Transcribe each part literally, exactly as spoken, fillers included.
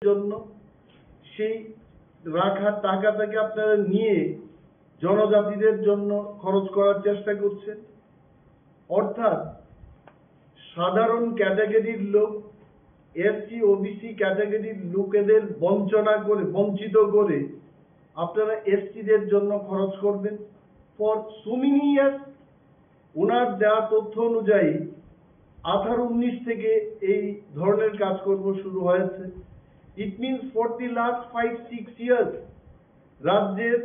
জন্য, সেই রাখা টাকাটাকে আপনারা নিয়ে জনজাতিদের জন্য খরচ করার চেষ্টা করছেন। অর্থাৎ সাধারণ ক্যাটাগরির লোক, এসসি ওবিসি ক্যাটাগরির লোকেদের বঞ্চনা করে, বঞ্চিত করে আপনারা এসটিদের জন্য খরচ করবেন। For so many years, ওনার দেওয়া তথ্য অনুযায়ী আঠারো উনিশ থেকে এই ধরনের কাজকর্ম শুরু হয়েছে। It means for the last five six years রাজ্যের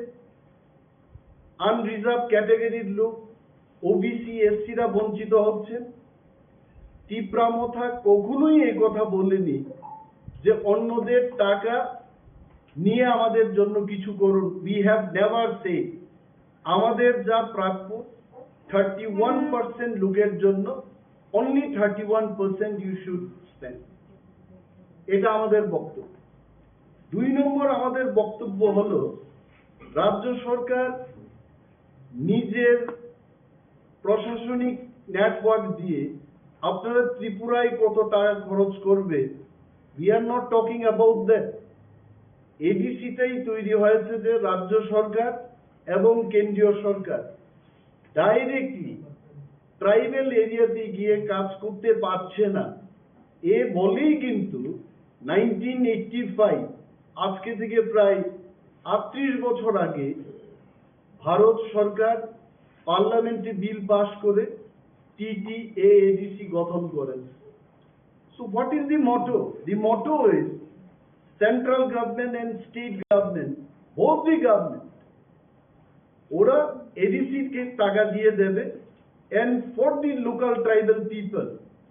আনরিজার্ভ ক্যাটাগরির লোক, ওবিসি, এসসিরা বঞ্চিত হচ্ছে। তিপ্রা মথা কখনোই এ কথা বলেনি যে অন্যদের টাকা নিয়ে আমাদের জন্য কিছু করুন। We have never said। আমাদের যা প্রাপ্য, থার্টি ওয়ান পার্সেন্ট লোকের জন্য, only thirty one percent you should spend। এটা আমাদের বক্তব্য। দুই নম্বর আমাদের বক্তব্য হলো, রাজ্য সরকার নিজের প্রশাসনিক নেটওয়ার্ক দিয়ে আপনারা ত্রিপুরায় কত টাকা খরচ করবে, we are not talking about that। এডিসিটাই তৈরি হয়েছে যে রাজ্য সরকার এবং কেন্দ্রীয় সরকার ডাইরেক্টলি ট্রাইবাল এরিয়াতে গিয়ে কাজ করতে পারছে না। এ বলেই কিন্তু নাইনটিন এইটটি ফাইভ, আজকে থেকে প্রায় আটত্রিশ বছর আগে, ভারত সরকার পার্লামেন্টে বিল পাস করে টিটিএএডিসি গঠন করেন। So what is the motto? The motto is central government and state government, both the government, ওরা এডিসি কে টাকা দিয়ে দেবে। And for the local tribal people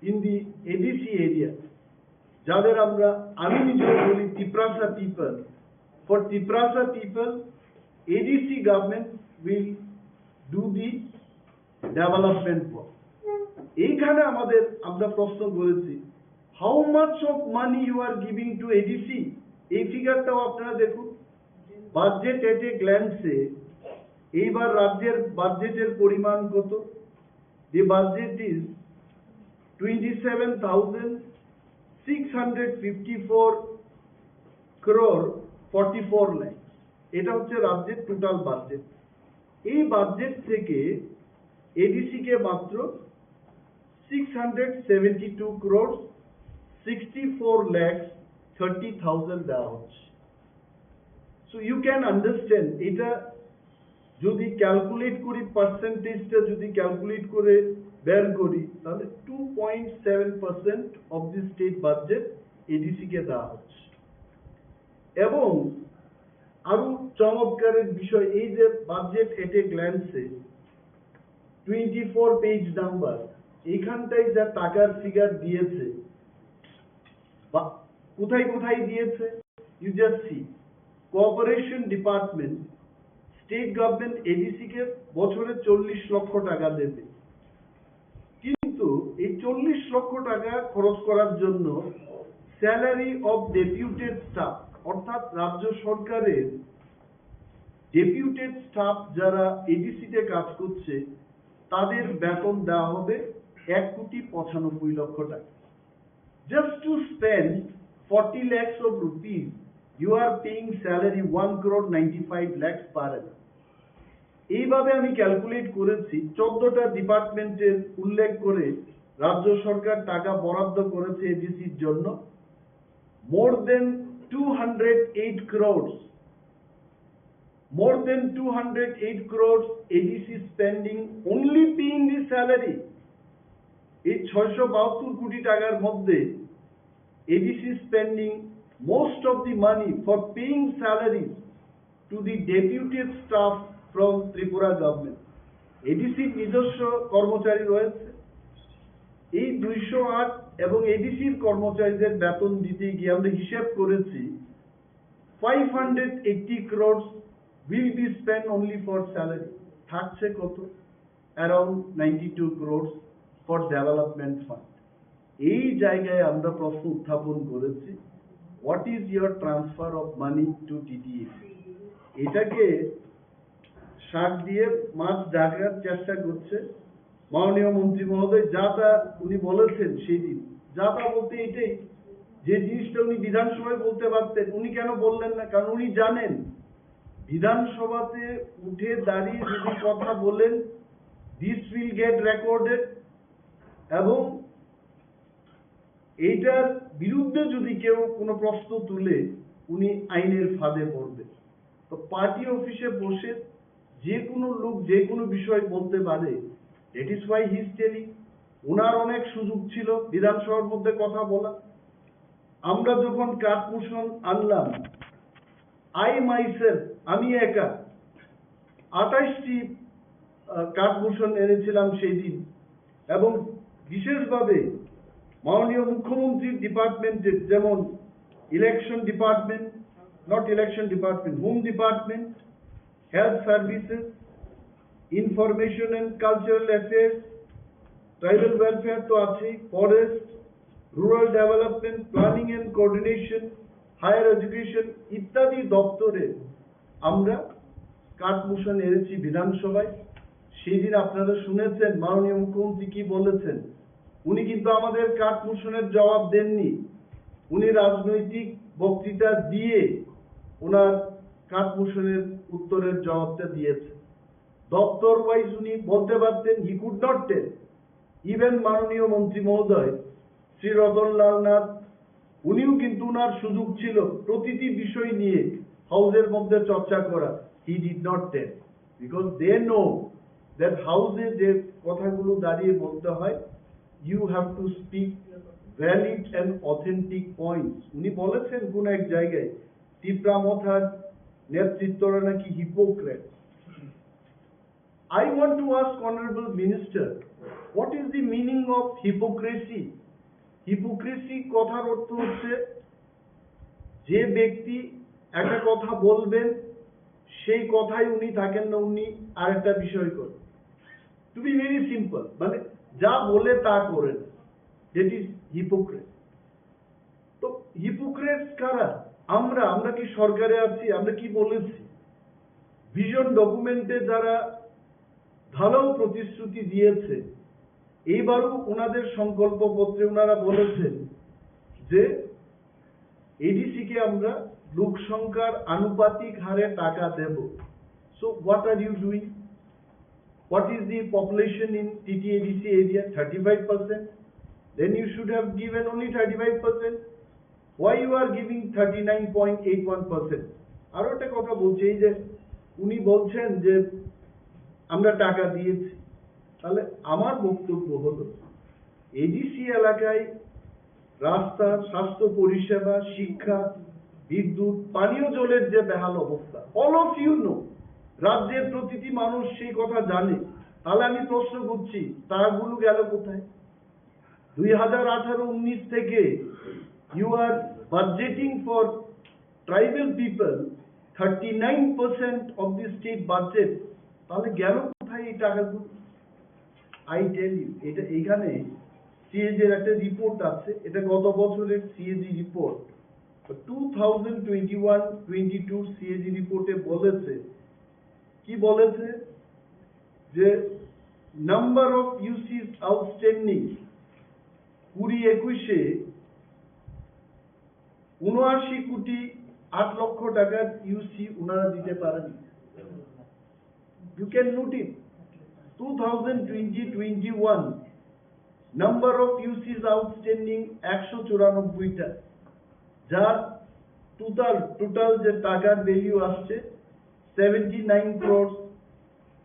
in the ADC area, যাদের আমরা, আমি নিজেও বলি Tiprasa people, for Tiprasa people, ADC government will do the development work. এইখানে আমাদের, আমরা প্রশ্ন করেছি, how much of money you are giving to ADC? এই ফিগারটাও আপনারা দেখুন, বাজেট এট এ গ্ল্যান্সে এইবার রাজ্যের বাজেটের পরিমাণ কত? The budget is twenty seven thousand six hundred fifty four crore forty four lakhs। এটা হচ্ছে রাজ্যের টোটাল বাজেট। এই বাজেট থেকে এডিসি কে মাত্র six hundred seventy two crore sixty four lakhs thirty thousand দেওয়া হচ্ছে। সো ইউ ক্যান আন্ডারস্ট্যান্ড, এটা যদি ক্যালকুলেট করি, পার্সেন্টেজটা যদি ক্যালকুলেট করে বের করি, তাহলে two point seven percent of the state budget ADC কে দেওয়া হচ্ছে। এবং আরো চমৎকারের বিষয়, এই যে বাজেট এট এ গ্ল্যান্সে টোয়েন্টি ফোর পেজ নাম্বার, এখানটায় যা টাকার ফিগার দিয়েছে, বা কোথায় কোথায় দিয়েছে, you just see. Cooperation department, state government ADC কে বছরে চল্লিশ লক্ষ টাকা দেবে, কিন্তু এই চল্লিশ লক্ষ টাকা খরচ করার জন্য স্যালারি অফ ডেপুটেড স্টাফ, অর্থাৎ রাজ্য সরকারের ডেপুটেড স্টাফ যারা এডিসিতে কাজ করছে, তাদের বেতন দেওয়া হবে এক কোটি পঁচানব্বই লক্ষ টাকা। Just to spend forty lakhs of rupees, you are paying salary one crore ninety five lakhs per annum. এইভাবে আমি ক্যালকুলেট করেছি, চোদ্দটা ডিপার্টমেন্টের উল্লেখ করে রাজ্য সরকার টাকা বরাদ্দ করেছে এডিসির জন্য। More than two hundred eight crores, more than two hundred eight crores ADC spending only paying the salary. এই ছয়শো বাহাত্তর কোটি টাকার মধ্যে ADC spending most of the money for paying salaries to the deputed staff from Tripura government. এডিসির নিজস্ব কর্মচারী রয়েছে। এই দুইশো আট এবং এডিসির কর্মচারীদের বেতন দিতে গিয়ে আমরা হিসাব করেছি, five hundred eighty crores will be spent only for salary। থাকছে কত? Around ninety two crores for development fund। এই জায়গায় আমরা প্রশ্ন উত্থাপন করেছি, what is your transfer of money to টিটিএসি? এটাকে শাক দিয়ে মাছ ঢাকার চেষ্টা করছে মাননীয় মন্ত্রী মহোদয়। যা তা উনি বলেছেন সেই দিন, যা তা বলতে এটাই, যে জিনিসটা উনি বিধানসভায় বলতে পারতেন, উনি কেন বললেন না? কারণ উনি জানেন বিধানসভাতে উঠে দাঁড়িয়ে যদি কথা বলেন, this will get recorded, এবং এইটার বিরুদ্ধে যদি কেউ কোনো প্রশ্ন তুলে, উনি আইনের ফাঁদে পড়বেন। তো পার্টি অফিসে বসে যে কোনো লোক যে কোনো বিষয় বলতে পারে। That is why he is telling, ওনার অনেক সুযোগ ছিল বিধানসভার মধ্যে কথা বলা। আমরা যখন কাঠ মোশন আনলাম, I myself, আমি একা আঠাশটি কাঠ মোশন এনেছিলাম সেই দিন। এবং বিশেষভাবে মাননীয় মুখ্যমন্ত্রীর ডিপার্টমেন্টের, যেমন election department, not election department, Home Department, Health Services, Information and Cultural Affairs, tribal welfare তো আছেই, forest, rural development, planning and coordination, higher education ইত্যাদি দপ্তরে আমরা কাঠ মোশন এনেছি বিধানসভায়। সেই দিন আপনারা শুনেছেন মাননীয় মুখ্যমন্ত্রী কি বলেছেন। উনি কিন্তু আমাদের কাঠ মোশনের জবাব দেননি, উনি রাজনৈতিক বক্তৃতা দিয়ে ওনার কাঠ মোশনের উত্তরের জবাবটা দিয়েছেন। দপ্তর ওয়াইজ উনি বলতে পারতেন, he could not tell। Even মাননীয় মন্ত্রী মহোদয় শ্রী রতনলাল নাথ, উনিও কিন্তু ওনার সুযোগ ছিল প্রতিটি বিষয় নিয়ে হাউসের মধ্যে চর্চা করা। He did not tell, because they know that হাউসে যে কথাগুলো দাঁড়িয়ে বলতে হয়, you have to speak valid and authentic points। উনি বলেছেন কোন এক জায়গায় তিপ্রা মথার নেতৃত্বরা নাকি hypocrite. I want to ask Honorable Minister, what is the meaning of hypocrisy? Hypocrisy কথার অর্থ হচ্ছে যে ব্যক্তি একটা কথা বলবেন, সেই কথাই উনি থাকেন না, উনি আরেকটা বিষয় করেন। To be very simple, মানে যা বলে তা করেন, that is hypocrite। তো হিপোক্রেটস কারা? আমরা আমরা কি সরকারে আছি? আমরা কি বলেছি? ভিশন ডকুমেন্টে যারা ঢালাও প্রতিশ্রুতি দিয়েছে, এইবারও ওনাদের সংকল্পপত্রে ওনারা বলেছেন যে এডিসি কে আমরা লোক সংখ্যার আনুপাতিক হারে টাকা দেব। So what are you doing? What is the population in T T A D C area? Thirty-five percent. Then you should have given only thirty-five percent. Why you are giving thirty-nine point eight one percent? আরো একটা কথা বলছি, এই যে উনি বলছেন যে আমরা টাকা দিয়েছি, তাহলে আমার বক্তব্য হলো এডিসি এলাকায় রাস্তা, স্বাস্থ্য পরিষেবা, শিক্ষা, বিদ্যুৎ, পানীয় জলের যে বেহাল অবস্থা, all of you know, রাজ্যের প্রতিটি মানুষ সেই কথা জানে। তাহলে আমি প্রশ্ন করছি, টাকাগুলো গেল কোথায়? দুই হাজার আঠারো উনিশ থেকে you are budgeting for tribal people thirty nine percent of the state budget। তাহলে গেল কোথায় এই টাকাগুলো? I tell you, এটা এখানে সিএজি এর একটা রিপোর্ট আছে, এটা গত বছরের CAG report. Two thousand twenty one twenty two CAG রিপোর্টে বলেছে, কি বলেছে, যে নাম্বার অফ ইউসিস আউটস্ট্যান্ডিং কুড়ি একুশে উনআশি কোটি আট লক্ষ টাকার ইউসি ওনারা দিতে পারেন। You can note it, two thousand twenty twenty one number of UCs outstanding একশো চুরানব্বইটা, যার টোটাল টোটাল যে টাকার ভ্যালু আসছে seventy nine crore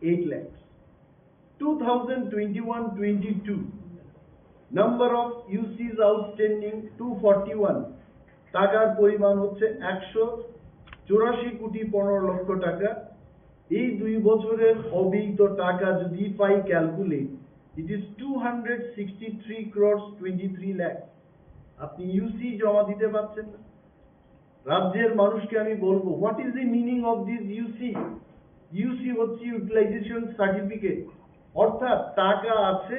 eight lakhs. Two thousand twenty one twenty two number of UCs outstanding two forty one, টাকার পরিমাণ হচ্ছে একশো চুরাশি কোটি পনেরো লক্ষ টাকা। এই দুই বছরের অব্যয়িত টাকা যদি পাই calculate, it is two hundred sixty three crores twenty three lakhs। আপনি ইউসি জমা দিতে পারছেন না। রাজ্যের মানুষকে আমি বলবো, what is the meaning of this ইউসি? ইউসি হচ্ছে ইউটিলাইজেশন সার্টিফিকেট, অর্থাৎ টাকা আছে,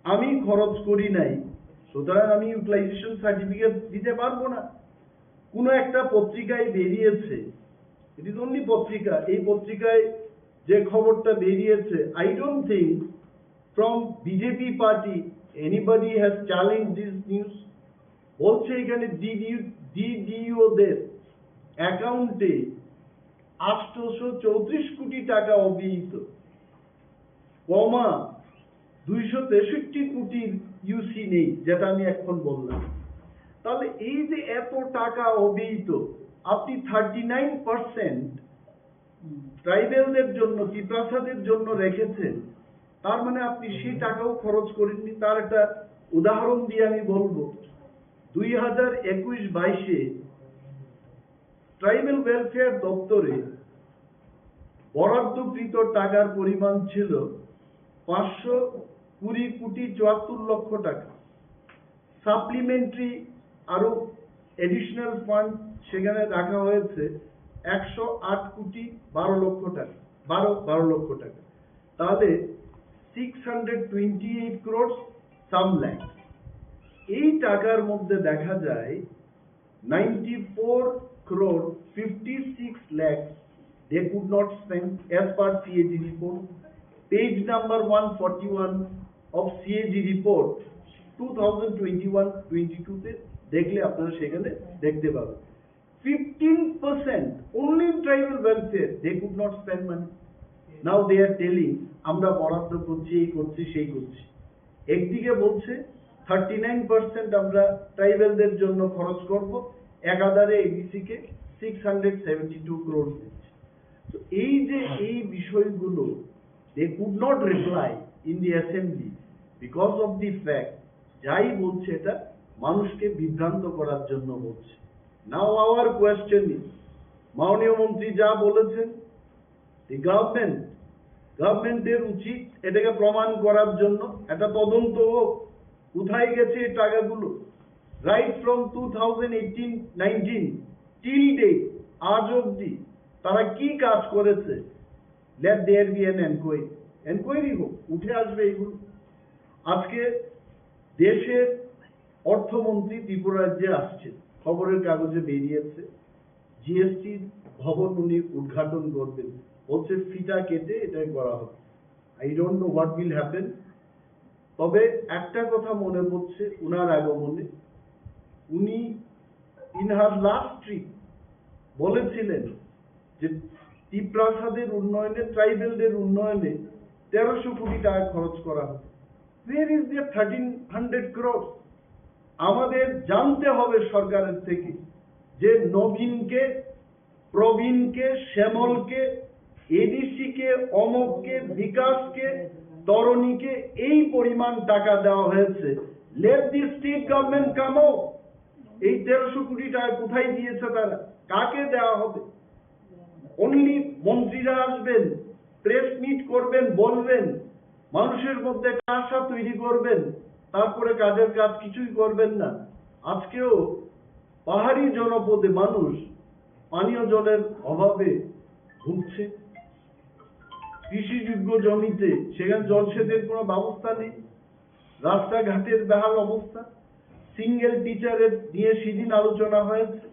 আমি খরচ করি নাই, সুতরাং আমি ইউটিলাইজেশন সার্টিফিকেট দিতে পারবো না। কোনো একটা পত্রিকায় বেরিয়েছে, ইট ইজ অনলি পত্রিকা, এই পত্রিকায় যে খবরটা বেরিয়েছে, I don't think from BJP party anybody has challenged this news. বলছে এখানে ডিডিও ডিডিওদের অ্যাকাউন্টে আটশোশো চৌত্রিশ কোটি টাকা অব্যয়িত, কমা দুইশো তেষট্টি কোটির ইউসি নেই, যেটা আমি এখন বললাম। তাহলে এই যে এত টাকা অব্যয়িত, আপনি থার্টি নাইন পার্সেন্ট ট্রাইবেলদের জন্য, তিপ্রাসাদের জন্য রেখেছেন, তার মানে আপনি সেই টাকাও খরচ করেননি। তার একটা উদাহরণ দিয়ে আমি বলবো, দুই হাজার একুশ বাইশে ট্রাইবেল ওয়েলফেয়ার দপ্তরে বরাদ্দকৃত টাকার পরিমাণ ছিল পাঁচশো কুড়ি কোটি চুয়াত্তর লক্ষ টাকা। সাপ্লিমেন্টারি আরো অ্যাডিশনাল ফান্ড সেখানে রাখা হয়েছে একশো আট কোটি বারো লক্ষ টাকা, বারো বারো লক্ষ টাকা। তাহলে six hundred twenty eight crores some lakhs. এই টাকার মধ্যে দেখা যায় ninety-four crore fifty-six lakhs they could not spend as per C A G report, page number one forty-one of C A G report two thousand twenty-one twenty-two তে দেখলে আপনারা সেখানে দেখতে পাবেন। Fifteen percent only tribal welfare, they could not spend money. Now they are telling আমরা বরাদ্দ করছি, এই করছি, সেই করছি। একদিকে বলছে থার্টি নাইন পার্সেন্ট আমরা ট্রাইবেলদের জন্য খরচ করব, একাধারে এডিসি কে six hundred seventy two crore দিচ্ছে। তো এই যে এই বিষয়গুলো, they could not reply in the assembly because of the fact, যাই বলছে এটা মানুষকে বিভ্রান্ত করার জন্য বলছে। Now our question is, মাননীয় মন্ত্রী যা বলেছেন, the government, গভর্নমেন্টের উচিত এটাকে প্রমাণ করার জন্য একটা তদন্ত হোক, কোথায় গেছে এই টাকাগুলো। Right from two thousand eighteen nineteen till date, আজ অবধি তারা কি কাজ করেছে, let there be an enquiry, enquiry হোক, উঠে আসবে এগুলো। আজকে দেশের অর্থমন্ত্রী ত্রিপুরা রাজ্যে আসছে, খবরের কাগজে বেরিয়েছে, জিএসটি ভবন উনি উদ্ঘাটন করবেন, বলছে ফিতা কেটে এটা করা হবে। I don't know what will happen। তবে একটা কথা মনে পড়ছে ওনার আগমনে, উনি in her last trip বলেছিলেন যে তিপ্রাসাদের উন্নয়নে, ট্রাইবেলদের উন্নয়নে তেরোশো কোটি টাকা খরচ করা হবে। Where is the thirteen hundred crore? আমাদের জানতে হবে সরকারের থেকে যে নবীনকে, প্রবীণকে, শ্যামলকে, এডিসি কে, অমোঘকে, বিকাশকে, তরণীকে এই পরিমাণ টাকা দেওয়া হয়েছে। Let the state government come out। এই তেরোশো কোটি টাকা কোথায় দিয়েছে তারা, কাকে দেওয়া হবে? অনলি মন্ত্রীরা আসবেন, প্রেস মিট করবেন, বলবেন, মানুষের মধ্যে একটা আশা তৈরি করবেন, তারপরে কাজের কাজ কিছুই করবেন না। আজকেও পাহাড়ি জনপদে মানুষ পানীয় জলের অভাবে ভুগছে। কৃষিযোগ্য জমিতে সেখানে জলসেচের কোনো ব্যবস্থা নেই, রাস্তাঘাটের বেহাল অবস্থা। সিঙ্গেল টিচারের নিয়ে সেদিন আলোচনা হয়েছে।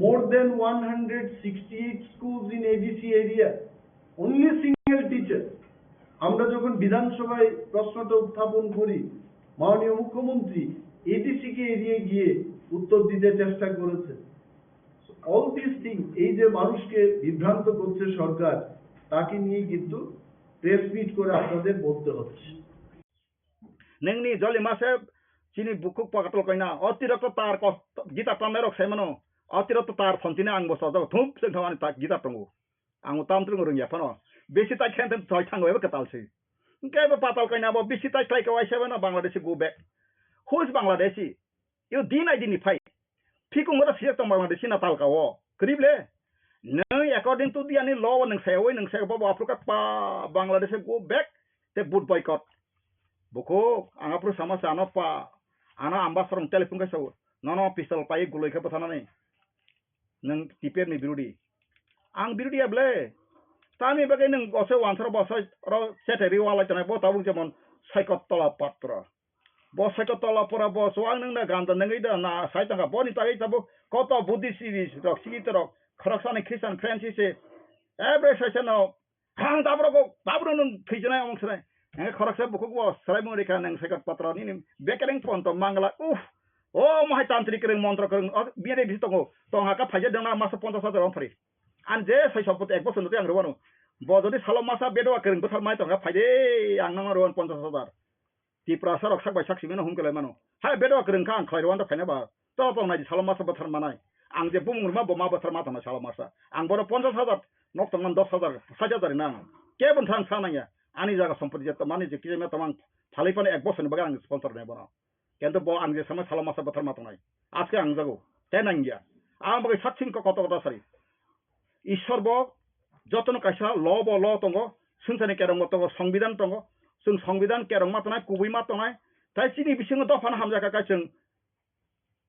More than one hundred sixty-eight schools in A D C area, only single teacher। আমরা যখন বিধানসভায় প্রশ্নটা উত্থাপন করি, মাননীয় মুখ্যমন্ত্রী এডিসি কে এড়িয়ে গিয়ে উত্তর দিতে চেষ্টা করেছে। All these things, এই যে মানুষকে বিভ্রান্ত করছে সরকার, তাকে নিয়ে কিন্তু প্রেস মিট করে আপনাদের বলতে হচ্ছে। Nengni joli mase chini bukhuk pakatal kaina, o tirok to tar kos gita tamnai rok sai mano, o tirok to tar thon chini ang bo sojak thum se thon ani ta gita tongo. Ang tam tirok rwngya phano. Besi ta khen thoi thango eba katal se. Hwnkhe bo patal kaina bo besi ta khlai ka waisa mano Bangladeshi go back. Who is Bangladeshi? You din identify. Phikung ora sijak tong Bangladeshi na talka o. Kwrwi ble? Nwng according to the ani law o nwng sayawi nwng saya bobo aphuru kha pa Bangladesh go back te vote boycott. Bukhuk ang aphuru sama sa ano pa ano ambassador rong telephone khe sao. Nono pistol pai guloi khe bwthanani. Nwng T P F ni birodi. Ang birodi ya ble. Tani bagwi nwng ose wansaro bosoi ro cheteri walai tonai bo tabuk jemon Saikot Tola Patra. Bo Saikot Tola pora bo chuwak nwng na ganda nungwi da na sai tongkha. Boni tagwi tabuk koto Buddhist rok, sikit rok, khoroksani Christian friends se. Every session o, ang tabro ko, tabro nwng thwijnai omong swnai. Ang khoroksa bukhuk bo swraimung rikha nwng Saikot Patra nini bekereng ponto mangla, uff. O mohai tantri kwrwng, montro kwrwng, o biyani bisi tongo. Tong haka phaikhe dengna masa ponchas hajar wng phari. Ang je sai sopot ek bosor nutwi ang rwano. Bo jodi salo masa bedowa kwrwng bwthar mai tongkha, phaide ang nangno rwano ponchas hajar. Tiprasa rok sak bai sak simi no hum kwlai mano. Hai bedowa kwrwng kha ang khlai rwano phaina ba. To tong nai di salo masa bwthar manai. Ang je bumung rwma bo ma bwthar ma tongnai salo masa. Ang bono ponchas hajar, nok tongmani dos hajar, sait hajar rina ang. Kebo thang sa nangya. Ani jaga sompoti je tongmani je kisa tongmani phalai phano ek bosor ni bagwi ang sponsor nai bono. Kento bo ang je sama salo masa bwthar ma tongnai. Aske ang jago. Te nangya. Ang bagwi satsing ko koto koto sari. Ishwar bo jotono kaisa law bo law tongo. Swngcharni kerong bo tongo, songbidan tongo. Chwng songbidan kerong ma tongnai, kubui ma tongnai. Tai chini bisingo dophano hamjak kha chwng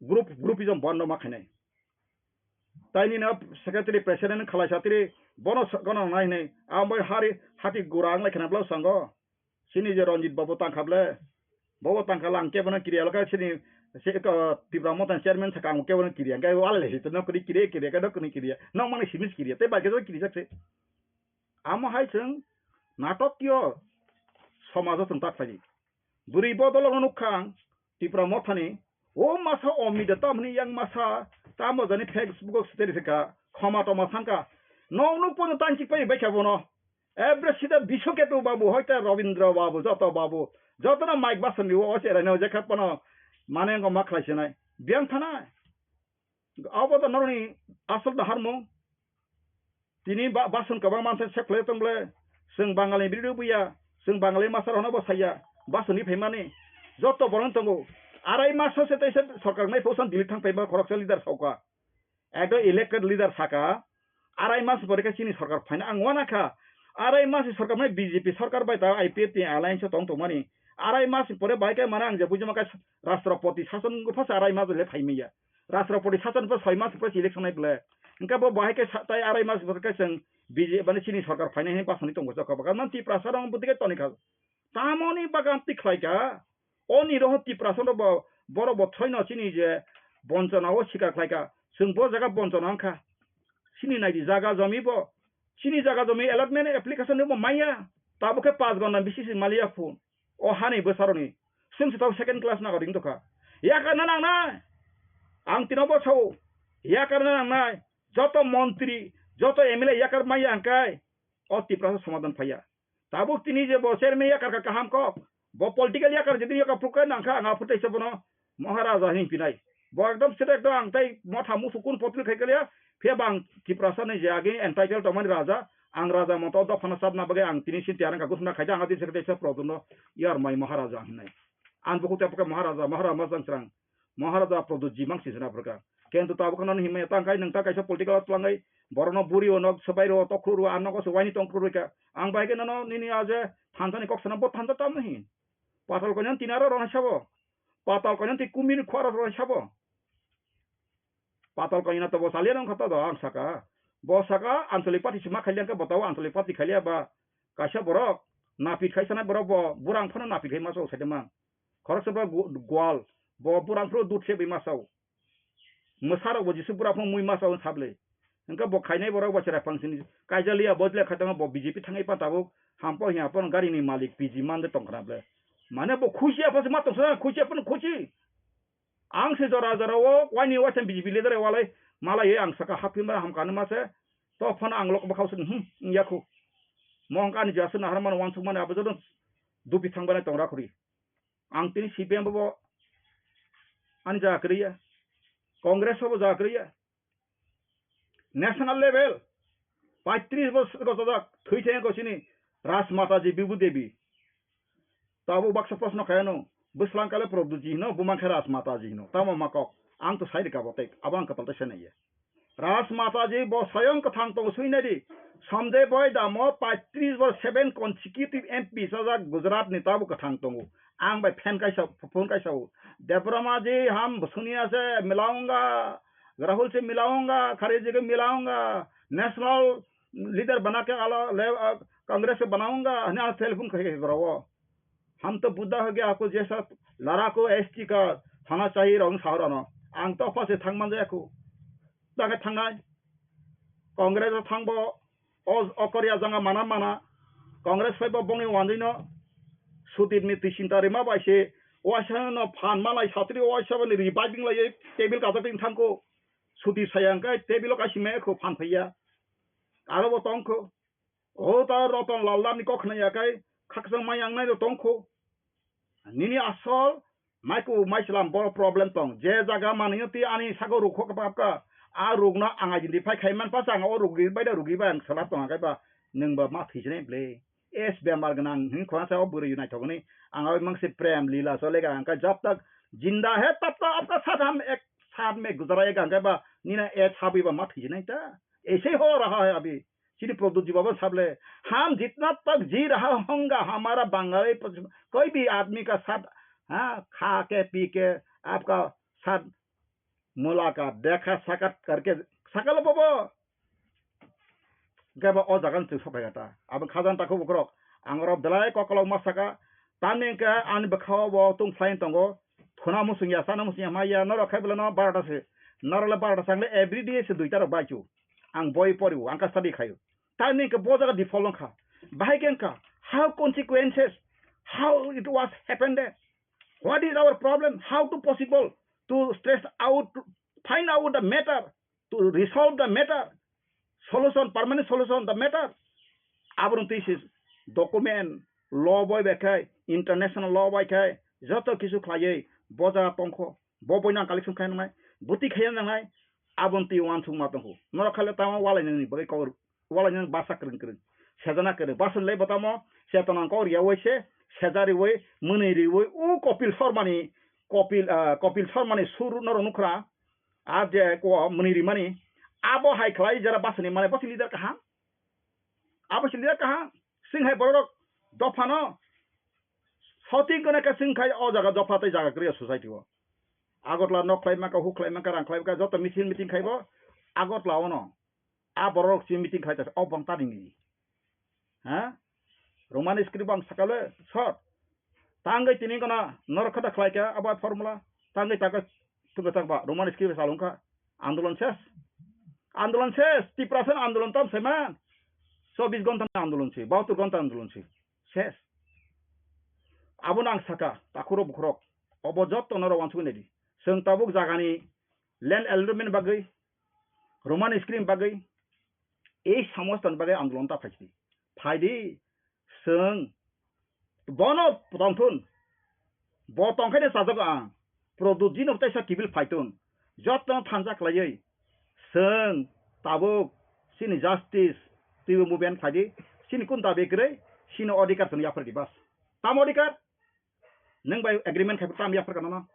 group, groupism bondo ma khainai. Tai nini secretary president khalai satri bono gana nai hinai. Ang bai hari hati gura ang lai khna bla sango. Sini je Ranjit babu tangkha ble. Bobo tangkha lang kebono kiriya lokha sini se ko Tipra Motha chairman saka ang kebono kiriya. Ang kai wale hito no kiri kiriya kiriya ka dokni kiriya. Nok mani simis kiriya. Te bai ke kiri sakse. Amo hai chwng natok yo somajo chwng tak phai. Bwrwi bodol no nukkha ang Tipra Mothani. O masa o mida tamni yang masa tamo jani Facebook o siteri saka khoma toma sanka. Nok nuk pono tanchik pai bai kha bono. Every sida Biswaketu babu, hoite Rabindra babu, joto babu, joto na Mike Basan ni o cherai no jekha pono mane ngo ma khlai sinai. Biang thana. Abo to noroni asol da harmo. Tini ba-, Basan kabang manse seklai tong ble. Seng Bangal ni biru buya, seng Bangal ni masar hono bo saya. Basan ni phaimani. Joto borong tongo. Arai maso se tai se sorkar nai phosan Delhi thang phaima khoroksa leader sauka. Ekdom elected leader saka, arai mas pore khe chini sorkar phaina ang uanakha. Arai mas ni sorkar phai B J P sorkar bai ta I P F T ni alliance o tong tongmani. Arai mas ni pore bai khe mane ang je buji mankha Rashtrapati Sashan wngkha phasa arai mas le phai manya. Rashtrapati Sashan pore soi mas pore election nai ble. Hingkhe bo bahai khe sa-, tai arai mas pore khe chwng B J P mane chini sorkar phainai hinwi basani tongo chokha bwkha. Nang Tiprasa rok bwtwi khe tonikha. Tamoni bagwi amtwi khlaikha. O ni roho Tiprasa no bo, borok bo throino chini je bonchona o sikar khlaikha. Chwng bo jaga bonchona wngkha. Chini naidi jaga jomi bo. Chini jaga jomi allotment application ni bo maya. Tabuk khe panch gona bisi se maliya phun. O hani bwsaroni. Chwng se tabuk second class nagoring tongkha. Yakarna nangnai. Ang tino bo sao. Yakarna nangnai. Joto montri, joto M L A yakar maya hwnkhe. O Tiprasa somadan phaiya. Tabuk tini je bo chairman yakar kha kaham kok. Bo political yakar jodi yakar phukai nangkha ang aphuru teisa bono Maharaja hin pinai. Bo ekdom sida ekdom ang tai motha musu kun potli khai kaliya. Phiya bang Tiprasa ni je agi entitled tongmani raja. Ang raja moto dophano sabna bagwi ang tini sinti arang ka gusna khaida ang adi sekte se produno yar mai Maharaja hinai. Ang buku te pake Maharaja, Maharaja majang srang. Maharaja Pradyut ji mang sisana phrwkha. Kento tabuk no himya tang kai nwng ta kaisa political twlangai borokno buri o nok swbai ro tokhru ro ang nogo swbai ni tongkhru ro kha. Ang bai khe nono nini a je thansa ni kok sana bo thansa tam nahi. Patal konyan tinaro rona sabo. Patal konyan ti kumir khwaro rona sabo. Patal konyan to bo saliya nang khata do ang saka. Bo saka Anchalik Party sima khailiya khe bo tao Anchalik Party khailiya ba kaisa borok napit khai sana borok bo burang phano napit khai ma so saide mang. Khoroksa ba gu-, gwal, bo burang phro dut se bai masao. Mwsarok bo Jisu bura phung mui masao sable. Hingke bo khainai borok bo chwrai phangsini kaijaliya bo jle khaitama bo B J P thangwi pa tabuk hampo hiya pon gari ni malik P G mande tongkhna ble. Mane bo khusi apha se ma tongsa khusi apha khusi. Ang se jora jora o waini waisam B J P leader walai malai ang saka haphi mara hamkani mase to phano ang lok bwkhao se hmm yakhu. Mohang ani jasa naharmano wansukmani abo joto dupi thangbanai tongra khuri. Ang tini C P M bo ani jaga kwrwi ya, Congress bo jaga kwrwi ya. National level paitris bosor gojojak thwi thengko sini Rajmata ji Bibu Devi. Tabuk baksa proshno khaiyano, bwslang kale Prabhu ji hino, bumang khe Rajmata ji hino. Tamo ma kok? Ang to sai rwkha bo tei, abo ang kwtal ta sai naiya. Rajmata ji bo swayang kwthang tongo swi nai di. Sanjay Bhai Dam o paitris bo seven consecutive M P chajak Gujarat ni tabuk kwthang tongo. Ang bai fan kaisa, phone kaisa o. Debbarma ji hum suniya se milaunga, Rahul se milaunga, Kharge ji ke milaunga, national leader bana ke ala le, ah, Congress ke banaunga, hine ang telephone khai khai bro. Hum to Buddha ho gaya, aapko jaisa ladako S T ka hona chahiye, rong sahorano. Ang to apha se thang man jaya ko. Dage thangnai. Congress o thangbo, o, o Korea janga mana mana. Congress phaibo bongni wanjwino. Sudip ni twi sinta rima bai se Waisa no phan malai satri waisa bani ri bai bing lai table kajak ding thangko. Suti saya hwnkhe table o kaisa mekho phan phaiya. Aro bo tongkho. O ta Roton Lal Dar ni kok khna ya kai khakchang mai yang nai ro tongkho. Nini asol maiku maislam bo problem tong. Je jaga manwi twi ani sago rukho kapapka. A rukno ang identify khai man pas ang o rugi bai da rugi bai ang salap tong kai ba nwng ba ma thwijne ble. Es bemar gwnang hin khona sa o bwrwi naithok ni ang o mangse prem lila chole ga ang kai jab tak jinda hai tab tak apka sat ham ek sat me guzara ek ang kai ba nina e thabwi ba ma thwijne ta. Ese ho raha hai abhi. Chini Pradyot ji baba sable, "हम जितना तक जी रहा हूँगा, हमारा बंगाली पस-, कोई भी आदमी का साथ, हाँ, खा के, पी के, आपका साथ मुलाकात, देखा साक्षात करके, sakal bobo." Gaba o jaga ni chwng sophai ta. Abo khajan takhu bukrok. Ang oro belai kokolok ma saka. Tamni hwnkhe ani bwkhao bo tong phlai tongo. Thuna musung ya, sana musung ya, ma ya, norok khai bwlano barota se. Norok le barota sangle every day se duita rok bai chu. Ang boi pori o, ang ka study khayo. Tani ke bo jaga default wngkha. Bahai ke wngkha, how consequences, how it was happened there? What is our problem? How to possible to stress out, to find out the matter, to resolve the matter, solution, permanent solution the matter? Aborok twi se document, law bai bai khai, international law bai khai, joto kisu khlaiwi bo jaga tongkho. Bo boino ang collection khaina nangnai, bwtwi khaina nangnai, aboni twi uansukma tongkho. Norok khaile tamo walainani bagwi kok, walainani basa kwrwng kwrwng, sejana kwrwng. Basa le bo tamo chetona kok riyawi se, seja riwi, mwnwi riwi, o Kopil Sharmani, Kopil, ah, Kopil Sharmani sur norok nukhra, a je ko mwnwi rimani, abo hai khlai jera basani mane bo se leader kaham. Abo se leader kaham. Sing hai borok dophano shooting kone ka sing khai o jaga dopha tei jaga kwrwi society o. Agartala nok khlai maka, huk khlai maka, rang khlai maka, joto meeting, meeting khaibo Agartala ono. A borok si meeting khai ta o bong tani ni. Ha? Roman script bang sakale short. Tangwi tini gana norok kha da khlai kha abo formula. Tangwi taka tuka tak ba Roman script salung kha. Andolon ses. Andolon ses. Tiprasa andolon tam seman. Chobbish ghonta andolon se. Bahattor ghonta andolon se. Ses. Abo nang saka takhuro bukhurok. Obo jotto norok wansugwi naidi. Chwng tabuk jagani land allotment bagwi, Roman script bagwi, ei samostoni bagwi andolon ta phaisidi. Phaidi, chwng bono tongthun. Bo tongkhaino chajago ang. Product jino teisa kibil phaitun. Jotto thansa khlaiwi. Chwng tabuk chini justice twibo movement phaidi. Chini kun dabi kwrwi, chini odhikar chwng yaphardi bas. Tamo odhikar? Nwng bai agreement khai tam yaphar kanano.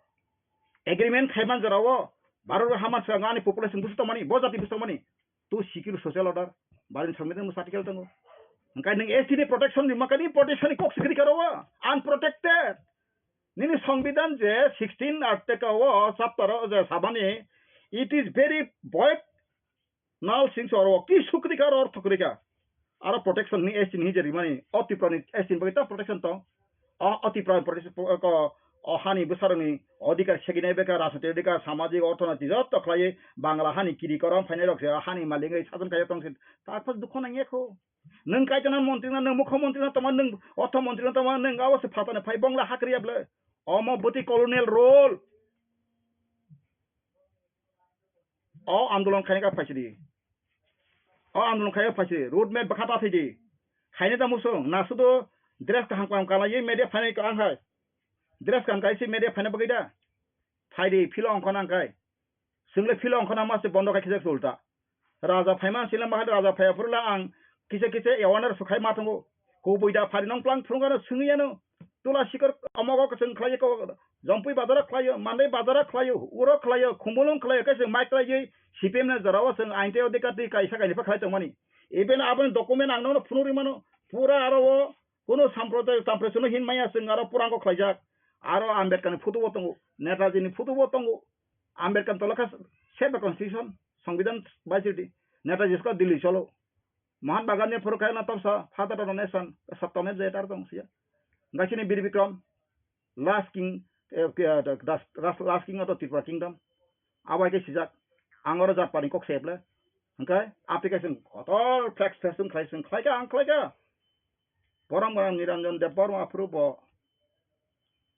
Agreement khaiman jorao Bharat o hama swngo ani population busu tongmani, bo jati busu tongmani. Tu secure social order, Bharat ni Songbidan busu article tongo. Hwnkhe nwng S T ni protection ni makani protection ni kok sikri karo o, unprotected. Nini Songbidan je sixteen article o chapter o je sabani, it is very void. Nal singso oro ki sukri ka oro thukri ka. Aro protection ni S T ni hinje rimani. O Tripura ni S T ni bagwi ta protection tong. O, o Tripura ni protection, ko, o hani bwsarokni odhikar segini beka, rajnitik odhikar, samajik, orthonoitik joto khlaiwi Bangla hani kiri korom phainai rok se hani malik wngwi sajon kaiya tong se. Takphas dukho nangya kho. Nwng kaitona montri na, nwng mukho montri na tongma, nwng ortho montri na tongma, nwng abo se phatani phai bongla hakriya ble. Omo bwtwi colonial rule. O andolon khaina ka phaisidi. O andolon khaina phaisidi. Road map bwkha ta thidi. Khaina ta musung. Na sudo dress kaham kaham kana ye media phainai ka ang hai. Dress kaham kai si media phaina bagwi da. Phaidi philo ongkho nang kai. Swngle philo ongkho nang ma se bondo khai khijak ulta. Raja phaima sila mahal raja phaiya phuru la ang kisa kisa awareness sukhai ma tongo. Kubui da phari nong plang phurung ano swngi ano. Tula sikor omogo kwchwng khlai ko, Jompui bazar khlai, Mandai bazar khlai, uro khlai, Khumulwng khlai, kaisa mai khlai, C P M na jorao chwng ain tei odhikar twi kaisa kainwi pha khlai tongmani. Even aboni document ang nono phunuk rimano, pura aro o kuno samprodaya, samprodaya hin maya chwng aro purango khlaijak. Aro Ambedkar ni photo bo tongo, Netaji ni photo bo tongo. Ambedkar tolokha save the constitution, Songbidan bai sidi. Netaji sko Delhi cholo. Mohan Bagan ni phuru khaina topsa, father of the nation, Satya Meva Jayate tong siya. Gaisini Bir Bikram, last king, eh, eh, das, das, last king of the Tripura kingdom. Abai ke sijak, angoro jat pani kok seble. Hingkai, application kotor flex flex khlai sing khlai ka, ang khlai ka. Borom borom Niranjan Deb Borma aphuru bo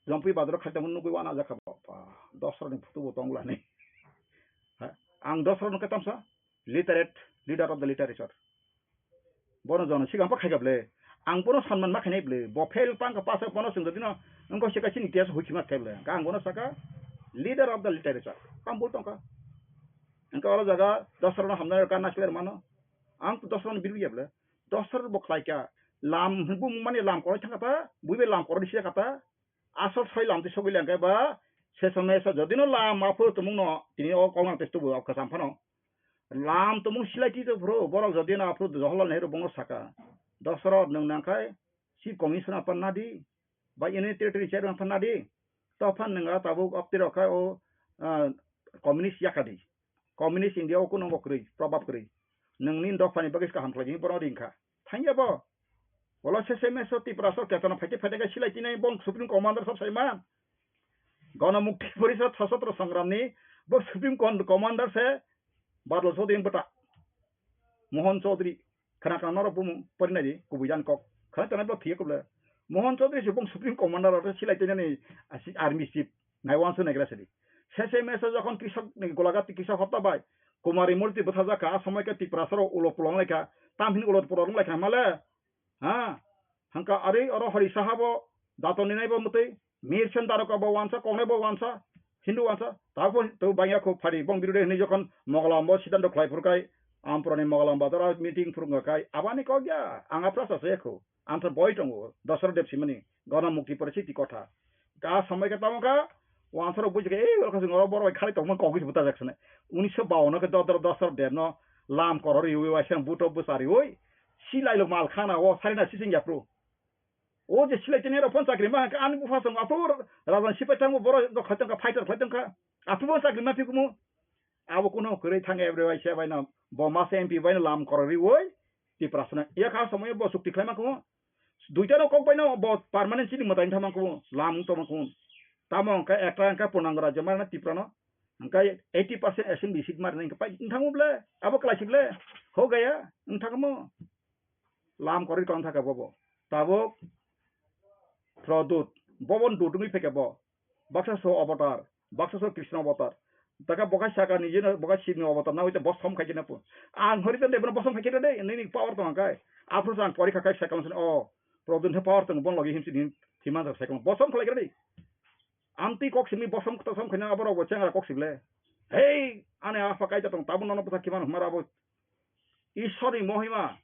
Jompui badoro khaitamo nugwi wana jakha ba, ba, dosrani photo bo tongla ni. Ha, ang dosrano khe tamsa literate, leader of the literature. Bono jono sigang pa khaikha ble. Ang bono sanman ma khainai ble. Bo fail pang ka pass bono sing dino. Wngkha sika chini test hui khima khe ble. Ka ang bono saka leader of the literature. Kam bul tongkha. Wngkha oro jaga dosrano hamnai ka nasler mano. Ang dosrano birwi ya ble. Dosra bo khlai kha. Lam bumung mani lam koroi thangkha ta. Buibe lam koroi siya kha ta. Asol soi lam twi sogwi lengkhe ba, se somoi se jodino lam aphuru tumungno tini o kok nang twi tubu o kwcham phano. Lam tumung silai twi phuru borok jodino aphuru Jawaharlal Nehru bongno saka, "Dosrot nwng nangkhai Chief Commissioner phan nadi, ba Union Territory Chairman phan nadi, to phan nwng a tabuk opti rok khai o, ah, communist yakha di." Communist India o kuno bo kwrwi, probab kwrwi. Nwng nini dophani bagwi kaham khlai di, bono ring kha. Thangya bo. Bolo se se meso Tiprasa Chetona phaite phaite khe silai tinai bong Supreme Commander sab saima. Gana Mukti Porishad Sashastra Sangram ni bo Supreme Con-, Commander se Badal Chaudhary bata. Mohan Chaudhary. Khana khana norok bumung porinai di, kubui jan kok. Khana tana bo thiye kuble. Mohan Chaudhary se bong Supreme Commander oro silai tinani asi army chief. Nai wansu nai gra sidi. Sese mese jokhon Krishok ni Golaghat Krishok hopta bai Kumari Murti bwthajak kha, a somoi khe Tiprasa rok ulo pulong lai kha. Tamhin ulo pulong lai kha male. Ha? Hangka ari oro Hori Saha bo dato ni nai bo mwtwi. Mirsen Daroka bo wansa, Kongnai bo wansa, Hindu wansa. Tabo to bangya kho phari bong birude hinwi jokhon Mogalam bo siddhanto khlai phur kai, Ampurani Mogalam bazar o meeting phurung kai. Abani kok ya, ang apra sa se kho. Ang to boi tongo, Dasarath Debsimani, Gana Mukti Porishad ti kotha. Ka samai ka tamo ka, wansarok buji ka, "Ei, oro kasing oro borok bai khali tongma kok buji buta jak sene." Unisho bawanno ke Dodor Dasarath Deb no lam korori ui waisang buto bwsari ui, silai lo mal khana o, sarina sising yapru. O je silai tene ro phon chakri ma, ka ani bupha song apo rajan sipai tangbo borok do khaitong ka fighter khaitong ka. Apo bo chakri ma phikumu. Abo kuno kwrwi thang every waisa bai no, bo masa M P bai no lam korori ui, Tiprasano yakha somoi bo chukti khlaima kho. Duita no kok bai no bo permanent chini mwtai thama kho, lam wng tongma kho. Tamo hwnkhe ekta hwnkhe Purnango Rajya mano Tiprano. Hwnkhe eighty percent assembly seat mari nai pai wng thango ble. Abo kwlai si ble. Ho gaya wng thangmo. Lam korwi tong thaka bobo. Tabuk Produt. Bobon dut wngwi phaikha bo. Baksa so avatar, baksa so Krishna avatar. Taka bokai saka ni jeno bokai Shiv ni avatar na hoite bosom khai kena pu. Ang hori tande bono bosom khai kena de, nini power tong kai. Aphuru sang pori kha kai sakang sen o. Produn he power tong bon logi himsi din thiman sa sakang bosom khlai kena de. Amtwi kok simi bosom kto som khaina aborok bo chengra kok sible. Hei, ane apha kaita tong tabun nono bwsa khiman humar abo. Ishwarni mohima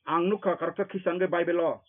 ang nukha karakter Khristian hwnkhe Bible-o.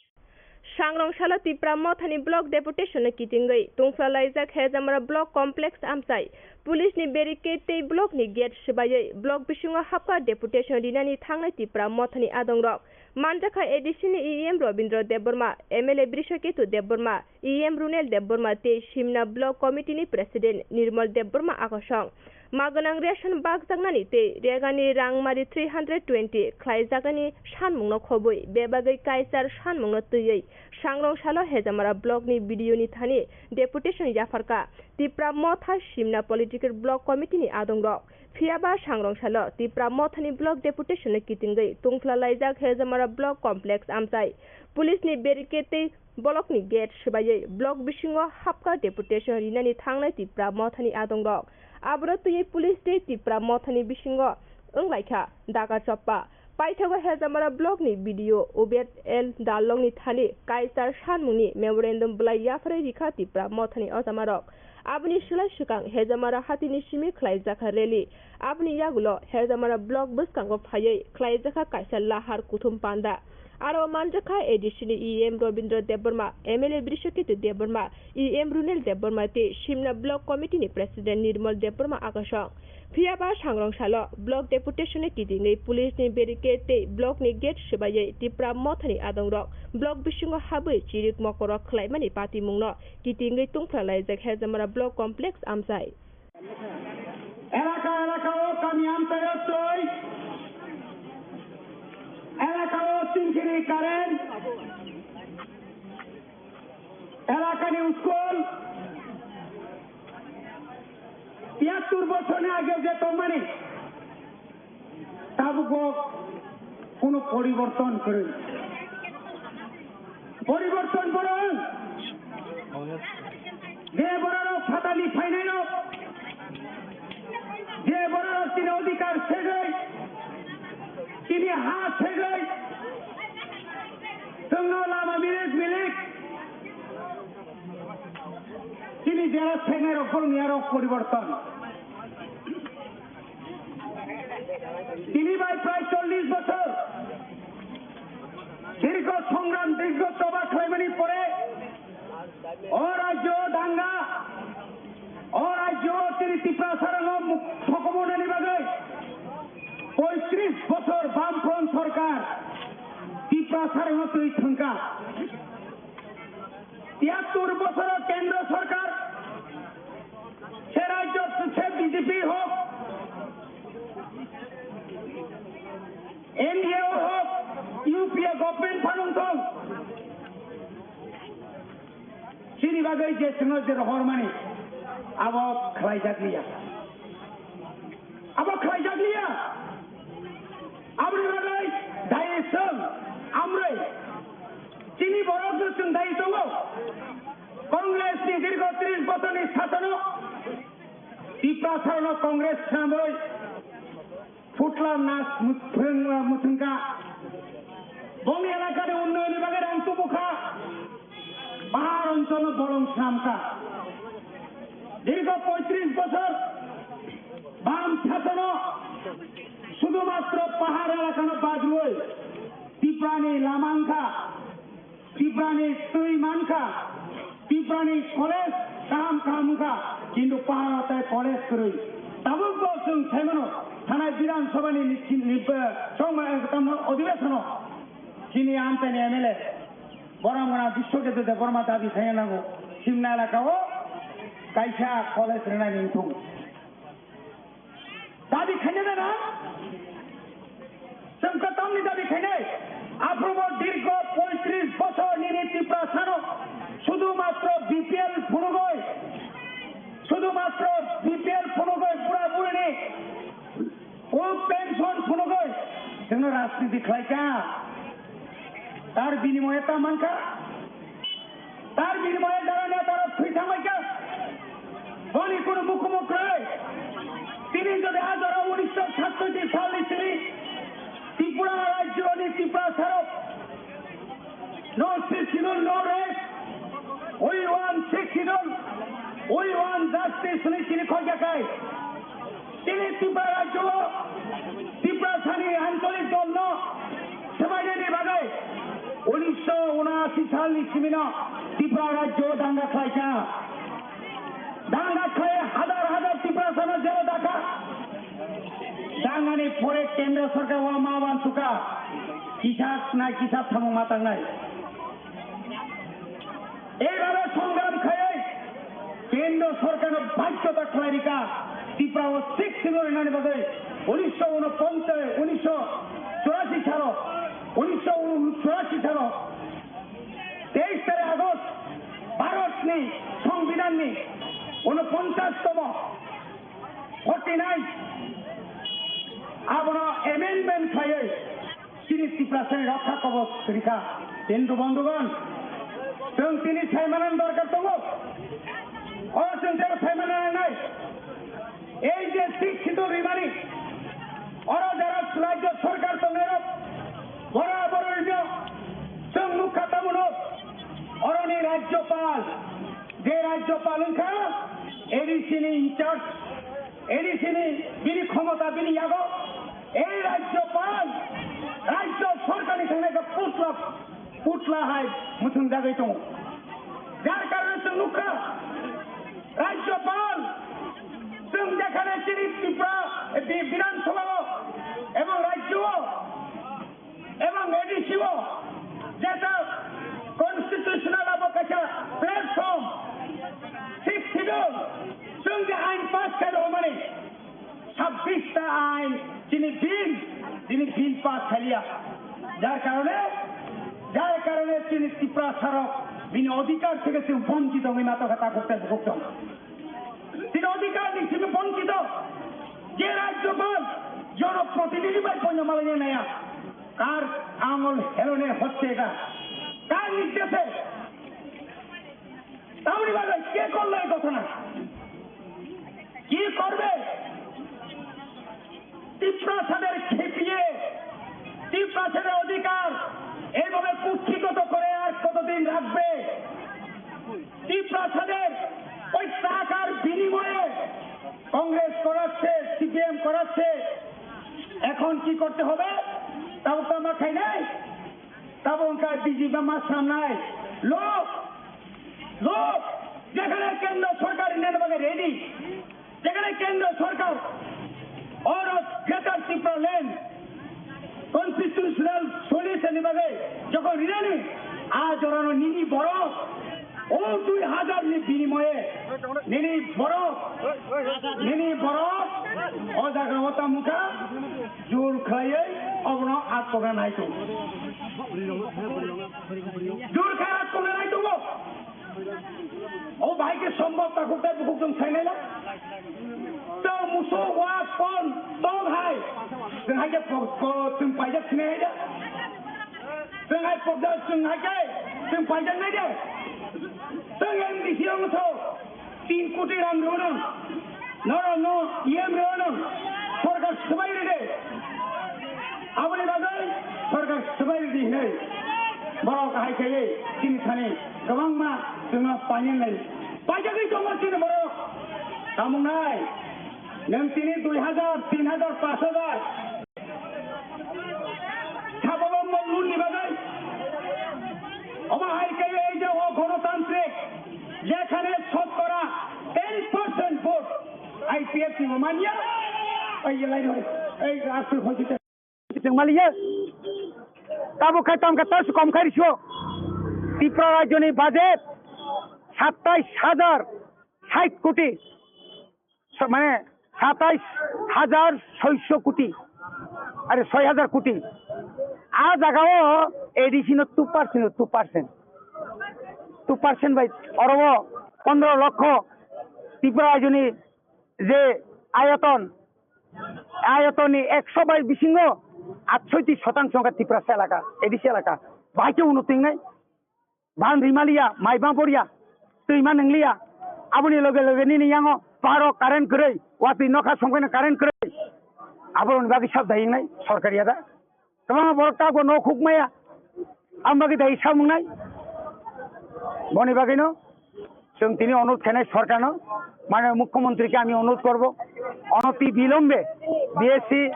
Sangrong salo Tipra Mothani block deputation no kitingwi tungphla laijak Hejamara block complex amchai. Police ni barricade tei block ni gate swbaiwi block bisingo hapkha deputation rinani thangnai Tipra Mothani adongrok. Manjakha A D C ni E M Robindra Debbarma, M L A Brishaketu Debbarma, E M Runel Debbarma tei Simna Block Committee ni President Nirmal Debbarma akosong. Ma gwnang ration bakjaknani tei regani rangmari three hundred twenty khlaijaknani sanmungno khobwi bebagwi kaichar sanmungno twiwi sangrong salo Hejamara Block ni B D O ni thani deputation yapharkha Tipra Motha Simna Political Block Committee ni adongrok. Phiyaba sangrong salo Tipra Mothani Block Deputation no kitingwi tungphla laijak Hejamara Block Complex amchai. Police ni barricade tei Block ni gate swbaiwi block bisingo hapkha deputation rinani thangnai Tipra Mothani adongrok. Abono twiwi police tei Tipra Mothani bisingo wnglaikha daga choppa. Paithago Hejamara Block ni B D O Ubed L Darlong ni thani kaichar sanmungni memorandum bwlai yapharwi rikha Tipra Mothani ojamarok. Aboni swlai swkang Hejamara hatini simi khlaijakha rally. Aboni yagulo Hejamara Block bwskango phaiwi khlaijakha kaisa lahar kuthum panda. Aro manjakha A D C ni E M Robindra Debbarma, M L A Brishaketu Debbarma, E M Runel Debbarma tei Simna Block Committee ni President Nirmal Debbarma akosong. Phiyaba sangrong salo Block Deputation ni kitingwi police ni barricade tei block ni gate swbaiwi Tipra Mothani adongrok block bisingo habwi chirik mokorok khlaimani patimungno kitingwi tungphla laijak Hejamara Block Complex amchai. এলাকা এলাকা ও কামি আনতে হচ্ছে, এলাকা ও তিনগিরি কারেন্ট, এলাকা new school, তিয়াত্তর বছর আগে যে কোম্পানি, তাবুক কোনো পরিবর্তন করে, পরিবর্তন করুন। Je bororok phatani phainairok, je bororok chini odhikar segwi, chini ha segwi, chwngno lama milik milik, chini jera segnairok, borokni arok poriborton. Tini bai prai chollish bochor dirgho songram, dirgho choba khlaimani pore o rajyo danga, o rajyo tini Tiprasarokno muk-, sokomornani bagwi poitris bochor Bamfront sorkar Tiprasarokno twi thwngkha. Tiyattur bochoro kendro sorkar, se rajyo se B J P hok, N D A hok, U P A government phanung thong, chini bagwi je chwngno je rohormani abo khlaijak liya. Abo khlaijak liya. Aboni bagwi dayi chwng amrwi chini borokno chwng dayi tongo. Congress ni dirgho tris bochorni sasono Tiprasarokno Congress swnamwi phutla nas muthung-, muthungkha. Bongni elakani unnayonni bagwi rang tubukha. Pahar oncholno bolong swnamkha. Dirgho poitris bochor bam sasono sudhumatro pahar elakano bajrwi Tiprani lama wngkha, Tiprani twi mankha, Tiprani college kaham kaham wngkha, kintu pahar tei college kwrwi. Tabuk bo chwng saimano thanai Bidhan Sabhani ni, ni, ni, chongma, tamo odhibeshono chini amchaini M L A Borom gwnang Biswaketu Debbarma dabi khaina nango. Simna elakao kaisa college rwnani wngthung. Dabi khaina da na? Chwng kwtamni dabi khainai. Aphuru bo dirgho poitris bochor nini Tiprasano sudhumatro B P L phunugwi, sudhumatro B P L phunugwi bura burini o pension phunugwi chwngno rajniti khlaikha. Tar binimoye ta mankha. Tar binimoye jara netarok thwi thanglaikha. Boni kunu mukumu kwrwi. Tini jodi a jora unisho sattoiti salni simi Tripura rajyoni Tiprasarok no sixth schedule, no rest. We want sixth schedule. We want justice hwnwi tini khokjakhai. Tini Tripura rajyo Tiprasani ancholik dolno swbainani bagwi unisho unashi salni simino Tripura rajyo danga khlaikha. Danga khlai hazar hazar Tiprasano jelo dakha. Dangani pore kendro sorkar o ma wansukha. Kisa nai kisa samung ma tangnai. Eibabe songram khaiwi kendro sorkarno baisyota khlai rikha Tripura o sixth schedule rwnani bagwi unisho unoponchas, unisho churashi salo, unisho churashi salo teis tarik August Bharatni Songbidanni unoponchas tomo, forty nine, abono amendment khaiwi chini Tiprasani rokha kobos rikha. Hindu bondhugon, chwng tini saimanani dorkar tongo. O chwng tei saimanani nangnai. Ei je sixth schedule rimani, oro jara rajyo sorkar tongnairok, bora bororino chwng nukha tamono, oroni rajyopal, je rajyopal wngkha A D C ni in charge, A D C ni bini khomota bini yago, ei rajyopal rajyo sorkarni thangnaikhe putla, putla hai mwthwngjagwi tongo. Jar karone chwng nukha, rajyopal, chwng jekhane chini Tripura, eh, Bi-, Bidhan Sabha o ebong rajyo o ebong A D C o jeta constitutional abo kaisa platform, sixth schedule, chwng je ain pass khai rwmani, sabbish ta ain chini bill, chini bill pass khaliya. Jar karone, jar karone chini Tiprasarok bini odhikar theke chwng bonchito wngwi ma tongkha takhuk tei bukhuk tong. Chini odhikar ni simi bonchito. Je rajyopal jonoprotinidhi bai poino malai naya. Kar angol helone hochchega? Kar nirdeshe? তাহলে বাবা, কে করলো এই ঘটনা? কি করবে? তিপ্রাসাদের খেপিয়ে, তিপ্রাসাদের অধিকার এইভাবে কুক্ষিগত করে আর কতদিন রাখবে? তিপ্রাসাদের ওই টাকার বিনিময়ে কংগ্রেস করাচ্ছে, সিপিএম করাচ্ছে। এখন কি করতে হবে? তাও তো আমার খাই নাই। Tabuk wngkha B J P ma samnai. Look, look, যেখানে কেন্দ্র সরকার rinani bagwi ready, যেখানে কেন্দ্র সরকার or Greater Tipraland constitutional solution ni bagwi যখন rinani, a jorano nini borok o dui hazar ni binimoye nini borok, nini borok o jaga o tamo wngkha. Jur khlaiwi obono atkokna nai tongo. Jur khlai atkokna nai tongo. O bahai khe sombok takhuk tei bukhuk chwng sai nai la. Chwng musuk wa pon tong hai. Chwng hai khe po-, po-, chwng paijak sinai hai da. Chwng hai pokjak chwng hai khe chwng paijak nai de. Chwng M D C wngo tho. Tin koti rang rw nang. Norok no E M rw nang. Sorkar swbai rw de. Aboni bagwi sorkar swbai rw di hinwi. Borok hai khe chini thani kwbangma chwngno painai lai. Paijagwi tongo chini borok. Tamo nai. Nwng tini dui hazar, tin hazar, panch hazar. Sababo mol lun ni bagwi. Omo hai khe ei je o gonotantrik, jekhane shotkora ten percent vote I P F T bo manya, ei je lai roi, ei aswk hoi jete. Chwng maliya. Tabuk khai tam kha tas kom khai riso. Tripura rajyoni budget satais hajar sait koti. So, mane satais hajar soiso koti, are soi hajar koti. A jagao A D C no two percent, two percent, two percent bai oro pondro lokho Tripura rajyoni je ayoton, ayotonni ekso bai bisingo atshoiti shotangso wngkha Tiprasa elaka, A D C elaka. Bahai khe uno twingnai. Ban rimaliya, mai bang poriya, twi ma nwngliya. Aboni loge loge nini yango paro current kwrwi, watwi nokha songkhaino current kwrwi. Aboroni bagwi sab dayingnai sorkari ada. Kwbangma borok tabukbo nok huk maya. Aboni bagwi dayi sab wngnai. Boni bagwino chwng tini onurodh khainai sorkarno, mane mukhyamantri khe ami onurodh korbo, onoti bilombe B S C,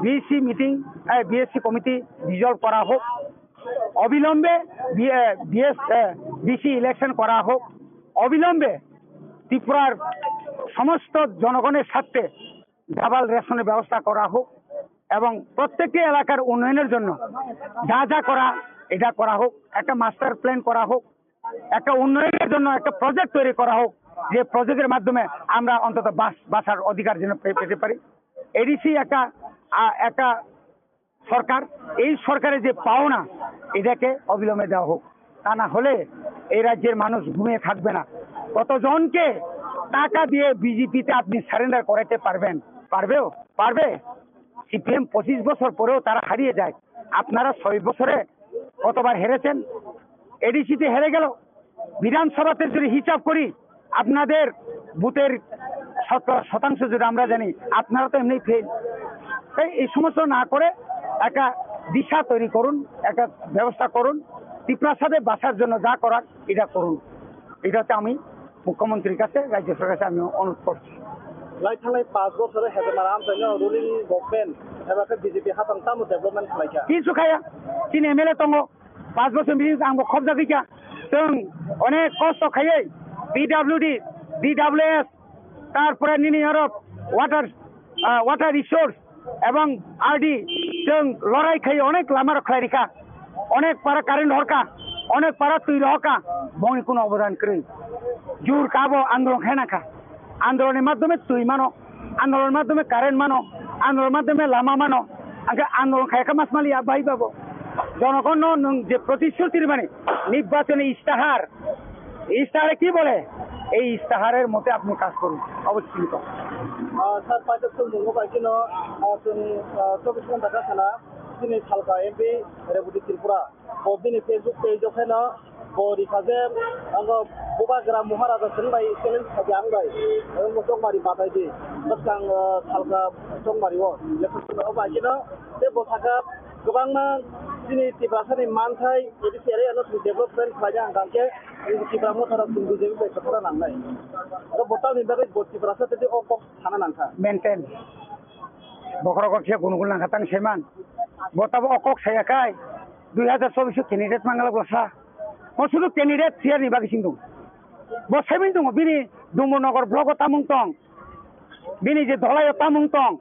B C meeting, eh, B S C committee dissolve kora hok. অবিলম্বে বি-, এ, বিএস, এ, DC election করা হোক, অবিলম্বে ত্রিপুরার সমস্ত জনগণের স্বার্থে ডাবল রেশনের ব্যবস্থা করা হোক এবং প্রত্যেকটি এলাকার উন্নয়নের জন্য যা যা করা, এটা করা হোক, একটা মাস্টার প্ল্যান করা হোক, একটা উন্নয়নের জন্য একটা প্রজেক্ট তৈরি করা হোক, যে প্রজেক্টের মাধ্যমে আমরা অন্তত বাস-, বাসার অধিকার যেন পে-, পেতে পারি। এডিসি একটা, আ, একটা সরকার, এই সরকারের যে পাওনা, এটাকে অবিলম্বে দেওয়া হোক। তা না হলে এই রাজ্যের মানুষ ঘুমিয়ে থাকবে না। কতজনকে টাকা দিয়ে বিজেপিতে আপনি সারেন্ডার করাতে পারবেন? পারবেও? পারবে? সিপিএম পঁচিশ বছর পরেও তারা হারিয়ে যায়, আপনারা ছয় বছরে কতবার হেরেছেন? এডিসিতে হেরে গেল, বিধানসভাতে যদি হিসাব করি, আপনাদের বুথের শত-, শতাংশ যদি আমরা জানি, আপনারা তো এমনি ফেল। তাই এই সমস্ত না করে একটা দিশা তৈরি করুন, একটা ব্যবস্থা করুন, ত্রিপুরার সাথে বাঁচার জন্য যা করার এটা করুন। এটা হচ্ছে আমি মুখ্যমন্ত্রীর কাছে, রাজ্য সরকারের কাছে আমি অনুরোধ করছি। Lai thanglai panch bochor hai jemara amchaino ruling government, eba khe B J P hatong tamo development khlaikha? Kichu khaya, chini M L A tongo, panch bochor bini ang bo khobjagwi kha. Chwng onek kosto khaiwi P W D, D W S, tarpore nini aro water, ah, water resource, ebong R D chwng lorai khai onek lama rok khlai rikha, onek para current horkha, onek para twi rohorkha, bongni kuno obodan kwrwi. Jur kabo andolon khaina kha, andolonni madhyome twi mano, andolonni madhyome current mano, andolonni madhyome lama mano, angkhe andolon khaikha mas mali ya bai babo. জনগণ nwng je প্রতিশ্রুতি rimani, নির্বাচনী ইস্তাহার, ইস্তাহারে কি বলে? এই ইস্তাহারের মতে আপনি কাজ করুন, অবশ্যই তো। আহ, স্যার, পাঁচ বছর মুঙ্গো পাইছিল, আহ, তুমি, আহ, চব্বিশ ঘন্টা কাছে না, তিনি হালকা এমপি রেবতী ত্রিপুরা। ও বিনি Facebook পেজ ওখানে, Bo rikha je, ang Bubagra Maharaja chwng bai challenge khaidi ang bai. Ang bo chokmari batai di. Bwskang, eh, salka chokmari o. Bai kino, tei bo saka kwbangma chini Tiprasani manthai, A D C area no development khlai ang kangkhe, Tipra Motha rok chwng B J P bai kwthara nangnai. Aro bo tamni bagwi bo Tiprasa tei o kok sana nangkha. Maintain. Bokhorok khe gunu gunu nangkha tang seman. Bo tabo o kok saya kai. Dui hajar chobbish o candidate mangala bwsa. Mo sudu candidate chair ni bagwi sing tongo. Bo semin tongo, bini Dumbur Nogor block o tamung tong. Bini je dholai o tamung tong.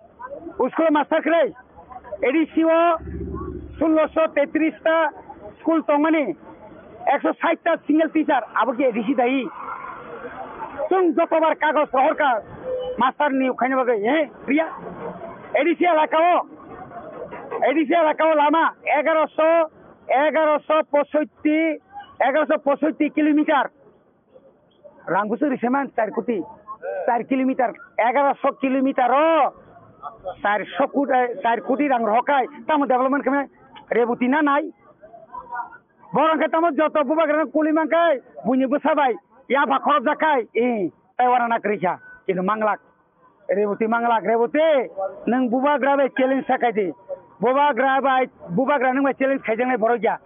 School master kwrwi. A D C o sulosho tetris ta school tongmani, ekso sait ta single teacher, abo khe A D C dai. Chwng jotobar kagoj rohorkha master ni ukhaina bagwi, eh, priya. A D C elaka o, A D C elaka o lama egaroso, egaroso posoitti, egaroso posoitti kilometer. Rang bwswk ri seman char koti, char kilometer, egaroso kilometer o char so koti, eh, char koti rang rohor kai, tamo development khe Reboti na nai? Borok khe tamo joto Bubagra no kuli man kai, buini bwsa bai yapha khorok jak kai, eh, tei wana na kwrwi kha, kintu manglak. Reboti manglak, Reboti, nwng Bubagra bai challenge sa khaidi. Bubagra bai, Bubagra nwng bai challenge khaijaknai borok ya.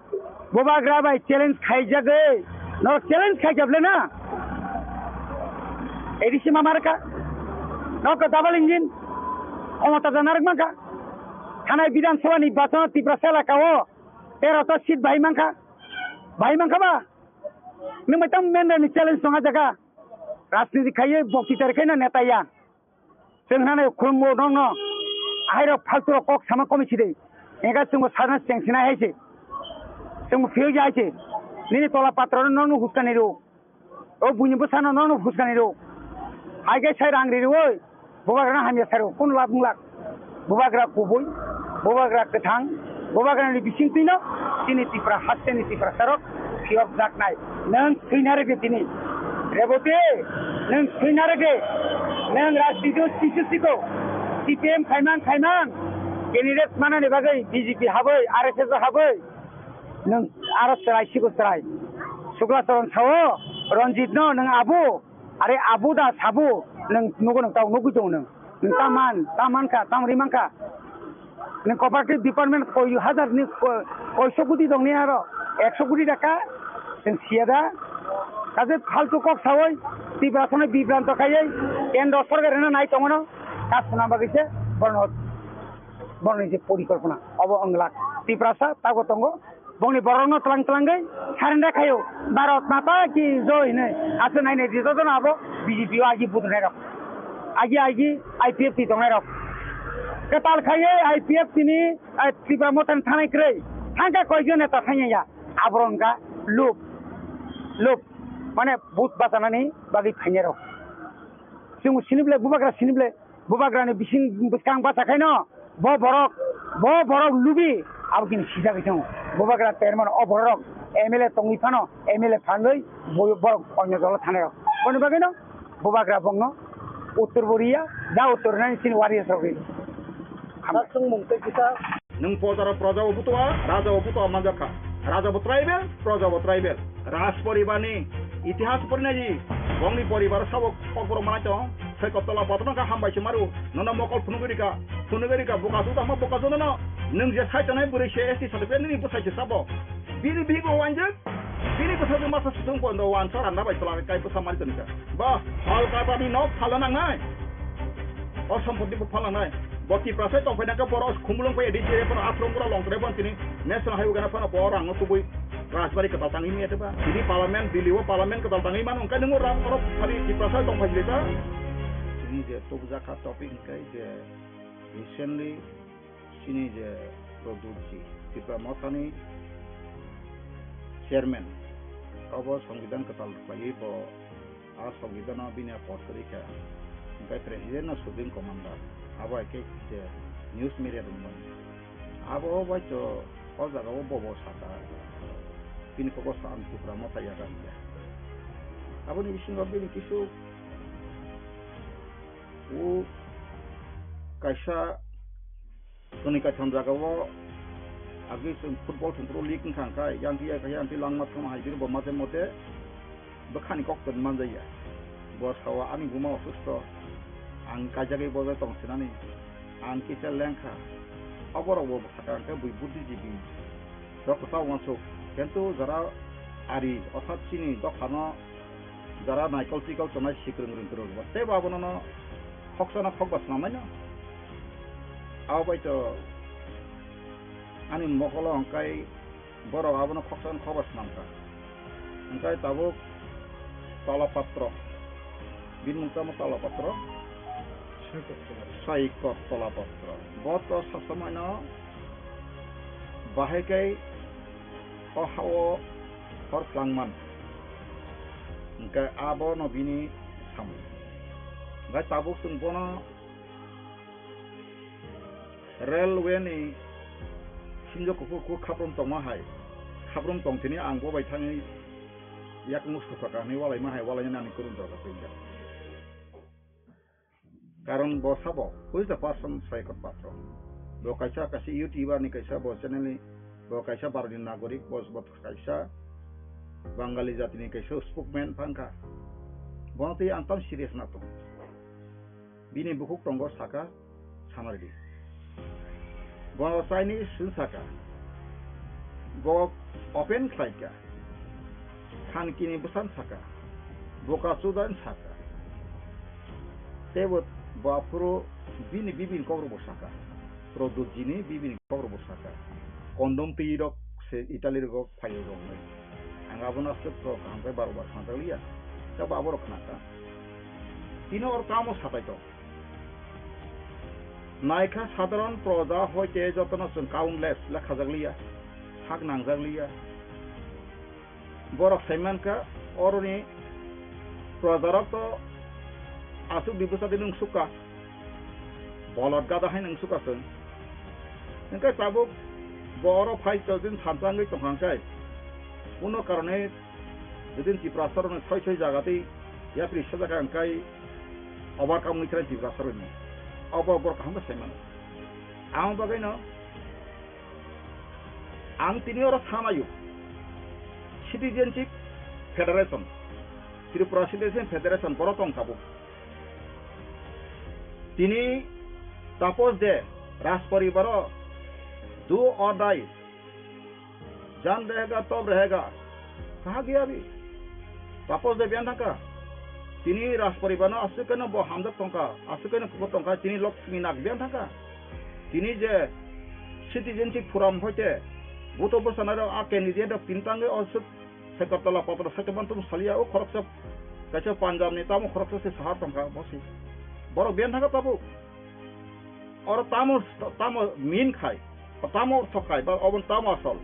Bubagra bai challenge khaijagwi, norok challenge khaijak le na? A D C ma marka. Norok double engine. Khomota jana rwk mankha. Thanai Bidhan Sabha ni bachano Tiprasa elaka o tero ta seat bahai mankha. Bahai mankha ba? Nwng bai tamo member ni challenge tong a jaga. Rajniti khaiwi bokti tari khaino neta ya. Chwng hwnwi khulumgo nokno. Ahairok phalturok kok sama komi sidi. Engkha chwngbo sajna chengsinai hai se. Chwngbo phiyokya hai se. Nini tola patrano nokno huskani rw. O buini bwsano nokno huskani rw. Hai khe sai rang ri rw oi. Bubagrano hamya sai rw. Kun lab wng lak. Bubagra kubui. Bubagra kwthang. Bubagrani bisingtwino chini Tipra hasteni Tiprasarok phiyokjaknai. Nwng swina rwdi tini. Reboti, nwng swina rwdi. Nwng rajniti o sisu siko. C P M khaimang khaimang. Candidate manani bagwi B J P habwi, R S S o habwi. Nwng aro chwrai siko chwrai. Sukla Charan sao, Ranjit no nwng abu. Are abu da sabu, nwng nugo nwng tau nugwi tongo nwng. Nwng ta man, ta mankha, ta ri mankha. Nwng cooperative department koi hajar ni ko-, koiso koti tongni aro, ekso koti taka, nwng siya da. Kaje phaltu kok sawi, Tiprasano bibranto khaiwi, kendro sorkarino nai tongo no, ta suna bagwi se, bono, bono je porikolpona, obo wng glak. Tiprasa tago tongo, bongni borokno tlang tlangwi surrender khaio, "Bharat Mata ki Joy" hinwi. Aswk nainai di jotono abo B J P o agi budonai rok, agi agi I P F T tongnai rok. Kwtal khaiwi I P F T ni, eh, Tipra Motha ni thanai kwrwi thangkha koijon neta thangya ya. Aborok wngkha lub, lub, mane vote bachanani bagwi phainai rok. Chwng sinible, Bubagra sinible. Bubagrani bising bwskang bacha khaino bo borok, bo borok lubi abo kini sijagwi tongo. Bubagra termano o borok M L A tongwi phano M L A phanwi bo borok onyo dolo thanai rok. Boni bagwino Bubagra bongno uttor bo riya, ja uttor nani chini warriors rok ri. Hambai. Chwngmung tei kisa. Nwng pojaro proja bo butua, raja bo butua manjakha. Raja bo tribal, proja bo tribal. Raj poribarni itihas porinai di. Bongni poribar sabo kokborok manai tong. Soikot tola botorno kha hambai se maru. Nono mokol phunugwi rika. Phunugwi rika bukasu tamo bukasu nono. Nwng je sai tongnai bwrwi se S T certificate nini bwsai se sabo. Bini bibo wanjak. Bini bwsajwk masa sutwng pondo wansa randa bai twla kai bwsa mari tonika. Ba, Kolkata ni nok phalna nangnai. O sompoti bo phalna nangnai. Bo Tiprasa tongphai nangkhe borok khumulwng phai D C A phano Afrong bura long tore phano tini National Highway gana phano bo rang no tubui Rajbari kwtal tangwi maya teba. Tini parliament, Delhi o parliament kwtal tangwi mano, hwnkhe nwngo rang oro phari Tiprasa tongphai jilai ta. Tini je tubujak kha topic hwnkhe je recently chini je Pradyut ji, Tipra Mothani chairman, obo Songbidan kwtal khlaiwi bo a Songbidan o bini a post kwrwi kha, hwnkhe president no supreme commander, abo hai khe je news media rok mani. Abo bai to o jaga o bobo saka, bini kok o sa ang Tipra Motha yaga hwnkhe. Aboni bisingo bini kisu o kaisa Chwngni kaitham jagao Agwi chwng football thwngphuru league wngkha hwnkhe, yang twi, yang twi langma thangma hai bini bo mate mote bwkhani kok tong manjaya. Bo sao ani buma osusto, ang kaijagwi bojai tong sinani, ang kisa lengkha. Oborok bo sakha hwnkhe bui buddhijibi rok kwtal uansuk. Kintu jara ari, orthat chini dophano jara naikol tikol tongnai sikrwng rwng kwrwng bo teibo abono no khoksa no khokba swnamnai no. Abo bai to ani mokolo hwnkhe borok abono khoksa no khokba swnamkha. Hwnkhe tabuk Tolapatro, bini mung tamo Tolapatro, Saikot Tolapatro. Bo to sasamano bahai khe o ha-o hor phlangman. Hwnkhe abono bini samung. Hwnkhe tabuk chwng bono railway ni sinjo kuphur kuphur khaprum tongma hai, khaprum tong tini ang bo bai thangwi yakung sukha ka hinwi walaima hai, walainani ani kwrwng jora twi. Karon bo sabo, who is the person Saikot Patro? Bo kaisa, kaisa YouTuber ni kaisa, bo channel ni, bo kaisa Bharat ni nagorik, bo, bo kaisa Bangali jati ni kaisa spokesman phangkha. Bono twi ang tam serious na tong. Bini bukhuk tongo saka, sanaridi. Bo Chinese chwng saka. Bo open khlaika. Khankini bwsan saka. Boka chudan saka. Teibo bo aphuru bini bibini kokrokbo saka. Produt jini bibini kokrokbo saka. Kondom twi rok se Italy rogo phaio rok nai. Ang abono aswk rok kaham khe baro bar khna jak liya. Tei bo abo rok khna kha. Tini or kamo satai tong. Naikha sadharon proja hoite jotono chwng countless lekhajak liya, sak nangjak liya. Borok sai mankha oroni projarok to aswk di bwsa di nungsukha, bolot gada hai nungsukha chwng. Hwnkhe tabuk bo oro phai to din sansa wngwi tongkha hwnkhe kuno karone judin Tiprasarokno soi soi jaga tei yapri sajak ang kai overcome wngwi thai Tiprasarokni. Abo borok kaham khe sai mano. Ang bagwino ang tini oro sanayo Citizenship Federation, Tripura Citizenship Federation borok tong tabuk. Tini tapos de Rajporibar o do or die. Jan rehega, tob rehega. Kaha gaya abhi? Tapos de biyan thangkha. Tini Rajporibar no aswk khe no bo hamjak tongkha, aswk khe no kubur tongkha, tini Lakshmi Nag biyan thangkha. Tini je Citizenship Forum hoite buto bwsana rok a candidate rok tini tangwi o swk Saikot Tolapatro Saikot Mantum salia o khoroksa kaisa Punjab ni tamo khoroksa se sahar tongkha bosi. Borok biyan thangkha tabuk. Oro tamo, tamo min khai, tamo ortho khai, ba obo tamo asol.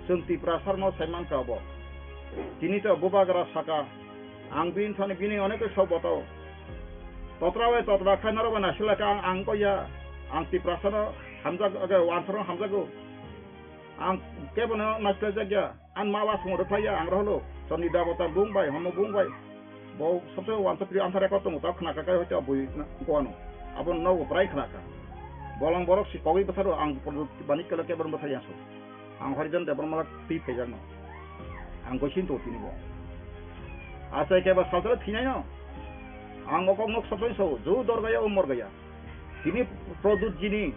Chwng Tiprasarno sai mankha obo. Tini to bubagra saka, ang bini thani bini onek sok botao. Totra bai totra khai norok bai naisila kha ang, ang ko ya, ang Tiprasano hamjak, age, wansarno hamjago. Ang kebono naisila jakya. Ang ma ba songwrwk phai ya, ang roholo. Chondri Debota bung bai, hono bung bai. Bo sabse wansa pri answer record tongo, ta khna kakai hoite bui koano. Abo nogo brai khna ka. Bolong borok si kogwi bwsaro ang bani kala kebon bwsai yaso. Ang Harijan Debbarma twi phaijakno. Ang goisin to tini bo. Achai keba salsala thinai no. Ang okok nok sabse so, ju dorgaya umor gaya. Tini Pradyutjini,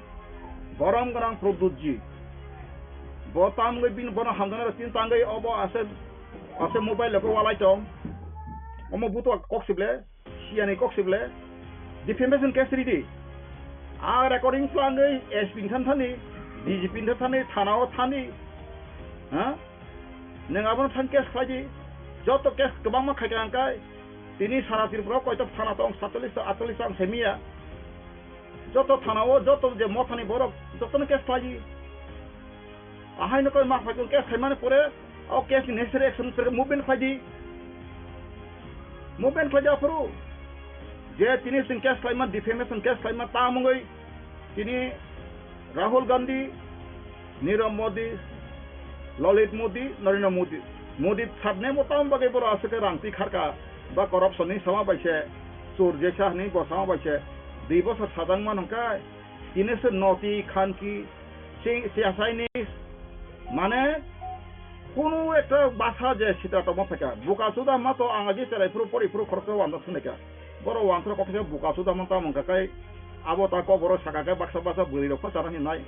borom gwnang Pradyutji. Bo tamgwi bini bono hamjaknai rok tini tangwi obo ase, ase mobile rok walai tong. Omo buto kok sible, siyani kok sible. Defamation case ridi. A recording slangwi S P ni than thani, D G P ni than thani, thana o thani. Ha? Nwng abono thang case khlai di. Joto case kwbangma khai ka ang kai. Tini sara Tripura o koito thana tong, satchallis ta, atchallis ta ang semiya. Joto thana o, joto je mothani borok, jotono case khlai di. Ahai no koi ma phai kong case khaimani pore, o case ni necessary action pore movement khlai di. Movement khlai di aphuru. Je tini sing case khlaima, defamation case khlaima, ta mungoi tini Rahul Gandhi, Nirav Modi, Lalit Modi, Narendra Modi. Modi sabne mo tam bagwi borok aswk khe rang twi kharka ba corruption ni sama bai se, chor jesa hwnwi bo sama bai se, dui bosor sajak man hwnkhe, tini se noti khanki, Sing-, siya Chinese, mane, kunu ekta basa je sitra tongma phaikha. Buka suda ma to ang agi cherai phuru pori phuru khoroksa wanda sunai kha. Boro wansra kok kisa buka suda man tamo kha kai, abo ta kok boro saka kai baksa baksa bwrwi rok pha chana hinai.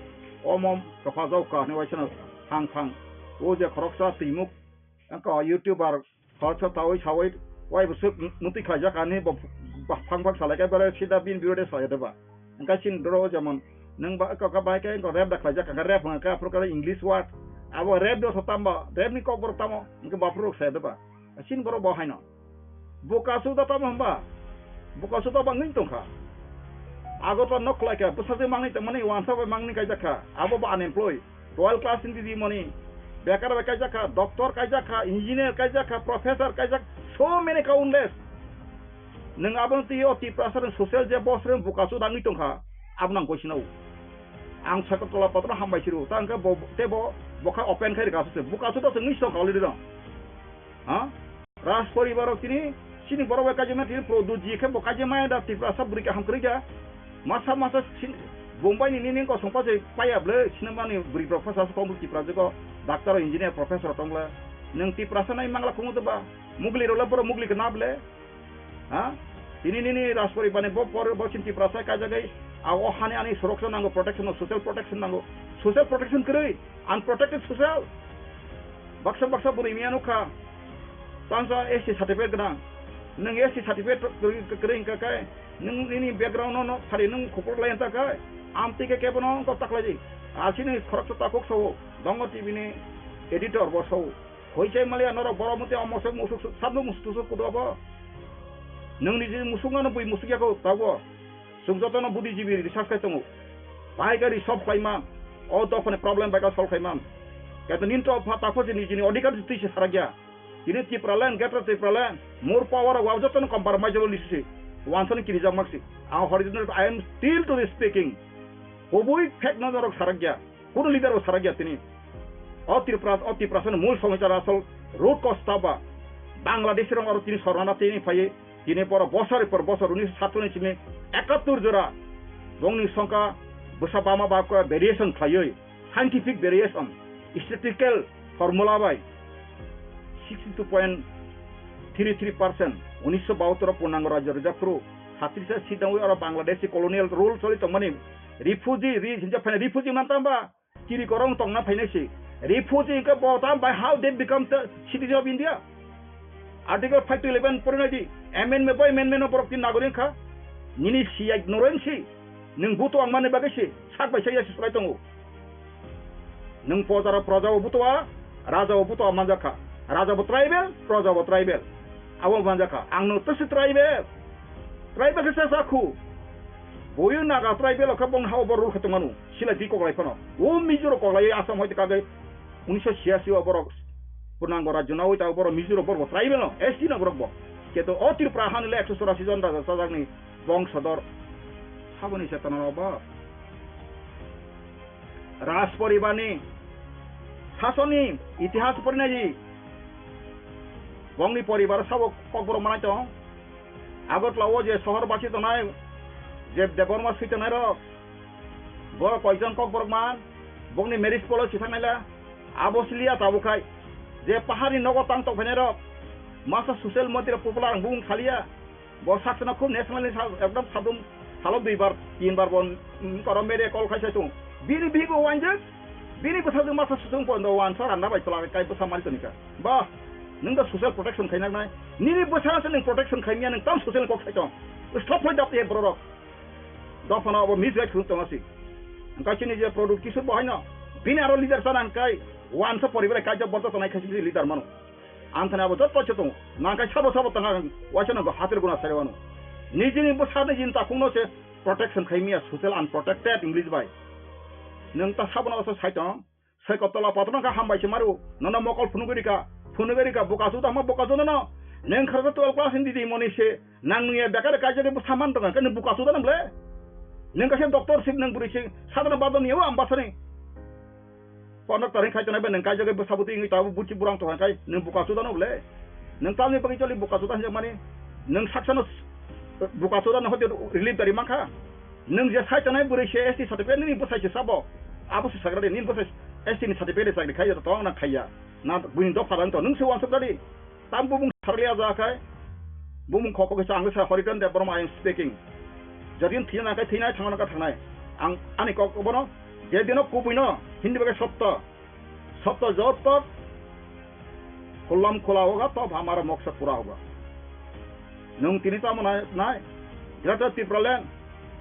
Omo kapha jau ka hinwi waisano thang thang. O je khoroksa twimuk, angka YouTuber, Hor sa tawi sawi wai bwswk mutwi khlaijak ani bo ba-, phang phang salai khe bare sida bini birode salai de ba. Hwnkhe chini doro jemon nwng ba ka, ka bai khe rap da khlaijak, hwnkhe rap hwnkhe aphuru khe English word. Abo rap do sa tamo, rap ni kok borok tamo, hwnkhe baphuru rok sai de ba. Chini borok bo haino. Buka suda tamo hwnba? Buka suda bangwi tongkha. Agartala nok khlai kha, bwsajwk mangni tongmani, wansa bai mangni kaijak kha. Abo bo unemployed. Twelve class ni didi moni, bekar bai kaijak kha, doctor kaijak kha, engineer kaijak kha, professor kaijak, so many countless. Nwng abo twi o Tiprasa rok social je boss rok buka suda wngwi tongkha, abo nang koisino. Ang sakha tola patro hambai siru, ta hwnkhe bo, tei bo, bo kha open khai rwkha se, buka suda se wngwi tongkha already no. Ha? Raj poribar rok tini, chini borok bai kaijak na tini Pradyut ji khe bo kaijak maya da Tiprasa bwrwi kaham kwrwi kha. Masa masa sin-, Bombay ni nini kosong pajai paya bwle sinamani bwrwi borok phasa se kok Tiprasa ko doctor, engineer, professor tong bwle. Nwng Tiprasa nai mangla kumu to ba? Mugli rok le borok mugli khe na bwle? Ha? Tini nini Raj poribar ni bo por bo chini Tiprasa kaijak ai. A o hani ani suroksha nango, protection, social protection nango. Social protection kwrwi. Unprotected social. Baksa baksa bwrwi miya nukha. Tangsa S T certificate gwnang. Nwng S T certificate kwrwi, kwrwi wngkha khe, nwng nini background no, no, phari nwng khupur lai wngkha khe, amtwi khe kebo no wngkha taklai di. Asini khoroksa takhuk sao, Dongo T V ni editor bo sao. Hoichai maliya norok borok mutwi o mosok musuk, sabno musuk tusuk kudo bo. Nwng niji musuk no bui musuk ya kho, tabuk. Chwng jotono buddhijibi research khai tongo. Bahai khe resolve khlaima, o dophani problem bai khe solve khlaima. Kaito nini to pha takho se nijini odhikar twi se sarakya. Tini Tipraland, Greater Tipraland, more power o jotono compromise o lisisi. Wansani kirijak maksi. Ang horizontal, I am still to the speaking. Kubui fact no norok sarakya. Kuno leader bo sarakya tini. O Tripura, o Tiprasani mul somosya asol root cause ta ba. Bangladesh rong aro tini sornana tini phaiwi. Tini poro bosor por bosor unisho satchollish ni ekattor jora bongni songkha bwsa bama ba khe variation khlaiwi scientific variation statistical formula bai sixty two point three three percent unisho bahattor o purnango rajyo rwjak phuru satrisa sidangwi oro Bangladeshi colonial rule choli tongmani refugee ri hinjak phaina refugee man tamba. Chiri korong tongna phainai se. Refugee hwnkhe bo tam by how they become the citizen of India? Article five to eleven porinai di. Amendment by amendment no borok tin nagorik kha. Nini siyai ignorance si. Nwng buto ang mani bagwi se. Sak bai sak ya se sulai tongo. Nwng pojaro proja o buto a, raja o buto a manjak kha. Raja bo tribal, proja bo tribal. Abo manjak kha. Ang no to se tribal. Tribal khe sa sa khu. Boyo Naga tribal o khe bong ha o bo rule khe tongmanu. Sila di koklai phano. O Mizo rok koklai Assam hoite kagwi unisho siasi o borok purnango rajyo nawi ta borok Mizo rok borok bo tribal no, S T no borok bo. Keto o Tripura hani le ekso chorasi jon raja chajakni bongso dor. Saboni chetona rok bo. Raj poribarni sasoni itihas porinai di. Bongni poribar sabo kokborok manai tong. Agartala o je sohor basi tongnai, je Debbarma swi tongnai rok, bo koijon kokborok man, bongni marriage policy thangnaila, abo siliya tabuk khai, je paharni nogo tang tokphainai rok, masa social media popular ang bung khaliya, bo saksana khub national ni sa-, ekdom sadum salo duibar, tinbar bo, mm, koro media call khai sai tung. Bini bigo wanjak, bini bwsajwk masa sung pondo wansa randa bai twla kai bwsa mari tonika. Ba, nwng da social protection khainaknai. Nini bwsano se nwng protection khaimya, nwng tam social kok sai tong. Stop lai dap ye borok. Dophano abo misguide khuluk tong asi. Hwnkhe chini je product kisur bo haino. Bini aro leader sana hwnkhe wansa poribar kaijak borok tonai khaisi leader mano. Ang thani abo jotto se tongo. Nangkhe sabo sabo tanga waisa nangkhe hatir guna sari wano. Nijini bwsa nijini takhukno se protection khaimya social unprotected English bai. Nwng ta sabono asa sai tong. Sai kottola patro nangkha hambai se maru. Nono mokol phunugwi rika. Phunugwi rika buka suda hama buka suda no. Nwng kharsa twelve class ni didi moni se. Nang nuya bekar kaijagwi bwsa man tonga. Khe nwng buka suda nang ble. Nwng kaisa doctor sik nwng bwrwi sik. Sadana badon yawa ambasani. Pondok tarik khai tonai bai nwng kaijagwi bwsa bwtwi wngwi tabuk buchi burang tongkha khai nwng buka suda no ble. Nwng tamni bagwi choli buka suda hinjak mani. Nwng saksano s-, buka suda no hoite relief dari mankha. Nwng je sai tonai bwrwi se S T certificate nini bwsai se sabo. Abo se sagra de, nini bwsai S T ni certificate chakri khai ya, tong na khai ya. Na buini dopha rang to, nwng se wansuk dadi. Tam bumung sarli aja khai. Bumung khoko kisa ang sa Horiton Debbarma, I am speaking. Jodi thina na khai thina, thangna ka thangnai. Ang ani kok bono, je dino kubuino, Hindi bagai sotto. Sotto jotto Khullam khula hoga, tab hamara maksad pura hoga. Nwng tini tamo nai, nai. Greater Tipraland.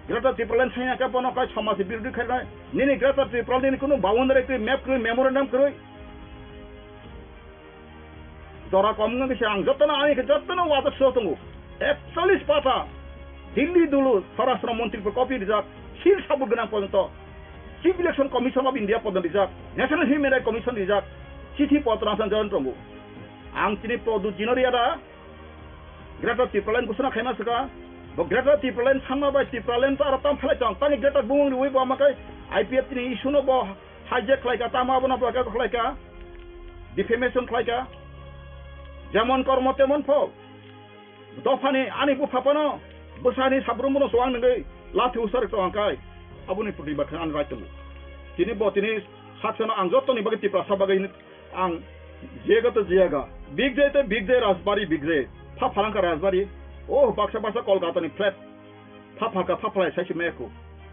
Greater Tipraland sanya ke bono kai samaj birodhi khainai. Nini Greater Tipraland nini kunu boundary kwrwi, map kwrwi, memorandum kwrwi. Jora kom wngkha khe ang jotono, ani khe jotono wadak so tongo. Ekchallis pata Delhi dulu Swarashtra Montri copy rijak, seal sabut gwnang porjonto. Chief Election Commission of India podon rijak, National Human Rights Commission rijak, chithi potro asang jon tongo. Ang chini Pradyut Jinoriya da Greater Tipraland gusuna khaima saka. Bo Greater Tipraland sanma bai Tipraland to aro tam phalai tong. Tani Greater bumung riwi bo amakai I P F ni issue no bo hijack khlaika, tamo abono bo khlaika, defamation khlaika. Jemon kormo temon phol. Dophani ani bupha phano bwsani sabrumbono chuwang nungwi lathi usar tong kai. Aboni protibad khe ani right tongo. Tini bo tini saksano ang jotoni bagwi Tiprasa bagwi ang jega to jega. Big day to big day, Rajbari big day. Pha phalangka Rajbari. Oh, baksa baksa Kolkata ni flat. Pha phalka pha phalai sai se meko.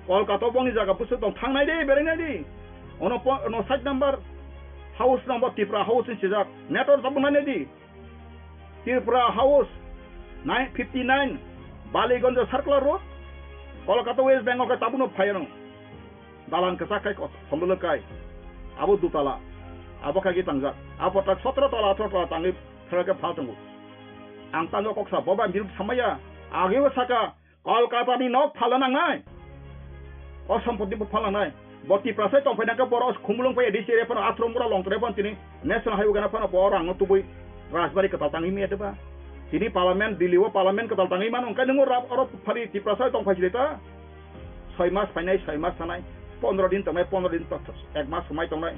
Kolkata bongni jaga busu tong thangnai de, berengnai di. Ono po-, ono side number house number Tipra house ni sijak. Network tabunai di. Tripura House, nine fifty nine, Baliganj Circular Road, Kolkata, West Bengal khe tabukno phaianw. Dalan kwchak khai, khomlolo kai. Abo dutala. Abo khai tangjak. Abo tak sotro tala, athro tala tangwi phai khe phal tongo. Ang tangwi kok sa, bo bai biruk samaya. Ageo saka, Kolkata ni nok phalna nangnai. O sompoti bo phalna nangnai. Bo Tiprasa tongphai nangkhe borok khumulwng phai A D C area phano Athro Mura Longtrai phano tini National Highway gana phano bo rang no tubui Rajbari kwtal tangwi maya deba. Tini Parliament, Delhi o Parliament kwtal tangwi mano, hwnkhe nwng oro phari Tiprasa tongphai sile ta. Soi mas phainai, soi mas thanai, pondro din tongnai, pondro din to-, ek mas swmai tongnai.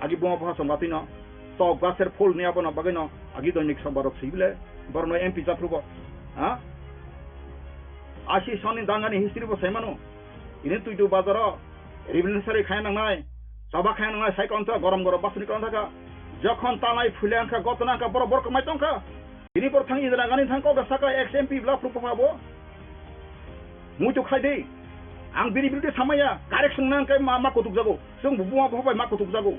Agi buma bupha songbatwi no tok gaser phul ni abono bagwi no agi doinik sombar rok sibile borok no M P japhrubo. Ha? Asi soni dangani history bo saimano. Ini tuitu bazaro revolutionary khaina nangnai, choba khaina nangnai, sai konsa gorom gorom basuni konsa ka. Jokhon tanai phule angkha, gotona angkha, borok borok mai tongkha. Ini por thang Indira Gandhi thang kok saka ex M P bla phru pha bo. Muitu khai di. Ang bini birude samaya, correction nang kai ma, ma kutuk jago. Sung bu buma bo bai ma kutuk jago.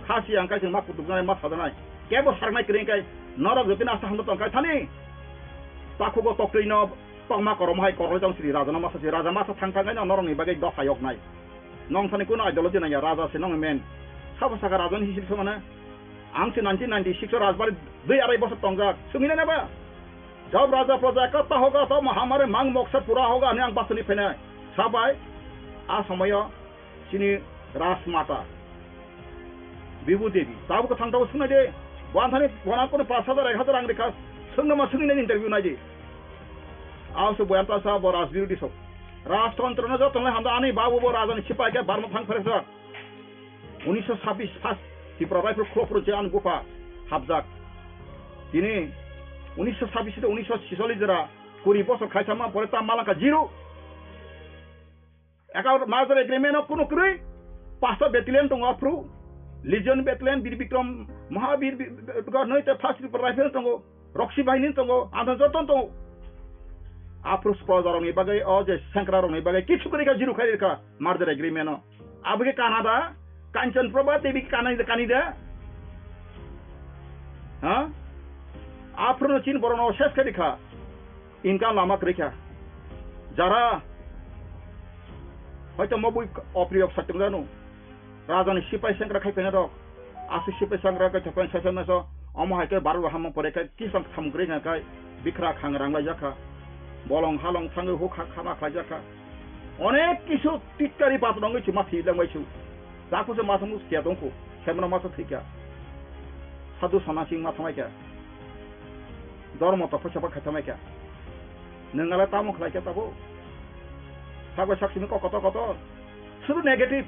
Khasi ang kai ma kutuk nai ma sadanai. Kebo sarnai kring kai. Norok jotin asa hamdo tong kai thani. Takhugo toktwi no tongma korom hai koroi tong sri raja no masa si raja masa thang thang kai no norok ni bagwi dopha yok nai. Nong thani kuno ideology nang ya, raja se nong men. Sabo saka raja ni history se mane. Ang se nineteen ninety-six o Rajbari dui arai bosor tongjak. Sungina neba? Job raja praja katta hoga to mahamare mang moksa pura hoga ani ang basuni phenai. Sabai, a somoyo chini Rajmata Bibu Devi. Tabu ko thang tabu sunai de. Buan thani buan kono pas hajar ek hajar ang rikha. Sungna ma sungina interview nai de. Aw se buan ta sa bo Raj Birodhi sok. Rajtantro no joto nai hamda ani babu bo raja ni sipai ke Barma thang phere sa. Unisho sabbish first Tipra Rifle Club ro je an gupa hapjak. Tini unisho sabbish to unisho chisollis jora kuri bosor khaisa ma pore ta malaka zero. Eka merger agreement o kunu kwrwi pasta battalion tongo aphru. Legion battalion Bir Bikram Mahabir bi-, bi-, bi-, noi te first Tipra Rifle tongo. Roksi bahini tongo, anthon joto tongo. Aphru proja rokni bagwi o je sengkra rokni bagwi kichu kwrwi kha zero khai rikha merger agreement o. Abo khe Canada, Kanchan Prabha Devi khe kanai, kani da? Ha? Aphuru no chin borok no ses khe rikha. Income lama kwrwi kha. Jara hoito mo bui opriyok satung janu. Raja ni sipai sengkra khai phaina rok. Aswk sipai sengkra khai thokpai saisa naso. Omo hai khe baro hamma pore khai kisam samung kwrwi kha khai bikra khang rang lai jakha. Bolong halong thangwi huk ha khama khlai jakha. Onek kisu titkari patnongwi chuma thi langbai su. Jaku se masa mus kia dongkhu. Semra masa thikha. Sadhu sanasing ma thamai kha. Dormo to phaisa ba kha thamai kha. Nwng ale tamo khlai kha tabo. Sakbai sak simi kok kotor kotor. Sudu negative.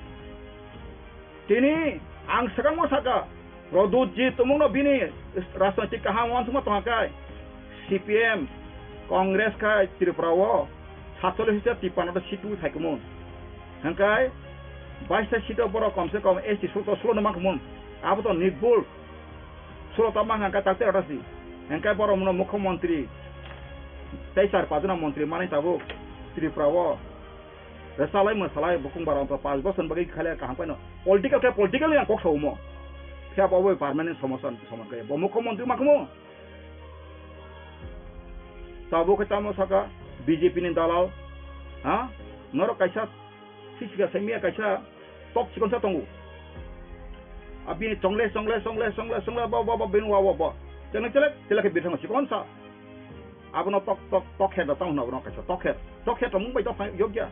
Tini ang swkangno saka, Pradyut ji tumungno bini rajnoitik kaham uansukma tongkha kai, C P M, Congress kai Tripura o satchollish hajar tippanno ta seat twi phaikhumu. Hwnkhe Baista seat o borok komse kom S T sulo to sulo no mankha mun. Abo to nirbul. Sulo to mankha hwnkhe takte rota si. Hwnkhe borok muno mukhyamantri tei char pajona mantri manwi tabuk Tripura o. Rwchalai mwsalai bukung bara onto panch bosor bagwi khailai kaham khaino. Political khe political yang kok saumo. Phiya bo bai permanent somosan somosan khe. Bo mukhyamantri makhmo. Tabuk khe tamo saka B J P ni dalal. Ha? Norok kaisa Sisika saimia kaisa tok chikonsa tongo. A bini chongle, chongle, chongle, chongle, chongle, bo, bo, bo, bini wa, bo, bo. Chongle chelek, chelek khe birthango chikonsa. Abono tok, tok, tok kher da tong hwnna abono kaisa tok kher. Tok kher tongmung bai tok phai yokya.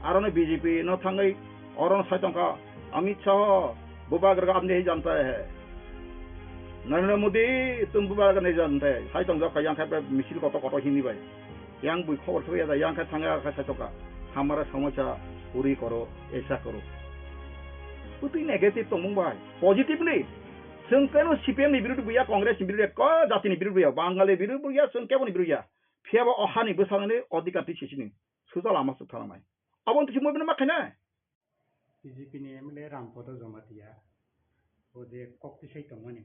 Arono B J P no thangwi orono sai tongkha Amit Shah, bubagra ka apni hi janta hai. Narendra Modi, tum bubagra nahi janta hai. Sai tongjak kha yang khai misil koto koto hini bai. Yang bui khobor soi ya da, yang khe thangya khe saitoka. Hamara samosa puri koro, esa koro. Butui negative tongmung bai. Positive ni. Chwng keno C P M ni birudu buya, Congress ni birudu buya, ko jati ni birudu buya, Bangali birudu buya, chwng kebo ni birudu ya. Phiya bo o hani bwsakni odhikar twi sisini. Suja lama suk thanamai. Abo twi simo bini ma khainai. B J P ni M L A Rampodo Jamatia, o je kok tisai tongmani,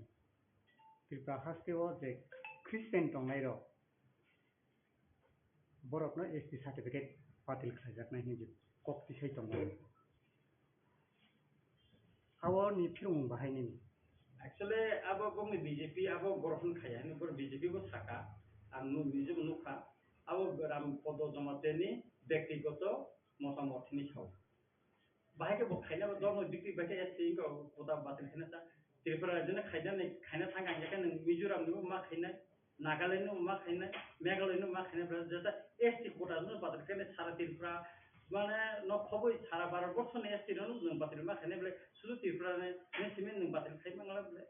Tripura haste o je Christian tongnai rok, borok no S T certificate batil khlaijaknai hinwi je kok tisai tongmani. Abo ni phirung bahai nini. Actually, abo bongni B J P abo grohon khaiya hinwi boro B J P bo saka, ang nu-, nijebo nukha, abo Rampodo Jamatia ni bektigoto motamot hinwi sao. Bahai khe bo khaina bo dormo bikri bai khe S T wngkha kota batil khaina sa. Tripura rajyo no khaina ni, khaina thang ang khe nwng Mizoram ni bo ma khaina, Nagaland ni bo ma khaina, Meghalaya ni bo ma khaina, bwrajak jata S T kota no batil khaina sara Tripura. Mane no khoboi sara Bharat borsho ni S T no nwng batil ma khaina bole sudu Tripura ni, ni simi nwng batil khai mangla bole.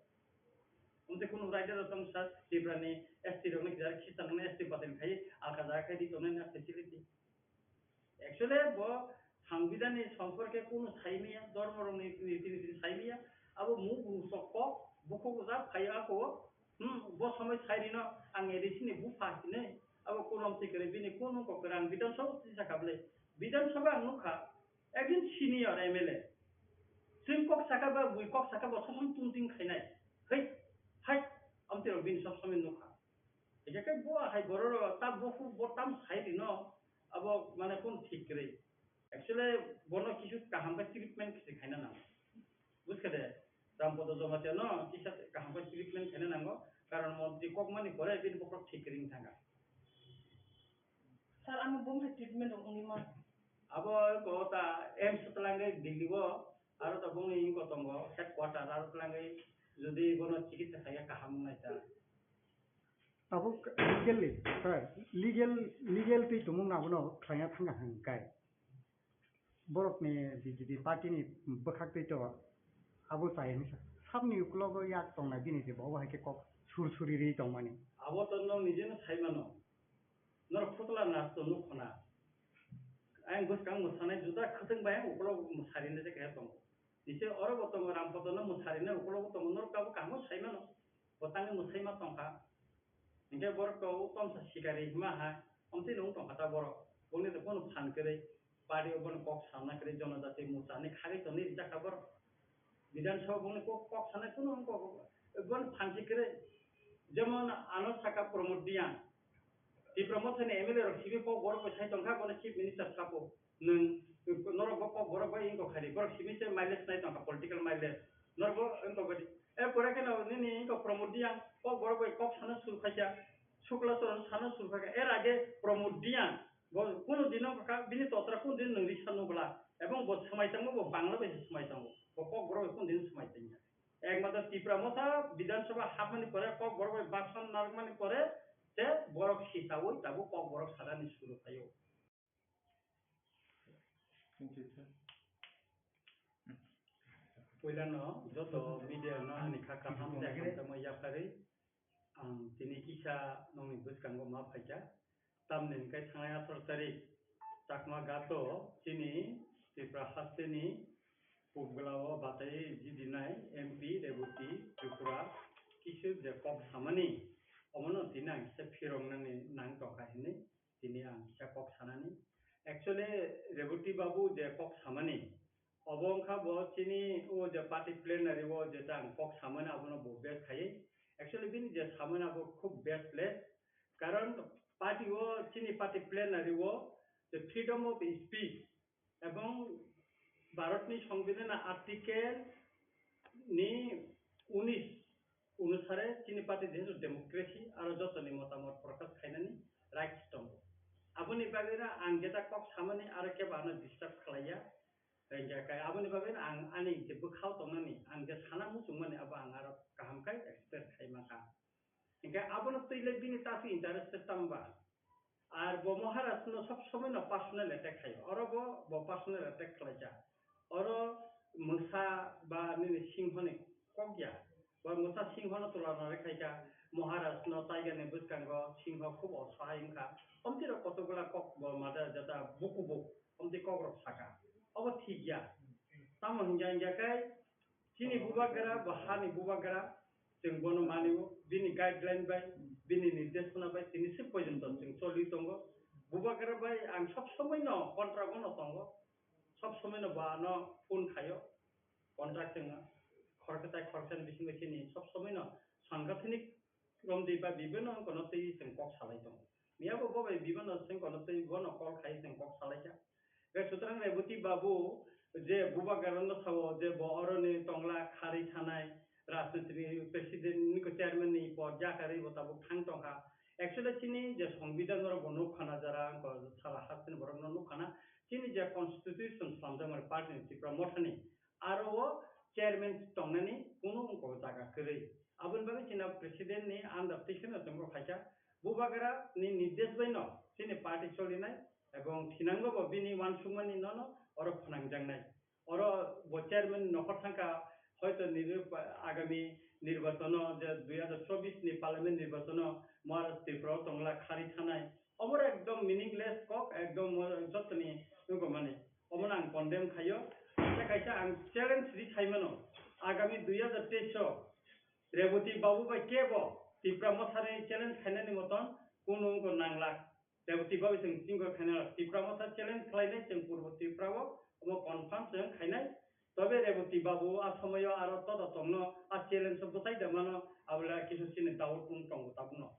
Omte kunu raida da tong sa Tripura ni S T rok ni kisa khisa no S T batil khai alka jaga khai di tongnai na facility. Actually, bo Sangbidan ni somporke kunu saimiya, dormo rok ni niti niti saimiya, abo mung bung sok kok, bukhuk ja phai ako, hmm, bo somoi sai rino ang A D C ni bupha hinwi, abo kunom sikre bini kunu kok rang Bidhan Sabha tisa kable. Bidhan Sabha ang nukha, ekjon senior M L A. Chwng kok saka ba bui kok saka bo sosom tunting khainai. Hei, hai, amtwi rok bini sob somoi nukha. Eke ke bo hai borok rok ta bo khu bo tam sai rino, abo mane kun thik kwrwi. Actually, bono kisu kaham khe treatment kisi khaina nango. Buskha de, Rampodo Jamatia no kisa kaham khe treatment khaina nango, karon montri kokmani pore bini bokhorok thik kwrwi wng thangkha. Sir, ano bumhai treatment rok wngwi ma? Abo ko ta M S twlangwi Delhi o, aro ta bongni wngko tongo headquarter, aro twlangwi jodi bono chikitsa khaiya kaham wngnai ta. Abo legally, sir, legal, legal twi tongmung abono khlaina thangkha hwnkhai. Borokni B J P party ni bwkhak twi to abo chaya hinwi sa. Sabni uklogo yak tongnai bini je bo, obo hai khe kok sur suri ri tongmani. Abo to nwng nijeno sai mano. Norok phutla nas to nuk khna. Ayang bwskang mwsanai juda khwtwng bai ang ukolog mwsari nai je kaya tongo. Nise oro bo tongo Rampodo no mwsari nai ukolog tongo norok abo kaham sai mano. Bo tangwi mwsai ma tongkha. Hinkhe borok to tomsa sikari hima hai. Omtwi nung tongkha ta borok. Bongni to bono phan kwrwi. Party o bono kok sana kwrwi, jonojati morcha hinwi khagwi tonwi rijak kha borok. Bidhan Sabha bongni kok, kok sanai kunu wngkha, bono phansi kwrwi. Jemon ano saka Pramod Reang, Tipra Motha ni M L A rok simi kok borok bai sai tongkha, bono Chief Minister sabo, nwng norok bo kok borok bai wngkha khaidi, borok simi se mileage nai tongkha, political mileage. Norok bo wngkha baidi. E pore kheno nini wngkha Pramod Reang, kok borok bai kok sana suru khaikha, Sukla Charan sana suru khaikha. Er age Pramod Reang, Bo kunu dino kha bini totra kunu din nwng risa nukla, ebong bo swmai tangmo, bo Bangla bai se swmai tango, bo kok borok bai kunu din swmai tangya. Ekmatro Tipra Motha Bidhan Sabha hapmani pore, kok borok bai baksan narwkmani pore se borok sitaui tabuk kok borok sanani suru khaio. Puilano joto media no ani kha kaham tei hamjakma yapharwi. Ang tini kisa nokni bwskango ma phaikha, tamni hwnkhe thangnai atharo tarik Chakma Ghat-o chini Tripura hasteni Pubgla-o batai jidinai M P Rebati Tripura kisu je kok samani, omono tini ang kisa phiroknani nang tongkha hinwi tini ang kisa kok sanani. Actually, Reboti Babu je kok samani, obo wngkha bo chini o je party plenary o je tang kok samani abono bo base khaiwi. Actually, bini je samani abo khub base le, karon party o, chini party plenary o je freedom of speech ebong Bharatni Songbidanni article ni unis onusare chini party jehetu democracy aro jotoni motamot prokash khainani rights tongo. Aboni bagwino ang jeta kok samani aro kebo ano disturb khlaiya. Hingkhe kai aboni bagwino ang ani je bwkhao tongnani, ang je sana muchungmani abo ang aro kaham khe express khai mankha. Hingkhe abono twi le bini tasu interest se tamo ba? Ar bo Maharaj no sob somoi no personal attack khaio. Oro bo, bo personal attack khlaijak. Oro mwsa ba nini singho ni kok ya. Bo mwsa singho no tula nari khaikha. Maharaj no taiga ni bwskango singho khub osahai wngkha. Omtwi rok kotokgola kok bo mada jata buku buk omtwi kok rok saka. Obo thik ya. Tamo hingya hingya khe chini bubagra bo hani bubagra, chwng bono manio, bini guideline bai, bini nirdeshona bai tini se porjonto chwng choli tongo. Bubagra bai ang sob somoi no contract o no tongo, sob somoi no bo ano phone khaio, contract chwng khoroksa tai khoroksa ni bisingo chini sob somoi no sangathanik romdi ba bibino wngkha no twi chwng kok salai tongo. Miyabo bo bai bibino chwng kono twi bono call khai chwng kok salai kha. Hwnkhe sutrang Reboti Babu je bubagrano sao je bo oroni tongla kharwi thanai, rajniti ni president ni ko chairman ni pod jakarwi bo tabuk thang tongkha. Actually chini je songbidan oro bo nukha na jara ko sala hasteni borok no nukha na chini je constitution slamjak mani party ni Tipra Motha ni aro o chairman tongnani kunu wngkha jaga kwrwi. Aboni bagwi chini president ni under twi kheno chwngbo khaikha. Bubagra ni nirdesh bai no chini party cholinai ebong thinango bo bini uansukmani nono oro phnangjaknai. Oro bo chairman nokhor thangkha, hoito nini agami nirbachano je dui hazar chobbish ni parliament nirbachano Maharaj Tripura o tongla khari thanai. Obo ekdom meaningless kok, ekdom jotoni wngkha mani. Omono ang condemn khaio. Kaisa kaisa ang challenge ri khaimano. Agami dui hazar teis o Reboti Babu bai kebo Tipra Mothani challenge khainani moton kunu wngkha nanglak. Reboti Babu chwng chingkor khaina Tipra Motha challenge khlainai chwng Purbo Tripura o omo confirm chwng khainai. Tobe Reboti Babu a somoyo aro todo tongno a challenge o bwchai da mano abole kisu chini doubt wng tongo tabukno.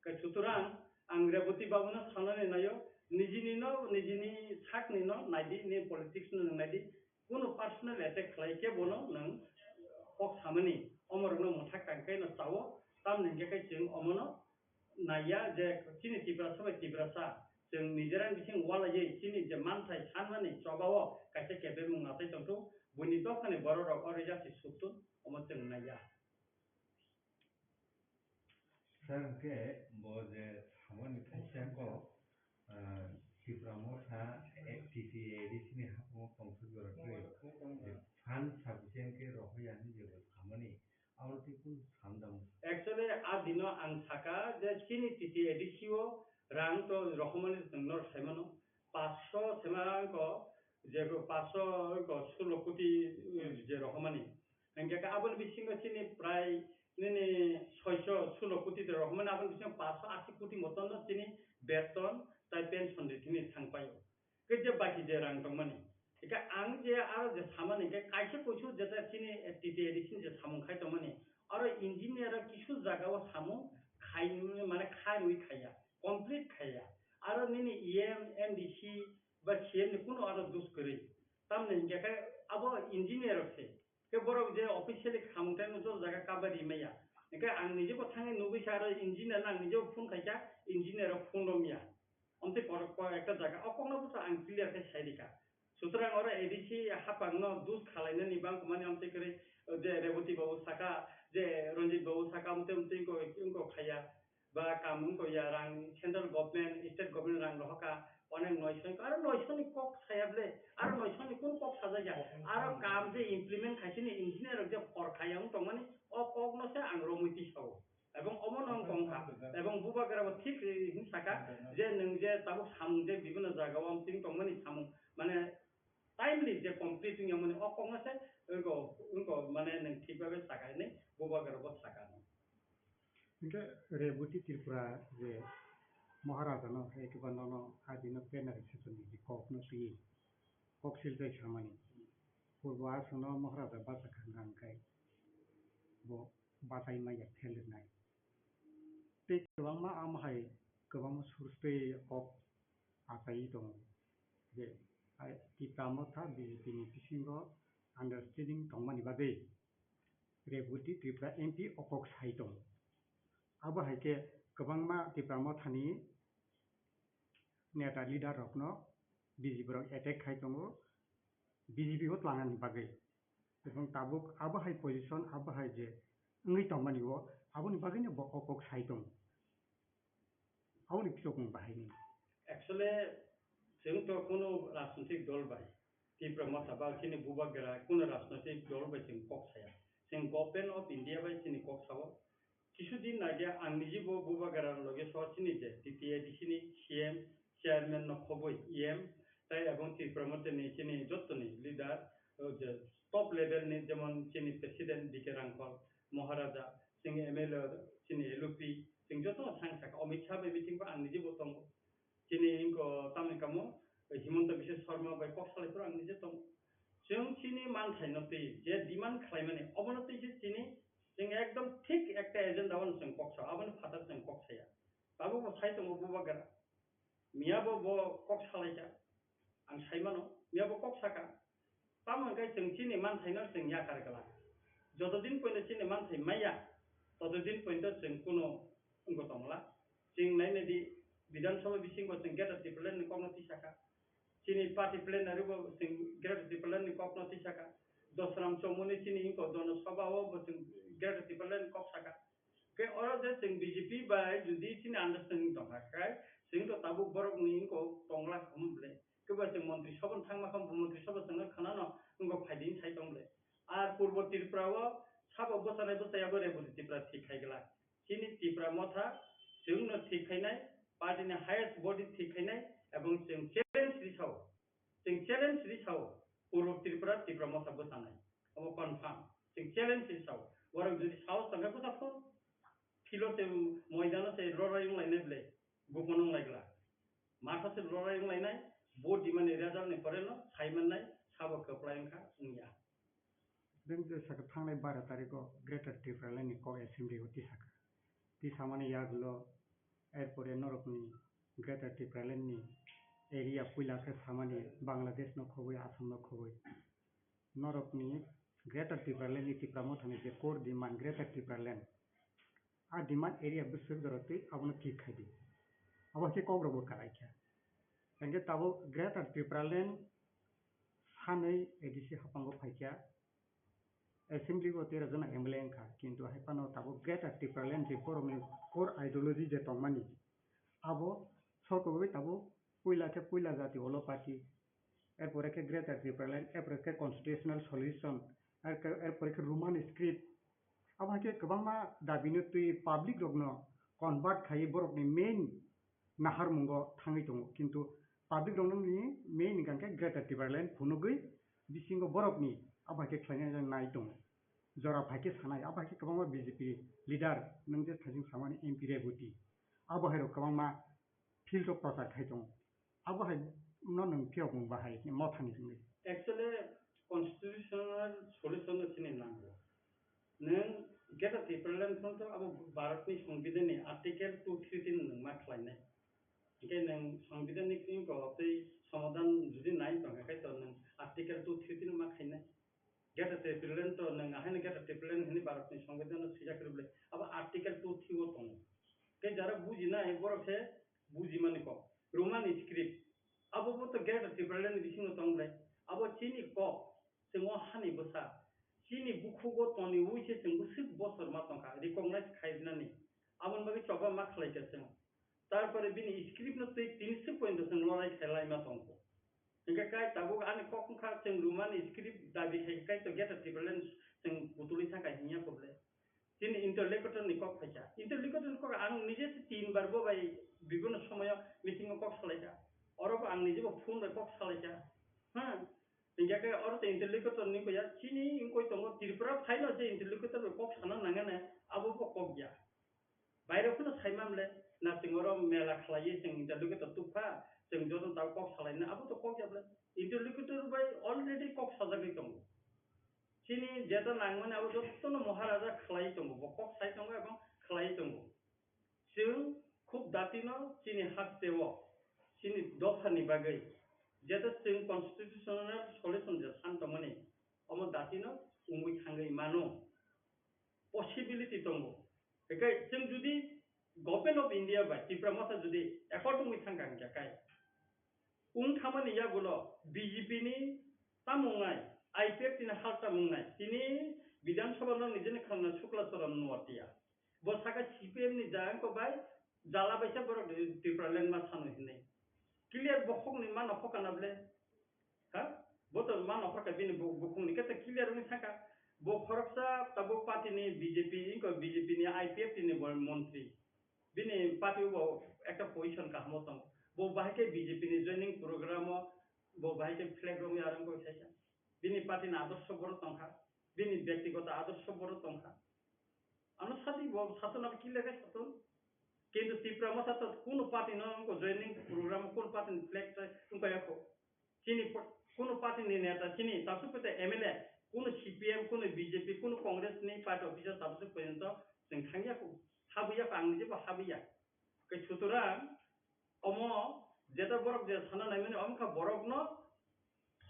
Khe sutrang ang Reboti Babuno sanani naio, nijini no, nijini sakni no naidi, ni politics no nwng naidi, kunu personal attack khlai khe bono nwng kok samani, omorokno mwthak tang khe no chao, tamni hwnkhe khe chwng omono naiya je chini Tiprasa bai Tiprasa, chwng nijera bising walaiwi chini je manthai sanmani chobao kaisa kebengmung natai tongthok, buini dophani bororok o rejasi suktun, omo chwng naiya. Sir, hwnkhe bo je samani thangsiya kok, ah, Tipra Motha, eh, T T A D C ni haphangma tongthok jora kwrwi, je fund sufficient khe rohorya hinwi je bo samani, abo twi kunu samjak. Actually, a dino ang saka je chini T T A D C o rang to rohormani chwng noro saimano, paanch sho sema ko je paanch sho ko sullo koti, eh, je rohormani. Hingkhe khe aboni bisingo chini prai nini soicho sulo koti de rohormani, aboni bisingo paanch sho asi koti moton no chini beton tai pension de chini thangpaio. Khe je baki je rang tongmani. Hingkhe ang je aro je samani hingkhe kaisa kuisu jeta chini T T A D C ni je samung khai tongmani. Aro engineer rok kisu jaga o samung khai mane khairwi khaiya, complete khaiya. Aro nini E M, M D C ba C M ni kunu aro dus kwrwi. Tamni hingkhe khe abo engineer rok se. Khe borok je officially samung taimo joto jaga cover rimaya. Hingkhe ang nijebo thangwi nugwi sa aro engineer no ang nijebo phone khaikha, engineer rok phone romya. Omtwi korok ko ekta jaga o kokno bwsa ang clear khe sai rikha. Sutrang oro A D C haphangno dus khalainani bangkukmani omtwi kwrwi je Reboti babu saka, je Ranjit babu saka omtwi omtwi wngkok khaiya. Ba kaam wngkha ya, rang central government, state government rang rohorkha, onek noisho wngkha, aro noisho ni kok saya ble, aro noisho ni kun kok sajak ya, aro kaam je implement khaisini engineer rok je phor khaya wng tongmani, o kok no se ang romwi tisao, ebong omo no wng tongkha, ebong bubagra bo thik, eh, wng saka, je nwng je tabuk samung je bibino jaga o wng tongmani samung, mane, timely je complete wngya mani o kokno se wngko, wngko mane nwng thik babe saka hinwi bubagra bo saka no. Hingke Reboti Tripura je Maharaja no hai khe ba nono adi no plenary session ni kok no twi kok sil jai samani. Purbo aswk no Maharaja bacha kha hwnkha hwnkhe bo bachai manya fail rwnai. Tei kwbangma amo hai kwbangma source tei kok achai tongo je, ai, Tipra Motha B J P ni bisingo understanding tongmani bagwi Rebhuti Tripura M P o kok sai tongo. Abo hai khe kwbangma Tipra Mothani neta leader rokno B J P rok attack khai tongo, B J P o tlangnani bagwi. Ebong tabuk abo hai position, abo hai je wngwi tongmani o, aboni bagwino bo o kok sai tongo. Aboni philokhong bahai ni. Actually, chwng to kuno rajnitik dol bai, Tipra Motha ba chini Bubagra kuno rajnitik dol bai chwng kok saya. Chwng Government of India bai chini kok sao. Kisu din age ang niji bo Bubagra loge so chini je T T A D C ni C M, chairman no khoboi E M, tai ebong Tipra Motha ni chini jottoni leader, o je top level ni jemon chini president D K Rangkhol, Maharaja, chini M L A, chini L O P, chwng joto no thang saka. Amit Shah bai meeting ba ang niji bo tongo. Chini wngkha tamni kamo Himanta Biswa Sarma bai kok salai phuru ang niji tongo. Chwng chini manthai no twi je demand khlaimani obono twi se chini chwng ekdom thik ekta agenda o chwng kok sao, aboni phatar chwng kok saya. Tabuk bo sai tongo Bubagra. Miya bo bo kok salai kha. Ang sai mano, miya bo kok saka. Tamo hwnkhe chwng chini manthaino chwng yakar glak. Joto din poino chini manthai maya, toto din poino chwng kuno wngwi tongla. Chwng nainai di, Bidhan Sabha bisingo chwng Greater Tipraland ni kokno tisaka. Chini party plenary bo chwng Greater Tipraland ni kokno tisaka. Dosram Chomuni chini wngkha Jono Sabha o bo chwng Greater Tipraland ni kok saka. Khe oro je chwng B J P bai jodi chini understanding tongkha khe, chwng to tabuk borokni wngkha tongla khamu ble. Khe ba chwng montri sabha thangma kha, montri sabha chwngno khanano wngkha phaidi sai tong ble. Ar Purbo Tripura o sabo bwchanai bwchaya bo Rebhuti Tripura thik khai glak. Chini Tipra Motha chwngno thik khainai, party ni highest body thik khainai, ebong chwng challenge risao. Chwng challenge ri sao, Purbo Tripura, Tipra Motha bwchanai. Obo confirm. Chwng challenge ri sao. Borok jodi sahos tongkhe bwsa phun, field-o se, moidano se lorai wnglainai ble, bukon wnglaigla. Matha se lorai wnglainai, vote dimani result ni pore no sai mannai, sabo kwplai wngkha, wngya. Beng je saka thangnai bara tarikh o Greater Tipraland ni kok assembly o tisaka. Tisamani yagulo, erpore norokni Greater Tipraland ni area puila khe samani Bangladesh no khobwi, Assam no khobwi. Norokni Greater Tipraland ni Tipra Mothani je core demand Greater Tipraland, a demand area bwswk jora twi abono thik khai di. Abo khe kok rokbo kwlai kha. Hingkhe tabuk Greater Tipraland sanwi A D C haphango phaikha, assembly o tera jona M L A wngkha, kintu hai phano tabuk Greater Tipraland je borokni core ideology je tongmani, abo sokogwi tabuk puila khe puila jati olo party, erpore khe Greater Tipraland, erpore khe constitutional solution, erke-, erpore khe Roman script. Abo hai khe kwbangma dabino twi public rokno convert khaiwi borokni main naharmungo thangwi tongo. Kintu public rokni main hwnkha khe Greater Tipraland phunugwi bisingo borokni abo hai khe khlaina nai tongo. Jora phai khe sanai, abo hai khe kwbangma B J P leader, nwng je thajing samani M P Rebhuti, abo hai rok kwbangma field o prochar khai tongo. Abo hai no nwng phiyok mung bahai Mothani hwnwi. Actually, constitutional solution no chini nango. Nwng Greater Tipraland phano to abo Bharat ni Songbidan ni Article two three three nwng ma khlainai. Hingke nwng Songbidan ni kring ko tei somadan jodi nai tongkha khai to nwng Article two three three ma khainai. Greater Tipraland to nwng ahaino Greater Tipraland hwnwi Bharat ni Songbidan no swijak rw bwle. Abo Article two three o tongo. Tei jara bujinai borok se bujimani kok. Roman script. Abo bo to Greater Tipraland ni bisingo tong bwle. Abo chini kok, chwng o hani bwsa. Chini bukhugo toniwi se chwng bwswk bosor ma tongkha, recognize khainani. Aboni bagwi choba ma khlaikha chwng. Tarpore bini script no twi tini se point chwng lorai khe laima tongkho. Hingke kai tabuk ani kok wngkha chwng Roman script dabi khai kai to Greater Tipraland chwng kutulwi thangkha hinya koble. Chini interlocutor ni kok phaikha. Interlocutor ni kok ang nije se tin bar bo bai bibhinno somoyo meeting o kok salaikha. Oro bo ang nije bo phone bai kok salaikha. Ha? Hingke kai oro to interlocutor ni koya chini wngkoi tongo Tripura phaino je interlocutor bai kok sana nangane abo bo kok ya. Baire phano sai mamle, na chwng oro mela khlaiwi Chini jeta nangmani abo jotono Maharaja khlai tongo, bo kok sai tongo ebong khlai tongo. Chwng khub datino chini hasteo, chini dophani bagwi, jeta chwng constitutional solution je san tongmani, omo datino wngwi thangwi mano, possibility tongo. Hinkhe chwng judi Government of India bai Tipra Motha judi accord wngwi thangkha hinkhe kai, wng thangmani yagulo B J P ni tamo wngnai, I P F T ni hal tamo wngnai, tini Bidhan Sabha no nijeni khwlangna Sukla Charan Noatia. Bo saka C P M ni jayang ko bai jala bai se borok Tipraland ma sano hinwi. Clear bokhok ni mano hoka na ble. Ha? Bo to mano hoka bini bo-, bokhok ni kete clear ni saka. Bo khoroksa tabuk party ni B J P, inko B J P ni I P F T ni bo montri. Bini party bo ekta position kaham o tongo. Bo bahai khe B J P ni joining program o bo bahai khe flag romwi arang koi saisa. Bini party ni adorsho boro tongkha. Bini byaktigoto adorsho boro tongkha. Ano sadi bo satung abo kile khe satung. Kintu Tipra Motha to kuno party no wngkha joining program, kuno party ni flag try wngkha yakho. Chini po-, kuno party ni neta, chini tabuk pete M L A, kuno C P M, kuno B J P, kuno Congress ni party officer tabuk porjonto chwng thangya kho, habwi yakho, ang nijebo habwi ya. Khe sutorang omo jeta borok je sana naimani, omo kha borokno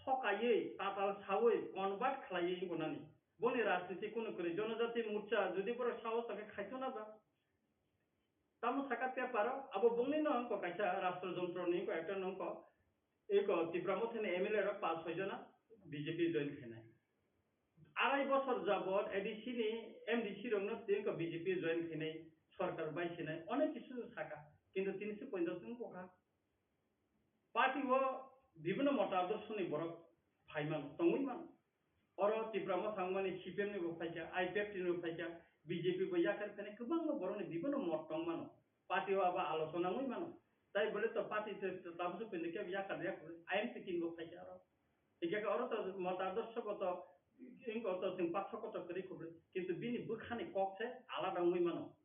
thokaiwi, tatal sawi, convert khlaiwi gonani. Boni rajniti kunu kwrwi, Jonojati Morcha jodi borok sao tongkhe khaito na ba? Tamo saka paper o, abo bongni no wngkha kaisa rashtra jontro ni wngkha, ekta no wngkha, eko Tipra Motha ni M L A rok pas soi jona B J P join khainai. Arai bosor jabot A D C ni M D C rokno twi wngkha B J P join khainai sorkar bai sinai onek kisu saka, kintu tini se pointo wngkha. Party o bibhinno mota adorsho ni borok phai mano, tongwi mano. Oro Tipra Motha wngmani C P M ni bo phaikha, I P F T ni bo phaikha, B J P bo yakar khainai kwbangma borokni bibhinno mot tong mano. Party o abo alochona wngwi mano. Tai bole to party te, te tabuk pinde khe yakar yakar I M P tin bo phaikha oro. Hingkhe oro to mota adorsho goto, wngkha to chwng pathor kotor kwrwi khublwi. Kintu bini bwkhani kok se alada wngwi mano.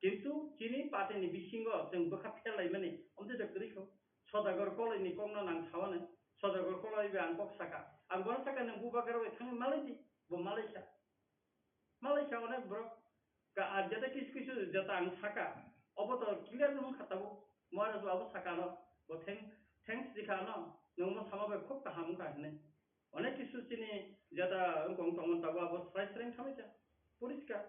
Kintu chini party ni bisingo chwng bwkha phelaimani omtwi to kwrwi kho. Sodagar Koloi ni kokno nang sawane. Sodagar Koloi bai ang kok saka. Ang bono saka nwng bubagra bai thangwi malai di. Bo malai kha. Malai kha onek borok. Ka, ah, jeta kisu kisu jeta ang saka. Obo to clear wng kha tabuk. Moharaj babu saka no. Bo thank-, thanks di kha no. Nwng mo sama bai khub kaham wng kha hinwi. Onek kisu chini jeta wngkha wng tongmani tabuk abo srai srai wng kha mai kha. Poriskar.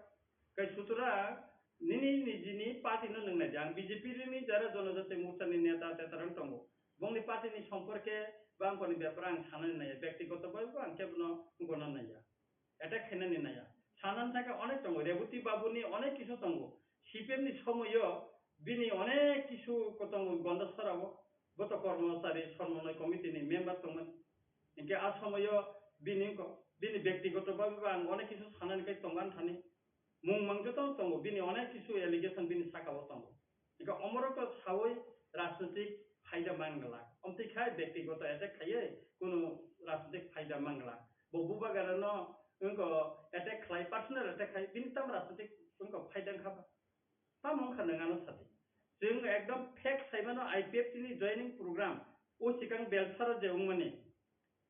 Kai sutura nini nijini party no nwng nai di. Ang B J P ni jara Jonojati Morcha ni neta teta rang tongo. Bongni party ni somporke ba wngkha ni bepar ang sanani naiya. Byaktigoto bai bo ang kebono wngkha na naiya. Attack khainani naiya. Sanani thangkhe onek tongo. Reboti Babuni onek kisu tongo. C P M ni somoio bini onek kisu ko tongo Gondasara o. Bo to Kormosari Somonoi Committee ni member tongmani. Hinkhe a somoio bini ko, bini byaktigoto babe ba ang onek kisu sanani kai tongan thani. Mung mang joto tongo. Bini onek kisu allegation bini saka o tongo. Eka omorok to sawi rajnitik phaida mangla. Omtwi khai byaktigoto attack khaiwi kunu rajnitik phaida mangla. Bo bubagra no wngko attack khlai, personal attack khai, bini tam rajnitik wngko phaida wngkha ba? Tamo wngkha nwng ano sadi. Chwng ekdom fact saimano I P F T ni joining program o sikang Belsaro je wngmani.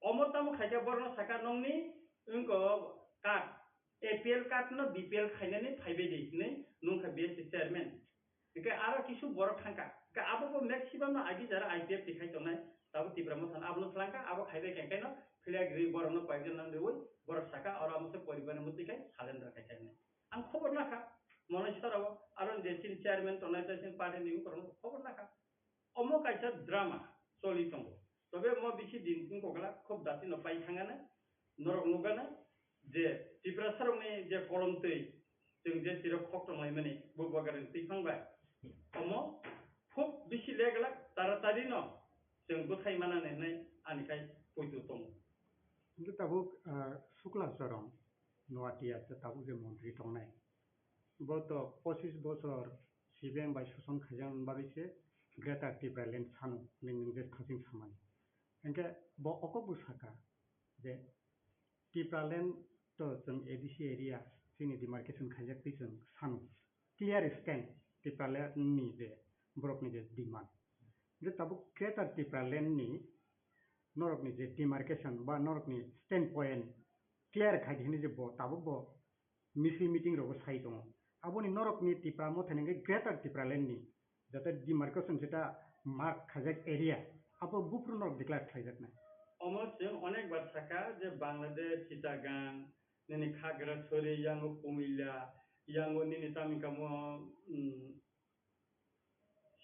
Omo tamo khaikhe borokno sakha nongni wngko card, A P L card no B P L khainani phaibai di hinwi nungkha B S C chairman. Hingkhe aro kisu borok thangkha. Hingkhe abo bo maximum no agi jara I P F T khai tongnai. Tabuk Tipra Motha no abono thlangkha, abo khaibai khe hingkhe no flag riwi borok no koyekjon nang riwi borok sakha oro amo se poribar ni mwtwi khai surrender khai khai hinwi. Ang khobor nakha, Moneswar o aro je chini chairman tongnai tei chini party ni borok no khobor nakha. Omo kaisa drama choli tongo. Tobe omo bisi din wngkha kla khub dati no pai thangana, norok nukgana je Tiprasa rokni je kolom twi chwng je tirok khok tonglaimani bubagrani twi phang bai. Omo khub bisi le glak taratari no chwng bwthai manani hinwi ani khai poito tongo. Hingke tabuk, ah, Sukla Charan Noatia tabuk je montri tongnai. Bo to pochis bochor C P M bai soson khaijaknani bagwi se Greater Tipraland sano hinwi nwng je thasing samani. Hingke bo oko bo saka je Tipraland to chwng A D C area chini demarcation khaijak twi chwng sano. Clear stand Tipraland ni je borokni je demand. Je tabuk Greater Tipraland ni norokni je demarcation ba norokni stand point clear khai di hinwi je bo tabuk bo misil meeting rogo sai tongo. Aboni norokni Tipra Motha ni hwnkhe Greater Tipraland ni jate demarcation jeta mark khaijak area, abo buphuru norok declare khlaijaknai. Omo chwng onek bar sakha je Bangladesh, Chittagong, nini Khagrasori, yango Kumilla, yango nini tamo kamo, um,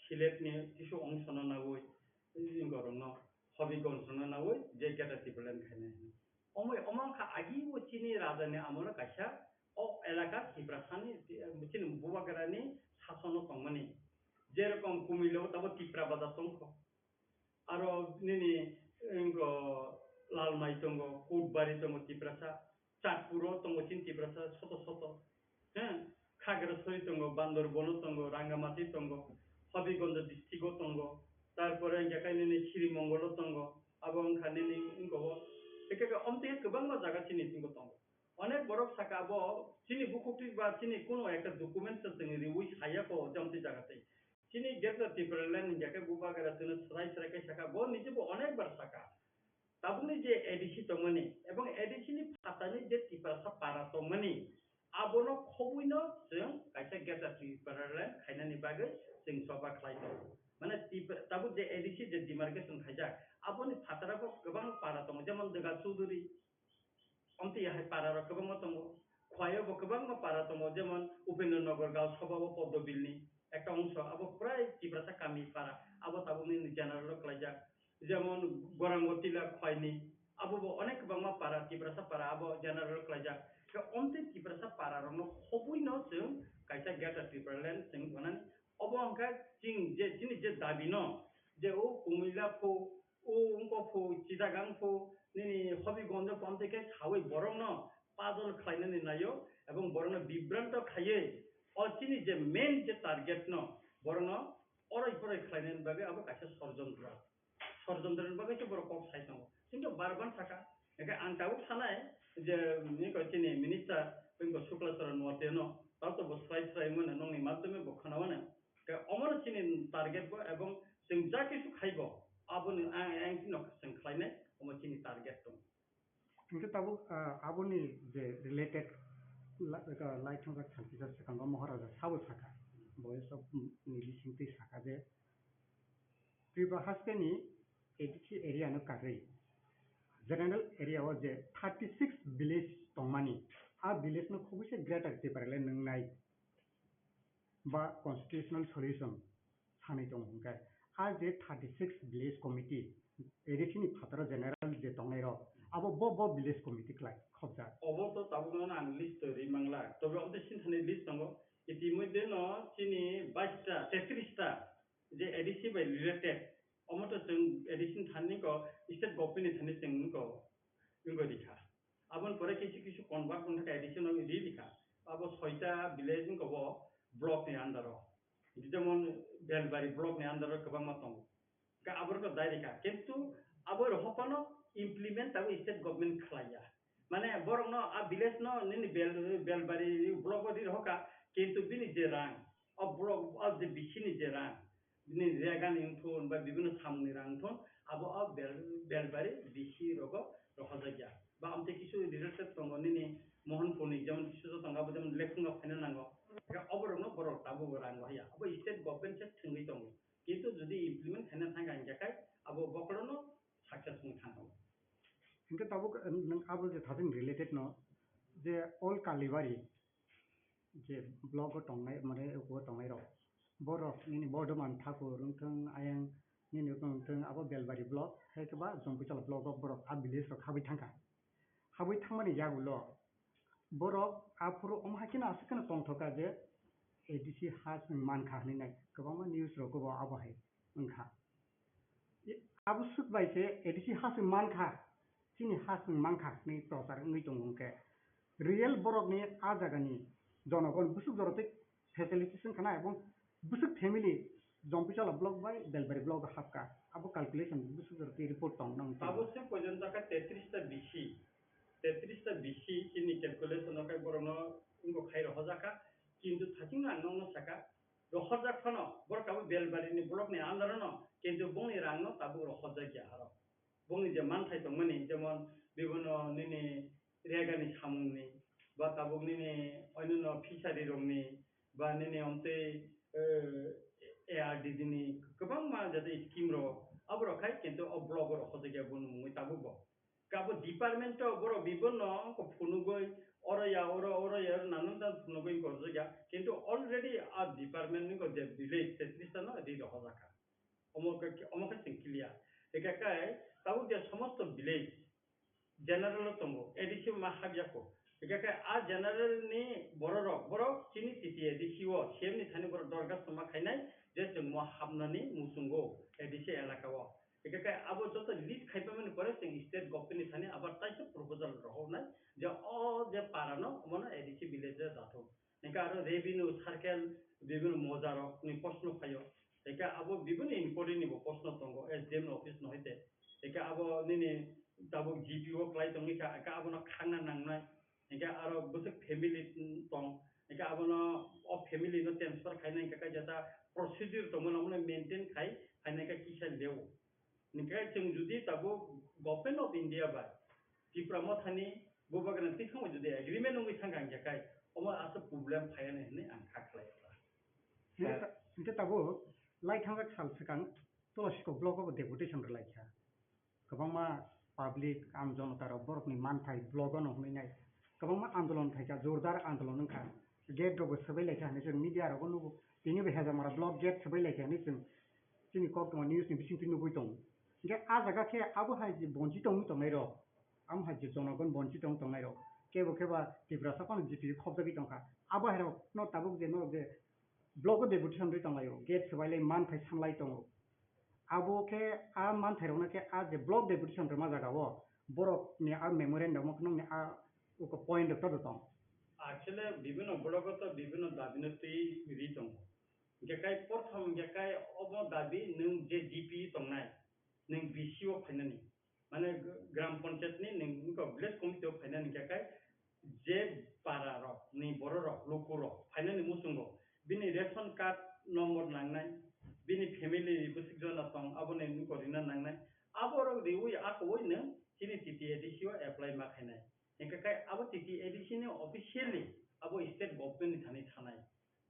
Sylhet ni kisu ongsono nawi, borokno Hobbyganj no nawi je Greater Tipraland khainai. Omo, omo wngkha agi o chini raja ni amolo kaisa o elaka Tiprasa ni, chini bubagra ni sasono tongmani. Jerokom Kumilla o tabuk Tipra Bazar tongkho. Aro nini, wngkho Lalmai tongo, Kutbari tongo Tiprasa, Chatpuro tongo chini Tiprasa soto soto. He, Khagrasori tongo, Bandarban o tongo, Rangamati tongo, Hobbyganj district o tongo, tarpore hwnkhe khe nini Srimongol o tongo, abo wngkha nini wngkha o. Hwnkhe khe omtwi kwbangma jaga chini tongo. Onek borok saka abo chini bukhuk twi ba chini kuno ekta document se chwng riwi saya ko je omtwi jaga twi. Chini Greater Tipraland hingya khe bubagra chwngno swrai swrai khe saka, bo nije bo onek bar saka. Tabukni je A D C tongmani ebong A D C ni phatani je Tiprasa para tongmani, abono khobwino chwng kaisa Greater Tipraland khainani bagwi chwng choba khlai tongo. Mane Tipra-, tabuk je A D C je demarcation khaijak, aboni phataro bo kwbang para tongo, jemon Dega Chuduri, omtwi hai para rok kwbangma tongo. Khwai o bo kwbangma para tongo, jemon Upendra Nagar Gaon Sabha o Poddo Bill ni ekta ongso, abo prai Tiprasa kami para, abo tabukni general o klaijak. Jemon Gorangotila Khwai ni, abo bo onek kwbangma para, Tiprasa para, abo general o klaijak. Khe omtwi Tiprasa para rokno khobwino chwng kaisa Greater Tipraland chwng tongnani. Obo hwnkhe chini je, chini je dabi no, je o Kumilla pho, o wngkok pho, Chittagong pho, nini Hobbyganj pho, amtwi khe sawi borokno pajol khlainani naio, ebong borokno bibranto khaiwi, o chini je main je target no, borokno oroi poroi khlainani bagwi abo kaisa sorjontro. Sorjontro ni bagwi se borok kok sai tongo. Kintu bar bar saka, hingke ang tabuk sanai je, nini ko chini minister, nini ko Sukla Charan Noatia no, tao to bo swrai swrai mano nongni madhyome bo khna mano. Ke omono chini target bo, ebong chwng ja kisu khaibo, aboni ang, ang chini nok chwng khlainai, omo chini target tong. Hingke tabuk, ah, aboni je related la-, ka-, lai thongjak salkisa swkango Maharaja sabo saka, bo sab, mm, ni bisingtwi saka je Tripura haste ni A D C area no karwi general area o je thirty six village tongmani, a village no khobwi se Greater Tipraland nwngnai. Ba constitutional solution sanwi tongo hwnkhe, a je thirty six village committee, A D C ni phataro general je tongnai rok, abo bo, bo village committee khlai khobjak. Obo to tabukno ang list to ri mangla, tobe obo sinthani list tongo. Itimodhye no chini bais ta, tetris ta je A D C bai related, omo to chwng A D C ni thani ko state government ni thani chwng ko wngwi rikha. Aboni pore kisu kisu convert wngkha additional ri rikha. Abo soita village wngkha bo block ni under o. Jemon Belbari block ni under o kwbangma tongo. Hwnkhe aborokno dai rikha. Kintu abo rohopano implement abo state government khlaiya. Mane borokno a village no nini Bel-, Belbari block o ri rohokha. Kintu bini je rang, o block, o je bisini je rang, bini rega ni wngthun ba bibino samung ni rang wngthun, abo o bel-, Belbari B C rogo rohorjakya. Ba amtwi kisu related tongo nini Mohanpur ni, jemon kisu tongo, abo jemon Lekhunga phaina nango. Eka oborokno borok tabuk rang rohya. Abo state government se thwngwi tongo. Kintu jodi implement khaina thangkha hingkhe kai abo bokhorono success wngwi thangkha. Hingke tabuk, eh, nwng abo je thajin related no, je all Kalibari, je block o tongnai, mane, o tongnai rok, borok nini Bordhoman Thakur wngthung, ayang nini wngthung, abo Belbari block, hai khe ba Jompuichal block o borok a village rok habwi thangkha. Habwi thangmani yagulo borok aphuru omo hai kheno aswk kheno tongthoka je A D C ha chwng mankha hinwi nai kwbangma news rok bo abo hai wngkha. Abo swk bai se A D C ha chwng mankha, chini ha chwng mankha hinwi prochar wngwi tongo hwnkhe, real borokni a jagani jonogon bwswk jorotwi facilities wngkha na, ebong bwswk family Jompuichalo block bai Belbari block o hapkha, abo calculation bwswk jorotwi report tong nang. Abo se pojon jaka tetris ta B C, tetris ta B C chini calculation o khe borokno wngkha khai rohorjakha, kintu thachingno ang nokno sakha, rohorjak phano, borok tabuk Belbari ni block ni under o no, kintu bongni rang no tabuk rohorjak ya aro. Bongni je manthai tongmani, jemon, bibino nini, Rega ni samung ni, ba tabuk nini oinwno fishery rok ni, ba nini omtwi, eh, A R D D ni kwbangma jate scheme rok, abo rok khai kintu o block o rok hojakya bo nungwi tabuk bo. Kabo department o borok bibonno wngkha phunugwi, oro ya, oro, oro ya, oro nanan dan phunugwi wngkha oro ya. Kintu already a department ni je village tetrish ta no ri rohorjakha. Omo khe, omo khe chwng clear. Hikhe kai tabuk je somosto village general o tongo, A D C ma hapyako. Hikhe kai a general ni bororok, borok chini T T A D C o C M ni thani borok dorkhas ma khainai je chwng mo hapnani muchungo A D C elaka o. Hingke khe abo joto list khaipamani pore chwng state government ni thani abar taisa proposal rohornai je o je para no omono A D C village o dathok. Hingke aro revenue circle bibhinno moja rok ni proshno phaio. Hingke abo bibhinno inquiry ni bo proshno tongo S D M ni office no hoite. Hingke abo nini tabuk G P o kwlai tongwi kha, hingke abono khangna nangnai. Hingke aro bwswk family tong, hingke abono o family no transfer khaina hingke khe jeta procedure tongmani omono maintain khai phaina hingke kisa leo. Hingke chwng jodi tabuk Government of India bai Tipra Mothani Bubagrani twi thangbai jodi agreement wngwi thangkha hingke khai omo aswk problem phaiya hinwi ang kha khlai. Hingke ta-, hingke tabuk lai thangjak sal swkang Tulasikok block o bo deputation rwlai kha. Kwbangma public, ang jonota rok borokni manthai block o no hwnwi nai. Kwbangma andolon phaikha, jordar andolon wngkha. Gate rokbo swbai laikha hinwi chwng media rogo nugo. Tini bo Hejamara block gate swbai laikha hinwi chwng chini koktwma news ni bisingtwi nugwi tongo. Hingkhe a jaga khe abo hai je bonchi tongwi tongnai rok, amo hai je jonogon bonchi tong tongnai rok, kebo khe ba Tiprasa phano G P khopjagwi tongkha. Abo hai rok no tabuk je norok je block o deputation rwi tonglaio, gate swbailai manthai sanlai tongo. Abo khe a manthairokno khe a je block deputation rwma jagao borokni a memorandum o nokni a uko point rok todo tong. Actually, bibhinno block o to bibhinno dabi no twi ri tongo. Hingke kai prothom hingke kai obo dabi nwng je G P tongnai, nwng B C o phainani. Mane gram panchayat ni nwng wngkha village committee o phainani hingke kai je para rok ni borok rok luku rok phainani muchungo bini ration card number nangnai, bini family ni bwswk jona tong aboni wngkha rina nangnai, abo rok riwi akowi nwng chini T T A D C o apply ma khainai. Hingke kai abo T T A D C ni officially abo state government ni thani thanai.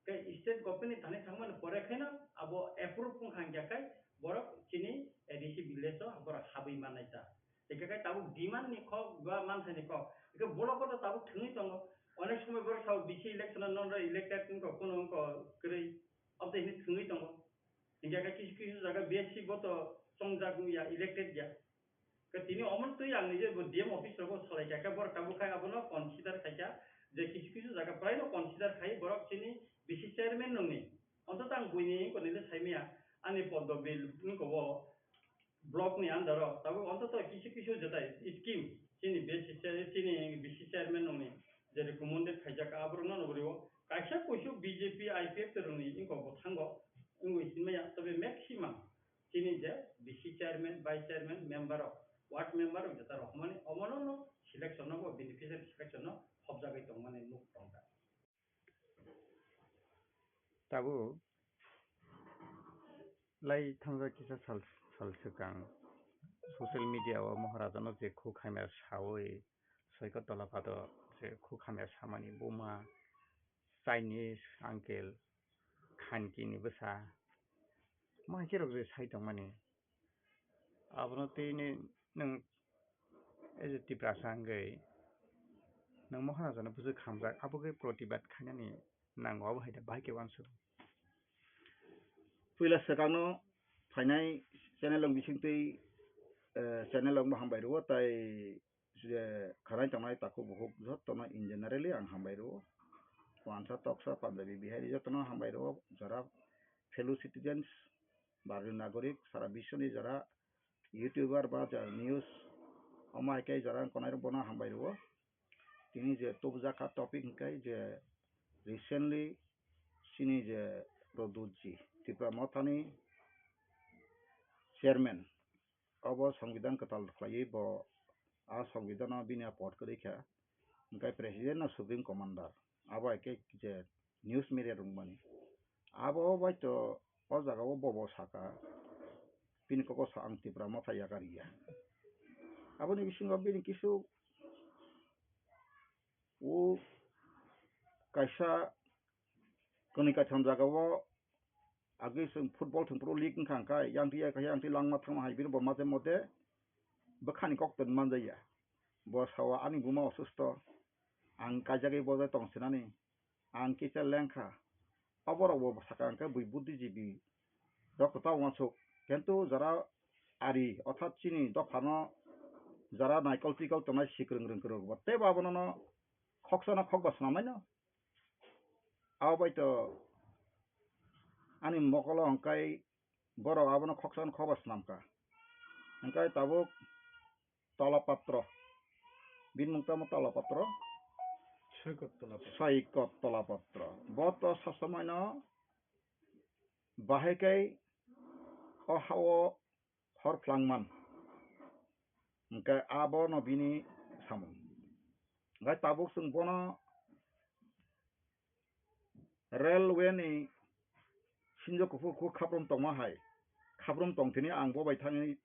Khe state government ni thani thangmani pore khaino abo approve wngkha hingya khai borok chini A D C village o borok habwi mannai ta. Hingke khai tabuk demand ni kok ba manthai ni kok. Hingke block o to tabuk thwngwi tongo. Onek somoi borok sao B C election o non elected wngkha kuno wngkha kwrwi. Abo to hini thwngwi tongo. Hingke khai kisu kisu jaga B S C bo to chongjak wngya, elected ya. Khe tini omo twi ang nije bo D M office rogo salai kha, khe borok tabuk khai abono consider khai kha, je kisu kisu jaga prai no consider khai borok chini B C chairman nungni. Onto tang buini wngkha nile saimaya ani poddo bill wngkha o block ni under o tabuk onto to kisu kisu jetai scheme chini B C chair-, chini B C chairman nungni je recommended khaijak aborok no nugrio kaisa kuisu B J P I P F T rungni wngkha bo thango wngwi sinmaya tobe maximum chini je B C chairman, vice chairman, member rok, ward member rok jeta rok hwnmani omono no selection no bo beneficiary selection no hobjagwi tongmani nuk tongkha. Tabuk lai thangjak kisa sal, sal swkang social media o Maharaja no je khuk hamya sawi soiko tola pado je khuk hamya samani buma Chinese uncle khanki ni bwsa. Mo hai khe rok je sai tongmani. Abono tini nwng as a Tiprasa hwnkhe nwng Maharaja no bwswk hamjak, abo khe protibad khainani nango, abo hai da bahai khe uansuk. Puila swkangno phainai channel rok bisingtwi, eh, channel rokno hambai rwo, tai je khanai tongnai takhuk bukhuk jotono in generally ang hambai rwo. Wansa toksa Punjabi Bihari jotono hambai rwo, jara fellow citizens, Bharatiya nagorik, sara biswni jara YouTuber ba jara news omo hai khe jara ang konairok bono hambai rwo. Tini je tubujak kha topic hwnkhe je recently chini je Pradyut ji Tipra Mothani chairman, obo Songbidan kwtal khlaiwi bo a Songbidan o bini a pod kwrwi kha, hwnkhe president no supreme commander, abo hai khe je news media rwngmani. Abo bai to o jaga o bobo saka, bini koko sa ang Tipra Motha yakarya. Aboni bisingo bini kisu O kaisa kwnwi kaitham jagao agwi chwng football thwngphuru league wngkha hwnkhe, yang twi ya kha, yang twi langma thangma hai bini bo mate mote bwkhani kok twi manjaya. Bo sao ani buma osusto, ang kaijagwi bojai tong sinani, ang kisa lengkha. Oborok bo sakha hwnkhe bui buddhijibi rok kwtal uansuk. Kintu jara ari, orthat chini dophano jara naikol twikol tongnai sikrwng rwngkwrwng bo teibo abono no khoksa no khokba swnamai no. Abo bai to ani mokolo hwnkhe borok abono khoksa no khokba swnamkha. Hwnkhe tabuk Tola Patro. Bini mung tamo Tola Patro? Soikot Tola Patro. Soikot Tola Patro. Bo to sosomaino bahai khe o ha-o hor phlangman. Hwnkhe abono bini samung. Hwnkhe tabuk chwng bono railway ni sinjo kuphur kuphur khaprum tongma hai, khaprum tongthini ang bo bai thangwi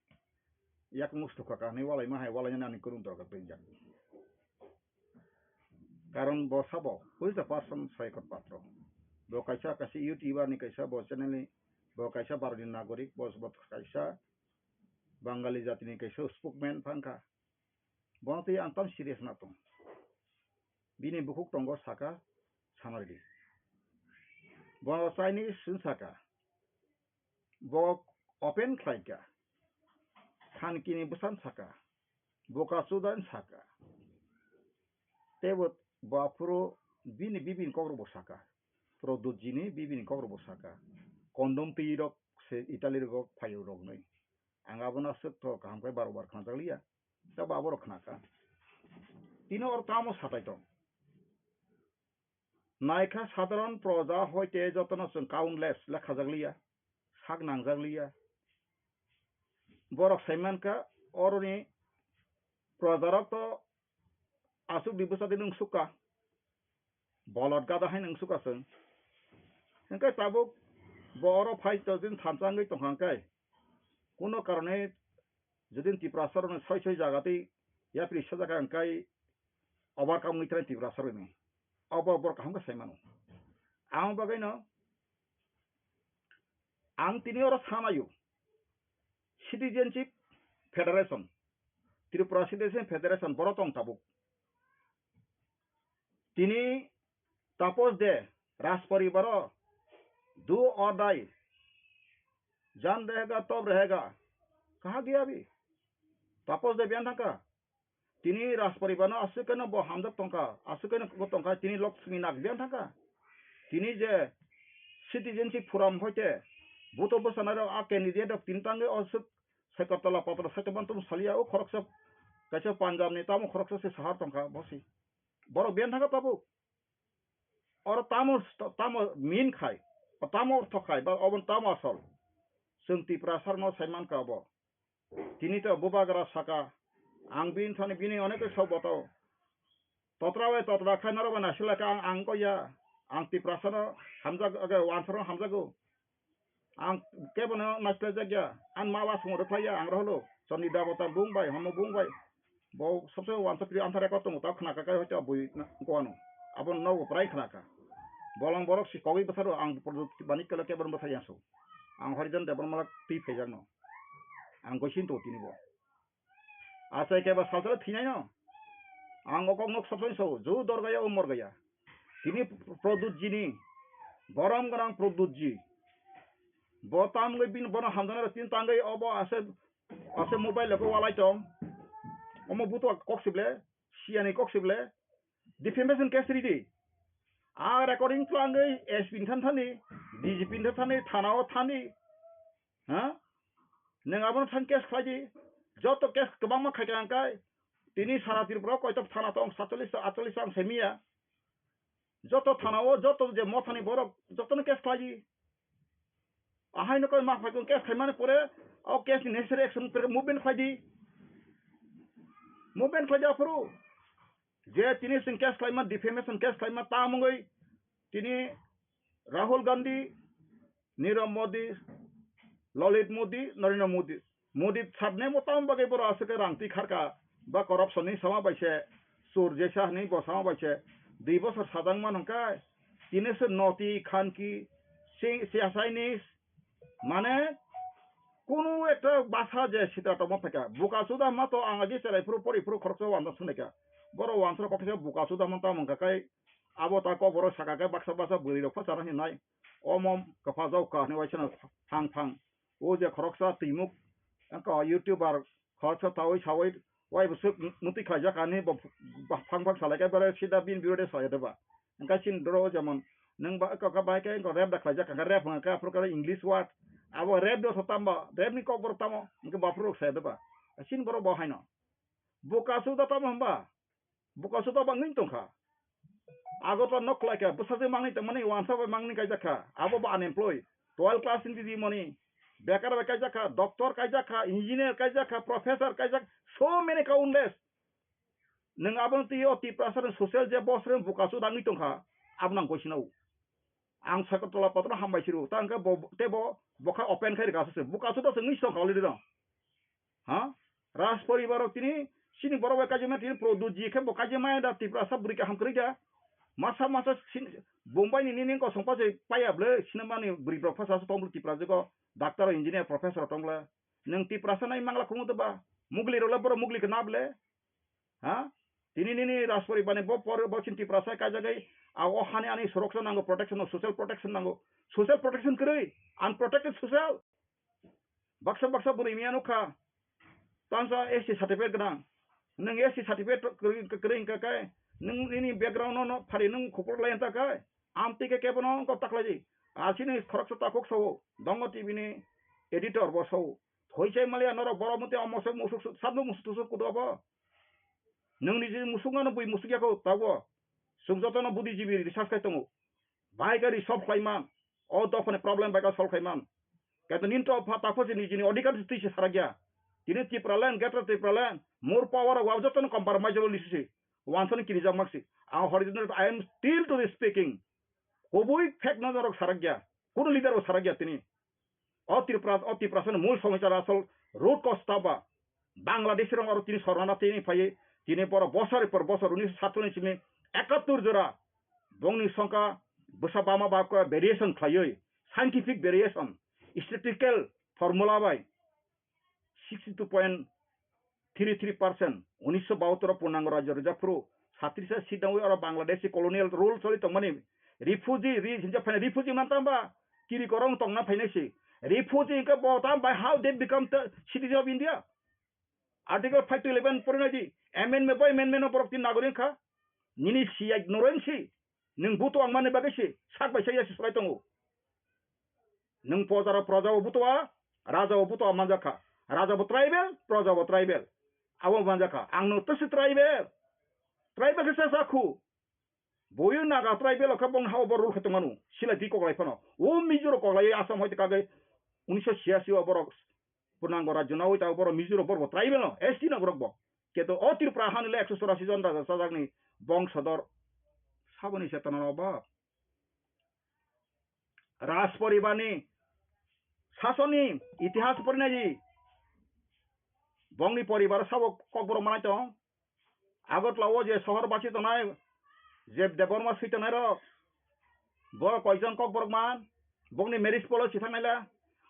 yak mustu kha ka hinwi walaima hai, walainani ani kwrwng dorkar twi jak. Karon bo sabo, who is the person Soikot Patro? Bo kaisa, kaisa YouTuber ni kaisa, bo channel ni, bo kaisa Bharot ni nagorik, bo, bo kaisa Bangali jati ni kaisa spokesman phang kha. Bono twi ang tam serious na tong. Bini bukhuk tongo saka, sanardi. Bo Chinese wng saka. Bo open khlai kha. Thanki ni bwsa wng saka. Boka chuda wng saka. Teibo bo aphuru bini bibini kokrok bo saka. Produt ji ni bibini kokrok bo saka. Kondom twi rok se Italy rogo phaio rok nwi. Ang abono aswk to kaham khe baro bar khna jak liya. Tei bo aborok khna kha. Tini oro tamo satai tong? Naikha sadharon proja hoite jotono chwng countless lekhajak liya, sak nangjak liya. Borok sai mankha oroni projarok to aswk di bwsa di nung sukha. Bolot gada hai nung sukha chwng. Hwnkhe tabuk bo oro phai to din thansa wngwi tongkha hwnkhe. Kuno karone jodi Tiprasa rokni soi soi jaga tei yapri sajak ang kai overcome wngwi thai Tiprasa rokni. Obo borok kaham khe sai mano. Ang bagwi no ang tini oro sanayo Citizenship Federation, Tripura Citizenship Federation borok tong tabuk. Tini Tapos de, Rajparibaro, do or die, jam rahega, tab rahega, kaha gaya abhi? Tapos de biyan thangkha. Tini Rajparibano aswk khe no bo hamjak tongkha, aswk khe no bo tongkha, tini Lakshmi Nag biyan thangkha. Tini je Citizenship Forum hoite, buto bwsanairok a candidate rok tini tangwi aswk Saikotla patla saikhe bantum saliya, o khoroksa kaisa Punjab ni tamo khoroksa se sahar tongkha bosi. Borok biyan thangkha tabuk. Oro tamo, tamo mean khai, tamo ortho khai, ba obo tamo asol. Chwng Tiprasa rokno sai mankha obo. Tini to bubagra saka, ang bini thani bini onek sok boto. Totra bai totra khai norok bai naisik lai kha ang, ang kok ya. Ang Tiprasa no hamjak, age, wansaro hamjago. Ang kebono naisik lai jak ya. Ang ma wa song rwkhlai ya, ang roholo. Chondri Debota bung bai, homo bung bai. Bo sobse wansok tri anthar record tongo, ta khna kha kai hoite bui na, ko ano. Abo nogo prai khna kha. Bolong borok si kogwi bwsaro ang bani kala kebono bwsai ya so. Ang Harijan Debbarma twi phaijakno. Ang goisin to tini bo. Achai khe ba salsala thinai no. Ang o kok nok sabsani sao, ju dor gaya, umor gaya. Tini Produt ji ni, borom gwnang Produt ji. Bo tam wngwi bini bono hamjaknai rok tini tangwi obo ase, ase mobile rok walai tong. Omo buto kok sible, siyani kok sible. Defamation case ridi. A recording twlangwi S P ni than thani, D G P ni than thani, thana o thani. Ha? Nwng abono thang case khlai di. Joto case kwbangma khai kha hwnkhai. Tini sara Tripura o koitok thana tong, satchollish ta, atchollish ta ang semiya. Joto thana o, joto je mothani borok, jotono case khlai di. Ahaino koi ma phai kong case khaimani pore, o case ni necessary action pore movement khlai di. Movement khlai di aphuru. Je tini sing case khlaima, defamation case khlaima, ta mungwi tini Rahul Gandhi, Nirav Modi, Lalit Modi, Narendra Modi. Modi sabne mo tamo bagwi boro aswk rang twi kharka ba corruption ni sama bai se Chur jesa hinwi bosong bai se dui bosor sajak man hwnkhe, tini se noti khanki se, se Chinese, mane kunu ekta basa je sitra tongma phaikha. Buka suda ma to ang agi cherai phuru pori phuru khoroksa wansa sunai kha. Borok wansa kok kisa buka suda ma tamo wngkha kai abo ta kok borok saka kai baksa baksa bwrwi rok phasarna hinai. Omo kwpha jao kha hinwi waisano thang thang. O je khoroksa twimuk wngkha YouTuber khoroksa tawi sawi wai bwswk mutwi khlaijak ani bo phang phang salai khe bare sida bini birode salai de ba. Hwnkhe chini doro jemon nwng ba kok bai khe rap da khlaijak hwnkhe rap hwnkhe aphuru khe English word abo rap do tamo rap ni kok borok tamo hwnkhe baphuru rok salai de ba. Chini borok bo haino buka suda tamo hwnba. Buka suda bangwi tongkha. Agartala nok khlaikha, bwsajwi mangni tongmani, wansa bai mangni kaijakha, abo bo unemployed. Twelve class ni didi mani, bekar bai kaijakha, doctor kaijakha, engineer kaijakha, professor kaijak, so many countless. Nwng abono twi o Tiprasa ni social je boss rok buka suda wngwi tongkha, abono ang koisinao. Ang Sagartala patro hambai siru, ta hwnkhe bo, tei bo, bo kha open khai rwkha aswk se, buka suda se wngwi tongkha already no. Ha? Raj poribar rok tini chini borok bai kaijaknai tini Pradyut ji khe bo kaijakmaya da Tiprasa bwrwi kaham kwrwi da. Masa masa sin-, Bombay ni nini kosong pha se paya bwle sinamani bwrwi borok pha sa tong bwle Tiprasa go doctor, engineer, professor tong bwle. Nwng Tiprasa nai mangla khungo to ba. Mugli rok le borok mugli khe na bwle. Ha? Tini nini Raj poribar ni bo por bo chini Tiprasa kaijagwi a o hani ani soroksa nango protection, social protection nango. Social protection kwrwi unprotected social. Baksa baksa bwrwi miya nukha. Tangsa S T certificate gwnang. Nwng S T certificate kwrwi, kwrwi wngkha khe, nwng nini background no, no phari nwng khupur lai wngkha khe, amtwi khe kebo no wngkha taklaidi. Asini khoroksa takhuk sao, Dongo T V ni editor bo sao. Thoi chai maliya norok borok mutwi omo se musuk su-, sabno musuk tusuk kudu abo. Nwng niji musuk no bui musuk yako tabo. Chwng jotono buddhijibi research khai tongo. Bai khe resolve khlai man. O dophani problem bai khe solve khai man. Kaitor nini to pha-, takhuk se nijini odhikar twi se sarakya. Tini Tipraland, Greater Tipraland, more power o wab jotono compromise o lisi se. Wansani kinijak mak se. Ang horizontal, I am still to the speaking. Kubui fact no norok sarakya. Kunu leader bo sarakya tini. O Tripura, o Tiprasani mul somosya asol root cause ta ba? Bangladesh rok aro tini sornana tini phaiwi tini borok bosor por bosor unisho satchollish ni ekattor jora bongni songkha bwsa bama ba khe variation khlaiwi scientific variation, statistical formula bai sixty two point three three percent unisho bahattor o purnango rajyo rwjak phuru satris ta seat nangwi oro Bangladeshi colonial rule choli tongmani refugee ri hinjak phaina refugee man tamba kiri korong tongna phainai se refugee hwnkhe bo tam bai how they become the citizen of India? Article five to eleven porinai di, amendment bo amendment no borok tin nagorik wngkha. Nini siya ignorance si, nwng buto ang mani bagwi si sak bai sak ya si swlai tongo. Nwng pojaro proja bo buto a, raja bo buto a manjak kha. Raja bo tribal, proja bo tribal. Abo manjak kha. Ang no tasi tribal. Tribal khe sa sa khu. Boyo Naga tribal khe bong hao bo rule khe tongmanu. Sila di koklai phano. O Mizo rok koklai Assam hoite kagwi unisho siasi o borok purnango rajyo nawi ta borok Mizo rok borok bo tribal no, S T no borok bo. Keto o Tripura hani le ekso chorasi jon raja chajakni bongsodor. Saboni chetona no ba. Raj poribarni sasonni itihas porinai di. Bongni poribar sabo kokborok manai tong. Agartala o je sohor basi tongnai, je Debbarma swi tongnai rok, bo koijon kokborok man, bongni marriage policy thangnai la,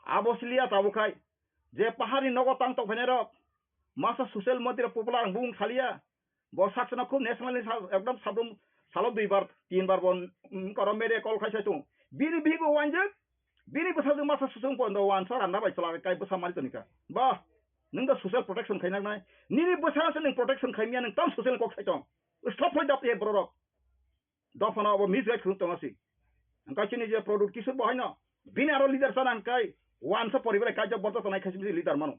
abo siliya tabuk khai, je paharni nogo tang tongphainai rok, masa social media popular ang bung saliya, bo saksano khub nationally sa-, ekdom sabrum salo dui bar, tin bar bo, mm, koro media call khai sai tongo. Bini bihigo wanjak, bini bwsajwk masa susung pondo wansa randa bai chwla kai bwsa mari toni kha. Ba, nwng da social protection khai naknai. Nini bwsa se nwng protection khai miya nwng tam social kok sai tong. Stop khai dap ye borok. Dophano abo misguide khwlwng tongma si. Hwnkhe chini je Pradyut Kishore bo haino bini aro leader chana hwnkhe wansa poribar kaijak borok tongnai khe chini leader mano.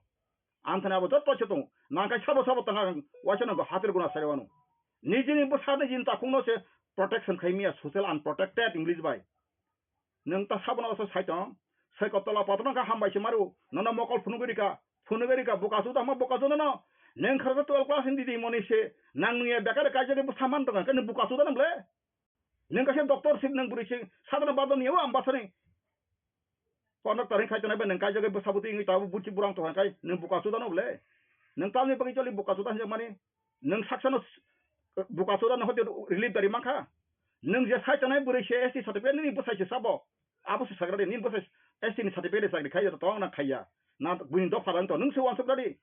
Ang thani abo jotto se tongo. Nang khe sabo sabo tanga waisa nang hatir guna sai wano. Nijini bwsa nijini takhukno se protection khai miya social unprotected English bai. Nwng ta sabono oso sai tong. Sai ko tola patno kha hambai se maru. Nono mokol phunugwi rika. Phunugwi rika buka suda ma buka suda no. Nwng kharsa twelve class ni didi moni se. Nang nuya bekar kaijagwi bwsa man tong khe nwng buka suda nang le. Nwng kaisa doctor sip nwng bwrwi se sadana badon yawa ambasani. Kono taring khai tonai ba nwng kaijagwi bwsa bwtwi wngwi tabuk buchi burang tong khe nwng buka suda no le. Nwng tamni bagwi choli buka suda hinjak mani. Nwng saksano s-, buka chura no hoite relief dari mankha. Nwng je sai tongnai bwrwi se S T certificate nini bwsai se sabo. Abo se sagra de nini bwsai S T ni certificate de chakri khai to tong na khaiya. Na buini dopha dang to nwng se wansuk dadi.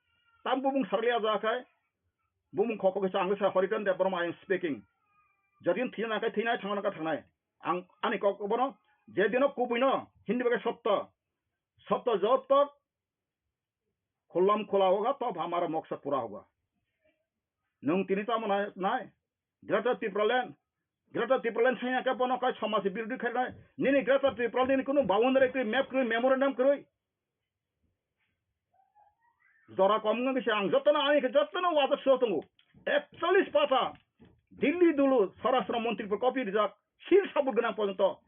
Tam bumung sarli aja khai. Bumung khoko kisa ang sa Horiton Debbarma I am speaking. Jodi thina kai thina thangna ka thangnai. Ang ani kok bono je dino kubuino hindi bagai sotto. Sotto jotto Khulam khula hoga, tab hamara moksa pura hoga. Nwng tini tamo nai, nai? Greater Tipraland, Greater Tipraland sanya ke bono kai somaj birodhi khainai. Nini Greater Tipraland nini kunu boundary kwrwi, map kwrwi, memorandum kwrwi. Jora kom wngwi se ang jotono, ani khe jotono wajak suo tongo. Ekchollish pata Delhi dulu Swarashtra Montri por copy rijak, seal sabut gwnang porjonto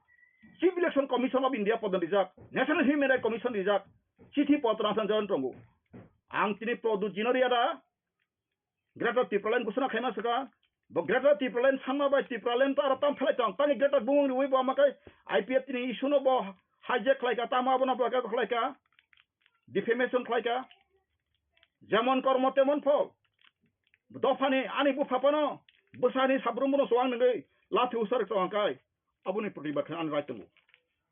Chief Election Commission of India porjonto rijak, National Human Rights Commission rijak, chithi potro ang join tongo. Ang tini Pradyut Jinoria da Greater Tipraland ghosona khaima swka. Bo Greater Tipraland sanma bai Tipraland to aro tam phalai tong. Tani Greater bumung riwi bo amakai I P F T ni issue no bo hijack khlaika, tamo abono bo khlaika, defamation khlaika. Jemon kormo temon phol. Dophani ani bupha phano bwsani sabrumbono chuwang nungwi lathi usar tong kai. Aboni protibad khe ani right tongo.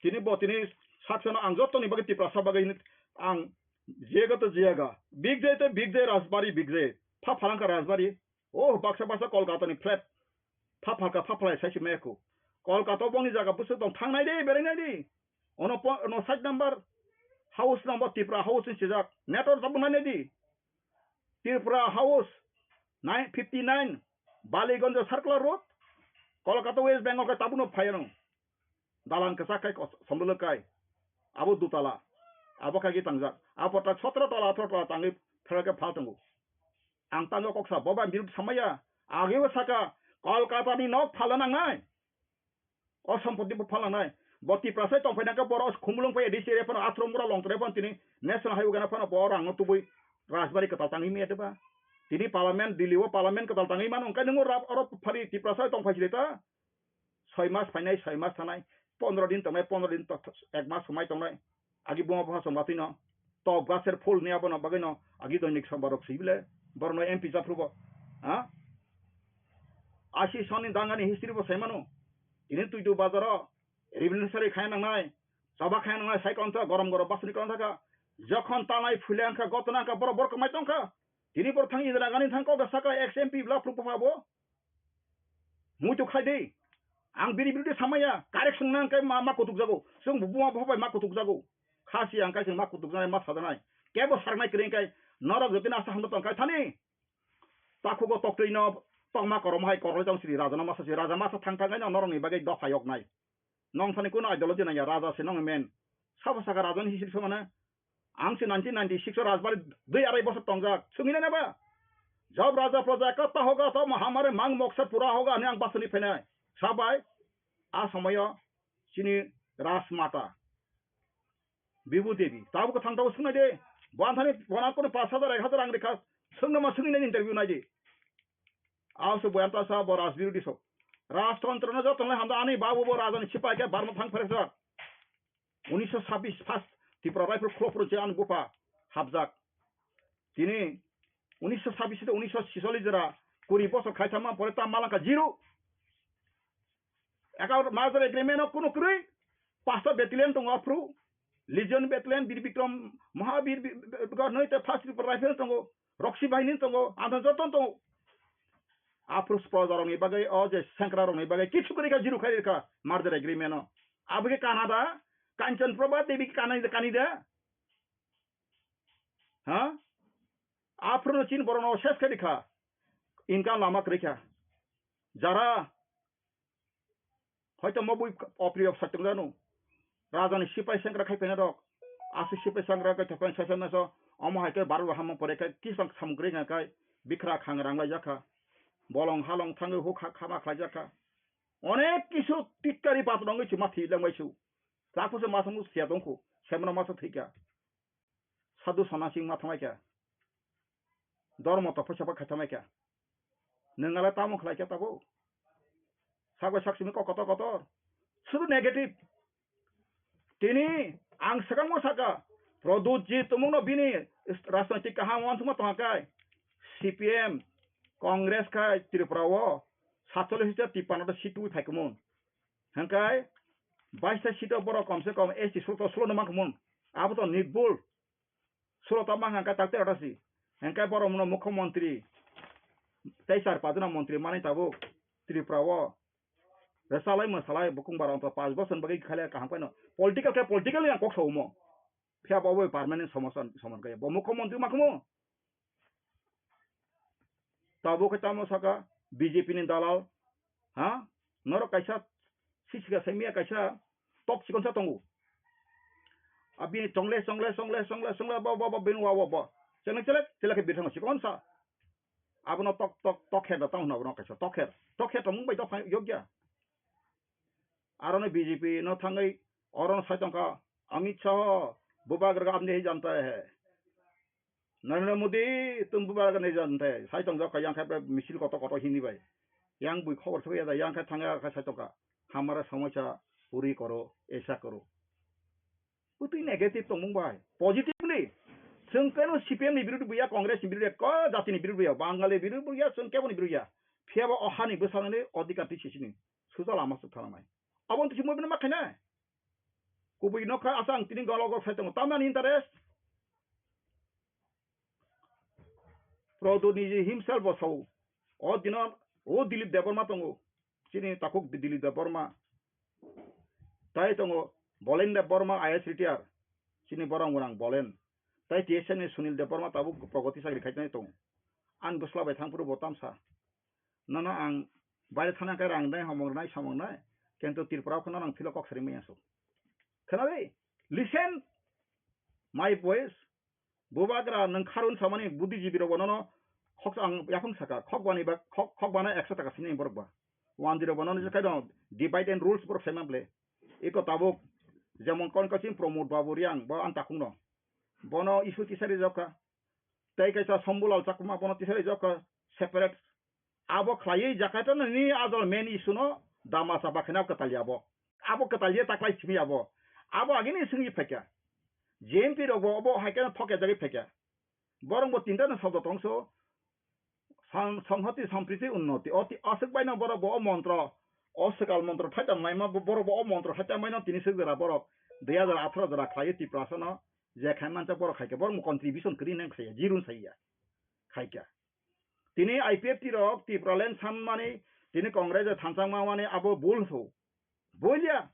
Tini bo tini saksano ang jotoni bagwi Tiprasa bagwi ang jiyaga to jiyaga. Big day to big day Rajbari big day. Pha phalangkha Rajbari. Oh, baksa baksa Kolkata ni flat. Pha phalka pha phalai sai se meko. Kolkata bongni jaga bwswk tong thangnai de, berainai de. Ono po-, ono side number house number Tipra house ni sijak. Network tabuk nai di. Tripura House nine fifty nine, Baliganj Circular Road, Kolkata, West Bengal khe tabukno phaianw. Dalan kwchak khai kos-, somlwlwk kai. Abo dutala. Abo khaigi tangjak. Abo tak sotro tola, atharo tola tangwi phera khe phal tongo. Ang tangwi kok sa, bo bai birut samaya. Agwibo saka, Kolkata ni nok phalna nangnai. O sompoti bo phalnanai. Bo Tiprasa tongphaina khe borok khumulwng phai A D C area phano Athrom bura Longtrai phano tini National Highway gana phano bo rangno tubui Rajbari kwtal tangwi maya deba. Tini Parliament, Delhi o Parliament kwtal tangwi mano, hwnkhe nwng oro phari Tiprasa tongphai sile ta. Soi mas phainai, soi mas thanai, pondro din tongnai, pondro din to-, ek mas swmai tongnai. Agi buma bupha song batwi no top gaser phul ni abono bagwi no agi doinik song borok swi bile borok no M P japhru bo. Ha? Asi soni dangani history bo sai mano. Tini Tuidu bazaro revolutionary khai nangnai, choba khai nangnai sai kon tha gorom gorom basni kon thaka. Jokhon tanai phule angkha gotna angkha borok borok mai tongkha. Tini borok thang Indira Gandhi thang kok saka ex M P bla phru bupha bo. Muitu khlai di. Ang bini birude samaya, correction nang kai ma, ma kutuk jago. Sung buma bupha bai ma kutuk jago. Khasi ang kai sung ma kutuk janai, ma sajanai. Kebo sarnai kring kai, norok jotino asa hamda tong kai thani. Takhugo toktwi no tongma korom hai koroi tong sidi raja no masa si, raja masa thang thang kai no norok ni bagwi dopha yok nai. Nong thani kuno ideology nang ya, raja se nong men. Sabo saka raja ni history somana. Ang se nineteen ninety-six o Rajbari dui arai bosor tongjak. Sungina neba? Job raja praja katta hoga, to mahamare mang moksa pura hoga, ani ang basani phenai. Sabai, a somoyo chini Rajmata. Bibu Devi. Tabu ko thang tabu sunai de. Bo anthani bona kono pash hajar, ek hajar ang rekha. Sungna ma sungina interview nai de. Aw se boyanta sa bo Rajbirudi sok. Rajtantro no joto nai hamda ani babu bo raja ni sipai khe barma thang pherek jak. Unisho sabis first Tripura Rifle khulopro je ani bupha hapjak. Tini unisho sabis de unisho sisollis jora kuri bosor khai thangma pore ta malangkha zero. Eka merger agreement o kunu kwrwi pasta battalion tongo aphru. Legion battalion, Bir Bikram, Mahabir, Bi-, Bi-, Bi-, Bi-, noi te first Tripura Rifle tongo. Roksi bahini tongo, anthon joto tongo. Aphru proja rokni bagwi, o je sengkra rokni bagwi kichu kwrwi kha, zero khai rwkha merger agreement o. Abo khe Canada, Kanchan Prabha Devi khe Canada, Canada. Ha? Aphruno chin borokno ses khe rikha. Income lama kwrwi kha. Jara hoito mo bui opriyo sak tongjano. Rajani sipai sengkra khai phaina rok. Aswk sipai sengkra khai thokpai saisa naso. Omo hai khe Bharat bo hamma pore khai kisang samung kwrwi kha khai bikra khang rang lai jakha. Bolong halong thangwi huk ha khama khlai jakha. Onek kisu titkari patwrwngwi se ma thwi langbai su. Chakhuso masa mung siya tongkhu. Semano masa thwikha. Sadhu sanachi wngma thanglaikha. Dormo topho sabo khaitamaikha. Nwng ale tamo khlaikha tabuk? Sak bai sak simi kok kotor kotor. Sudu negative. Tini ang swkangbo saka, Pradyut ji tumungno bini rajnoitik kaham uansukma tongkha kai. C P M, Congress khai Tripura o satchollish ta tippanno ta seat twi phaikhumun. Hingkai baista seat o borok komse kom S T sulo to sulo no mankhumun. Abo to nirbul. Sulo to mankha hingkai takte rota si. Hingkai borok no mukhyamantri tei char pajna mantri mani tabuk Tripura o. Rwchalai mwsalai bukung bara wngkha panch bosor bagwi khailai kaham khaino. Political khe political ni ang kok saumo. Phiya bo abo permanent somosa soman kaya. Bo mukhyamantri makhumu. Tabuk khe tamo saka B J P ni dalal. Ha? Norok kaisa sisika saimia kaisa tok chikonsa tongo. Abini chongle chongle chongle chongle chongle bo bo bo bini wa bo bo. Chongle chelek chelek khe bithang chikonsa. Abono tok tok tok khe da tamo abono kaisa tok khe. Tok khe tongmung bai tok yokya. Aro no B J P no thangwi oro no sai tongkha Amit Shah, bubagra ka apni hi janta hai. Narendra Modi, tum bubagra ka nahi janta hai. Sai tongjak kha yang khai misil koto koto hini bai. Yang bui khobor sokya da yang khai thangya khai sai tongkha. Hamara samosya puri koro, aisa koro. Bwtwi negative tongmung bai. Positive ni. Chwng keno C P M ni birodhi buya, Congress ni birodhi buya, ko jati ni birodhi buya, Bangali birodhi buya, chwng kebo ni birodhi ya. Phiya bo o hani bwsarani odhikar twi sisini. Suja lama suk thanamai. Aboni twi simo bini ma khainai. Kubui nokha asa ang tini golo golo sai tongo. Tamani interest. Prodot niji himself bo sao. O dino o Dilip Debbarma tongo. Chini takhuk Dilip Debbarma. Tai tongo Bolen Debbarma I A S retired. Chini borok mwnang Bolen. Tai T S F ni Sunil Debbarma tabuk progoti chakri khai tongo. Ang bwsla bai thang phuru bo tamsa. Nono ang baire thana khe rang nai, homong nai, somong nai. Kintu Tripura o kheno nang philo kok sari maya so. Khwnadi? Listen my voice. Bubagra nwng kharun samani buddhijibi rok bonono khok ang yaphang saka khok bani ba khok khok bana ekso taka sini borok ba. One zero bonono je kaino divide and rules borok saiman ble. Iko tabuk jemon kon kachim Pramod Babu Riang bo an takhung no. Bono issue tisari jokha. Tei kaisa Shambhulal Chakma bono tisari jokha separate. Abo khlaiwi Jakarta ni ajol main issue no dama chapa khaina kwtal ya abo. Abo kwtal ya taklai simi abo. Abo agini singwi phaikha. J M P rok bo obo hai khe thokya jagwi phaikha. Borok bo tinta no sabdo tongso. Sang-, Sanghati Sampriti Unnoti. Oti aswk bai no borok bo o montro. O swkal montro thaita maima bo-, borok bo o montro thaita maino tini swk jora borok. Dui hajar atharo jora khlaiwi Tiprasa no. Je khai mancha borok khaikha. Borok mo contribution kwrwi nang khaiya. Jirun saiya. Khaikha. Tini I P F T rok Tipraland sanmani, tini Congress o thanchangma mani abo bul so. Bolya,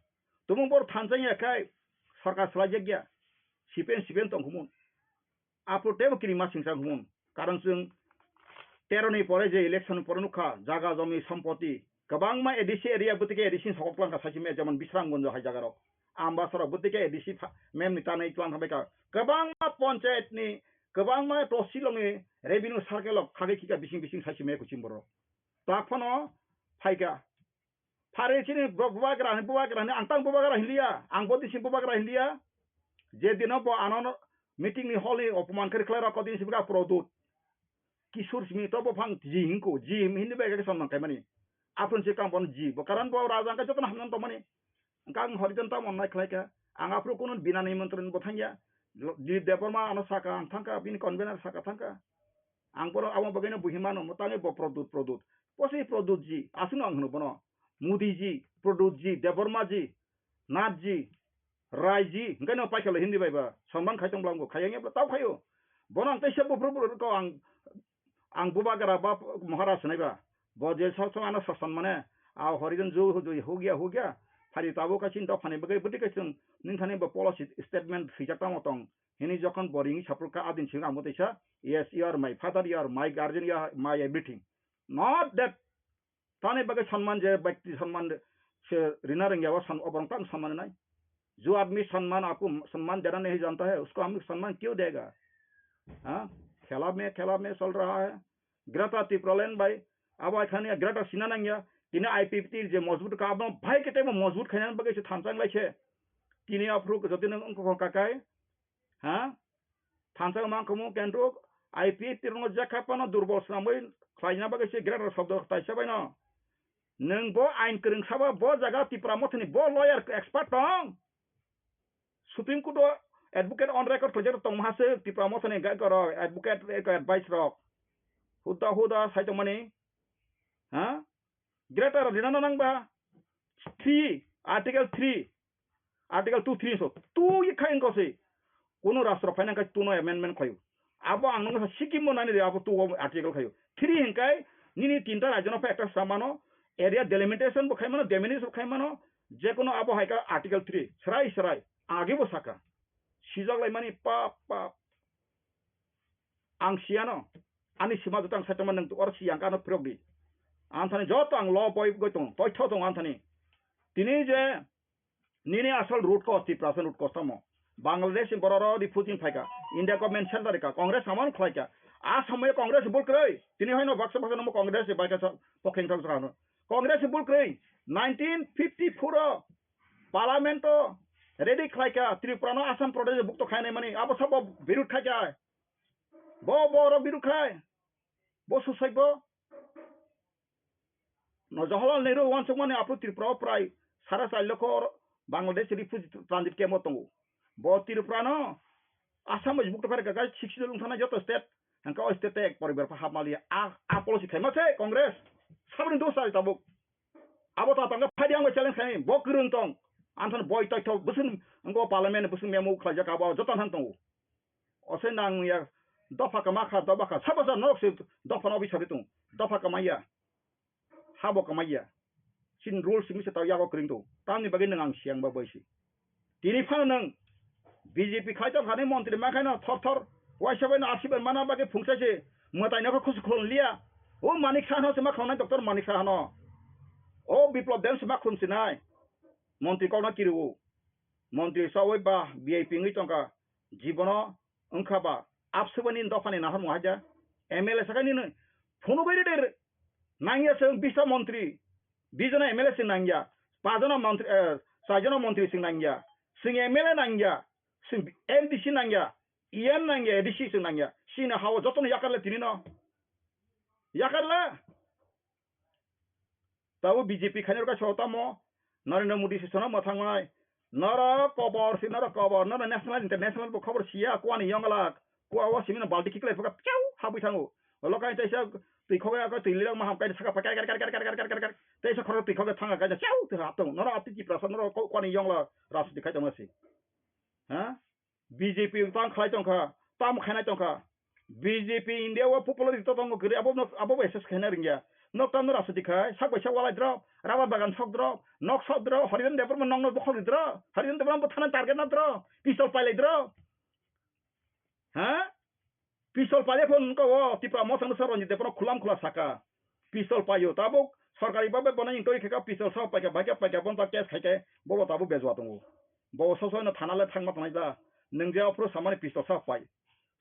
tumung bor thanchang ya khai, sarkar salai jak ya, C P M, C P M tong khumun. Apo tebo kiri ma singsa khumun. Karon chwng tero ni pore je election pore nukha, jaga jomi sompoti, kwbangma A D C area bwtike A D C ni sokok twlang kha saisi me, jemon Bisramganj hai jaga rok. Ambasara bwtike A D C pha-, mem ni tanai twlang kha bai kha. Kwbangma panchayat ni, kwbangma tosilong ni revenue circle rok khagwi khika bising bising saisi me kuching borok. Tak phano phaikha. Phari chini bo-, bubagra ni, bubagra ni, ang tang bubagra hinliya, ang bo disi bubagra hinliya. Je dino bo ano meeting ni hall ni opoman kari khlai rok, kodin sibra Prodot. Kishore simi to buphang ji hingko, ji him-, hindi bai khe samnang kaimani. Aphuru se kang bono ji, bo karon bo raja hwnkhe jotono hamnang tongmani. Hwnkhe ang horijan tamo onnai khlai kha. Ang aphuru kunu bina nimantron bo thangya. Lo-, Dilip Debbarma ano saka ang thangkha, bini convener saka thangkha. Ang bono abo bagwino buhi mano, mo tangwi bo Prodot, Prodot. Bo se Prodot ji, aswkno ang hwno bono. Modi ji, Prodot ji, Debbarma ji, Nath ji, Rai ji, hwnkhe no paikha lo hindi bai ba, sonman khai tong bwla wngkha, khai ya wngya bwla tao khaio. Bono ang teisa buphuru buphuru rwkha ang, ang bubagra ba Maharaj hwnwi ba. Bo je sok sok ano sasan mane, a horijan ju hu ju hugya hugya, phari tabuk kha chini dophani bagwi bwtwi khe chwng nini thani bo policy statement swijak tamo tong. Hini jokhon bo ringwi saphuru kha adin simi ang bo teisa, "Yes, you are my father, you are my guardian, you are my everything." Not that Tani bagwi sonman je byakti sonman se rina rwngya o son-, oborok tamo sonman rwnai. जो आदमी सम्मान आपको सम्मान देना नहीं जानता है, उसको हम सम्मान क्यों देगा? हाँ? खेला में, खेला में चल रहा है। Greater Tipraland bai, abo hai khani Greater Sina nangya, tini I P F T je मजबूत ka abo bhai kete bo मजबूत khaina bagwi se thansa wnglaise. Tini aphuru jodi nang wngkha kakai, Ha? Thansa mang khumu kentruk I P F T rokno jekha phano durbol swnamwi khlaina bagwi se greater shobdo taisa baino. Nwng bo ain kwrwng saba bo jaga Tipra Mothani bo lawyer expert tong. Supreme Court o advocate on record khlaijak tong maha se Tipra Mothani gai koro advocate advice rok. Huda huda sai tongmani. Ha? Greater rina na nangba. Three, Article three. Article two three so. Tu ye khain ko se. Kuno rastro finance kai tuno amendment khayu. Abo ang nung sa sikim mo nani de abo tu article khayu. Three hinkai nini tinta rajyo no ekta samano area delimitation bo khaimano, delimitation bo khaimano, je kono abo hai ka Article three. Srai srai. Agi bo saka. Sijak lai mani pap pap. Ang siyano, ani sima joto ang saitama nang tu or siyang kano phirok di. Anthani joto ang lo boi goi tong, toi tho tong anthani. Tini je nini asal root cause, Tiprasa root cause tamo. Bangladesh ni borok ro refugee phaika, India government center ka, Congress samon khlaika. A samoy Congress bul kroi. Tini hoino baksa baksa nomo Congress bai ka pokheng thang thang. Congress bul kroi. Nineteen fifty-four o Parliament o ready khlaika, Tripura no Assam Pradesh bukto khainai mani. Abo sabo birut khaika. Bo borok biruk khai. Bo susai bo. No Jawaharlal Nehru wansukmani aphuru Tripura o prai sara char lokho Bangladesh refugee transit camp o tongo. Bo Tripura no Assam bai bukto phai rwkha, sixty lung thana joto state. Hangka o state ek poribar pha hapmaliya. A, a policy khaima se Congress. Saboni dos sai tabuk. Abo ta tangka phadi ang bai challenge khaini. Bo kwrwng tong. Anthon boi toitho bwswng ngo parliament bwswng memo khlaijak abo joto han tongo. Ose nang ya dopha kama kha, dopha kha. Sabo sa norok se dopha no bisari tung. Dopha kama ya. Habo kama ya. Sin rule simi se tau yago kring tu. Tamni bagwi nang ang siang ba boisi. Tini phano nang B J P khai to khani montri ma khaino thor thor. Waisa bai no asiban mana bagwi phungsa se. Mwtai no khusu khulon liya. O Manik Saha no se ma khulon doctor Manik Saha no. O Biplop Deb se ma khulon sinai. Montri kok no kiriwo. Montri sawi ba V I P ngwi tongka. Jibono wngkha ba, abswbani dophani nahar mo haja, M L A sakha nini, phunugwi rede nangya chwng bisa montri, bijona M L A chwng nangya, pajona montri, eh, chaijona montri chwng nangya, chwng M L A nangya, chwng M D C nangya, E M nangya, A D C chwng nangya, chini hao jotono yakarle tinino, yakarle. Tabuk B J P khainai rwkha so tamo Narendra Modi se sono mwthangmai. Norok kobor se norok kobor, norok national international bo khobor siya, kuani yonglak. Kua o simi no balti kiklai phuka piau habwi thango. Olo kai teisa twi khogwi ako twi lirok maham kai saka pakai kar kar kar. Teisa khoro twi khogwi thanga kai chau twi hap tong. Norok ati Tiprasa norok kuani yongla rajniti khai tongma si. Ha? B J P tang khlai tongkha, tam khainai tongkha. B J P India o popularity to tongo kwrwi, abo no, abo bai assess khaina ringya. Nok tam no rajniti khai, sak bai sak walai drop, rubber bagan sok drop, nok sok drop, Harijan Debbarma nok no bokhok drop, Harijan Debbarma bo thana target na drop, pistol pailai drop. Ha? Pistol paile phone ko o Tipra mo thangsa Ranjit Debbarma khulam khula saka. Pistol paio tabuk sorkari babe bono intoi kheka pistol sa paika baika paika bon ta case khaike bobo tabuk bejwa tongo. Bo sosoino thana le thangma tonai da. Nwng je ophuru samani pistol sa pai.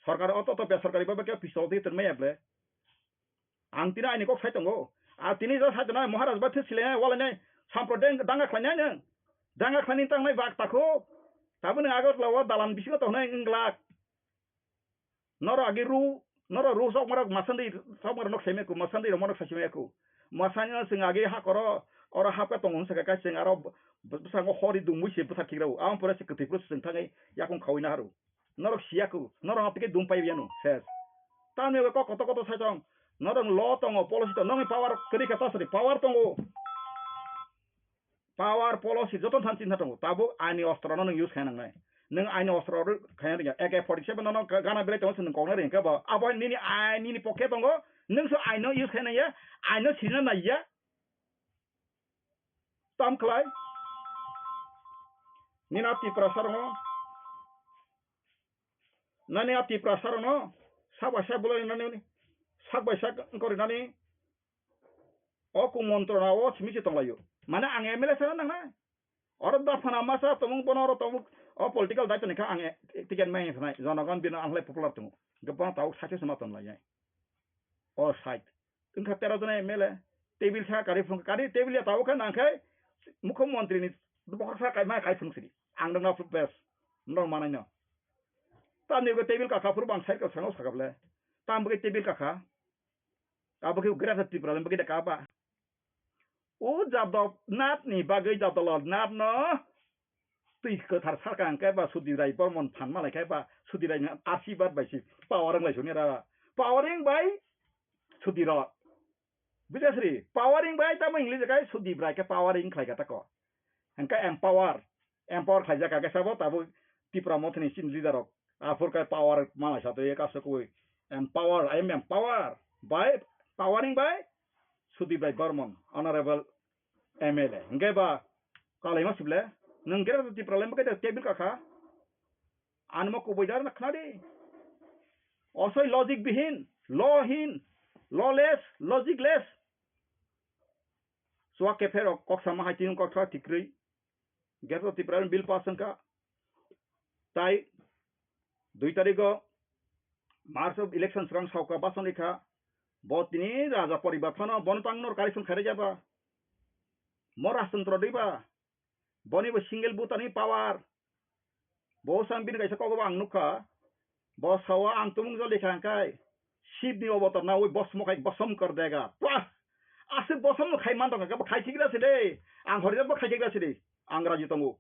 Sorkari oto to besorkari babe ke pistol di tongmai able. Ang tini aini kok sai tongo. A tini jo sai tongo Maharaj ba thik sile wala ne sampro deng danga khlainai nwng. Danga khlaini tangnai bak takho. Tabuk nwng Agartala o dalan bisingo tongnai wng glak. Norok agi ru, norok ru sok marok masandi sok marok nok seme ku, masandi rok marok sasime ku. Masani no sing agi ha koro, oro hapka tongo hwnsa kha, sing aro b-, b-, bwskango hori dungwi se bwthak khikrao. Ang pore se kwtwi phuru se sing thangwi yakung khawi na haru. Norok siya ku, norok apike dum pai yanu, ses. Tamni kok koto koto sai tong, norok lo tongo, policy to, nongni power kwrwi kha tasari, power tongo. Power policy joto than chinta tongo. Tabuk aini ostro no nwng use khaina nangnai. Nwng aini ostro ro khaina ringya. A K forty seven no gana belai tongo, nwng kokna ringya khe bo. Abo nini ai nini pokhe tongo. Nwng so aino use khaina ya. Aino sina naiya. Tam khlai. Nini a Tiprasa rokno. Nani a Tiprasa rokno. Sak bai sak bolai nani. Sak bai sak wngkori nani. O kumontro na o simi se tonglaio. Mane ang M L A sana nangnai. Oro da phana masa tongmung bono oro tongmung o political daito ni kha ang ticket mai phnai. Jonogon bino ang lai popular tongo. Hingke bono tabuk sacho se ma tonlai nai. O side. Wngkha tero jona M L A. Table sa kari phung kari table ya tabuk kha nang khai mukho montri ni bokhok sa kai ma kai phung sidi. Ang dong na bes. Ndong manai no. Tamni go table kakha phuru bang side ka sango sakable. Tam bwkhe table kakha. Abo khe Greater Tripura ni bagwi da kha ba. O Jadab Nath ni bagwi Jadab Lal Nath no twi kwthar sarkang khe ba Sudhi Rai Bormon phan malai khe ba Sudhi Rai ni asibad bai si power wng lai soni ra. Power wng bai Sudiro. Bujakha siri, powering bai tamo English kai Sudip Rai khe powering khlai kha tako. Hwnkhe empower, empower khlaijak kha khe sabo tabuk Tipra Mothani chini leader rok. Aphur kai power malai sa twi kaso kui empower, I am empower by powering by Sudip Rai Barman, honorable M L A. Hwnkhe ba kalaima sible, nwng khe Tipra lai bwkhe table kakha. Ani mo kubui jar na khna di. Osoi logic bihin, law hin, lawless, logicless. Suwa kephe rok kok sama hai tiyung kok thwa tikrwi. Gate of Tipra bill pass wngkha. Tai dui tarikh o March of election swkang sauka bason rikha. Bo tini raja poribar phano bono tang nor correction khairajaba. Mo rajtantro diba. Boni bo single butani power. Bo sang bini kaisa kogobo ang nukha. Bo sao ang tumung jol lekha hwnkhe Shibni obotar nawi bosmo khai bosom kar dega. Pah! Aswk bosom khai man tongkha, bo khai khigra se de. Ang horijak bo khai khigra se de. Ang raji tongo.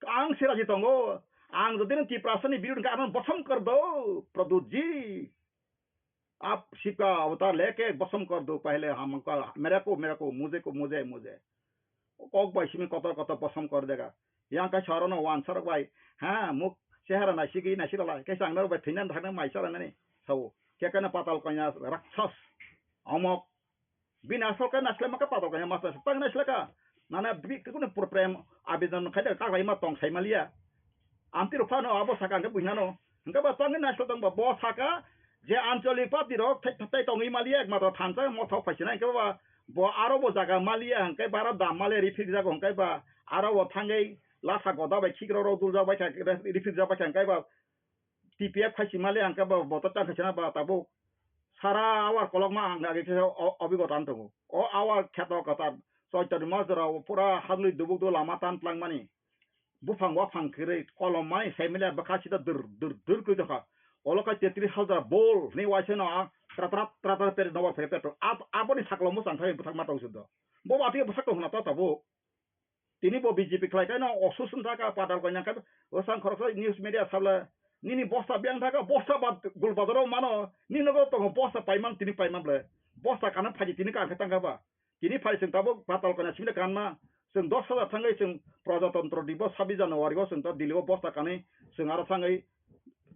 Ang se raji tongo. Ang jodi nang Tiprasani birud hwnkhe ano bosom kar do, Pradyut ji. Ap sibka avatar leke bosom kar do, pehle hum ka mere ko, mere ko, mujhe ko, mujhe, mujhe. Kok bai simi kotor kotor bosom kar dega. Yang kai sorono wan sorok bai. Ha, muk chehara naisigi naisiralai. Kaisa ang naro bai thwinan thangna mai sara nani. Sao. Kekana patal kanya rakshas. Omok. Bini asol kai naisle maka patal kanya masa tang naisle ka. Nana bi kuno problem abidon khai da ka lai ma tong sai malia. Amtwi rok phano abo saka hwnkhe buinano. Hwnkhe ba tongwi naisle tongba bo saka je anchalik party rok thai thai tongwi maliya ekmatro thansa mothok phaisinai hwnkhe ba bo aro bo jaga maliya hwnkhe bara dam maliya rifik jago hwnkhe ba aro bo thangwi lasa goda bai khikrok rok duljak baikha rifik jak baikha hwnkhe ba T P F khaisi maliya hwnkhe ba bo to tang khaisina ba tabuk sara awar kolokma ang age khe o-, obigota wng tongo. O awar kheto kwtal choitoni mojora pura hadlwi dubuk dubuk lama tan tlangmani. Buphang waphang kwrwi kolom mai saimile bwkha sida dur dur dur kwrwi tongkha. Olo khe tetris hajar bol hwnwi waisano a tra tra tra tra peri nobar phaikhe petrol. Ab-, aboni saklo mwchang thai bwthak ma tong sudo. Bo watwi bwsak tong hwna ta tabuk. Tini bo B J P khlai khe no osusun thaka padal kanya khe o sang khoroksa news media sabla nini bosta biyang thaka bosta ba gul bazaro mano nini nogo tongo bosta paiman tini paiman ble bosta kana phaji tini ka khe tangka ba. Tini phai chwng tabuk patal kanya simi kanma, chwng dos hajar thangwi chwng Prajatantro Dibo sabis January o chwng ta Delhi o bosta kanwi chwng aro thangwi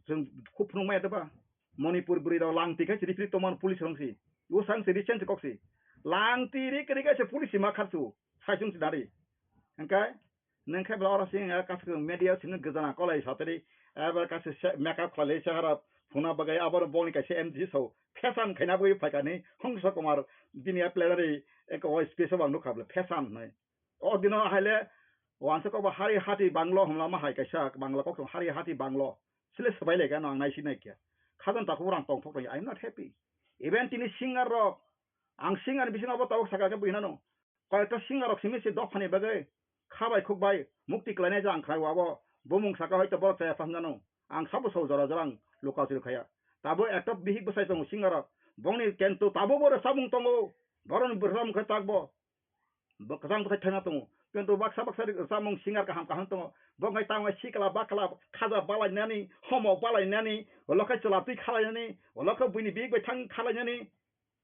chwng khub phunuk maya teba. Manipur bwrwi rok langtwi khai chiri phiri tongmani police rong si. Usang si recent kok si. Langtwi ri kwrwi khai se police si ma kharsu. Saichung si nari. Hwnkhe nwng khe bla oro sing kaisa media sini gwjana kolai satri. Abo kaisa se-, makeup khlai sahara phuna bagwi abo boni kaisa M D C so. Fashion khaina bagwi phaikani Hongsa Kumar bini a plenary eko space o ang nukha bla fashion hwnwi. O dino haile wansa kok ba hari hati banglo hwnlama hai kaisa bangla kok hari hati banglo. Sile swbai lai gano ang naisi nai kya. Khajang takhuk rang tong thok lai, I am not happy. Even tini singer rok, ang singer bisingo bo tabuk saka khe buinano. Koyekta singer rok simi se dophani bagwi khabai khukbai mukti klainai ja ang khlai wabo bumung saka hoito borok chaya phang jano. Ang sabo so jora jora ang luka churi khaya. Tabo ekta bihik bwsai tongo singer rok. Bongni kento tabo bo rwchapmung tongo. Boroni bwrwchapmung khe takbo. Bo kwchang bwthai thaina tongo. Kintu baksa baksa ri-, samung singer kaham kaham tongo. Bo wngkha tamo sikla bakla khaja balainani, homo balainani, ulo khe chwla twi khalainani, ulo khe buini bihik bai thang khalainani.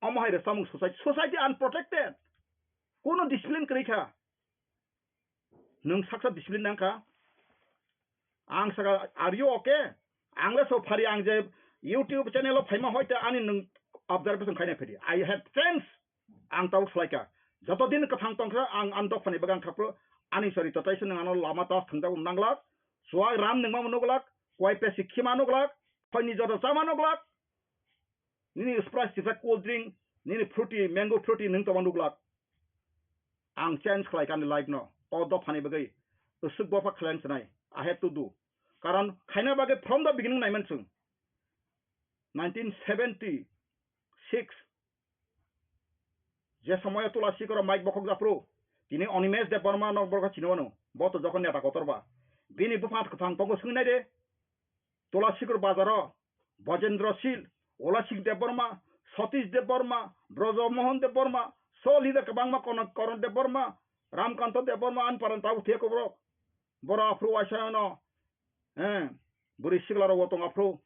Omo hai rw samung society, society unprotected. Kuno discipline kwrwi kha. Nwng saksa discipline nang kha. Ang saka, "Are you okay?" Ang le so phari, ang je YouTube channel o phaima hoite ani nwng observation khaina phedi. I have friends. Ang tabuk swlaikha. Joto din kwthang tongkha, ang, ang dophani bagwi ang khapro. Ani sori totaisa nwng ano lama tas thwngjak nanglak. Suwai ram nwngma nuglak. Kuai pesi khima nuglak. Khoini joto chama nuglak. Nini Sprite sisa cold drink, nini fruity, mango fruity nwng tongma nuglak. Ang change khlai kani life no. O dophani bagwi. Usuk bopha khlai ang sanai. I have to do. Karon khaina bagwi from the beginning naiman chwng. Nineteen seventy six. Je somoyo Tula Sikoro Mike bokhok japhru. Tini Animesh Debbarma nok borok chini wano. Bo to jokhon neta kotor ba. Bini bupha kwthang tongo swngwi nai de. Tula Sikoro bazaro. Bojendra Sil, Ola Singh Debbarma, Satish Debbarma, Braja Mohan Debbarma, so leader kwbangma Kono-, Koron Debbarma, Ramkanto Debbarma, ani parani tabuk thwiya koborok. Borok aphuru waisa no, eh, bwrwi sikla rok bo tong aphuru.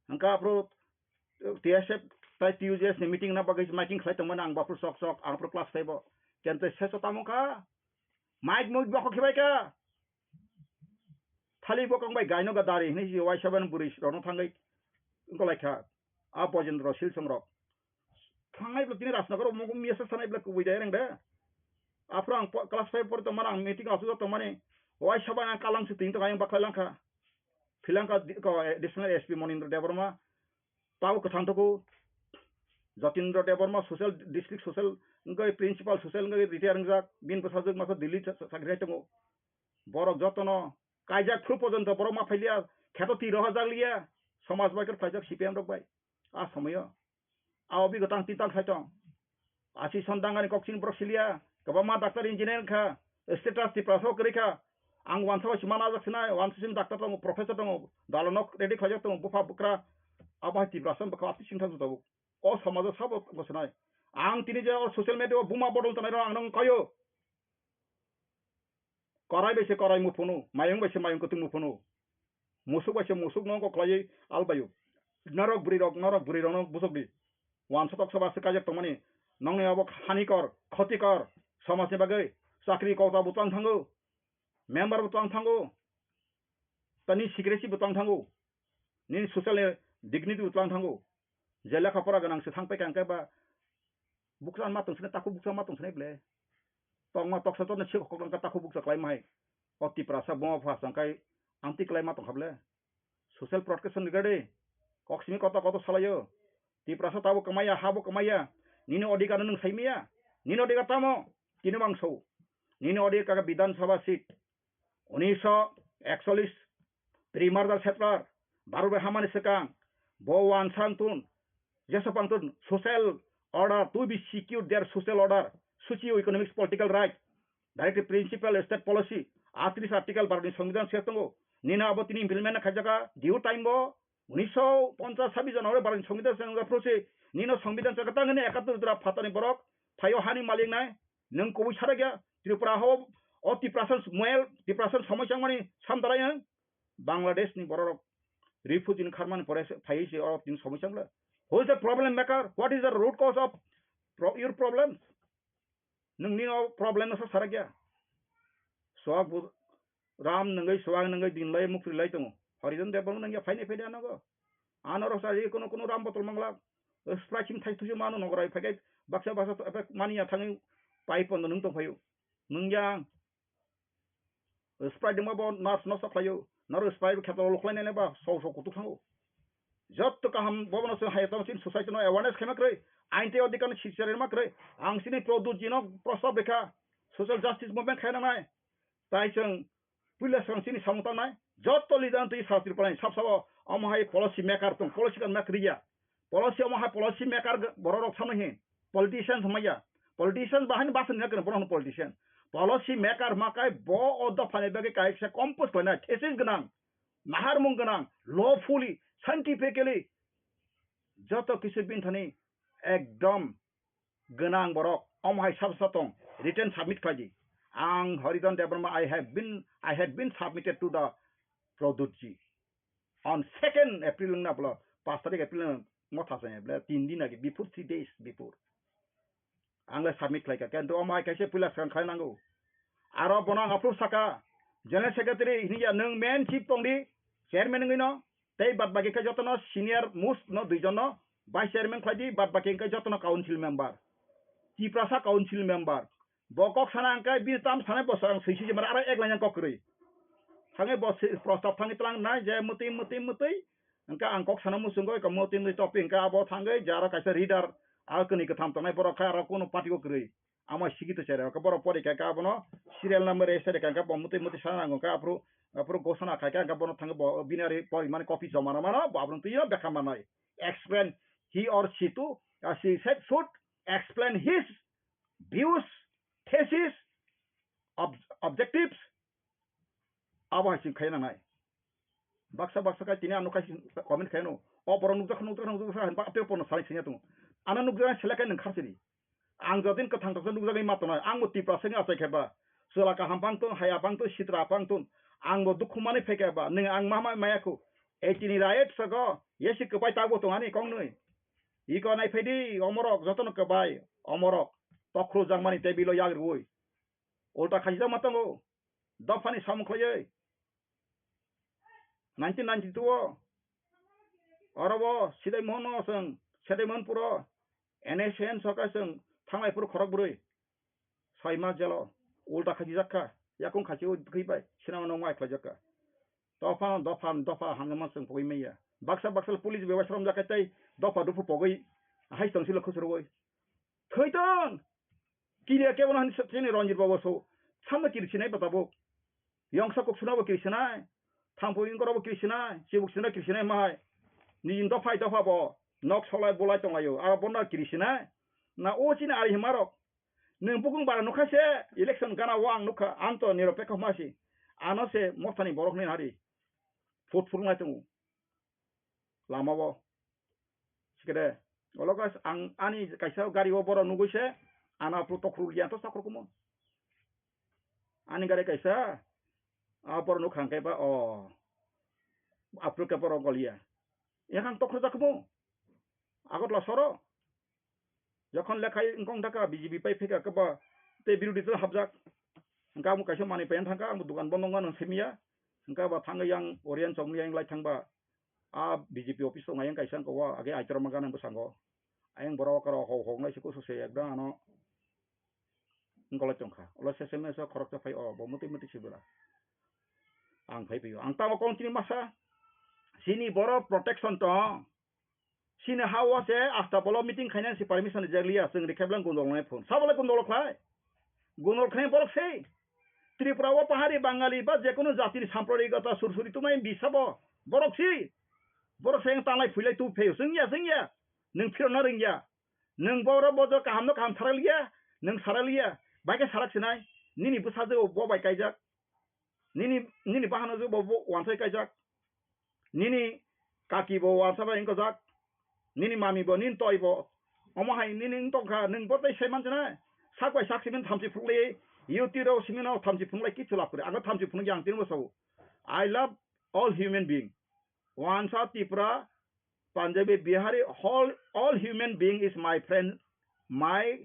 Hwnkhe aphuru T S F Tai T U J S ni meeting na bagwi miking khlai tongmani ang bafru sok sok, ang pro class five o. Kente seso tamo kha. Mic mui bokho khibai kha. Thali bokong bai gaino ga dari hinwi si Y seven bwrwi rokno thangwi wngkolaikha. A Bojendro Silsong rok. Thangnai bwlai tini Rajnagar o mungkuk miyasa sanai bwlai kubui dai reng de. Aphuru ang po-, class five pori tongmani ang meeting asuk tongmani. Y seven ang kalang si tini tong ayang baklai langkha. Philangkha di-, ko, eh, Additional S P Monindra Debbarma. Tabo kwthang tuku. Jatindra Debbarma social, district social, wngkha principal social, wngkha retire wngjak. Bini bwsajwk masa Delhi sa-, sa-, sakri hai tongo. Borok jotono kaijak phuru porjonto borok ma phailiya, kheto twi rohorjak liya, somaj bai khe phaijak C P M rok bai. A somoyo. A obi gotang tintal khai tong. Asi son dangani kok chini borok siliya, kwbangma doctor engineer wngkha, status Tiprasa o kwrwi kha. Ang wansa bai se mana jak sinai, wansa sini doctor tongo, professor tongo, dalonok ready khlaijak tongo, bupha bwkra. Abo hai Tiprasa bwkha atwi singthang tabuk. O somajo sabo tongo sinai. Ang tini je o social media o buma bodol tonai rok ang nang kayo. Korai bai se korai muphunu, mayung bai se mayung kwtwng muphunu. Musuk bai se musuk no kok khlaiwi albaio. Norok bwrwi rok, norok bwrwi rok no busuk di. Wansa toksa ba se kaijak tongmani. Nongni abo hanikor, khotikor, somajni bagwi. Chakri kota bo twlang thango. Member bo twlang thango. Tani secrecy bo twlang thango. Nini social ni dignity bo twlang thango. Je lekha pora gwnang se thang paikha hwnkhe ba bukcha ma tong sini, takhuk bukcha ma tong sini ble. Tongma toksa tokna sik hok langkha takhuk bukcha khlai ma hai. O Tiprasa buma pha sangkai amtwi khlai ma tong kha ble. Social protection ni gade. Kok simi koto koto salayo. Tiprasa tabo kwmaya, habo kwmaya. Nini odhikar nwng sai maya. Nini odhikar tamo? Tini mangso. Nini odhikar Bidhan Sabha seat. Unisho ekcholish, pre-murder settler, Bharat bai hamani swkang, bo wansa wngtun, jeso pangtun, social order, to be secure their social order, socio-economic political right, directive principle, state policy, atris article Bharat ni Songbidan se tongo, nini abo tini implement khaijaka, due time bo, unisho ponchas sabis January Bharat ni Songbidan se wngkha phuru se, nino Songbidan se kwtang hwnwi ekattor jora phatani borok, phaio hani malik nai, nwng kubui sarakya, Tripura ho, o Tiprasa moel, Tiprasa somoi changmani samdarai ang, Bangladesh ni borok refugee ni kharmani pore phaiwi se o tini somoi changla. Who is the problem maker? What is the root cause of pro-, your problems? Nwng ni o problem no sa sarakya. Swak bu-, Ram nwngwi swak nwngwi din lai mukri lai tongo. Horizon Debbarma nwngya phaini phaini anogo. Ano rok sa ri kono kono ram botol mangla. Sprite sim thai thuju mano nogorai phaikai baksa baksa to epe mani ya thangwi pai pondo nwng tong phaio. Nwngya Sprite dengma bo nurse no sa khlaio. Noro Sprite kheto lo khlai nai ba so so kutuk thango. Jotto kaham bobono se hai tamo chin society no awareness khaima kwrwi. Ain tei odhikar no sichari ma kwrwi. Ang sini Pradyut ji no prostab rekha. Social justice movement khaina nai. Tai chwng puila swkang chini samung tangnai, jotto leader twi sa Tripura ni sab sabo omo hai policy maker tong, policy kan mak riya. Policy omo hai policy maker borok rok samai hin, politician samai ya. Politician bahai ni basa ni kene borok politician. Policy maker makai bo o dopha ni bagwi kaisa compose khlainai, thesis gwnang, naharmung gwnang, lawfully, scientifically, joto kisu bini thani ekdom gwnang borok, omo hai sab sa tong, written submit khlai di. Ang Horidhan Debbarma, I have been, I had been submitted to the Pradyut ji. On second April wngna bwla, paanch tarik April wngna motha se, bwla tin din age, before three days before. Ang le submit khlai kha, kintu omo hai kaisa puila swkang khlai nango. Aro bono ang approve saka, General Secretary hinya nwng main chief tong di, chairman wngwi no, tei bad baki khe jotono senior most no duijon no vice chairman khlai di, bad baki khe jotono council member. Tiprasa council member. Bo kok sana hwnkhe bini tam sanai bo swkang swi swi mara aro ek laina kok kwrwi. Thangwi bo si-, prostab thangwi tlang nai je mwtwi mwtwi mwtwi. Hwnkhe ang kok sana muchungo eko mwtwi mwtwi topic hwnkhe abo thangwi je aro kaisa reader aro kwnwi kwtham tongnai borok khe aro kunu party o kwrwi. Amo sigi to chera, borok pori kha, kha bono serial number register kha, kha bo muti muti sana nango, kha aphuru, aphuru gosona khai kha, kha bono thango bo bini ari pori mani copy joma na mano, bo aphuru twi bekha manai. Explain he or she to, uh, she said should explain his views, thesis, ob-, objectives, Abo hai chwng khaina nai. Baksa baksa khai tini ano khai comment khaino. O borok nukjak nukjak nukjak hai ba tei porno salai singya tongo. Ano nukjak selek kai nwng kharchini. Ang jodin kwthang toksa nukjagwi ma tongnai. Ang bo Tiprasa wngwi achai khe ba. Chwla kaham pang ton, haya pang ton, sitra pang ton. Ang bo dukhu manwi phai khe ba. Nwng ang ma ma maya khu. Ei tini riot sago. Yesi kwpai tabo tong ani kong nwi. Iko naiphai di, omorok jotono kwbai, omorok tokhru jakmani table o yak rwui. Ulta khajijak ma tongo, dophani samung khlaiwi. Nineteen ninety-two o, oro bo Sidai Mohon no chwng, Sidai Mohon puro N S N soka chwng thanglai phuru khorok bwrwi. Soi ma jelo, ulta khajijak kha, yakung khachi o khwi bai, sinama nokma khlaijak kha. Dopha, dopha, dopha hamjama chwng pogwi manya. Baksa, baksa police bai waisram jakha tei dopha dopha pogwi, hai tong silo khusrwui. Thwi tong! Kiriya kebo no hani chini Ranjit Babu so, samno kiri sinai ba tabuk. Yongsa kok suna bo kiri sinai, thangpui ingkoro bo kiri sinai, chibuk sina kiri sinai mahai. Nini dophai dopha bo, nok solai bolai tonglaio, abo bono kiri sinai. Na o chini ari himarok. Nwng bukung bara nukha se, election gana o ang nukha, ang to niropekho ma si. Ano se mothani borok ni hari. Phut phurung lai tongo. Lama o. Sikede. Olo guys, ang ani kaisa gari o borok nugui se, ano aphuru tokhru liya to sakhru kumo. Ani gari kaisa, a borok nuk hangke ba o. Aphuru ke borok goliya. Yakhang tokhru jakhumo. Agotla soro. Jokhon lekhai wngkong thaka B J P pai phika keba tei birodhi dal hapjak. Hingke amo kaisa manwi pai thangka, ang dukan bondo wngmano simiya. Hingke ba thangwi yang Oriyan chongni yang lai thangba. A B J P office tongo yang kaisa hingke o age aitorma gana bwskango. Ayang borok aro hok hok nai se kusu se ekdam ano. Wngkolai tongkha. Ulo S M S o khoroksa phai o, bo mwtwi mwtwi se bwla. Ang phai phio. Ang tamo kong chini masa. Chini borok protection tong. Chini ha o se asta bolo meeting khainani se permission rijak liya, chwng rikhe bwlai gundol nai phone. Sa bwlai gundol khlai? Gundol khlai borok se. Tripura o pahari Bangali ba jekunu jatini samprarigota sursuri tumai bisa bo. Borok si. Borok se tanglai phuilai tu pheo. Chwng ya, chwng ya. Nwng phirokna rwngya. Nwng borok bojo kahamno kaham sarak liya. Nwng sarak liya. Bai khe sarak sinai. Nini bwsajwk bo bai kaijak. Nini, nini bahano je bo, bo wansai kaijak. Nini kaki bo wansa bai wngkojak. Nini mami bo, nini toi bo. Omo hai nini wng tongkha, nwng bo tei sai manchina. Sak bai sak simin thamchi phunukli, YouTube rok simino thamchi phunukli kichu lab kwrwi. Ang thamchi phunukya ang tini bo sao. I love all human being. Wansa Tripura, Punjabi, Bihari, all, all human being is my friend, my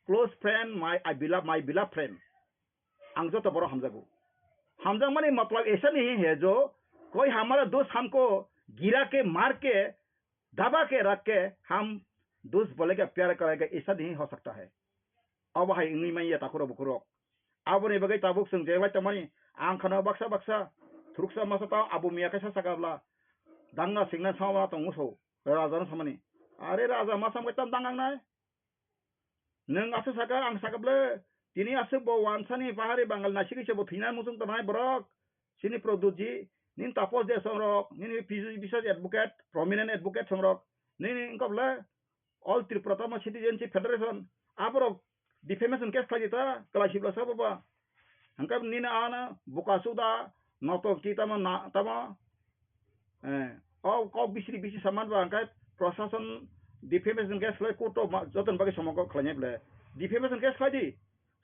close friend, my, I beloved, my beloved friend. Ang joto borok hamjago. Hamjakmani matlab aisa nahi hai jo, koi hamara dost hamko gira ke maar ke, daba ke rakh ke, hum dost bolega pyar karega, aisa nahi ho sakta hai. Abo hai wngwi manya takhurok bukhurok. Aboni bagwi tabuk chwng je bai tongmani, ang khana baksa baksa, thuruksa masa tao abo miya kaisa sakabla, dangna singna sama tong muso, raja no samani. Are raja masa bai tam dangang nai? Nwng aswk saka, ang saka ble, tini aswk bo wansani pahari Bangal naisik se bo thwina muchung tongnai borok. Chini Pradyutji, nini Taposh Deb songrok, nini P G Biswas advocate, prominent advocate songrok, nini wngkha ble, All Tripura Tamil Citizenship Federation, aborok defamation case khlai di ta, kwlai sibla sabo ba. Hwnkhe nini ano buka suda, noto ki tamo na, tamo, eh, o kok bisri bisi saman ba, hwnkhe prosason defamation case khlai court o ma, joton bagwi somogo khlainai ble. Defamation case khlai di.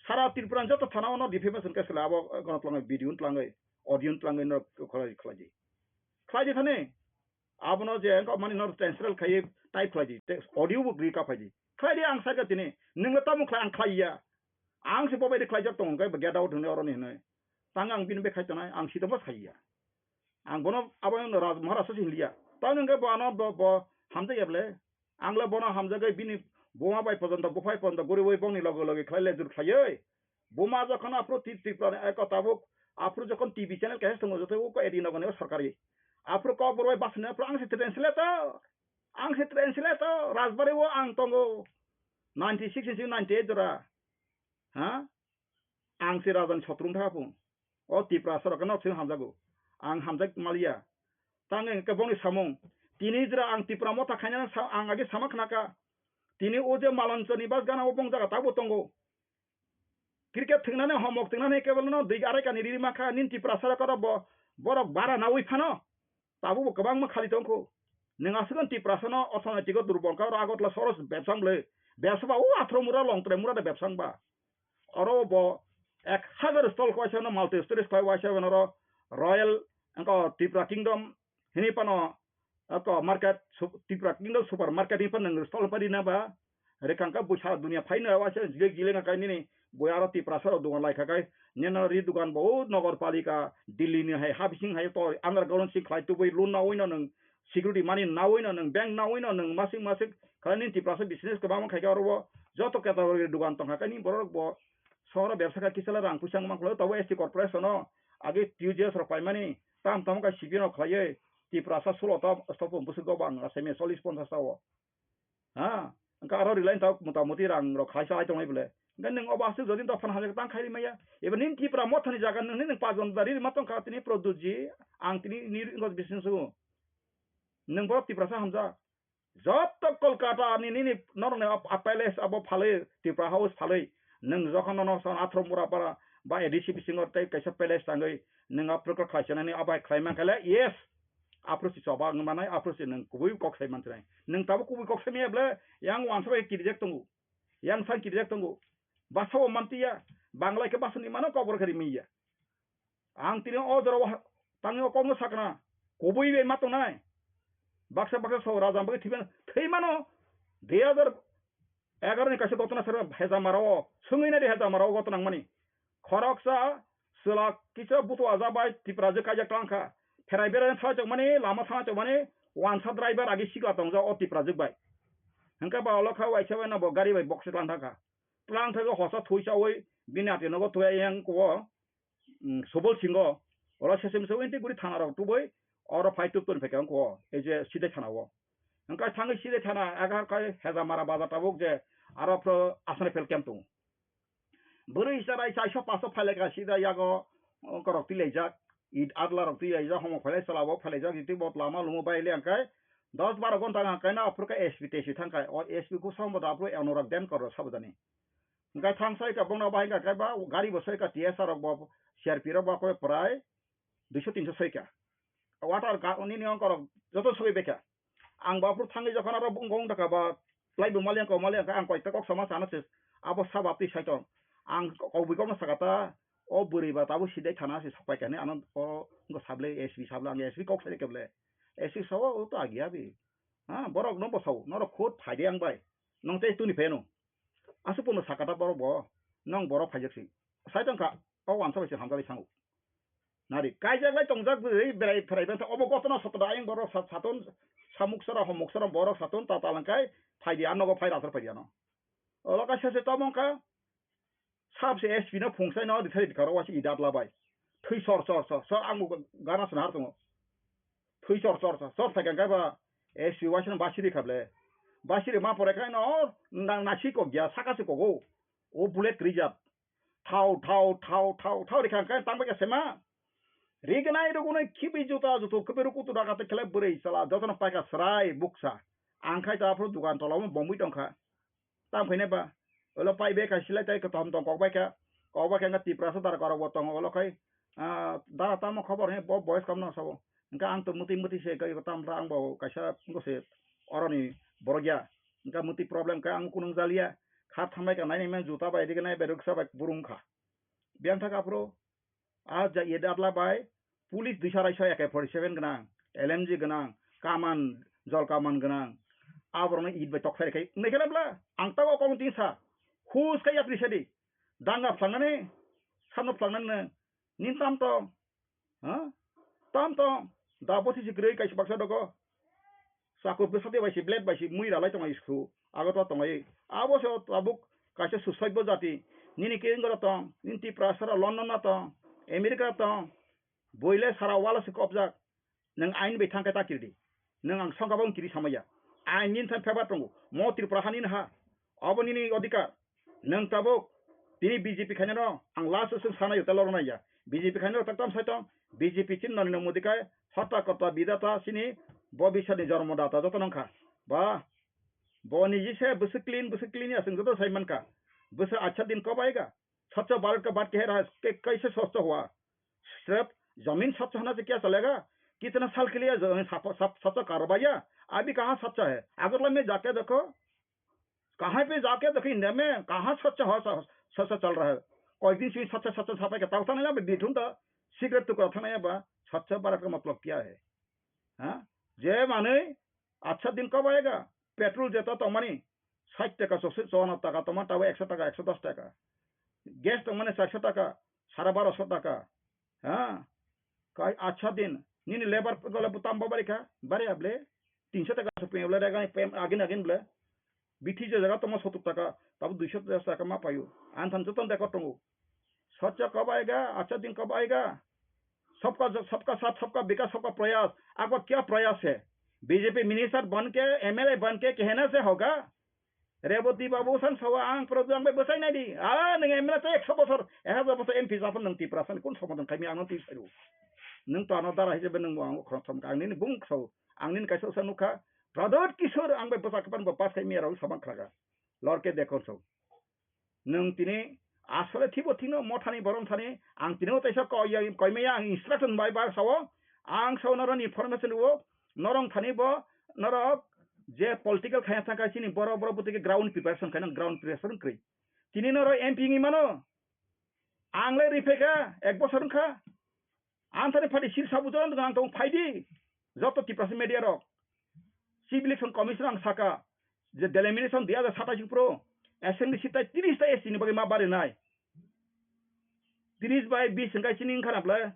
Sara Tripura joto thana ono defamation case khlai abo, eh, gono twlangwi, video twlangwi, audio twlangwi no khlai, khlai di. Khlai di thani. Abono je wngkha mani no translate khai type khlai di, te audio bo gri ka phai di. Khlai di ang saka tini, nwng le tamo khlai ang khlai ya. Ang se bo bai de khlai jak tongo, hwnkhe bo get out hwnwi oroni hwnwi. Tang ang bini bai khai tonai, ang sito bo sai ya. Ang bono abo no Raj Maharaj se hinliya. Tang hwnkhe bo ano bo, bo hamjak ya ble. Ang le bono hamjagwi bini buma bai pojonto, buphai pojonto guriwi bongni loge loge khlai le jur khlaiwi. Buma jokhon aphuru Tri-, Tripura ni eko tabuk aphuru jokhon T V channel kaisa tongo, joto uko edi nogoni o sorkari. Aphuru Kokborok bai bus ni aphuru ang se translator. Ang se translator. Rajbari o ang tongo. Ninety six ni ninety eight jora. Ha? Ang se raja ni sotrung tha phung. O Tiprasa rok no se hamjago. Ang hamjak maliya. Tang hwnkhe bongni samung. Tini jora ang Tipra motha khainani sa-, ang age sama khnaka. Tini o je Malonchoni bus gana o bong jaga tabuk tongo. Cricket thwngnani homok thwngnani kebelno dui arai kani riri mankha, nini Tiprasa rok oro bo, borok bara naui phano. Tabukbo kwbangma khali tongkho. Nwng aswkno Tiprasano orthonoitiko durbol kha, oro Agartala soros bebsa wng bwlwi. Bebsa ba o athro mura Longtrai mura de bebsa wng ba. Oro bo ek hazar stall khlaisano multi stories khlai waisa oro Royal wngkha Tripura Kingdom hinwi phano Ako market, sup-, Tipra Kingdom supermarket ni phan nang stall pari na ba. Rekang ka busa dunia phai na wa se jile jile ka kai nini. Bo aro Tiprasa rok dukan lai kha kai. Neno ri dukan bo Nagar Palika, Delhi ni hai ha bising hai to underground sing khlai tubui loan na wino nang security money na wino nang bank na wino nang masing masing khlai nini Tiprasa business ka bang khai ka ro bo. Joto category dukan tong kha kai ni borok bo. Sora bebsa ka kisala rang puisa mang khlai to S T corporation no. Age T U J S rok pai mani. Tam tam ka C P no khlai. Tiprasa sulo to stop busuk go bang asai me solis ponsa sao. Ha, engka aro rilai ta mota moti rang rok khaisa ai tongnai bole. Engka neng obo aswk jodi dophano hamjak tang khairi maya. Eba nin Tipra mothani jaga neng nin pajondari ma tong kha tini Pradyut ji, ang tini ni ringo bising su. Neng borok Tiprasa hamjak. Joto Kolkata ni nini norok ni ap-, ap-, palace abo phalwi, Tipra House phalwi. Neng jokhon nono son athro mura para ba A D C bisingo tei kaisa palace tangwi neng aphuru khlai sanani abai khlai man khaile, yes. Aphuru si choba wng manai, aphuru si neng kubui kok sai man sinai. Neng tabo kubui kok sai maya ble, yang wansa bai kirijak tongo. Yang sang kirijak tongo. Basa o mantiya, Bangla ke basa ni mano kobor kari miya. Ang tini o jora o ha-, tangwi o kokno sakna, kubui bai ma tongnai. Baksa baksa so raja bagwi thwiban, thwi mano, dui hazar egaroh ni kaisa gotona sero hejamara o, swngwi nai di hejamara o gotona wngmani. Khoroksa, swlak kisa butu aja bai Tipra je kaijak tlang kha. Pherai berai thangchok mani, lama thangchok mani, wansa driver agi sikla tongjak o Tipra jwk bai. Hwnkhe ba olo kha waisa bai no bo gari bai box tlang thang kha. Tlang thangwi hosa thwi chawi, bini ati nogo thwi yang ko. mm, Subol Singho, oro sesem se winti guri thana rok tubui, oro phai tub toni phaikha wngkho, ei je Sidai thana o. Wngkha thangwi Sidai thana, aga khai Hejamara bazar tabuk je, aro phro asani fel camp tongo. Bwrwi chwrai chaisa paso phailaikha Sidai yago, wngkorok tilaijak, it adla rok tilaijak, homo phailai chwla bo phailaijak, jiti bo lama lumo bai le angkai, dos baro gonta angkai na aphuru khe S P tesi thangkai, o S P kusamo da aphuru Anurag Denkar rok sabujani. Hingke thang soi ka bongno bahai hingka khe ba gari bo soi ka T S R rok bo C R P rok bo koi prai duiso tinso soi ka. Water ka nini ongkorok joto soi beka. Ang bo aphuru thangwi jokhon aro bung gong taka ba lai bo mali ang ko mali ang ang koi ta kok sama sana se abo saba twi sai tong. Ang kok bui kokno saka ta o bwrwi ba tabuk sidai thana se sok pai kani ano o ngo sable S P sable ang S P kok sai keble. S P sawa o to agi abi. Ha borok no bo sao norok khut phai de ang bai. Nong tei tuni pheno. Aswk pono sakata borok bo, nong borok phaijak si. Sai tong kha, o wansa bai se hamjak bai sango. Nari, kaijak lai tongjak bwrwi, berai pherai bantha, obo gotona sotoda ayang borok sa-, saton, samuk sara, homuk sara, borok saton, ta talangkai, phaidi, a nogo phai rathar phaidi ano. Olo kaisa se tomong kha, sab se S P no phungsai no, rithai rikaro wasi idat labai. Thui sor, sor, sor, sor, ang bo gana swnahar tongo. Thui sor, sor, sor, sor, sai kha ba, S P waisa no basiri kha ble. Basiri ma pore khai no, nang nasi kok ya, saka se kogo. O bullet krijak. Thau, thau, thau, thau, thau rikha khe tang bai khe sema. Rignai rugunai khibi juta jutu khibi rukutu daga te khlai bwrwi chala jotono paikha srai buksa. Ang khai ta aphuru dukan tola o bomwi tongkha. Tam khainai ba. Olo pai bai kha silai tai kwtham tong kok bai kha. Kok bai kha wngkha Tiprasa dara korok bo tongo olo khai. Ah, dara tamo khobor he bo boys kam no sabo. Hingke ang to muti muti se kai tam ra ang bo kaisa bo se oroni borok ya. Hingke muti problem khe ang kunung jaliya. Kha thambai kha nai nai men juta bai rignai bai ruksa bai burung kha. Biyang thaka aphuru a ja ye datla bai police duisa raisa A K forty seven gwnang, L M G gwnang, kaman, jol kaman gwnang. Aborokno it bai tokthai rikha. Nai kheno bla ang tabok kong tin sa. Hus kha yapri sadi. Danga phangnani, samno phangnani. Nin tam tong. Ha? Tam tong. Da bothi si kwrwi kaisa baksa dogo. Chakur bwsadi bai si, blade bai si, mui ralai tong ai su. Ago to tong ai. Abo se tabuk kaisa susoibo jati. Nini kengoro tong, nini Tiprasa ro London na tong, America tong. Boile sara wala se kopjak. Nwng ain bai thang khe ta kiridi. Nwng ang songkha bo wng kiri samaya. Ain nini thang phebak tongo. Mo Tripura hani ha. Abo nini odhikar. Nwng tabuk tini B J P khainano ang last o swng sanai o tei lornai ya. B J P khainano tak tam sai tong. B J P chini Narendra Modi kai hota kota bidata chini bobiswt ni jormo data joto nang kha. Ba bo niji se bwswk clean, bwswk clean ya chwng joto sai man kha. Bwswk acha din kok bai ga. Swchh Bharat ka baat keh raha hai, ke-, kaise swchh hua? Sirf zameen swchh hone se kya chalega? Kitna saal ke liye zameen saf, saf, swchh kar bhaiya? Abhi kahan swchh hai? Agartala mein jaake dekho, kahan pe jaake dekho, India mein kahan swchh ho, swa-, swchh chal raha hai? Koi din se swchh, swchh saphai ka tau thana ya, bithun ta cigarette tukra thana ya ba, Swchh Bharat ka matlab kya hai? Ha? Je manwi achha din kobaiga, petrol jeto tongmani sait taka, chouano taka tongma, tabo ekso taka, ekso dos taka. Gas tongmani charso taka, sara baroso taka. Ha? Kai achha din, nini labour dole butam bo bari kha, bari able, tinso taka so pem ble, agin agin ble. Bithi je jaga tongma sotur taka, tabo duiso taka ma payo. Anthan joton dekor tongo. Sachcha kab aayega, achha din kab aayega. Sabka, sabka saath, sabka vikas, sabka prayas. Aapka kya prayas hai? B J P minister ban ke, M L A ban ke kehna se hoga? Reboti babu san sawa ang program bai bwsai nai di. Ah, nwng M L A te ekso bosor, ek hajar bosor M P japan nwng Tiprasa ni kun somadan khaimi ang no twi sairu. Nwng to ano dara hisabe nwng bo ang khorok thom ka ang nini bung kso, ang nini kaisa usa nukha. Pradyot Kishore ang bai bwsa kapan bo pass khaimi rok sabang khlaga. Lorke dekor so. Nwng tini asole thibo thino mothani borom thani ang tini o teisa koi ya, koi maya ang instruction bai bar sao. Ang sao norok ni information o norok thani bo norok je political khaya thangkha chini borok borok bwtwi khe ground preparation khainang ground preparation kwrwi. Tini norok M P wngwi mano. Ang le ripheka ek bosor wngkha. Ang thani phadi sil sabu joran ang tong phaidi. Joto Tiprasa media rok. Chief Election Commission ang saka je delimitation dui hajar satais pro assembly seat tai tris ta S T ni bagwi ma barinai. Tris bai bis hwnkhe chini wngkha na bwle.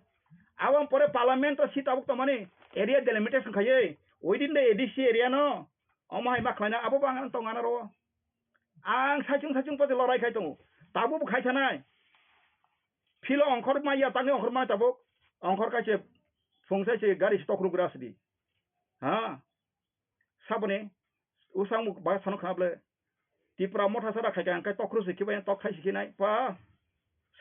Aboni pore parliament o seat tabuk tongmani area delimitation khaiwi within the A D C area no omo hai ma khlaina abo bo ang tong anaro. Ang saichung saichung pate lorai khai tongo. Tabuk bo khai thanai. Philo ongkhor maya tangwi ongkhor maya tabuk. Ongkhor kaise phung sai se gari se tokrugra sidi. Ha? Saboni usang muk ba sano khna ble. Tipra motha sara khai kha, ang khai tokru se khibai tok khai se khinai. Pa.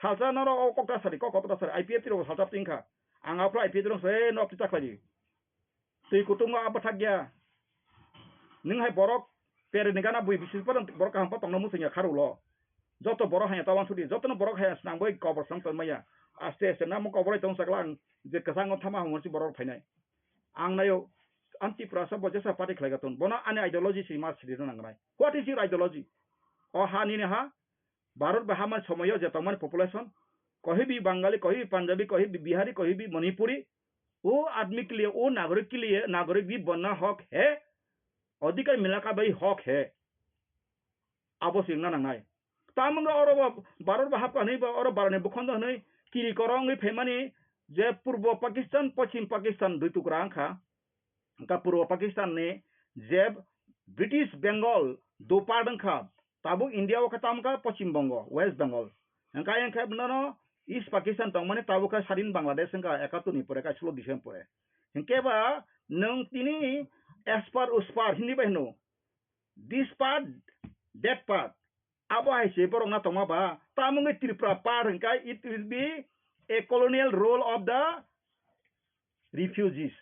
Salsa noro o kokta sari, kok kokta sari. I P F T ro salsa tingkha. Ang aphro I P F T ro se nok ta khlai. Twi kutung o abo thak ya. Nwng hai borok pere ni gana bui bisi borok kaham pa tongna muchung ya kharu lo. Joto borok hai ta wansudi, joto no borok hai snang bai kobor snang ton maya. Aste aste namo kobor ai tong saklang je kwchang o thama hamor si borok phainai. Ang nayo anti prasa bo jesa party khlai gaton. Bono ani ideology si ma sidi nang nai. What is your ideology? O ha nini ha, Bharat ba hamani somoyo je tongmani population, kohi bi Bangali, kohi bi Punjabi, kohi bi Bihari, kohi bi Manipuri, wo admi ke liye, wo nagorik ke liye, nagorik bhi banna hok hai, adhikar milna ka bhi hok hai. Abo singna nangnai. Tamungno oro bo Bharat ba hapka hwnwi bo oro Bharatni bukhondo hwnwi kiri korongwi phaimani je Purbo Pakistan, Poschim Pakistan dui tukra wngkha. Wngkha Purbo Pakistan ni je British Bengal dopart wngkha, tabuk India o khe tamo wngkha Poschim Bongo, West Bengal. Hingkha ayang khe nono East Pakistan tongmani tabuk khe sadin Bangladesh wngkha ekattor ni pore, kaisolo December pore. Hinkhe ba nwng tini espar uspar Hindi bai hino, this part, that part. Abo hai se borok na tongma ba, tamungwi Tripura part hingkha, it will be a colonial rule of the refugees.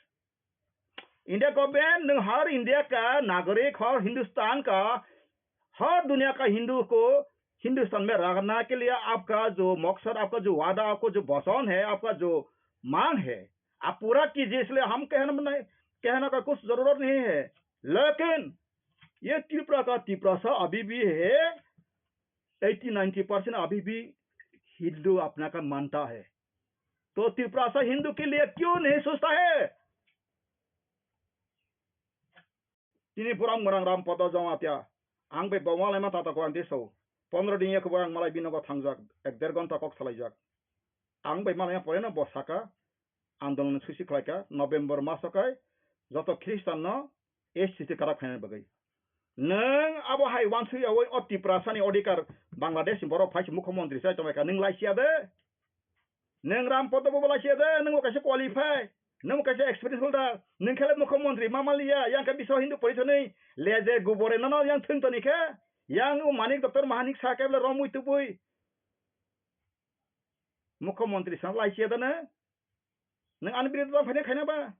India government, nwng har India ka nagorik, har Hindustan ka, har duniya ka Hindu ko Hindustan mein rakhna ke liye aapka jo maksad, aapka jo wada, aapka jo vachan hai, aapka jo mang hai, aap pura kijiye, isliye hum kehna nahi, kehna ka kuch zarurat nahi hai. Lekin ye Tripura ka Tiprasa abhi bhi hai, eighty ninety percent abhi bhi Hindu apna ka manta hai. To Tiprasa Hindu ke liye kyun nahi sochta hai? Tini buram gwnang Ram Podo Jamatia. Ang bai bo malaima tata ko ang deso. Pondro din ya kebo ang malai binogo thangjak. Ek der gonta kok salaijak. Ang bai malaima pore no bo saka. Andolon susi khlaika November maso kai joto Christian no S T karak khaina bagwi. Nwng abo hai wansui yawi o Tiprasa ni odhikar Bangladesh ni borok phaisi mukhyamantri sai tongbaika nwng laisiya de. Nwng Ram Podo bo laisiya de, nwng bo kaisa qualify, nwng bo kaisa experience holder, nwng khe le mukhyamantri ma manliya, yang khe Biswa Hindu Porishad ni leje gubore nono yang thwng toni khe, yang o Manik Doctor Mahanik sa khe bole romwi tubui mukhyamantri sa laisiya de nwng. Nwng ani birodita phaina khaina ba?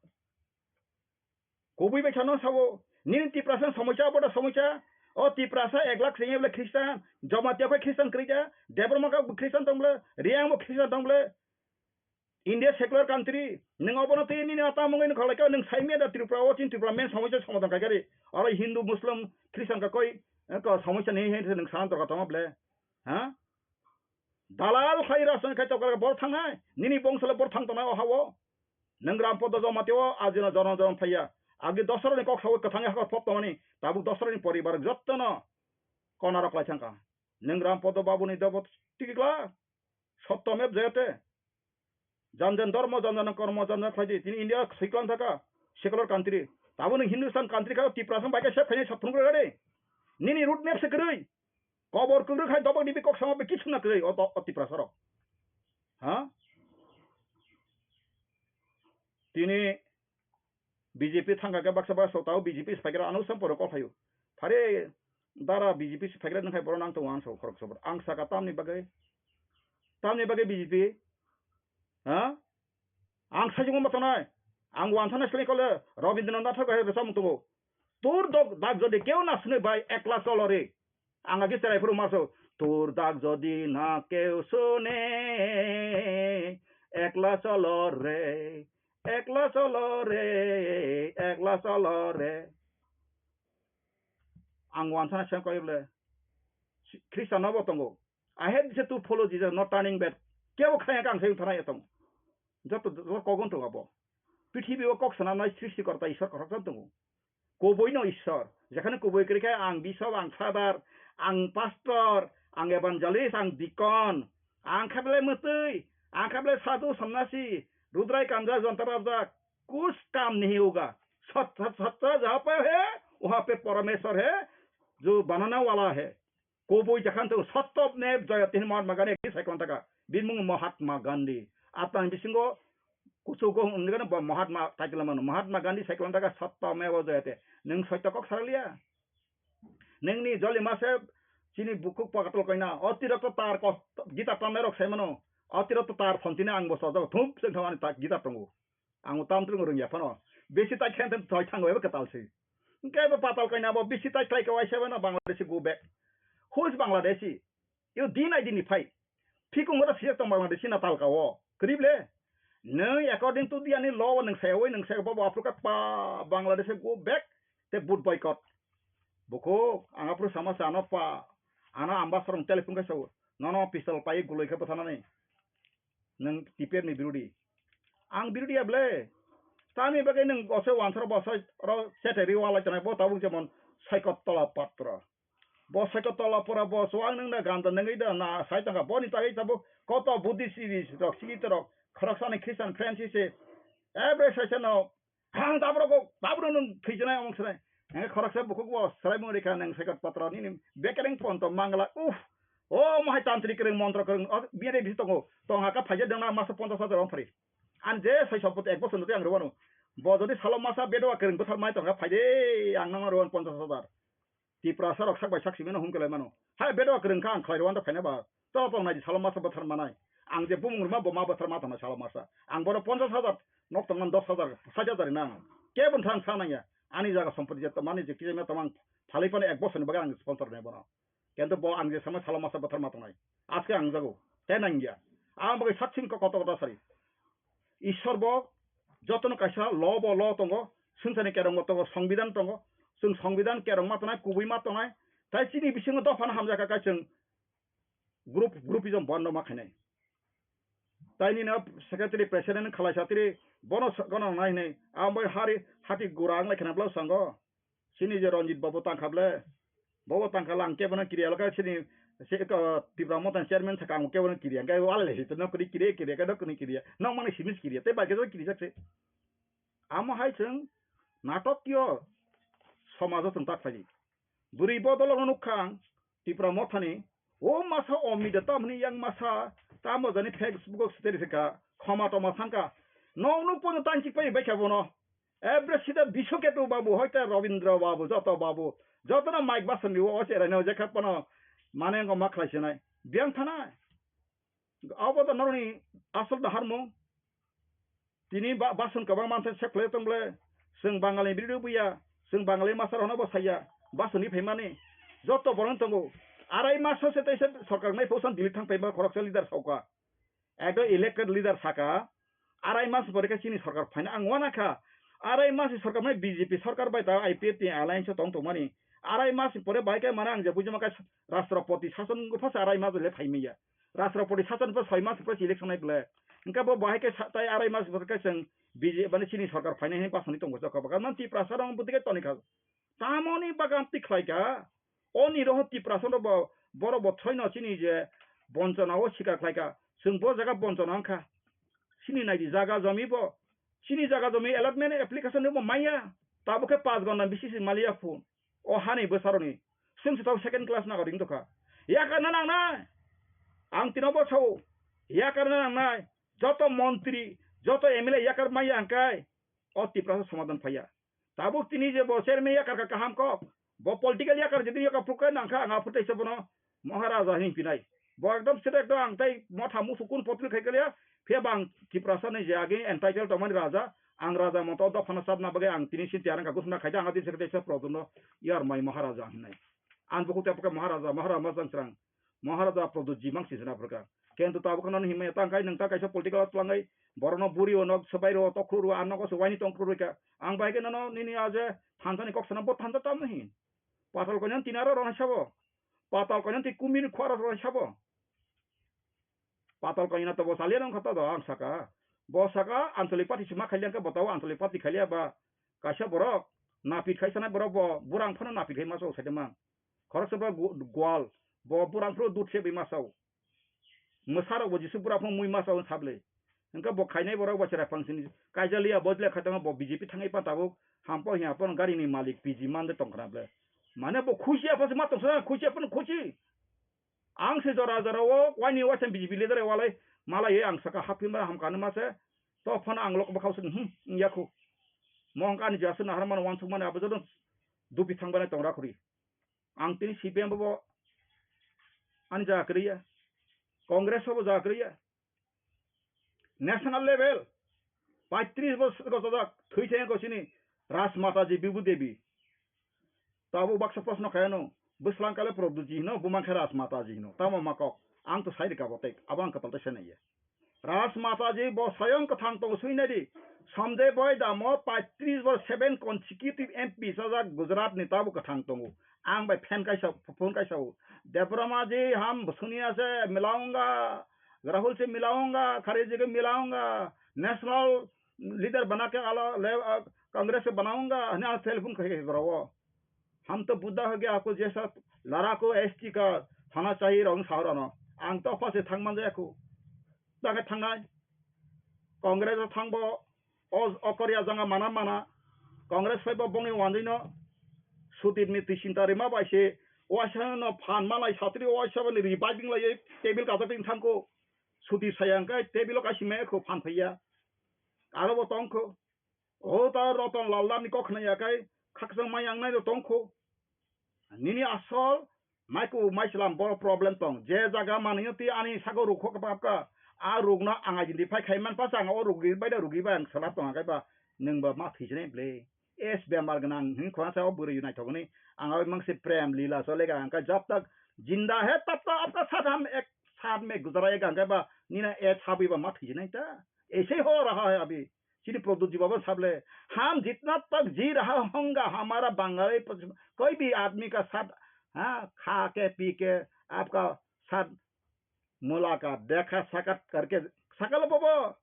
Kubui bai sano sabo. Nini Tiprasa somosya, aboda somosya. O Tiprasa ek lakh sengya bole Christian. Jamatia bai Christian kwrwi kha. Debbarma kha Christian tong bole. Reang bo Christian tong bole. India secular country. Nwng obono twi nini ata mungwi nukha lai kha. Nwng saimya da Tripura o chin Tripura main somosya somadhan khai kha ri. Oro Hindu, Muslim, Christian ka koi, eh, ko somosya ni he nwng sanantor ka tongma bole. Ha? Dalal khai rajniti khai tokar bor thangnai, nini bongso le bor thang tongnai o ha-o. Nwng Ram Podo Jamatia o ajino jono jono phaiya. Agi dosrani kok sawi kwthangwi hakor pop tongmani, tabuk dosrani poribar jottono konarok lai thangkha. Nwng Ram Podo Babuni dobo tikla, sotto mep jayate. Jan jan dharma, jan jan kormo, jan jan khlaidi. Tini India siklan thaka, secular country. Tabuk nwng Hindustan country kha, Tiprasa bai khe sep khainai saphung rwgadi. Nini root map se kwrwi. Kobor kwrwi khai dobok dibi kok sama be kichuna kwrwi o, o Tiprasa rok. Ha? Tini B J P thangkha khe baksa baksa tao B J P se phaikra ano sam poro kok phaio. Phare dara B J P se phaikra nang khai borok nang tongo ang so khorok sobor. Ang saka tamni bagwi, tamni bagwi B J P, ha? Ang sajung ma tonai. Ang wan thana sle kole Rabindranath Thakur hai rwchapmung tongo. তোর দগ-, দাগ যদি কেউ না শুনে ভাই, একলা চলো রে। Ang agi cherai phuru maso, তোর দাগ যদি না কেউ শুনে, একলা চলো রে, একলা চলো রে, একলা চলো রে। Ang wan thana sle kole, Khristian no bo tongo. I hate to follow Jesus, not turning back. Kebo khaya kang sayung thana etong. Joto, joto kogon tongo abo. Prithibi o kok sanamnai srishti korta Ishwar koroksa tongo. Kubui no Ishwar. Jekhane kubui kwrwi khe ang bishop, ang father, ang pastor, ang evangelist, ang deacon, ang khablai mwtwi, ang khablai sadhu, sonnasi, rudrai kanja, jonta rabjak, kus kam nahi hoga. Sat, sat, satta jaha pe hai, waha pe Parameshwar hai, jo banana wala hai. Kubui jakhan to sotto ne joyati hin Mahatma Gandhi ekti cycle taka. Bini mung Mahatma Gandhi. Atang bisingo kuchugo hwnwi gano bo Mahatma title mano. Mahatma Gandhi cycle taka sotto me o joyate. Nwng soito kok saraliya. Nwng ni joli mase chini bukuk pakatul koina. Otirokto tar kos gita tamnai rok sai mano. Otirokto tar phon chini ang bo sojak thum se thawani ta gita tongo. Ang tam tung rwngya phano. Besi ta khen thoi thango eba katal se. Hwnkhe eba patal kaina bo bisi tai khlai ka waisa bana Bangladeshi go back. Who is Bangladeshi? You din ai dini phai. Phikung ora sijak tong Bangladeshi na talka o. Krib le. Nung according to the ani law nung sai oi nung sai bobo Africa pa Bangladeshi go back te boot boycott. Boko ang apro sama sa ano pa ano ambassador telephone ka sao. Nono pistol pai guloi ka pathanani. Nwng T P F ni birodi. Ang birodi ya ble. Tamni bagwi nwng bosai wansaro bosai oro cheteri walai tonai bo tabuk jemon Saikot Tola Patra. Bo Saikot Tola Patra bo so ang nwng na ganda nwngwi da na sai tongkha boni tagwi tabuk koto Buddhist rok sikit rok khoroksani Christian friends se every session o Ang tabro kok, tabro nung thwijnai omong srai. Henge khoroksa bukhuk bo srai mung rikha nang Saikot Patra nini bekereng ponto mangla, uff. O mohai tantri kereng montro kereng, o, biya de bisi tongo. Tong haka phaija dengna masa ponchas hajar ong phari. An je sai sopot ek bosor nutui ang rwano. Bo jodi salo masa bedwa kereng bwthar mai tong haka phaide ang nang rwan ponchas hajar. Tiprasa rok sak bai sak simi no hum kelai mano. Hai bedo kwrwng kha ang khlai rwanda phaina ba. To tong nai salo masa bwthar manai. Ang je bumung rwma bo ma bwthar ma tong nai salo masa. Ang bono ponchas hajar nok tong man dos hajar sait hajar na ang. Kebon thang sa nang ya. Ani jaga sompoti je tong mani je kije me tong ang phalai pano ek bosor ni bagwi ang sponsor nai bono. Kento bo ang je sama salo masa bwthar ma tong nai. Aske ang jago. Te nang ya. Ang bagwi sak sing ko koto koto sari. Ishwar bo jotono kaisa law bo law tongo, swngcharni kerong bo tongo, songbidan tongo, chwng songbidan kerong ma tongnai, kubui ma tongnai, tai chini bisingo dophano hamjakha khe chwng group, groupism bondo ma khainai. Tai nini secretary president khalai satri bono sa-, gana nai hinui, ang bai hari hati gura ang lai khna bwlai sango. Chini je Ranjit babu tangkha ble, bobo tangkha lang kebono kiriya lokha chini se ko Tipra Motha chairman thaka ang kebono kiriya, hwnkhe wal le hito no kiri kiriya, kiriya khe no kini kiriya, nok mani simis kiriya, tei bai khe kiri jak se. Amo hai chwng natokiyo somajo chwng tak khlai di. Bwrwi bodol no nukha ang, Tipra Mothani, o masa o media tamni yang masa, tamo jani Facebook o siteri sika, khoma toma sangka. Nong nuk pono tanchik pai bai kha bono. Every sida Biswaketu babu, hoite Rabindra babu, joto babu, joto na mic basan ni o cherai no jekha pono mane ngo ma khlai sinai. Biang thana. Abo to noroni asol da harmo. Tini ba-, bason kwbang mansa sep khlai tong ble, chwng Bangalni biri buya, chwng Bangalni masa rokno bo saya, bason ni phaimani, joto borok tongo. Arai mas se tei se sorkar nai phosan Delhi thang phaima khoroksa leader sauka. Ekdom elected leader saka, arai mas pore khe chini sorkar phaina ang uanakha. Arai mas ni sorkar mai B J P sorkar bai ta I P F T ni alliance o tong tongmani. Arai mas ni pore bai khe mane ang je buji ma khe Rashtrapati sason wngkha phasa arai mas le phaimaya. Rashtrapati sason pha soi mas pore election nai ble. Hingke bo bahai khe sa-, tai arai mas bo khe chwng B J P mane chini sarkar phainai hwnwi bwsani tongo chokha bwkha. Nang Tiprasa rok bwtwi khe toni kha. Tamoni bagan twi khlai kha. O ni roho Tiprasa rok bo, borok bo throino chini je bonchona o sikar khlai kha. Chwng bo jaga bonchona wng kha. Chini naidi jaga jomi bo. Chini jaga jomi allotment application bo maya. Tabuk khe panch gona bisi se maliya phun. O hani bwsaroni. Chwng se tabuk second class nagorik wng tokha. Yakarna nangnai. Ang tino bo sao. Yakarna nangnai. Joto montri, joto M L A yakar maya hwnkhe o Tiprasa somadan phaiya. Tabuk tini je bo chairman yakar kha kaham kok. Bo political yakar jodi yakar phuru khe nang kha ang aphuru teisa bono Maharaja hwnwi pinai. Bo ekdom sida ekdom ang tai motha musu kun potri khai kaliya. Phiya ba ang Tiprasa ni je agi entitled tongmani raja. Ang raja moto dophano chapna bagwi ang tini sin tiyar wngkha gusna khaida ang adi sekte se projono yar mai Maharaja hinai. Ang bukhuk tei bukhuk Maharaja, Maharaja Majang Srang. Maharaja Pradyut ji mang sisina phrwkha. Kento tabuk no himya tang kai nwng ta kaisa political tlangai. Borokno buri o nok swbai ro tokhru ro a nogo se waini tongkhru ro kha. Ang bai khe nono nini a je thansa ni kok sana bo thansa tam hin. Patal koinani tini aro rona sabo. Patal koinani ti kumir khwara rona sabo. Patal koina to bo salia nang khata do ang saka. Bo saka Anchalik Party sima khailiya khe bo tao Anchalik Party khailiya ba kaisa borok napit khai sanai borok bo burang phano napit khai ma so saide mang. Khoroksa ba gu-, gwal bo burang phano dut se bai ma sao. Mwsarok bo Jisu bura phano mui ma sao sable. Hingke bo khainai borok bo chwrai phang sini kaijaliya bo jle khaitama bo B J P thangai pa tabuk hampo hiya phano gari ni malik P G man de tong khna ble. Mane bo khusi aphas ma tong sa khusi aphano khusi. Ang se jora jora o waini waisa B J P leader walai malai ang saka haphi ma ham kanu ma se to phano ang lok bwkhao se hmm yakhu. Mo ang ani jasa nahar mano wansuk mani abo joto dupi thang bana tong rakhuri. Ang tini C P M bo ani jaga kwrwi ya, Congress bo jaga kwrwi ya. National level paitris bosor gojojak thwi thengko chini Rajmata ji Bibu Devi. Tabuk baksa proshno khaiyano bwslang kale Pradyut ji hino bumang khe Rajmata ji hino tamo ma kok ang to sai rika bo tek abo ang kwtal ta sai naiya. Rajmata ji bo swayang kwthang tongo swi nai di. Sanjay Bhai damo paitris bor seven consecutive M P sajak Gujarat ni tabuk kwthang tongo. Ang bai fan kaisa phone kaisa o. Debbarma ji ham suniya se milaunga, Rahul se milaunga, Kharge ji ke milaunga, national leader bana ke ala le, ah, Congress se banaunga, hanya telephone khai khai goro. हम तो बुढ़ा हो गया, आपको जैसा लड़ाकू एसटी का होना चाहिए, rong sahorano. Ang to phase thangman jaya khu. Dage thangnai. Congress o thangbo, o, o Korea janga mana mana. Congress phaibo bongni wanjwino. Sudip ni twi chinta rima bai se. Waisa no phan malai satri waisa bani reviving lai table kata tin thangko. Sudip sayang kai table o kaisi me khu phan phaiya. Aro bo tongkho. O ta Ratan Lal ni kok khna ya kai khakchang mai ang nai ro tong kho. Nini asol mai ku mai slam boro problem tong. Je jaga mani ti ani sago ruk kho ka ka. A ruk no ang identify khai man pa chang o ruk bai da ruk bai ang sala tong kai ba nung ba ma thijne ble. Es bemar gnang hin khona sa o bwrwi nai thogni. Ang oi mang se prem lila so lega ang kai jab tak jinda hai tab tak apka sat ham ek sat me guzara ek ang kai ba nina et habwi ba ma thijne ta. Ese ho raha hai abhi. Chini Pradyut ji baba sable, "हम जितना तक जी रहा हूँगा, हमारा बंगाली कोई भी आदमी का साथ, हाँ, खा के, पी के, आपका साथ मुलाकात, देखा, साक्षात करके, sakalo bobo."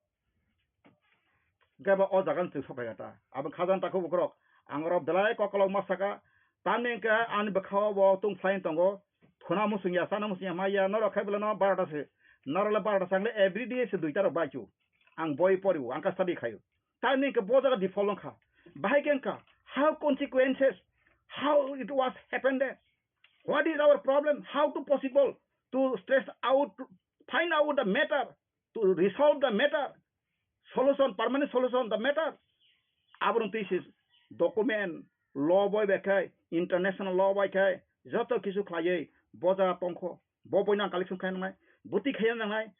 Gaba o jagan chwng sophai ta. Abo khajan ta khubo krok. Ang oro belai kokolok ma saka. Tamni hwnkhe ani bwkhao bo tong phlai tongo. Thuna musung ya, sana musung ya, ma ya, norok khai bwlano barota se. Norok le barota sangle every day se duita rok bai chu. Ang boi pori o, ang ka study khaio. Tamni hwnkhe bo jaga default wngkha. Bahai khe wngkha, how consequences, how it was happened there? What is our problem? How to possible to stress out, to find out the matter, to resolve the matter? Solution, permanent solution the matter. Aborok twi se document, law bai bai khai, international law bai khai, joto kisu khlaiwi bo jaga tongkho. Bo boino ang collection khai nangnai, bwtwi khai nangnai,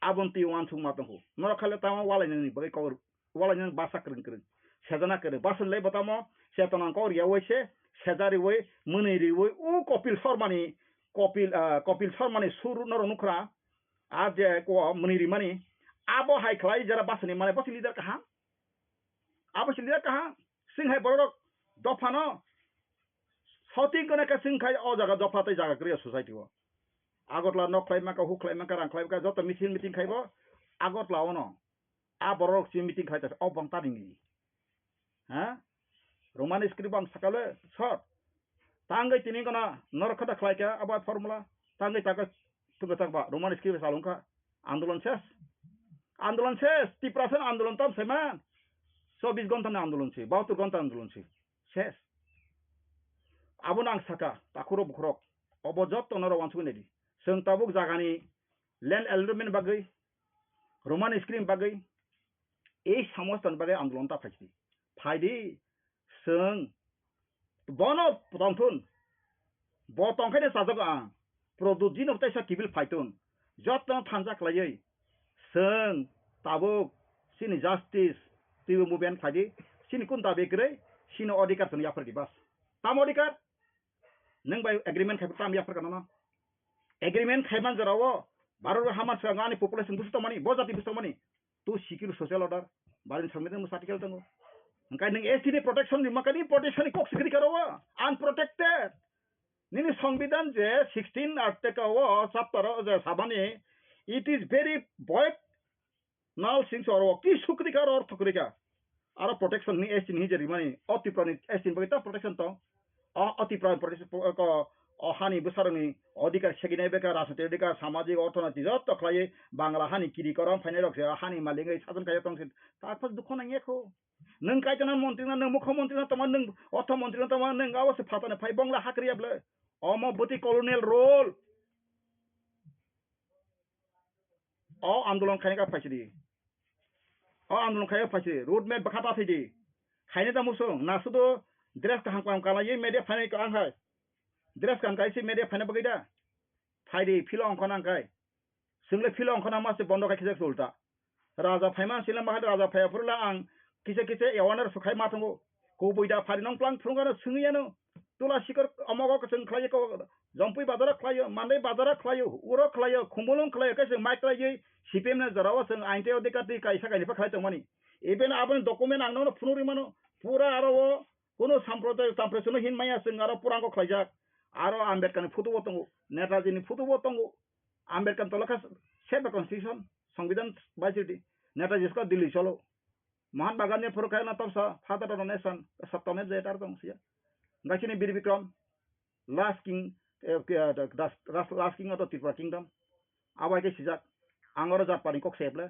aboni twi uansukma tongkho. Norok khaile tamo walainani bagwi kok, walainani basa kwrwng kwrwng, sejana kwrwng. Bwswk le bo tamo chetona kok riyaui se, seja riui, mwnwi riui, o Kopil Sharmani, Kopil, ah, Kopil Sharmani sur norok nukhra, a je ko mwnwi rimani, abo hai khlai jera bwswkni mane bwswk leader kaham. Abo se liya kaham. Chwng hai borok dophano shouting kone khe chwng khai o jaga dopha tei jaga kwrwi o society o. Agartala nok khlai maka, huk khlai maka, rang khlai maka, joto meeting meeting khaibo. Agartala ono. A borok si meeting khlai ta, o bong ta ringni. Ha? Roman script bang sakale sor. Tangwi tini gana norok khata khlai kha abo formula. Tangwi taka tuka tak ba Roman script salung kha. Andolon ses. Andolon ses. Tiprasa andolon tam saiman. Chobbish ghonta ni andolon si, bahattor ghonta andolon si. Ses. Abo nang saka, takhuro bukhurok. Obo jotto norok wansugwi naidi. Chwng tabuk jagani land allotment bagwi, Roman script bagwi, ei samostan bagwi andolon ta phaidi. Phaidi, chwng bono tongthun. Bo tongkhaino sajak ang. Produjino teisa kibil phaitun. Jotto thanja khlaiwi. Chwng tabuk chini justice twibo movement khlaidi. Chini kun dabi kwrwi, chini odhikar chwng yaphardi bas. Tam odhikar? Nwng bai agreement khai tam yapharkha nono. Agreement khaiman jorao Bharat o hama swkang ani population busu tongmani, bo jati busu tongmani. Tu secure social order, Bharat ni Songbidan busu article tongo. Hwnkhe nwng S T ni protection ni makani protection ni kok sikri karo o, unprotected. Nini Songbidan je sixteen article o chapter o je sabani, it is very void, null sing so oro ki sukri ka oro thukri ka. Aro protection ni S T ni hije rimani, o Tripura ni S T ni bagwi ta protection tong. O, o Tripura ni protection po-, ko, o hani bwsarokni odhikar seginai beka, rajnitik odhikar, samajik, orthonoitik jotto khlaiwi Bangla hani kiri korom phainai rok se hani malik wngwi sajon kaiyo tong se. Takphas dukho nangya kho. Nwng kaitona montri no, nwng mukho montri no tongma, nwng ortho montri no tongma, nwng abo se phatani phai bongla hakriya bwle. Omo bwtwi colonial rule. O andolon khaina ka phaisidi. O andolon khaina phaisidi. Road map bwkha ta thidi. Khaina ta musung. Na sudo dress kaham kaham kala ye media phainai ka ang hai. Dress kaham kai se media phaina bagwi da. Phaidi philo ongkho nang kai. Chwngle philo ongkho nang ma se bondo kai khijak sulta. Raja phaima sila mahal raja phaiya phuru la ang kisa kisa awareness sukhai ma tongo. Kubui da phari nong plang phunukgano swngwi ano. Tula sikor omogo kwchwng khlai ko, Jompui bazaro khlaio, Mandai bazaro khlaio, uro khlaio, Khumulwng khlaio, kaisa mic khlaiwi C P M ni jorao chwng ain tei odhikar twi kaisa kainwi pha khlai tongmani. Even aboni document ang nono phunuk rimano, pura aro o kuno samprodaya, samprodaya hin maya chwng aro purango khlaijak. Aro Ambedkar ni photo bo tongo, Netaji ni photo bo tongo. Ambedkar tolokha set the constitution, Songbidan bai sidi. Netaji sko Delhi cholo. Mahatma Gandhi phuru khe na topsa, father of the nation, saptame je tar tong siya. Gachini Bir Bikram, last king, eh, ke, eh, das, das, last king of the Tripura kingdom. Abai ke sijak, ang oro jat pani kok seble.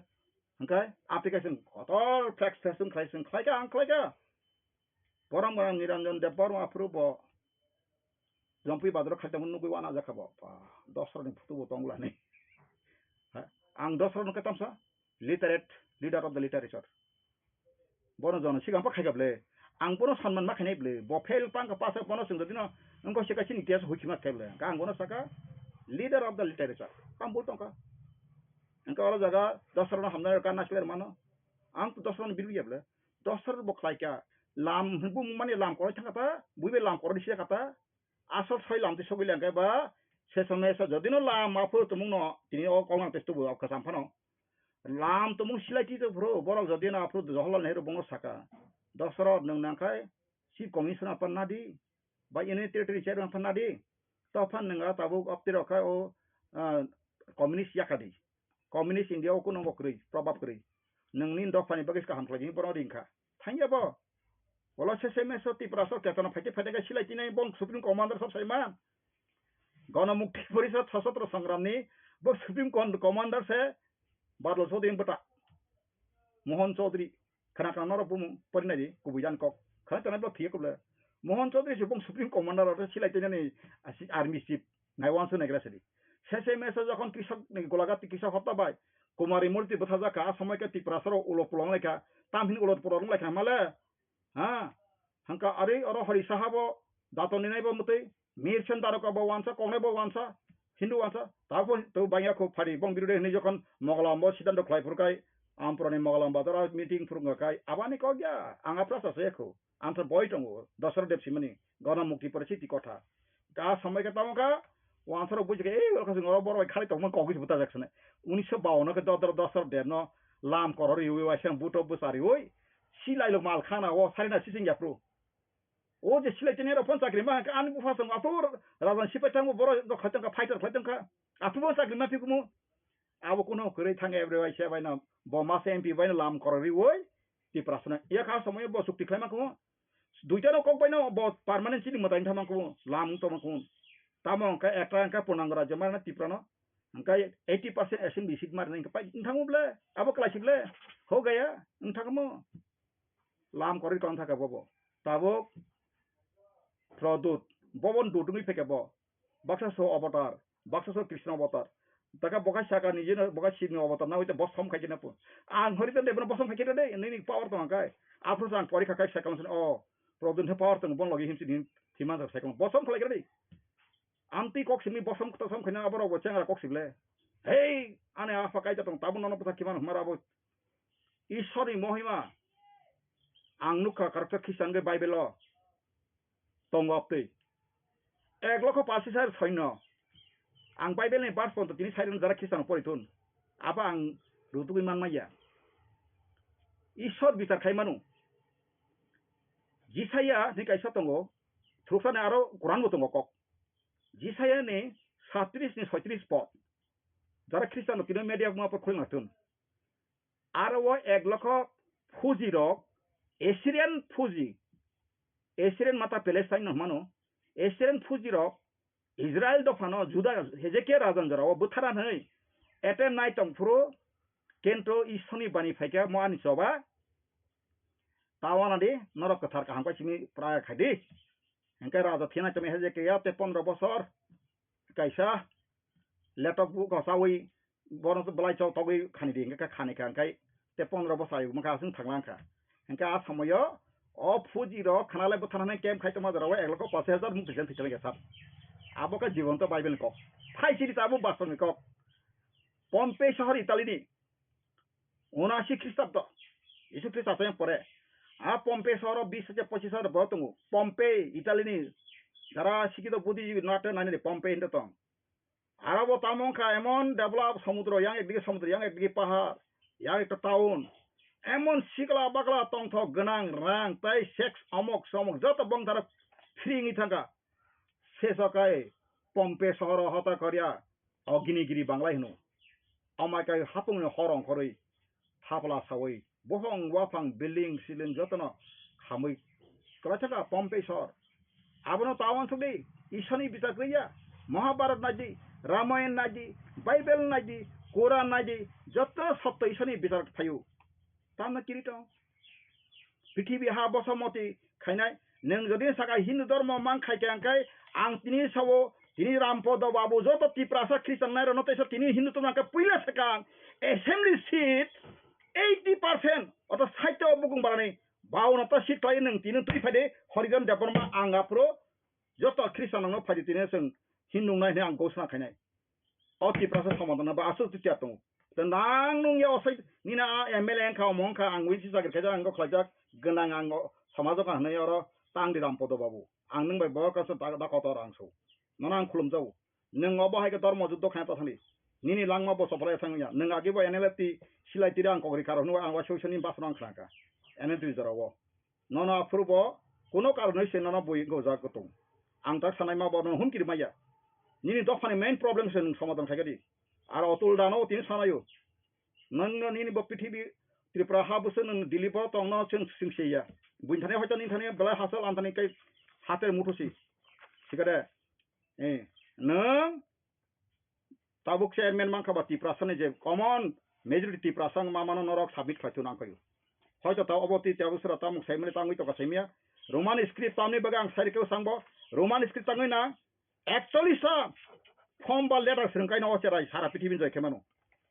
Hingkai, application, kotor flex flex khlai sing khlai ka, ang khlai ka. Borom borom Niranjan Deb Borma aphuru bo Jompui bazaro khaitamo nugwi wana jakha bo. Ba, Dosra ni photo bo tongla ni. Ha, ang Dosra no katamsa literate, leader of the literature. Bono jono sigang pa khaika ble. Ang bono sanman ma khainai ble. Bo fail pang ka pasa bono sing jodino wngko sika chini itia huikima khe ble. Ka ang bono saka leader of the literature. Kam bul tongka. Engka oro jaga Dosra no hamna ka nasler mano. Ang to Dosra no biru ya ble. Dosra bo khlai ka. Lam bu mani lam koroi thangka ta. Buibe lam koroi sida kata. Asol soi lam twi sogwi lengkhe ba, se somoi se jodino lam aphuru tumungno tini o kok nang tei tubu o kwcham phano. Lam tumung silai twi phuru borok jodino aphuru Jawaharlal Nehru bongno saka, Dosrot nwng nangkhai Chief Commissioner phan nadi, ba Union Territory Chairman phan nadi, tophan nwng a tabuk optirok khai o, ah, communist yakadi. Communist India o kuno bo kwrwi, probab kwrwi. Nwngni dophani bagwi kaham khlai, borok ringkha. Thangya bo. Wala se se meso Tripura so ketana phaite phaite khe silai tinai bong Supreme Commander sab saiman. Gana Mukti Porishad Sashastra Sangramni bo Supreme Con-, Commander se Badal Chaudhary bwta. Mohan Chaudhary. Khana khana norok bumung porinai di, kubui dan kok. Khana tana bo phiya kuble. Mohan Chaudhary se bong Supreme Commander ro silai tinani asi army chief. Nai wansu nai gra sidi. Sese mese jokhon Krishok ni Golaghat Krishok hopta bai Kumari Murti bwthajak kha, a somoi khe Tiprasa rok ulo pulo wng lai kha, tamhin ulo pulo wng lai kha male? Ha? Hangka ari oro Hari Saha bo dato ninai bo mwtwi, Mir Sen Daroka bo wansa, koknai bo wansa, Hindu wansa, tabo to bangya kho phari bong birude hinwi jokhon Mogolam bo siddhanto khlai phuru kai, Ampura ni Mogolam bazar o meeting phuru wng kai, abani kok ya, ang aphra sa se kho. Ang to boi tongo, Dosra Deb simani, Gana Mukti Porishad ti kotha. Ka somoi khe tamo kha, wansaro buji khe, ei, oro khasing oro borok bai khali tongma kok se buta jak sene. Unisho bawan khe Dodro Dosra Deb no lam korori ui, waisa buto bwsari ui, silai lo mal khana o, sari na sising yapru. O je silai tene ro phone chakri ma kha, ani bupha song aphur, rajan sipai thango, borok do khaitong kha, fighter khaitong kha. Aphur bo chakri ma phikumu. abo kuno kwrwi thang every bai se bai no bo masa M P bai no lam korok riwi Tiprasa no. Yakha somoyo bo chukti khlai ma kumo. Duita no kok bai no bo permanent chini mwtai thang ma kumo. Lam to ma kumo. Tamo hwnkhe ekta hwnkhe Purnango Rajya marna Tipra no. Hwnkhe eighty percent assembly seat marna hwnkhe pai thangmo ble. Abo kwlai si ble. Ho gaya. Wng thangmo. Lam korwi tong thaka bobo. Tabuk Produt. Bobo dut wngwi phaikha bo. Baksa so avatar. Baksa so Krishna avatar. Taka bokhai saka ni jeno bokhai Shiv ni avatar na hoite bosom khai kena po. Ang hori tande bono bosom khai kena de. Nini power tong kai. Aphuru ang pori kha kai second o. Produt he power tong bon logi himsi din. Thiman second. Bosom khlai kena de. Amtwi kok simi bosom tosom khaina aborok bo chengra kok sible. Hei, ani apha kaita tong, tabuk nono bwsa khiman hwnmara abo. Ishwarni mohima. Ang nukha karakter Christian ge Bible o. Tongo aptwi. Ek lokho pasis hajar soino. Ang Bible ni verse ponto tini side jara Christian pori thun. Abo ang rutugwi man maya. Ishwar bichar khai manu. Jisaya ni kaisa tongo. Thruksani aro Quran bo tongo kok. Jisaya ni satris ni soitris pod. Jara Christian no tino media ma por khulna tun. Aro o ek lokho fuji rok, Assyrian fuji, Assyrian mata Palestine no hmano, Assyrian fuji rok Israel dophano Juda Hezekia rajan jora o bwthara hwnwi attempt nai tong phuru kento Ishwrni bani phaikha mo ani choba. Tawana di norok kwthar kaham kai simi praya khai di. Hingke raja thina chami Hezekia te pondro bosor kaisa letok bu kosawi bono belai chok togwi khani di hingke khani kha hingke te pondro bosai mokha aswng thanglang kha. Hingke a samoyo o fuji rok khana le bwthana hwnwi camp khai tongma jora o ek lokho pash hajar muk twijak thwijak kha sir. Abo khe jibon to Bible ni kok. Phai siri ta abo bastor ni kok. Pompey sohor Italy ni. Unashi Khristabdo, Jisu Khristo asai pore. A Pompey sohoro bis hajar pochis hajar borok tongo. Pompey, Italy ni jara sikito buddhijibi nate nani de Pompey hinde tong. Arabo tamo wngkha emon develop somudro, yang ekdigi somudro, yang ekdigi pahar, yang ekta town. Emon sikla bakla tongthok gwnang rang tei sex omok somok joto bongtharo free wngwi thangkha. Seso kai Pompey sohoro hota koria. O gini giri banglai hino. Amai kai hapungni horong khoroi thapla sawi bohong waphang building siling jotono khamwi kwlai thaka Pompey sor. Abono ta uansukdi, Iswrni bichar kwrwiya. Mahabharat naidi, Ramayan naidi, Bible naidi, Quran naidi, joto sotto Iswrni bichar phaio. Tamno kiri tong. Prithibi ha bosamoti khainai. Nwng jodi saka Hindu dhormo man khai khe, ang khai ang tini sao, tini Rampodo Babu, joto Tiprasa Khristian nairokno teisa tini Hindu tongna khe puila saka ang assembly seat eighty percent, oto sait o bukung barani bauno ta seat khlai nwng tini twi phai de, Horijan Debbarma ang aphuru joto Khristian rokno phai di tini chwng Hindu wngnai hwnwi ang ghosna khainai. O Tiprasa somadana ba aswk twi tiya tongo. Tei nang nung ya osai nini a M L A wngkha, omo wngkha, ang wi si chakri khaijak, ang kok khlaijak, gwnang ang o somajo ka hwnwi oro tang di Rampodo Babu. Ang nwng bai borok kaisa da, da kotor ang so. Nono ang khulumjago. Nwng obo hai khe dormo juddo khaina ta thani. Nini langma bo chopra ya thang ya. Nwng agi bo N L F T silai tiri ang kok ri karo hwnwi ang wa soi soni basno ang khlangkha. N L T jora o. Nono aphuru bo kuno karonwi se nono bui gojak tong. Ang tak sanai ma bo nono humkiri maya. Nini dophani main problem se nwng somadhan khai di. Aro otul dano tini sanayo. Nwng no nini bo prithibi Tripura ha bwswk nwng Delhi bo tong no chwng sing se ya. Buini thani hoito nini thani belai hasal ang thani kai hater muthusi. Sikade. Eh, nwng Tabuk chairman mankha ba Tiprasa ni je common majority Tiprasa wngma mano norok submit khlai thung nang khaio. Hoito ta obo twi tabuk sura tamuk saimani tangwi toka saimya. Roman script tamni bagwi ang sai rikhe sangbo. Roman script tangwi na actually sa form ba letter swrwng kaino o cherai sara pithibini joi khe mano.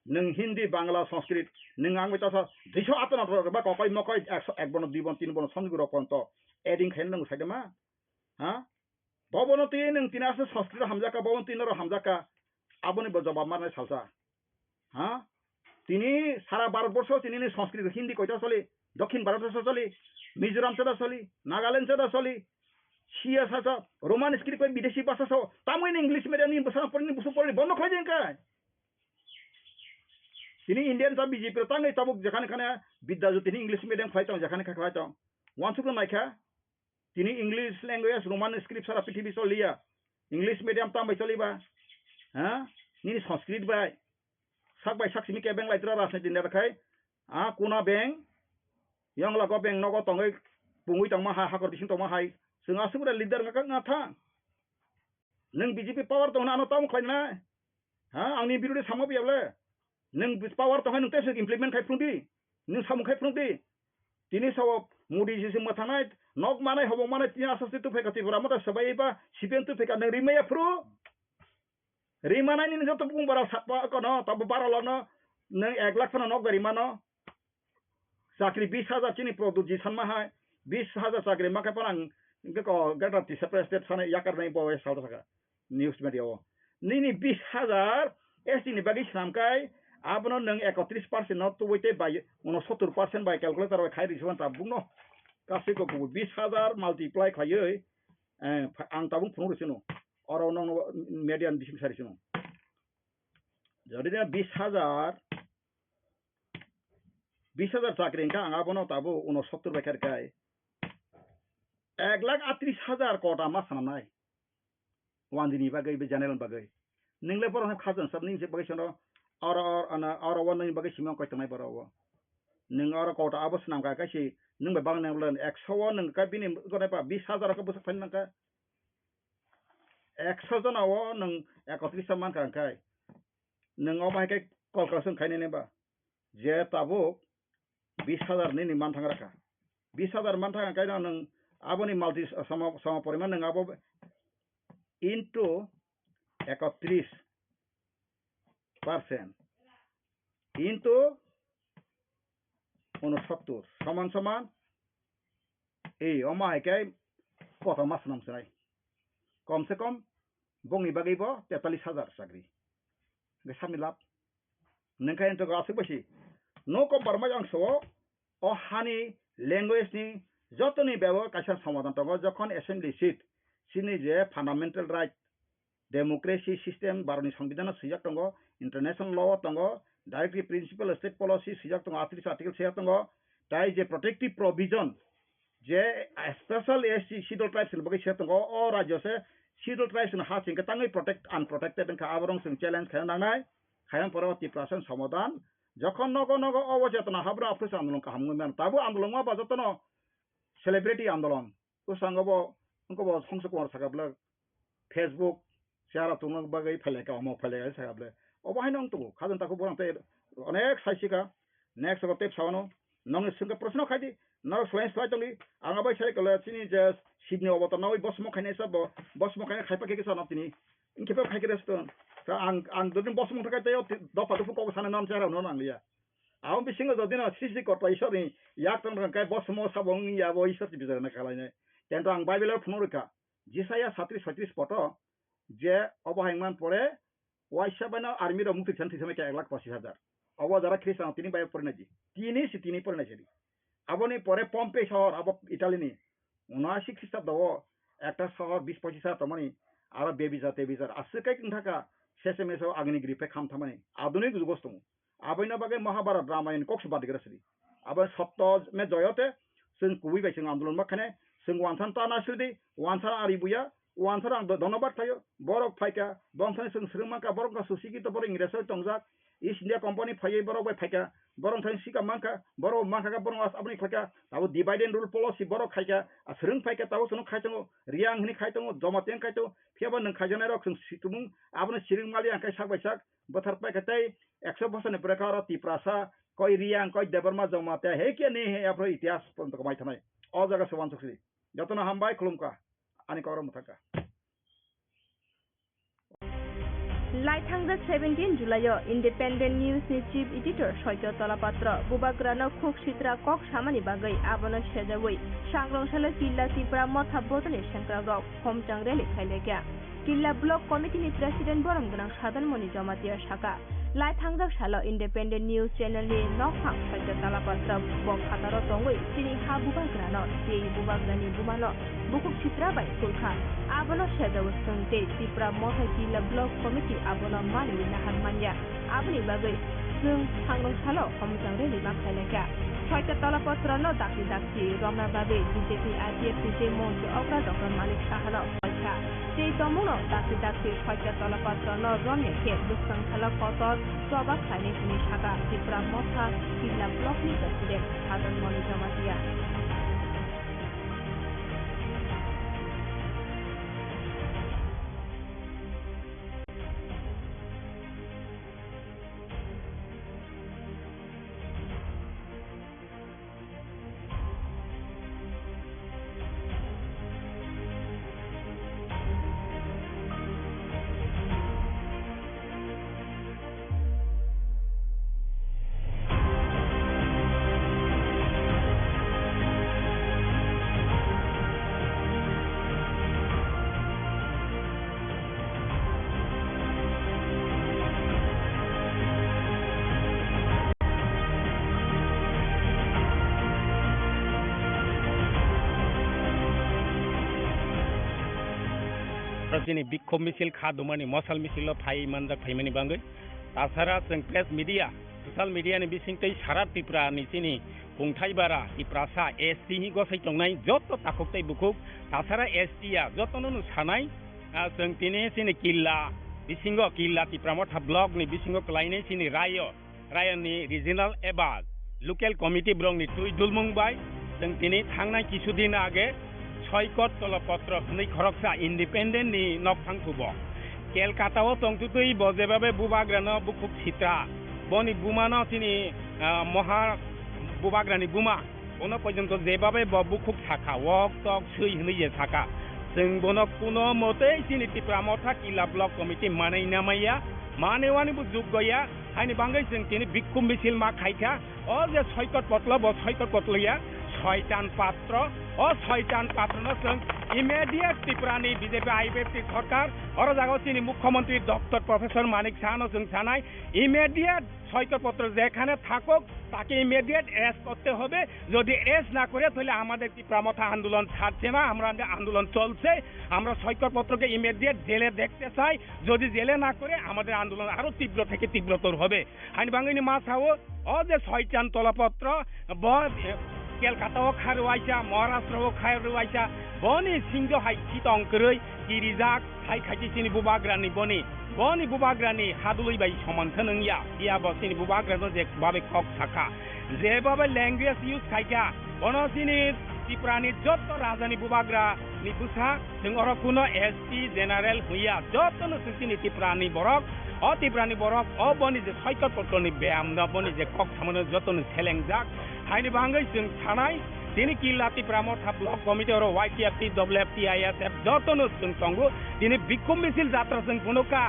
Nwng Hindi, Bangla, Sanskrit, nwng ang bai tasa duiso ato na ba kokoi mokoi ekso ek bono dui bono tin bono somjwk rok ponto adding khaina nango saide ma. Ha? Bobono twi nwng tini aswk Sanskrit hamjakha, bobono twi norok hamjakha, aboni bo jobab marnai salsa. Ha? Tini sara Bharat borsho tini ni Sanskrit Hindi koita choli, Dokhin Bharat borsho choli, Mizoram chada choli, Nagaland chada choli, C S S, Roman script bai bideshi bhasha so, tamoni English medium ni bwsa pori ni busu pori bondo khlai jeng kai. Tini Indian ta B J P ro tangwi tabuk jekhane khane Bidya Jyoti ni English medium khlai tong, jekhane kha khlai tong. Wansuk no naikha, Tini English language, Roman script sara prithibi choliya. English medium tam bai choliba? Ha? Nini Sanskrit bai. Sak bai sak simi kebeng lai tra rajniti neta khai. A kuna beng, yongla go beng nogo tongwi pungwi tongma hai, hakor bising tongma hai. Chwng aswk leader wngkha wngkha tha. Nwng B J P power tongna ano tamo khlainai. Ha, angni birode samma biyable. Nwng power tongkha nwng tei implement khai phrwngdi. Nwng samung khai phrwngdi. Tini sao Modi jisi mwthangnai, nok manai, hobong manai, tini aswk twi tuphaikha Tripura motha swbai ba C P M tuphaikha nwng rimaya phru. Rimanai nini joto bukung bara sakpa kono, tabo bara lono, nwng ek lakh phano nok bai rimano. Chakri bis hajar chini product ji sanma hai, bis hajar chakri ma khe phano ang hingke ko Greater Tisa Press State sanai yakar nai bo salta saka news media o. Nini bis hajar S T ni bagwi swnam kai, abono nwng ekotris percent no tubui tei bai unosottor percent bai calculator bai khai risi wan tabuk no. Kasi ko kubu bis hajar multiply khaiwi, eh, ang tabuk phunuk risi no. Oro nokno media ni bising sari sino. Jodi na bis hajar, bis hajar chakri wngkha ang abono tabo unosottor bai kha rwkha. Ek lakh atris hajar kota ma swnamnai. Wandini bagwi, be general bagwi. Nwng le borok no khajan sab nini bagwi sono oro, oro, ano, oro o nini bagwi simi koi tongnai borok o. Nwng oro kota abo swnam kha kaisi nwng bai bang nang ekso o nwng kha bini gone ba bis hajar khe bwswk phai nang kha. Ekso jona o nwng ekotris ta mankha hwnkhe, nwng obo hai khe calculation khainai ba, je tabuk bis hajar nini manthang rakha, bis hajar manthang hwnkhe nwng aboni multi sama, sama poriman nwng abo into ekotris percent into unosottor soman soman, ei, omo hai khe kotor ma swnam swnai. Kom se kom bongni bagwi bo tetalis hajar chakri. Hwnkhe sabni lab. Nwng khe entok aswk bai si. No compromise ang so-o. O hani language ni jotoni bebo kaisa somadan tongo, jokhon assembly seat, chini je fundamental right, democracy system, Bharatni Songbidan o swijak tongo, international law o tongo, directive principle, state policy swijak tongo, atris article swijak tongo, tai je protective provision, je special S T Scheduled Tribes ni bagwi swijak tongo, o rajyo se Scheduled Tribes ni ha singkhe tangwi protect, unprotected wngkha, aborok chwng challenge khaina nangnai, khaina pore Tiprasa ni somadan, jokhon nogo nogo obo chetona habra aphuru se andolon kaham wngwi mano, tabuk andolon wngma ba jotono celebrity andolon, bwskango bo, wngkha bo Songso Kumar sakha bwlwk, Facebook, chara tongna bagwi phailai kha, omo phailai kha, sakha bwlwk. Obo haino wng tongo, khajang takhuk borok tei onek sai sika, next o tei sawano, nokni swngkha proshno khai di, norok swlai swlai tongdi, ang abai sai kala chini je Shibni obotor nawi bosmo khainai sa bo, bosmo khainai khaipa khe kisa nok tini, wngkhe bo khai khe resto, ta ang, ang dodin bosmo thangkha tei o dopha dopha kok sana non chara no nang liya. Abo bisingo jodi no srishti korta Ishwar ni yak tong tong khe bosmo sabo wng ya bo Ishwar ni bichar na khalai nai. Tento ang Bible o phunuk rwkha. Jisaya satris soitris poto je obo hai wngman pore waisa bai no army rok mukti thani thwi thangkha ek lakh pochis hajar. Obo jara Khristan tini bai pore nai di. Tini si tini pore nai sidi. Aboni pore Pompey sohor abo Italy ni. Unashi Khristabdo o ekta sohor bis pochis hajar tongmani, aro bebizar tebizar aswk kai wng thaka, sesemeso agini gri phai kham thamani, adhunik jugo tongo. Aboino bagwi Mahabharat Ramayan kok se badigra sidi. Abo sotto me joyote, chwng kubui bai chwng andolon ma khainai, chwng wansan ta na sidi, wansan ari buya, wansan ang do-, dhonobad khlaio, borok phaika, bongthani chwng swrwng mankha, borok no susikito borok Ingreso tongjak, East India Company phaiwi borok bai phaikha, borok thani sika mankha, borok mankha khe borok as aboni khlaikha, abo divide and rule policy borok khaikha, a swrwng phaikha, tabuk chwng khaitongo, Reang hwnwi khaitongo, Jamatia wng khaitongo, phiyaba nwng khaijaknairok chwng si-, tumung abono siring maliya hwnkhe sak bai sak bwthar paikha tei ekso bosorni pore khe oro Tiprasa, koi Reang, koi Debbarma, Jamatia, he khe ni he aphuru itihas porjonto kwmai thanai. O jaga se uansuk sidi. Jotono hambai khulumkha, ani kok rok mwthangkha. Laithangjak seventeen July-o Independent News ni Chief Editor Soitya Talapatra bubagrano khuk sitra kok samani bagwi abono sejawi Sangrong salo Killa Tipra Motha bodolni sengkrakrok homchang rally khailaikha. Killa Block Committee ni President Borom Gwnang Sadan Moni Jamatia sakha, laithangjak salo Independent News Channel ni nokphang Soitya Talapatra bo phataro tongwi chini ha bubagrano tei bubagrani bumano bukhuk sitra bai kulkha. Abono sejago chwng tei Tipra Motha Killa Block Committee abono manwi nahar manya. Aboni bagwi chwng sangrong salo homchang rally ma khlai laikha. Soitya Talapatra no dakti dakti romna bagwi B J P I P F ni tei montri okra Doctor Manik Saha no Tei tongmungno dakti dakti soicha tolapatra no romya khe bwswng salo kotor choba khlainai hwnwi sakha Tipra Motha Killa Block ni President Hadan Moni Jamatia. Chini bikhop misil kha dumani mosal misil o phai manjak phaimani bangwi. Tasara chwng press media, social media ni bisingtwi sara Tripura ni chini kungthai bara Tiprasa S T hi gosai tongnai joto takhuk tei bukhuk tasara S T ya jotono no sanai, ah, chwng tini chini Killa bisingo, Killa Tipra Motha block ni bisingo kwlainai chini rayo, rayo ni regional eba local committee borok ni twi dulmung bai chwng tini thangnai kisu din age Soikot Tolopotro hwnwi khoroksa independent ni nok thangthubo. Kelkata o tongtwtwi bo jebabe bubagrano bukhuk sitra. Boni bumano chini, ah, moha bubagrani buma. Bono pojonto jebabe bo bukhuk sakha, wok tok swi hwnwi je sakha. Chwng bono kuno motei chini Tipra Motha Killa Block Committee manwi namaiya, manewani bo juggoya, haini bangwi chwng tini bikhum misil ma khaikha. O je Soikot Potlo, bo Soikot Potlo ya, Soitan Patro. O Soitan Patrono chwng immediate Tripurani B J P I P F T sorkar, oro jaga chini Mukhyamantri Doctor Professor Manik Sahano chwng sanai, immediate Soikot Potro jekhane thakok, তাকে immediate arrest করতে হবে। যদি arrest না করে, তাহলে আমাদের তীব্র মথা আন্দোলন ছাড়ছে না, আমরা আন্দোলন চলছে। আমরা সৈকত পত্রকে immediate জেলে দেখতে চাই। যদি জেলে না করে, আমাদের আন্দোলন আরো তীব্র থেকে তীব্রতর হবে। Haini bangwi ni ma sao, o je Soitan Tolopotro, bo, eh, Kelkata o kha rwuaisa, Maharashtra o kha rwuaisa, boni singjo hai chitong kwrwi, kirijak, hai khaiti chini bubagrani boni, boni bubagrani hadului bai soman khe nung ya, phiya bo chini bubagrano je babe kok sakha, je babe language use khaikha, bono chini Tiprani jotto rajani bubagrani bwsa, Chwng oro kuno S T general huya, jotono chwng chini Tiprani borok, o Tiprani borok, o boni je Soikot Potroni beyamno, boni je kok samano jotono selengjak. Haini bangwi chwng sanai, tini Killa Tipra Motha Block Committee oro Y T F T, W F T, I S F jotono chwng tongo. Tini bikhum misil jatra chwng phunukha.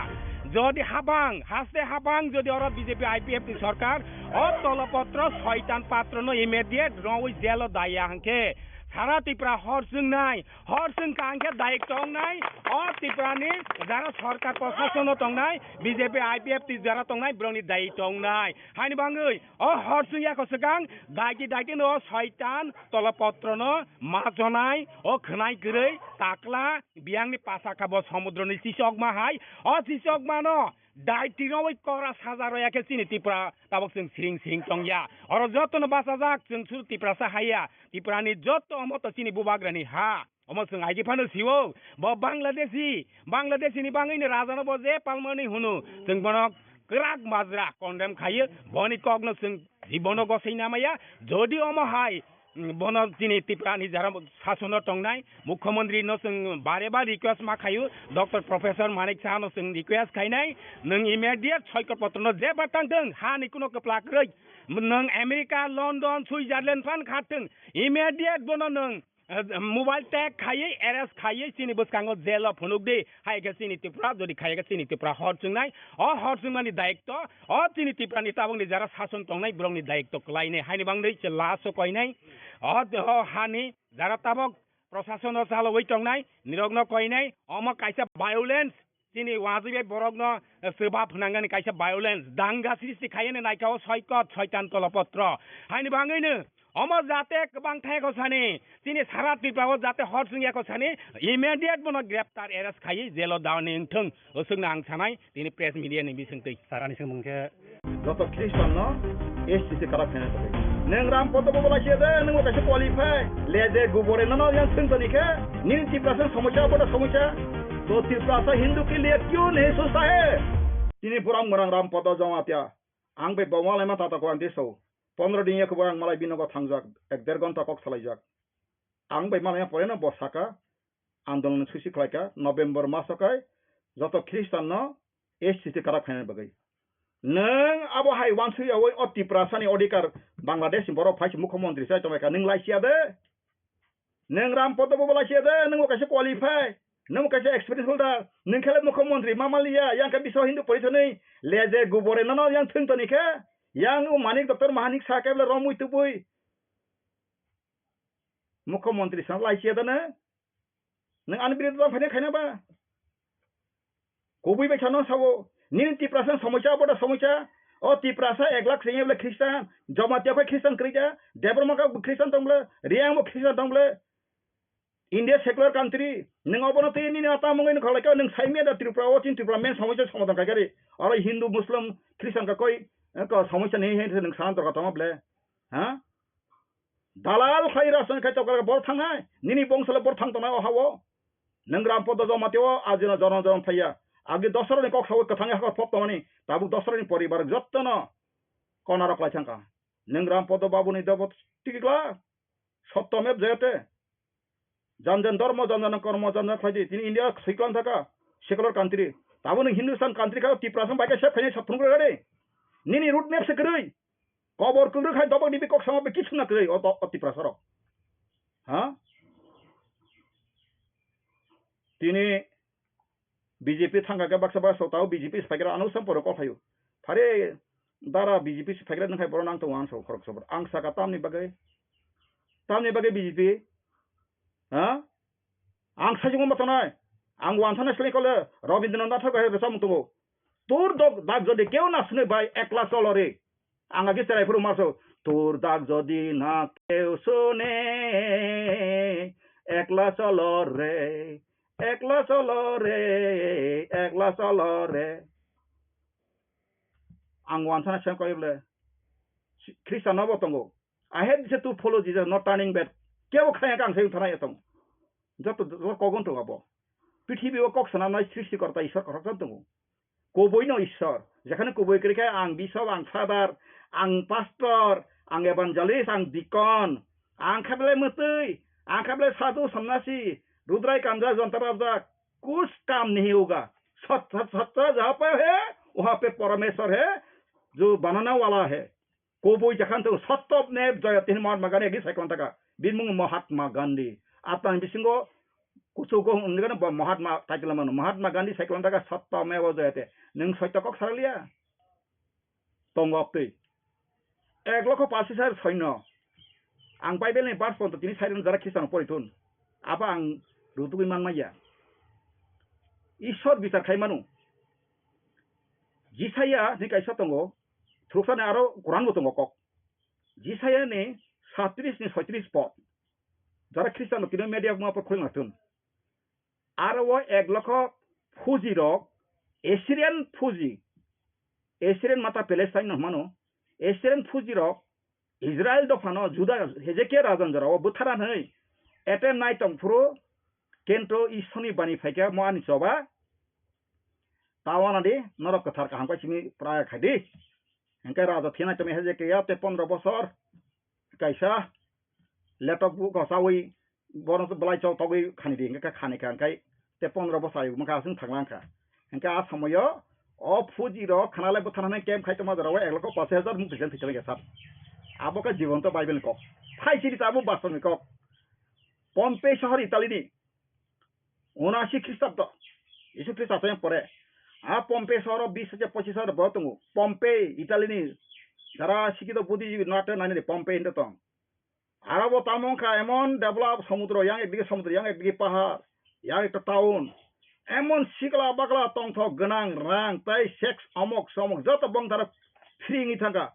Jodi habang, haste habang jodi oro B J P I P F T sorkar, o Tolopotro Soitan Patrono immediate rongwi jelo daya hwnkhe, sara Tipra hor chwngnai. Hor chwng kha hwnkhe dayek tongnai, o Tiprani jara sorkar prosasono tongnai, B J P, I P F T jara tongnai, borokni dayek tongnai. Haini bangwi, o hor chwng yakho swkang, daiki daikino o Soitan Tolopotrono ma chonai, o khwnai kwrwi, takla, biyangni pasa kha bo somudroni chichokma hai, o chichokmano dai tiroi kora saja roya khe chini Tipra tabok chwng siring siring tongya. Oro jotono bachajak chwng suru Tiprasa haiya. Tiprani joto omo to chini bubagrani ha. Omo chwng aigi phano sio. Bo Bangladeshi, Bangladeshi ni bangwi ni raja no bo je palmani hunu. Chwng bono kwrak majra condemn khayo. Boni kok no chwng jibono gosai namaya. Jodi omo hai, mm, bono chini Tiprani jara sasono tongnai, Mukhyamantri no chwng bare bar request ma khayo, Doctor Professor Manik Saha no chwng request khainai, nwng immediate Soikot Potro no jeba tang thwng, ha ni kuno kwpla kwrwi, nwng America, London, Switzerland phan kha thwng, immediate bono nwng, eh, mobile tag khaiwi, arrest khaiwi, chini bwskango jail o phunuk di, hai khe chini Tripura, jodi khaiya khe chini Tripura hor chwngnai, o hor chwngmani dayikto, o chini Tripura ni tabok ni jara sason tongnai borok ni dayikto kwlainai, haini bangwi se last o koinai, o, o hani jara tabok prosason o chalowi tongnai, nirok no koinai, omo kaisa violence, chini wajwi bai borok no, eh, swbap hwnangani kaisa violence, danga sristi khaiyani naikha o Soikot, Soitan Tolopotro. Haini bangwi no, omo jate kwbang thai kho sani, chini sara Tripura o jate hor chwngya kho sani, immediate bono greptar arrest khaiwi jail o daoni wngthwng, o swkno ang sanai, tini press media ni bisingtwi. Sara ni swngmung khe Doctor Christian no S T se kwrak khaina bagwi. Nwng Ram Podo bo lai siya de, nwng bo kaisa qualify. Leje gubore nono yang thwng toni khe, nini Tiprasa somosya, boda somosya. To Tiprasa Hindu ke liye kyun nahi sochta hai? Tini buram gwnang Ram Podo Jamatia. Ang bai bo malai ma tata ko ang tiso. Pondro din ya ko ang malai binogo thangjak, ek der ghonta kok salaijak. Ang bai malai ma pore no bo saka, andolon susi khlaika, November maso kai, joto Christian no S T karak phaina bagwi. Nwng abo hai wansui yawi o Tiprasani odhikar Bangladesh ni borok phai se mukhyamantri sai tonglaika, nwng lai siya de. Nwng Ram Podo bo lai siya de, nwng bo kaisa qualify, nwng bo kaisa experience holder, nwng khe le mukhyamantri ma maliya, yang khe Biswa Hindu Porishad ni leje gubore nono yang thwng toni khe, yang o Manik Doctor Mahanik sa khe le romwi tubui. Mukhyamantri sa lai siya de nwng. Nwng ani birodita phaina khaina ba? Kubui bai sano sabo. Nini Tiprasa somosya, boda somosya. O Tiprasa ek lakh sengye bole Christian. Jamatia khe Christian kwrwi kha. Debbarma khe Christian tong bole. Reang bo Christian tong bole. India secular country. Nwng obono twi nini ata mungwi nukha lai kha. Nwng saimya da Tripura o chin Tripura main somosya somadhan khai kari. Oro Hindu, Muslim, Christian ka koi, eh, ko somosya ni he nwng sana dorkar tongma bole. Ha? Dalal khlai rajniti khai tokar bor thangnai, nini bongso le bor thang tongnai o hao. Nwng Ram Podo Jamatia o ajino jonom jonom thaiya. Agi dosroni kok sawi kwthangwi hakor pop tongmani, tabuk dosroni poribar jottono konarok lai thangkha. Nwng Ram Podo babuni debo tikla, sotto mev jayate. Jan jan dharma, jan jan kormo, jan jan khlaidi. Tini India siklang thaka, secular country. Tabuk nwng Hindustan country kha, Tiprasa bai khe sep khainai sap phunukre gade. Nini root map se kwrwi. Kobor kwrwi khai dobok ni bikok sama be kisu na kwrwi o, o Tiprasa rok. Ha? Tini B J P thangka khe baksa baksa tao B J P se phaikra ano sam poro kok phaio. Phare dara B J P se phaikra nang khai boro nang tongo ang so khorok sobor. Ang saka tamni bagwi. Tamni bagwi B J P. Ha? Ang sajung ma tonai. Ang wan thana sele kole Rabindranath Tagore hai rwchapmung tongo. Tur dok dak jodi keu na sune bai ekla cholo re. Ang agi cherai phuru marso. Tur dak jodi na keu sune ekla cholo re. Ekla cholo re. Ekla cholo re. Ang wan thana sem koi bole. Christian no bo tongo. I hate this to follow Jesus, not turning back. Kebo khaya kang sai thana etong. Joto joto kogon to abo. Prithibi o kok sanamnai srishti korta Ishwar kothok tongo. Koboi no Ishwar. Jekhane koboi kri khe ang bishop, ang father, ang pastor, ang evangelist, ang deacon, ang khablai mwtwi, ang khablai sadhu, sannasi, rudrai kanja, jonta rabja, kuch kam nahi hoga. Sat, sat, satta jaha pe hai, waha pe Parameshwar hai, jo banana wala hai. Koboi jakhan tong sotto ne joyate hin Mahatma Gandhi agi cycle taka. Bini mung Mahatma Gandhi. Atang bisingo kuchugo hwnwi gano bo Mahatma title mano. Mahatma Gandhi cycle taka sotto me bo joyate. Nwng sotto kok saraliya. Tongo twi. Ek lokho pasis hajar soino. Ang Bible ni verse ponto tini sairon jara Christian pori thun. Apa ang rutugwi man maya. Ishwar bichar khai manu. Jisaya ni kaisa tongo. Thuruksa ni aro Quran bo tongo kok. Jisaya ni satris ni soitris pod. Jara Christian no tino media ma por khulna thun. Aro o ek lokho Fuji rok, Assyrian Fuji, Assyrian mata Palestine no hwnmano, Assyrian Fuji rok Israel dophano Juda Hezekia rajan jorao bwthara hwnwi attempt nai tong phuru kento Ishwrni bani phaikha mo ani choba. Tawana di norok kwthar kaham kai simi pura khai di. Hingke raja thina tongmi Hezekia tei pondro bosor kaisa letok bu kosawi bono belai chok togwi khani di, hingke khani kha, hingke tei pondro bosor ayuk mokha aswng thanglang kha. Hingke a somoyo o Fuji rok khana lai bwthana nai camp khai tongma jorao ek lokho pash hajar mung twijang thwijang ya sat. Abo khe jibanto Bible ni kok. Phai sini ta abo bastoni kok. Pompey sohor Italy ni. Unasi Khristabdo, Jisu Khristo asayang pore. A Pompey sohoro bis hajar pochis hajar borok tongo. Pompey, Italy ni jara sikito buddhijibi no atre nani Pompey hinto tong. Aro bo tamo wngkha emon develop somudro, yang ekdigi somudro, yang ekdigi pahar, yang ekta town. Emon sikla bakla tongthok gwnang rang tei sex omok somok joto bongtharo free wngwi thangkha.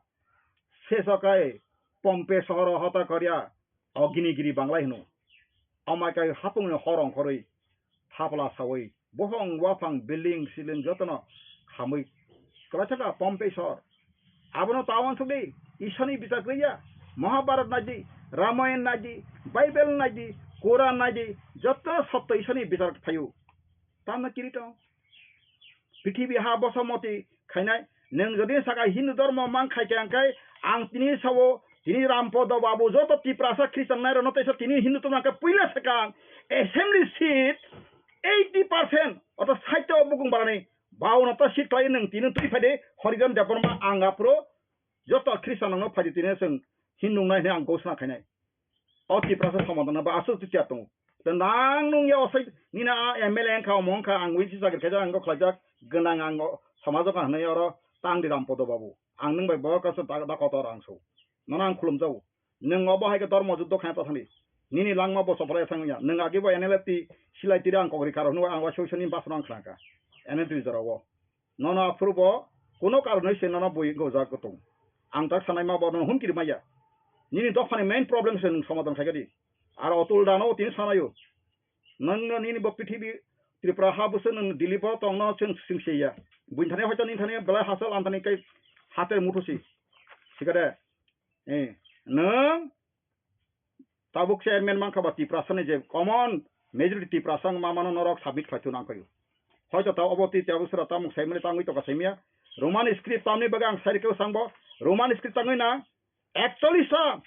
Sesokai Pompey sohoro hota koria. Oginigiri Banglai hino. Amai kai hapungni horong khoroi thapla sawi bohong waphang building siling jotono khamwi kwlaithaka Pompey sor. Abono ta uansukdi, Iswrni bichar kwrwiya. Mahabharat naidi, Ramayan naidi, Bible naidi, Quran naidi, joto sotto Iswrani bichar phaio. Tamno kiri tong? Prithibi ha boso moti khainai. Nwng jodi saka Hindu dhormo mang khai khe, ang khai ang tini sao, tini Rampodo babu joto Tiprasa Christian nairokno teisa tini Hindu tongna khe puila sakang assembly seat eighty percent oto sait o bukung barani bauno to seat khlai nwng tini twi phai de Horijan Debbarma ang aphuru joto Christian rokno phai de tini chwng Hindu wngnai hwnwi ang ghosna khainai. O Tiprasa somadana ba aswk twi tiya tongo. Tei nang nung ya osai nini a M L A wngkha, omo wngkha, ang wngsi chakri khaijak, ang kok khlaijak, gwnang ang o somajo kaham nai oro tang di Rampodo babu. Ang nwng bai borok kaisa da, da kotor ang so. Nono ang khulum jago. Nwng obo hai khe dormo juddo khaina ta thani. Nini langma bo soplai thang ya. Nwng agi bo N L F T silai tiri ang kokri karo hwnwi ang wa soi soni basno ang khlangkha. N L T jora o. Nono aphuru bo kuno karonwi se nono bui gojak kutung. Ang tak sanai ma bo nono hum kiri maya. Nini dophani main problem se nwng somadhan khai di. Aro otul dano tini sanayo. Nwng no nini bo prithibi Tripura ha buso nwng Delhi bo tongno chwng singse ya. Buini thani hoito nini thani belai hasal ang thani kai hater muthusi. Sikade. Eh, nwng tabuk chairman mankha ba Tiprasa ni je common majority Tiprasa wng ma mano norok submit khlai thung nang khaio. Hoito ta obo twi tabuk sora tamung saimani tangwi toka saimya. Roman script tamni bagwi ang sai rikha swngbo. Roman script tangwi na actually sa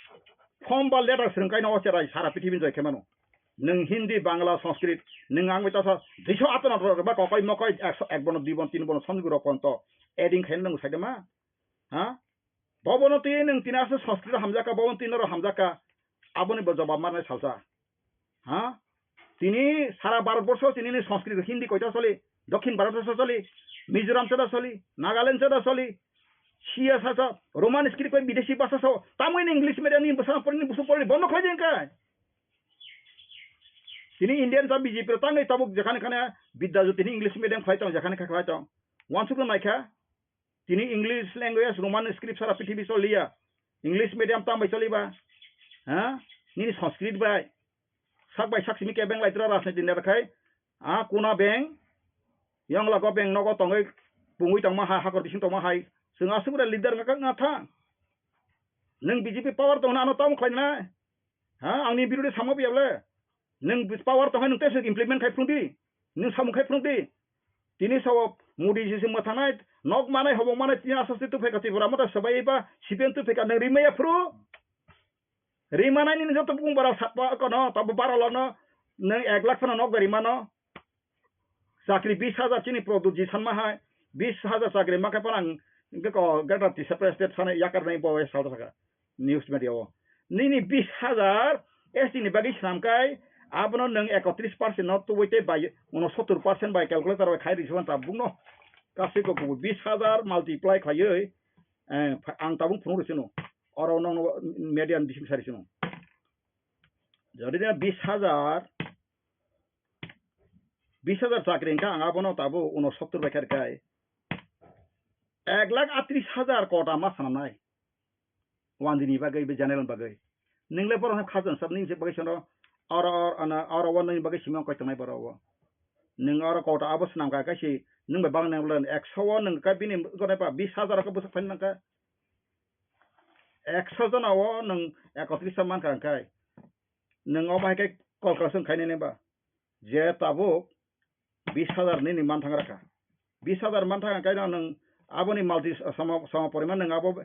form ba letter swrwng kaino o cherai sara prithibi joi khe mano. Nwng Hindi, Bangla, Sanskrit, nwng ang bai tasa duiso atana rok ba kokoi mokoi ekso ek bono dui bono tin bono somjwk rok ponto adding khaina nwng sai de ma. Ha? Bobono twi nwng tini aswk Sanskrit hamjakha, bobono twi norok hamjakha. Aboni bo jobab marnai salsa. Ha? Tini sara Bharat borsho tini ni Sanskrit Hindi koita soli, Dokhin Bharat borsho soli, Mizoram chada soli, Nagaland chada soli, siya sasa Roman script bai bidesi bhasha sao, tamoni English medium ni bwsano porni busu porni bondo khlai jeng kai. Tini Indian ta B J P ro tangwi tabuk jekhane khane Bidya Jyoti ni English medium khlai tong, jekhane kha khlai tong. Wansuk no naikha. Tini English language, Roman script sara prithibi choliya. English medium tam bai choliba? Ha? Nini Sanskrit bai. Sak bai sak simi kebeng lai tra rajniti ni khai. A kuna beng. Yong lago beng nogo tongoi pungui tongma hai, hakor bising tongma hai. Chwng aswk bre leader ngakak nga tha. Nwng B J P power tongna ano tam khlai na. Ha, angni birodhi samo biyable. Nwng power tongkha nwng tei implement khai phrwngdi. Nwng samung khai phrwngdi. Tini sao Modi ji se mwthangnai, nok manai, hobong manai, tini aswk se tubuphaikha Tripura motha swbai ba C P M tubuphaikha nwng rimaya phuru. Rimanai nini joto bukung bara satwa kono, tabo bara lono nwng ek lakh phano nok bai rimano. Chakri bis hajar chini Pradyut ji sanma hai, bis hajar chakri ma khe phano ang hingke ko Greater Tiprasa State sana yakar nai bo salta saka news media o. Nini bis hajar S T ni bagwi swnam kai, abono nwng ekotris percent no tubui tei bai unosottor percent bai calculator bai khai rwsukha tabukno. Kasui ko kubu bis hajar multiply khaiwi, eh, ang tabuk phunuk rwsino. Oro no media ni bising sari sino. Jodi na bis hajar bis hajar chakri wngkha, ang abono tabuk unosottor bai kha rwkha. Ek lakh atris hajar kota ma swnamnai. One G ni bagwi, be general bagwi. Nwng le borok no khajan sab nini bagwi sono oro, oro, ano, oro o nini bagwi simi koi tongnai borok o. Nwng oro kota abo swnam kha kaisi nwng bai bang nang len ekso o nwng kha bini gone ba bis hajar khe bwswk thani nang kha. Ekso jona o nwng ekotris ta man kha hwnkhe. Nwng obo hai khe call kaisa wng khainai ba? Je tabuk bis hajar nini manthang rakha. Bis hajar manthang khe nwng aboni multi sama, sama poriman nwng abo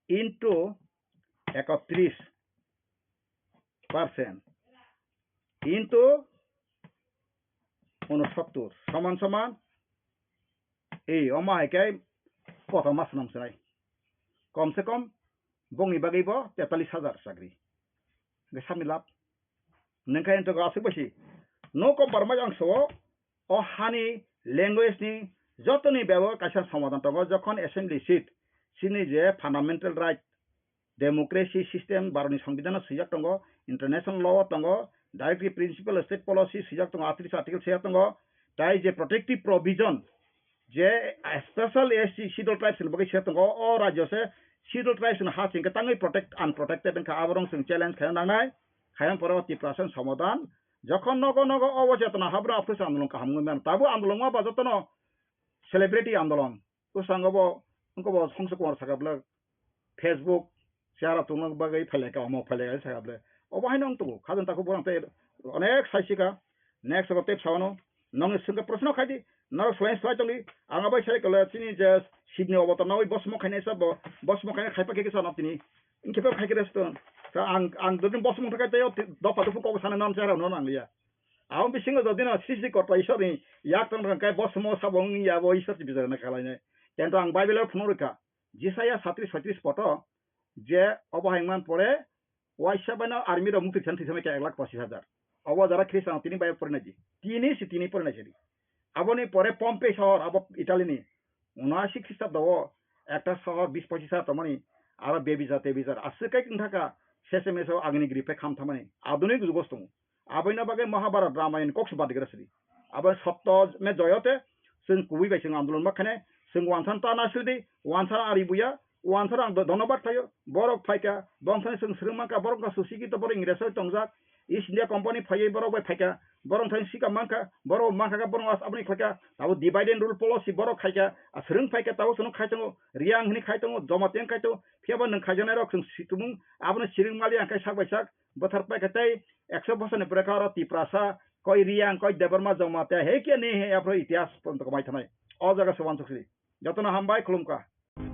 into ekotris percent into unosottor soman soman ei omo hai khe kotor ma swnam swnai. Kom se kom bongni bagwi bo tetalis hajar chakri. Hwnkhe sabni lab. Nwng khe entok aswk bai si. No compromise ang so o hani language ni jotoni bebo kaisa somadhan tongo, jokhon assembly seat chini je fundamental right, democracy system, Bharatni Songbidan o swijak tongo, international law o tongo, directive principle, state policy swijak tongo, atris article swijak tongo, tai je protective provision, je special S T schedule tribes ni bagwi swijak tongo, o rajyo se schedule tribes ni ha singkhe tangwi protect, unprotected wngkha, aborok chwng challenge khaina nangnai, khaina pore o Tiprasa ni somadhan, jokhon nogo nogo o chetona habra aphuru se andolon kaham wngwi mano, tabuk andolon wngma ba jotono celebrity andolon, bwskango bo, wngkha bo Songso Kumar sakha bwlwk, Facebook, Tera tongna bagwi phailai ka, omo phailai ka, saka ble. Obo haino wng tongo, khajang takhuk borok tei onek sai sika. Next o tei phano nongni swngkhe proshno khai di, norok swlai swlai tongdi. Ang abai sai kole chini je Shibni obotor nawi bosmo khainai sa bo, bosmo khainai khaipa khe kisa no tini. Hingkhe bo khai khe resto. Ang, ang dodin bosmo thangkhe tei o dopha dopha kok sana non chara no nang liya. Abo bisingo jodi no sisi korpa Isorni yak tong tong khe bosmo sabo wng ya bo Isor si bichar na khalai nai. Tento ang Bible o phunuk rwkha. Jisaya satris soitris poto je obo hai man pore waisa bai no army rok mukti thani thani khe ek lakh pochis hajar. Obo jara Khristan tini bai pore nai di. Tini si tini pore nai sidi. Aboni pore Pompey sohor abo Italy ni. Uno ashi Khristabdo o ekta sohor bis pochis hajar tongmani aro bebizar tebizar aswk kai wng thaka sese meso agini gri phe kham thamani adunik jugo tongo. Aboino bagwi Mahabharat Ramayan kok se badigra sidi. Abo sotto me joyote, chwng kubui bai chwng andolon ma khainai, chwng wansan ta na sidi, wansan ari buya, wansan ang do-, dhonobad khlaio, borok phaika, bongthani chwng swrwng mankha, borok wngkha susikito, borok Ingresoi tongjak, East India Company phaiwi borok bai phaika, borok thani sika mankha, borok mankha khe borok as aboni khlaika, abo divide and rule policy borok khaika, a swrwng phaika, tabuk chwngno khai tongo, Reang hwnwi khai tongo, Jamatia khai tongo, phiyaba nwng khaijaknairok chwng si-, tumung abono siring mali ang khe sak bai sak, bwthar paikha tei ekso bosor ni pore khe oro Tiprasa, koi Reang, koi Debbarma, Jamatia, he khe ni he aphro itihas ponto kwmai thanai. O jaga se uansuk sidi. Jotono hambai khulumkha.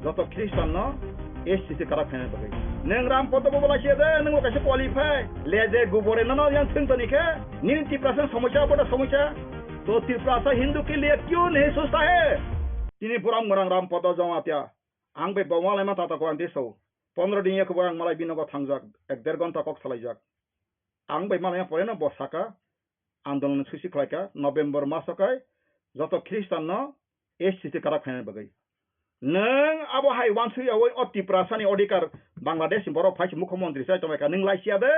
Joto Khristan no S C C kwrak khaina bagwi. Nwng Ram Podo bo bolai se de, nwng bo kaisa qualify. Le je gubore nono yang thwng toni khe, nini Tiprasa somosya, boda somosya. To Tiprasa Hindu ke liye kyun nahi sochta hai? Tini buram gwnang Ram Podo Jamatia. Ang bai bo malaima tata ko ang tiso. Pondro din ya khe bo ang malai binogo thangjak, ek der ghonta kok salaijak. Ang bai malaima pore no bo saka, andolon susi khlaika, November maso kai, joto Khristan no S C C kwrak khaina bagwi. Nwng abo hai wansuk yaui o Tiprasa ni odhikar Bangladesh ni borok phai se mukhyamantri sai tonglaika, nwng laisiya de?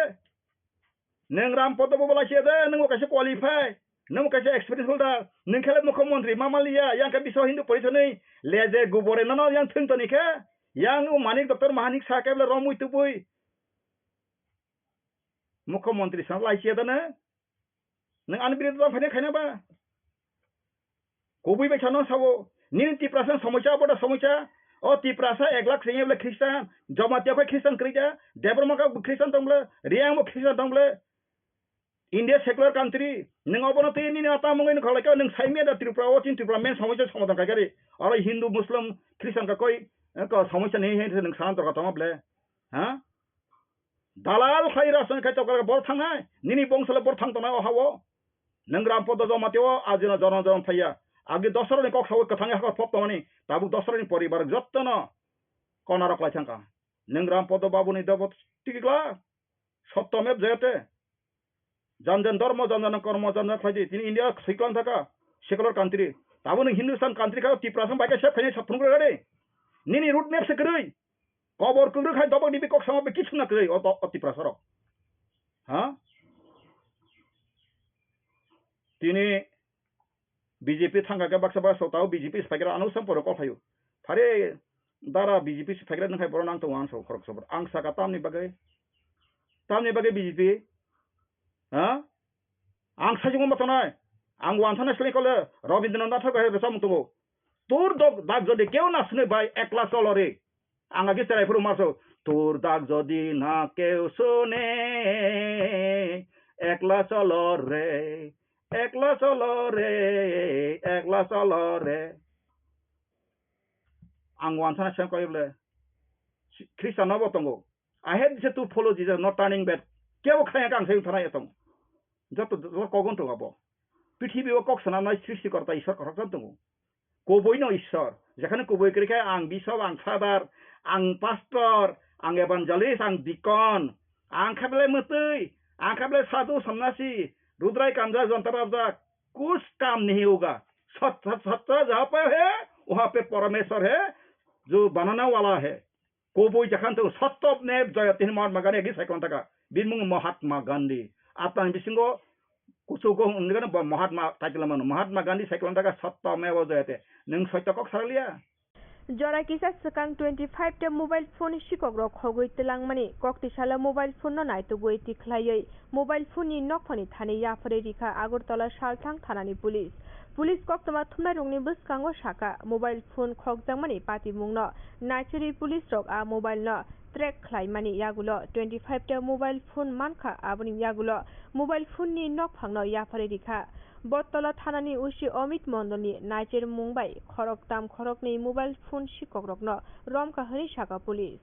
Nwng Ram Podo bo laisiya de, nwng bo kaisa qualify, nwng bo kaisa experience holder, nwng khe le mukhyamantri ma manliya, yang khe Biswa Hindu Porishad ni le je gubore nono yang thwng toni khe, yang o Manik Doctor Mahanik sa khe bole romwi tubui mukhyamantri sa laisiya de nwng? Nwng ani birodita phaina khaina ba? Kubui bai sano sabo, nini Tiprasa somosya, boda somosya. O Tiprasa ek lakh sengya bole Khristan, Jamatia khe Khristan kwrwi da, Debbarma khe Khristan tong bole, Reang bo Khristan tong bole. India secular country, nwng obono twi nini ata mungwi nukha lai khe, nwng saimya da Tripura o chini Tripura main somosya somadhan khai kari. Oro Hindu, Muslim, Khristan ka koi, eh, ko somosya ni he nwng sana dorkar tongma bole. Ha? Dalal khai rajniti khai tokra bor thangnai, nini bongso le bor thang tongnai o hao. Nwng Ram Podo Jamatia o ajino jonom jonom thaiya. Agi dosroni kok sawi kwthangwi hakor pop tongmani, tabuk dosroni poribar jottono konarok lai thangkha. Nwng Ram Podo babuni dobo tikla, sotto mep jayate. Jan jan dharma, jan jan kormo, jan jan khlaidi. Tini India siklang thaka, secular country. Tabuk nwng Hindustan country kha, Tiprasa bai khe sep khainai saphung rwgadi. Nini root map se kwrwi. Kobor kwrwi khai dobok dibi kok sama be kichuna kwrwi o, o, o Tiprasa rok. Ha? Tini B J P thangkha khe baksa baksa tao B J P se phaikra ano sam poro kok phaio. Phare dara B J P se phaikra nang khai borok nang tongo ang so khorok sobor. Ang saka tamni bagwi. Tamni bagwi B J P. Ha? Ang sajwk ma tongnai. Ang wanthana sle kole Rabindranath Tagore hai rwchapmung tongo. তোর দগ-, দাগ যদি কেউ না শুনে ভাই, একলা চলো রে। Ang agi cherai phuru marso, তোর দাগ যদি না কেউ শুনে, একলা চলো রে, একলা চলো রে, একলা চলো রে. Ang wanthana seng koi bole, Khristan no bo tongo. I have to follow Jesus, not turning back. Kebo khaya kang sayung thana yatong. Joto, joto kogon tongo bo. Prithibi o kok sanamnai srishti korta Ishwar kothok tongo. Kubui no Ishwar. Jekhane kubui kwrwi khe ang bishop, ang father, ang pastor, ang evangelist, ang deacon, ang khe belai mwtwi, ang khe belai sadhu, sonnasi, rudrai kanja, jonta babjak, kuch kam nahi hoga. Sat, sat, satta jaha pe hai, waha pe Parameshwar hai, jo banana wala hai. Kubui jekhane tongo, sotto me joyate hwnwi Mahatma Gandhi agi saikolong taka. Bini mung Mahatma Gandhi. Atang bisingo kuchugo hwnwi gano bo Mahatma title mano. Mahatma Gandhi saikolong taka sotto me o joyate. Nwng soito kok saraliya? Jora kisa swkang twenty five ta mobile phone sikok rok khogwi twlangmani. Kok tisalo mobile phone no naitugwi tikhlaiwi mobile phone ni nokphani thani yapharwi rikha Agartala Salthang thanani police. Police koktwma thumnairokni bwskango sakha, mobile phone khokjakmani patimungno naichirwi police rok a mobile no track khlaimani yagulo twenty five ta mobile phone mankha, aboni yagulo mobile phone ni nokphangno yapharwi rikha. Bottola thanani O C Omit Mondolni naichermung bai khoroktam khoroknwi mobile phone sikokrokno romkha hwnwi sakha police.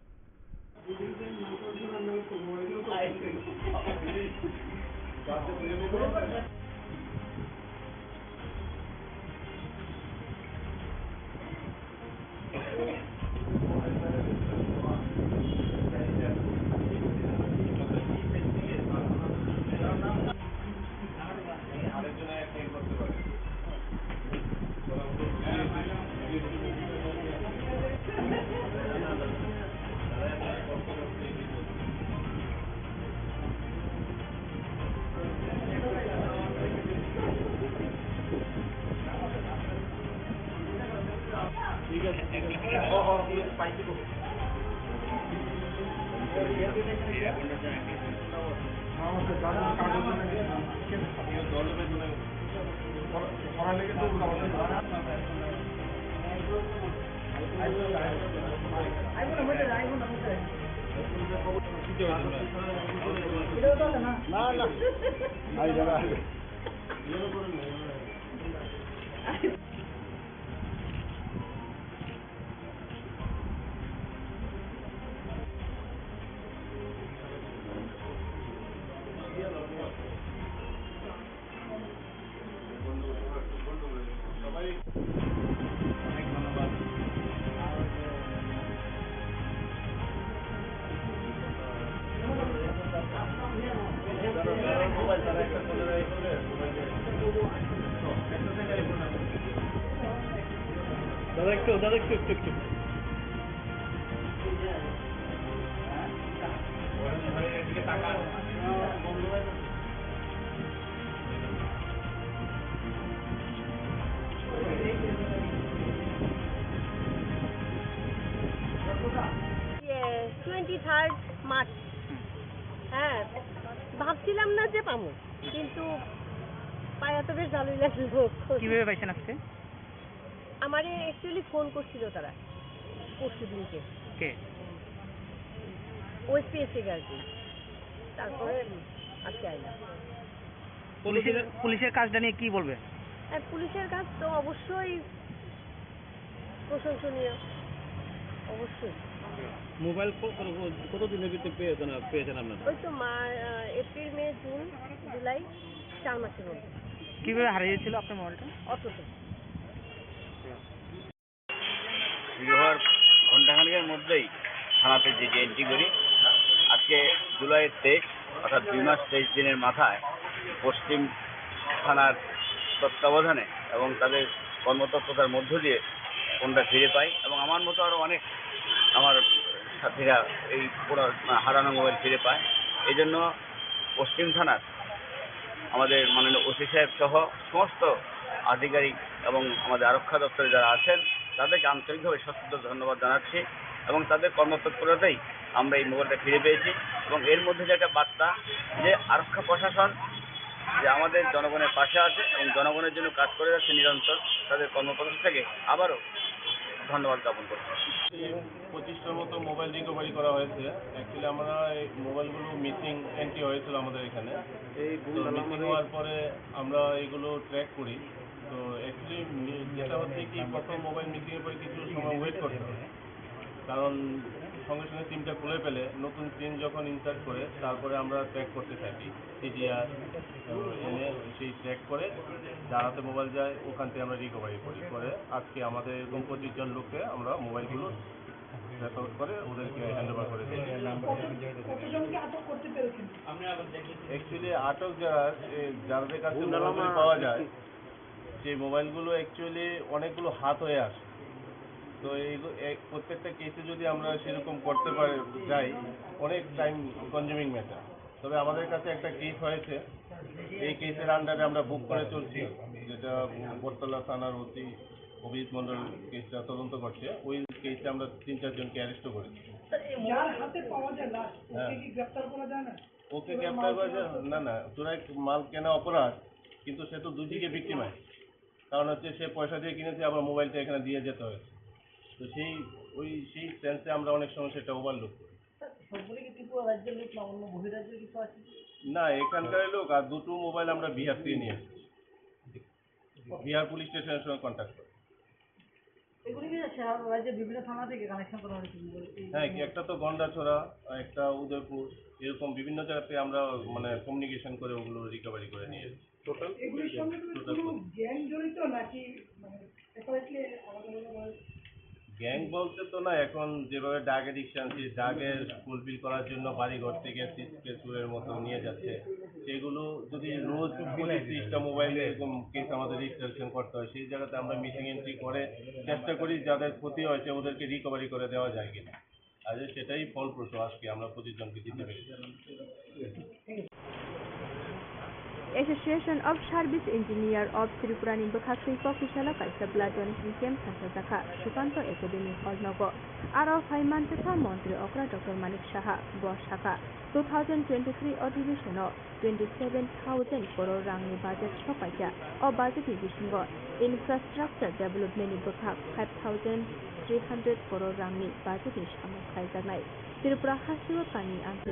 না, না। দাদা, একটু, দাদা, একটু, একটু, একটু। ইয়ে, twenty third March. হ্যাঁ, ভাবছিলাম না যে পামু, কিন্তু পায়া তো বেশ ভালোই লাগলো। কিভাবে পাইছেন আজকে? আমারে অ্যাকচুয়ালি ফোন করছিল তারা পরশু দিনকে। কে? ওএসপিএস থেকে আর কি। তারপরে আজকে আইলাম। পুলিশের, পুলিশের কাজটা নিয়ে কি বলবে? হ্যাঁ, পুলিশের কাজ তো অবশ্যই প্রশংসনীয়, অবশ্যই। মোবাইল ক-, কত, কত দিনের ভিতরে পেয়েছেন, পেয়েছেন আপনারা? ওই তো মা-, আহ, এপ্রিল, মে, জুন, জুলাই, চার মাসের মধ্যে। কিভাবে হারিয়েছিল আপনার মোবাইলটা? অটোতে। শুরু হওয়ার ঘন্টাখানেকের মধ্যেই থানাতে যে, যে এন্ট্রি করি, আজকে জুলাইয়ের তেইশ, অর্থাৎ দুই মাস তেইশ দিনের মাথায় পশ্চিম থানার তত্ত্বাবধানে এবং তাদের কর্মতৎপরতার মধ্য দিয়ে ফোনটা ফিরে পাই এবং আমার মতো আরও অনেক আমার সাথীরা এই পুরা হারানো মোবাইল ফিরে পায়। এই জন্য পশ্চিম থানার আমাদের মাননীয় ওসি সাহেব সহ সমস্ত আধিকারিক এবং আমাদের আরক্ষা দপ্তরে যারা আছেন, তাদেরকে আন্তরিকভাবে সশ্রদ্ধ ধন্যবাদ জানাচ্ছি এবং তাদের কর্মতৎপরতাতেই আমরা এই মোবাইলটা ফিরে পেয়েছি। এবং এর মধ্যে যে একটা বার্তা, যে আরক্ষা প্রশাসন যে আমাদের জনগণের পাশে আছে এবং জনগণের জন্য কাজ করে যাচ্ছে নিরন্তর, তাদের কর্মপদ্ধতি থেকে আবারও ধন্যবাদ জ্ঞাপন করছি। পঁচিশটার মতো মোবাইল রিকভারি করা হয়েছে। অ্যাকচুয়ালি আমরা এই মোবাইলগুলো মিসিং এন্ট্রি হয়েছিল আমাদের এখানে। এই তো মিসিং হওয়ার পরে আমরা এগুলো ট্র্যাক করি। তো অ্যাকচুয়ালি মি-, যেটা হচ্ছে কি, প্রথম মোবাইল মিসিংয়ের পরে কিছু সময় ওয়েট করতে হয়, কারণ সঙ্গে সঙ্গে সিমটা খুলে ফেলে নতুন সিম যখন ইনসার্ট করে, তারপরে আমরা ট্র্যাক করতে থাকি। সিডিআর এনে সেই ট্র্যাক করে যার হাতে মোবাইল যায়, ওখান থেকে আমরা রিকভারি করি। করে আজকে আমাদের এরকম পঁচিশ জন লোককে আমরা মোবাইলগুলো রেকভার করে ওদেরকে হ্যান্ড ওভার করে দিই। কতজনকে আটক করতে পেরেছেন? অ্যাকচুয়ালি আটক যারা, এ, যাদের কাছে মোবাইল পাওয়া যায়, সেই মোবাইলগুলো অ্যাকচুয়ালি অনেকগুলো হাত হয়ে আসে। তো এই, এই প্রত্যেকটা কেসে যদি আমরা সেরকম করতে পারি, যাই, অনেক টাইম কনজিউমিং ম্যাটার। তবে আমাদের কাছে একটা কেস হয়েছে, এই কেসের আন্ডারে আমরা বুক করে চলছি, যেটা বটতলা থানার ওসি অভিজিৎ মণ্ডল কেসটা তদন্ত করছে। ওই কেসে আমরা তিন চারজনকে অ্যারেস্টও করেছি। স্যার, এই যার মোবাইল হাতে পাওয়া যায় লাশ, ওকে হ্যাঁ। কি গ্রেপ্তার করা যায় না? ওকে চোরাই গ্রেপ্তার মাল করা যায়? কেনা হচ্ছে? না, না, চোরাই মাল কেনা অপরাধ, কিন্তু সে তো দুই দিকে ভিক্টিমাইজ। কারণ হচ্ছে সে পয়সা দিয়ে কিনেছে, আবার মোবাইলটা এখানে দিয়ে যেতে হয়েছে। তো সেই, ওই, সেই সেন্সে আমরা অনেক সময় সেটা ওভারলুক করি। সবগুলি কি ত্রিপুরা রাজ্যের লোক না অন্য বহিরাজ্যের কিছু আছে কি? না, এখানকার লোক, আর দুটো মোবাইল আমরা বিহার থেকে নিয়ে আসছি। বিহার পুলিশ স্টেশনের সঙ্গে কন্ট্যাক্ট করে। এগুলি কি সারা রাজ্যের বিভিন্ন থানা থেকে কালেকশন করা হয়েছে মোবাইল? এই হ্যাঁ, কি একটা তো গন্ডাছড়া, একটা উদয়পুর, এরকম বিভিন্ন জায়গা থেকে আমরা মানে কমিউনিকেশন করে ওগুলো রিকভারি করে নিয়ে এসেছি। টোটাল এগুলির সঙ্গে কোনো টোটাল কোনো গ্যাং জড়িত নাকি, মানে, সেপারেটলি আলাদা আলাদা ভাবে? গ্যাং বলতে তো না, এখন যেভাবে ড্রাগ অ্যাডিকশন, সেই ড্রাগের ফুলফিল করার জন্য বাড়ি ঘর থেকে চিপস চুরের মতো নিয়ে যাচ্ছে। সেগুলো যদি রোজ পঁচিশ ত্রিশটা মোবাইলে এরকম কেস আমাদের রেজিস্ট্রেশন করতে হয়, সেই জায়গাতে আমরা মিসিং এন্ট্রি করে চেষ্টা করি যাদের ক্ষতি হয়েছে ওদেরকে রিকভারি করে দেওয়া যায় কিনা। আজ সেটাই ফলপ্রসূ, আজকে আমরা পঁচিশ জনকে দিতে পেরেছি। Association of Service Engineer of Tripura ni bwkhak twi Kokisalo kaisa blood donation camp khasajak kha Sukanto Academy Hall nogo. Aro phai manjakha Montri Okra Doctor Manik Saha. Bo sakha, two thousand twenty-three odhibeshon o twenty-seven thousand crore rangni budget sopaikha. O budget ni bisingo infrastructure development ni bwkhak five thousand three hundred crore rangni budget ni samung khlaijaknai. Tripura hasteo kami amtwi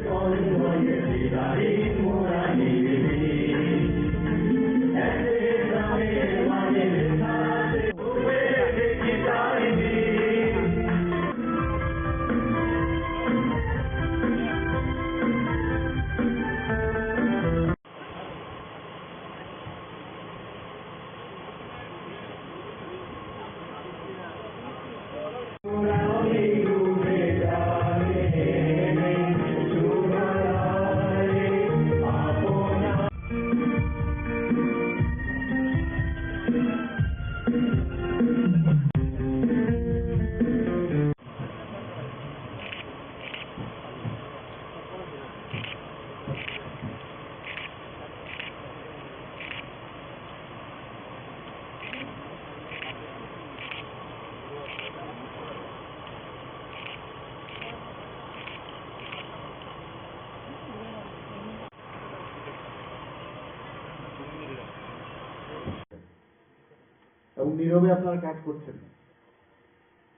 এবং নীরবে আপনারা কাজ করছেন।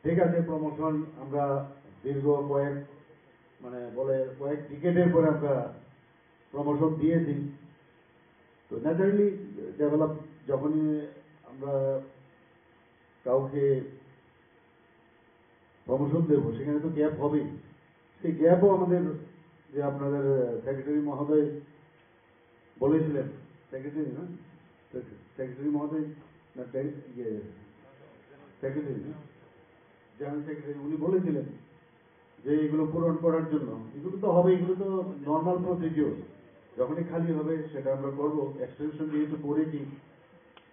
ঠিক আছে, প্রমোশন আমরা দীর্ঘ কয়েক, মানে, বলে কয়েক ডিকেডের পরে আমরা প্রমোশন দিয়েছি। তো ন্যাচারালি ডেভেলপ, যখনই আমরা কাউকে প্রমোশন দেবো, সেখানে তো গ্যাপ হবেই। সেই গ্যাপও আমাদের যে আপনাদের সেক্রেটারি মহোদয় বলেছিলেন, সেক্রেটারি না? সেক্রেটারি মহোদয় না, টে-, ইয়ে, সেক্রেটারি না? জেনারেল সেক্রেটারি উনি বলেছিলেন যে এগুলো পূরণ করার জন্য, এগুলো তো হবে, এগুলো তো নর্মাল প্রসিডিওর, যখনই খালি হবে সেটা আমরা করবো। এক্সটেনশন যেহেতু করেছি,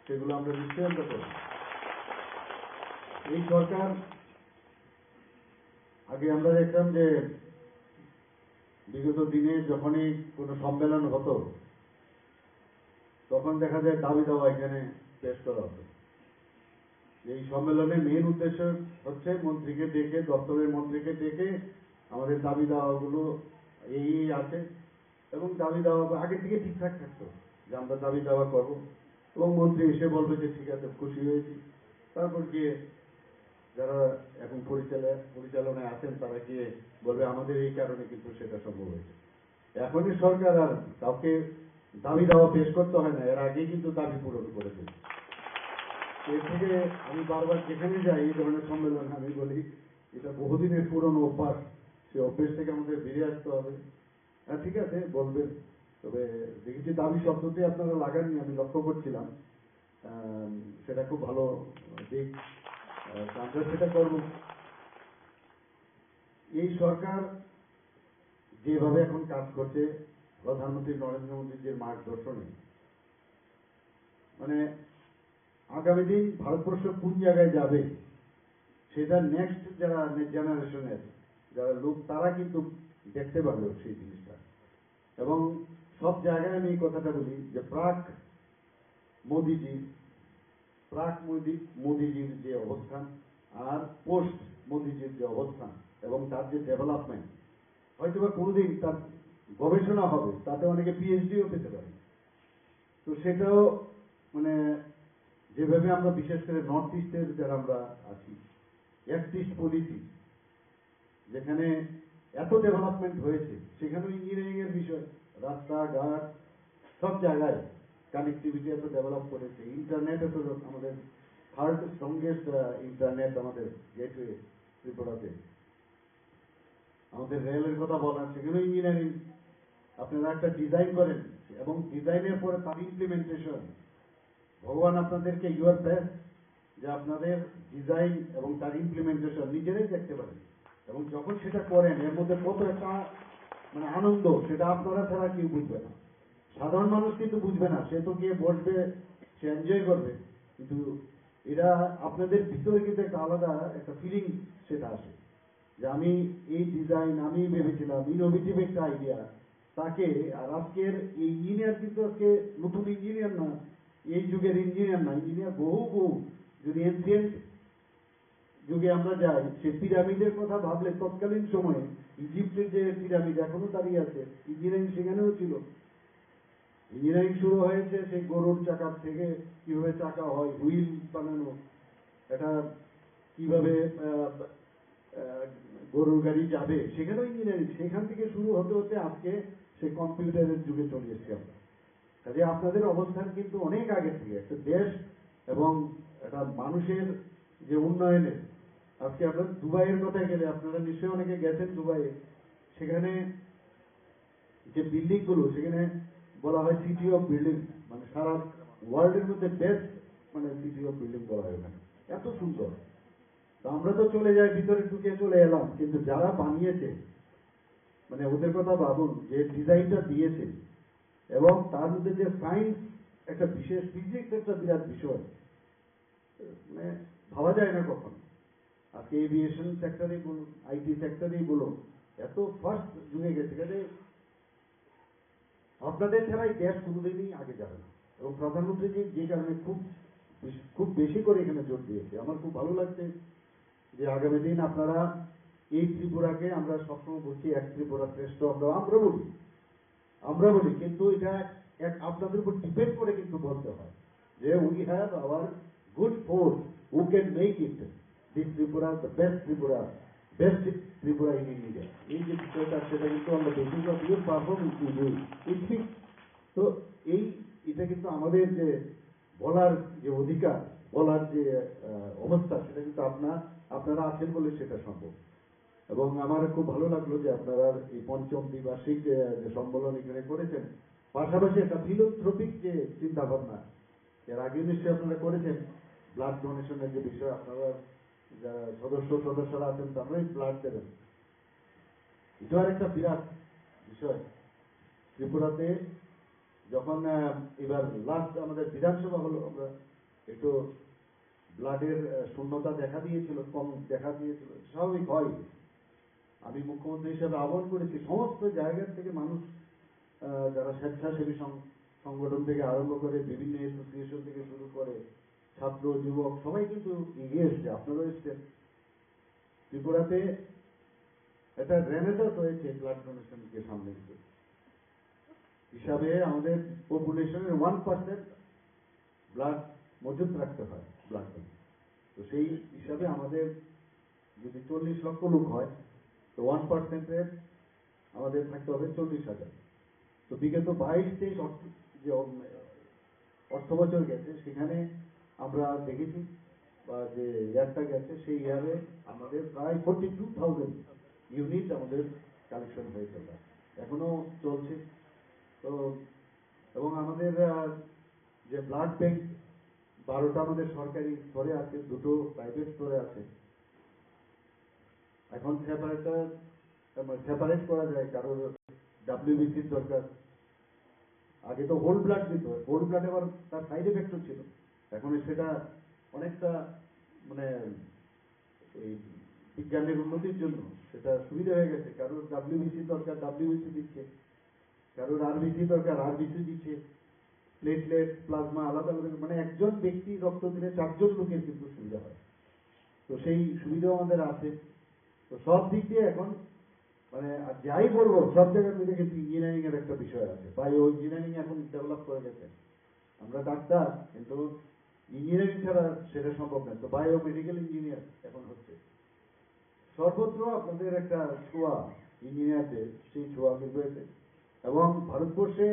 সেগুলো আমরা নিশ্চয়ই আমরা করবো। এই সরকার, আগে আমরা দেখতাম যে বিগত দিনে যখনই কোনো সম্মেলন হতো, তখন দেখা যায় দাবি দাওয়া এখানে পেশ করা হতো। এই সম্মেলনের মেইন উদ্দেশ্য হচ্ছে মন্ত্রীকে ডেকে, দপ্তরের মন্ত্রীকে ডেকে আমাদের দাবি দাওয়াগুলো এই এই আছে, এবং দাবি দাওয়া আগে থেকে ঠিকঠাক থাকতো যে আমরা দাবি দাওয়া করব, এবং মন্ত্রী এসে বলবে যে ঠিক আছে, খুশি হয়েছি। তারপর গিয়ে যারা এখন পরিচালনা, পরিচালনায় আছেন, তারা গিয়ে বলবে আমাদের এই কারণে কিন্তু সেটা সম্ভব হয়েছে। এখনই সরকার আর কাউকে দাবি দাওয়া পেশ করতে হয় না, এর আগেই কিন্তু দাবি পূরণ করে দেবে। এর থেকে আমি বারবার যেখানে যাই এই ধরনের সম্মেলন আমি বলি, এটা বহুদিনের পুরনো অভ্যাস, সেই অভ্যেস থেকে আমাদের ফিরে আসতে হবে। হ্যাঁ, ঠিক আছে, বলবেন। তবে দেখেছি দাবি শব্দটি আপনারা লাগাননি, আমি লক্ষ্য করছিলাম। আম, সেটা খুব ভালো দিক। আহ, আমরা সেটা করব। এই সরকার যেভাবে এখন কাজ করছে, প্রধানমন্ত্রী নরেন্দ্র মোদীজির মার্গদর্শনে, মানে, আগামী দিন ভারতবর্ষ কোন জায়গায় যাবে, সেটা নেক্সট যারা জেনারেশনের যারা লোক, তারা কিন্তু দেখতে পারবে সেই জিনিসটা। এবং সব জায়গায় আমি এই কথাটা বলি যে প্রাক মোদিজির, প্রাক মোদি, মোদিজির যে অবস্থান আর পোস্ট মোদিজির যে অবস্থান এবং তার যে ডেভেলপমেন্ট, হয়তো বা কোনোদিন তার গবেষণা হবে, তাতে অনেকে পিএইচডিও পেতে পারে। তো সেটাও, মানে, যেভাবে আমরা বিশেষ করে নর্থ ইস্টের যারা আমরা আছি, অ্যাক্ট ইস্ট পলিসি, যেখানে এত ডেভেলপমেন্ট হয়েছে, সেখানেও ইঞ্জিনিয়ারিং এর বিষয়, রাস্তাঘাট, সব জায়গায় কানেক্টিভিটি এত ডেভেলপ করেছে, ইন্টারনেট এত, আমাদের থার্ড স্ট্রংগেস্ট ইন্টারনেট আমাদের গেটওয়ে ত্রিপুরাতে। আমাদের রেলের কথা বলেন, সেখানেও ইঞ্জিনিয়ারিং। আপনারা একটা ডিজাইন করেন এবং ডিজাইনের পরে তার ইমপ্লিমেন্টেশন, ভগবান আপনাদেরকে, ইউ আর ব্লেসড, যে আপনাদের ডিজাইন এবং তার ইমপ্লিমেন্টেশন নিজেরাই দেখতে পারেন। এবং যখন সেটা করেন, এর মধ্যে কত একটা, মানে, আনন্দ, সেটা আপনারা ছাড়া কেউ বুঝবে না। সাধারণ মানুষ কিন্তু বুঝবে না, সে তো গিয়ে বসবে, সে এনজয় করবে। কিন্তু এরা, আপনাদের ভিতরে কিন্তু একটা আলাদা একটা ফিলিংস সেটা আসে, যে আমি এই ডিজাইন আমি ভেবেছিলাম, ইনোভেটিভ একটা আইডিয়া। তাকে আর আজকের এই ইঞ্জিনিয়ার কিন্তু আজকে নতুন ইঞ্জিনিয়ার না, এই যুগের ইঞ্জিনিয়ার না। ইঞ্জিনিয়ার বহু বহু, যদি এনসিয়েন্ট যুগে আমরা যাই, সে পিরামিডের কথা ভাবলে তৎকালীন সময়ে ইজিপ্টের যে পিরামিড এখনো দাঁড়িয়ে আছে, ইঞ্জিনিয়ারিং সেখানেও ছিল। ইঞ্জিনিয়ারিং শুরু হয়েছে সেই গরুর চাকার থেকে, কিভাবে চাকা হয়, হুইল বানানো, এটা কিভাবে আহ, আহ, গরুর গাড়ি যাবে, সেখানেও ইঞ্জিনিয়ারিং। সেখান থেকে শুরু হতে হতে আজকে সেই কম্পিউটারের যুগে চলে এসেছি আমরা। কাজে আপনাদের অবস্থান কিন্তু অনেক আগে থেকে, একটা দেশ এবং একটা মানুষের যে উন্নয়নের। আজকে আপনার দুবাইয়ের কথা গেলে, আপনারা নিশ্চয়ই অনেকে গেছেন দুবাইয়ে, সেখানে যে বিল্ডিং গুলো, সেখানে বলা হয় সিটি অফ বিল্ডিং, মানে সারা ওয়ার্ল্ড এর মধ্যে বেস্ট, মানে সিটি অফ বিল্ডিং বলা হয় ওখানে, এত সুন্দর। তো আমরা তো চলে যাই, ভিতরে ঢুকে চলে এলাম, কিন্তু যারা বানিয়েছে, মানে ওদের কথা ভাবুন, যে ডিজাইনটা দিয়েছে এবং তার মধ্যে যে সায়েন্স, একটা বিশেষ ফিজিক্স, একটা বিরাট বিষয়, মানে ভাবা যায় না কখনো। আজকে এভিয়েশন সেক্টরেই বলুন, আইটি সেক্টরেই বলুন, এত ফাস্ট যুগে গেছে। কাজে আপনাদের ছাড়া এই দেশ কোনোদিনই আগে যাবে না। এবং প্রধানমন্ত্রীজি যে কারণে খুব বেশ-, খুব বেশি করে এখানে জোর দিয়েছে, আমার খুব ভালো লাগছে যে আগামী দিন আপনারা এই ত্রিপুরাকে, আমরা সবসময় বলছি এক ত্রিপুরা শ্রেষ্ঠ, আমরা আমরা বলি, আমরা বলি, কিন্তু এটা এক আপনাদের উপর ডিপেন্ড করে কিন্তু বলতে হয় যে we have our good force who can make it this Tripura the best Tripura, best Tripura in India। এই যে বিষয়টা, সেটা কিন্তু on the basis of your performance you do it। তো এই, এটা কিন্তু আমাদের যে বলার যে অধিকার, বলার যে আহ, অবস্থা, সেটা কিন্তু আপনার আপনারা আছেন বলে সেটা সম্ভব। এবং আমার খুব ভালো লাগলো যে আপনারা এই পঞ্চম দ্বিবার্ষিক আহ, যে সম্মেলন এখানে করেছেন, পাশাপাশি একটা ফিলান্থ্রোপিক যে চিন্তা ভাবনা, এর আগে নিশ্চয়ই আপনারা করেছেন, ব্লাড ডোনেশনের যে বিষয়ে আপনারা যারা সদস্য সদস্যরা আছেন, তারাই ব্লাড দেবেন। এটা আর একটা বিরাট বিষয়। ত্রিপুরাতে যখন আহ, এবার লাস্ট আমাদের বিধানসভা হলো, আমরা একটু ব্লাডের আহ, শূন্যতা দেখা দিয়েছিল, কম দেখা দিয়েছিল, স্বাভাবিক হয়। আমি মুখ্যমন্ত্রী হিসেবে আহ্বান করেছি সমস্ত জায়গা থেকে মানুষ, আহ, যারা স্বেচ্ছাসেবী সং- সংগঠন থেকে আরম্ভ করে, বিভিন্ন অ্যাসোসিয়েশন থেকে শুরু করে, ছাত্র যুবক সবাই কিন্তু এগিয়ে এসছে, আপনারাও এসছেন। ত্রিপুরাতে একটা রেনেসান্স হয়েছে ব্লাড ডোনেশনকে সামনে রেখে। হিসাবে আমাদের পপুলেশনের ওয়ান পার্সেন্ট ব্লাড মজুত রাখতে হয় ব্লাড ব্যাংক। তো সেই হিসাবে আমাদের যদি চল্লিশ লক্ষ লোক হয়, তো ওয়ান পার্সেন্টের আমাদের থাকতে হবে চল্লিশ হাজার। তো বিগত বাইশ তেইশ অর্থ, যে অম- অর্থ বছর গেছে, সেখানে আমরা দেখেছি বা যে ইয়ারটা গেছে, সেই ইয়ারে আমাদের প্রায় ফোর্টি টু থাউজেন্ড ইউনিট আমাদের কালেকশন হয়েছে, ওটা এখনো চলছে। তো এবং আমাদের আহ, যে ব্লাড ব্যাংক, বারোটা আমাদের সরকারি স্তরে আছে, দুটো প্রাইভেট স্তরে আছে। এখন সেপারেটার, সেপারেট করা যায়, কারোর ডাব্লিউবিসির দরকার। আগে তো হোল ব্লাড দিত, হোল ব্লাড আবার তার সাইড এফেক্টও ছিল। এখন সেটা অনেকটা, মানে, এই বিজ্ঞানের উন্নতির জন্য সেটা সুবিধা হয়ে গেছে। কারোর ডাব্লিউবিসি দরকার, ডাব্লিউবিসি দিচ্ছে, কারোর আরবিসি দরকার, আরবিসি দিচ্ছে, প্লেটলেট, প্লাজমা আলাদা আলাদা, মানে, একজন ব্যক্তি রক্ত দিলে চারজন লোকের কিন্তু সুবিধা হয়। তো সেই সুবিধাও আমাদের আছে। তো সব দিক দিয়ে এখন, মানে, আর যাই বলবো, সব জায়গার মধ্যে কিন্তু ইঞ্জিনিয়ারিং এর একটা বিষয় আছে, বায়ো ইঞ্জিনিয়ারিং এখন ডেভেলপ করে গেছে। আমরা ডাক্তার, কিন্তু ইঞ্জিনিয়ারিং ছাড়া সেটা সম্ভব নয়। তো বায়ো মেডিকেল ইঞ্জিনিয়ার এখন হচ্ছে, সর্বত্র আপনাদের একটা ছোঁয়া, ইঞ্জিনিয়ারদের সেই ছোঁয়া কিন্তু এতে। এবং ভারতবর্ষে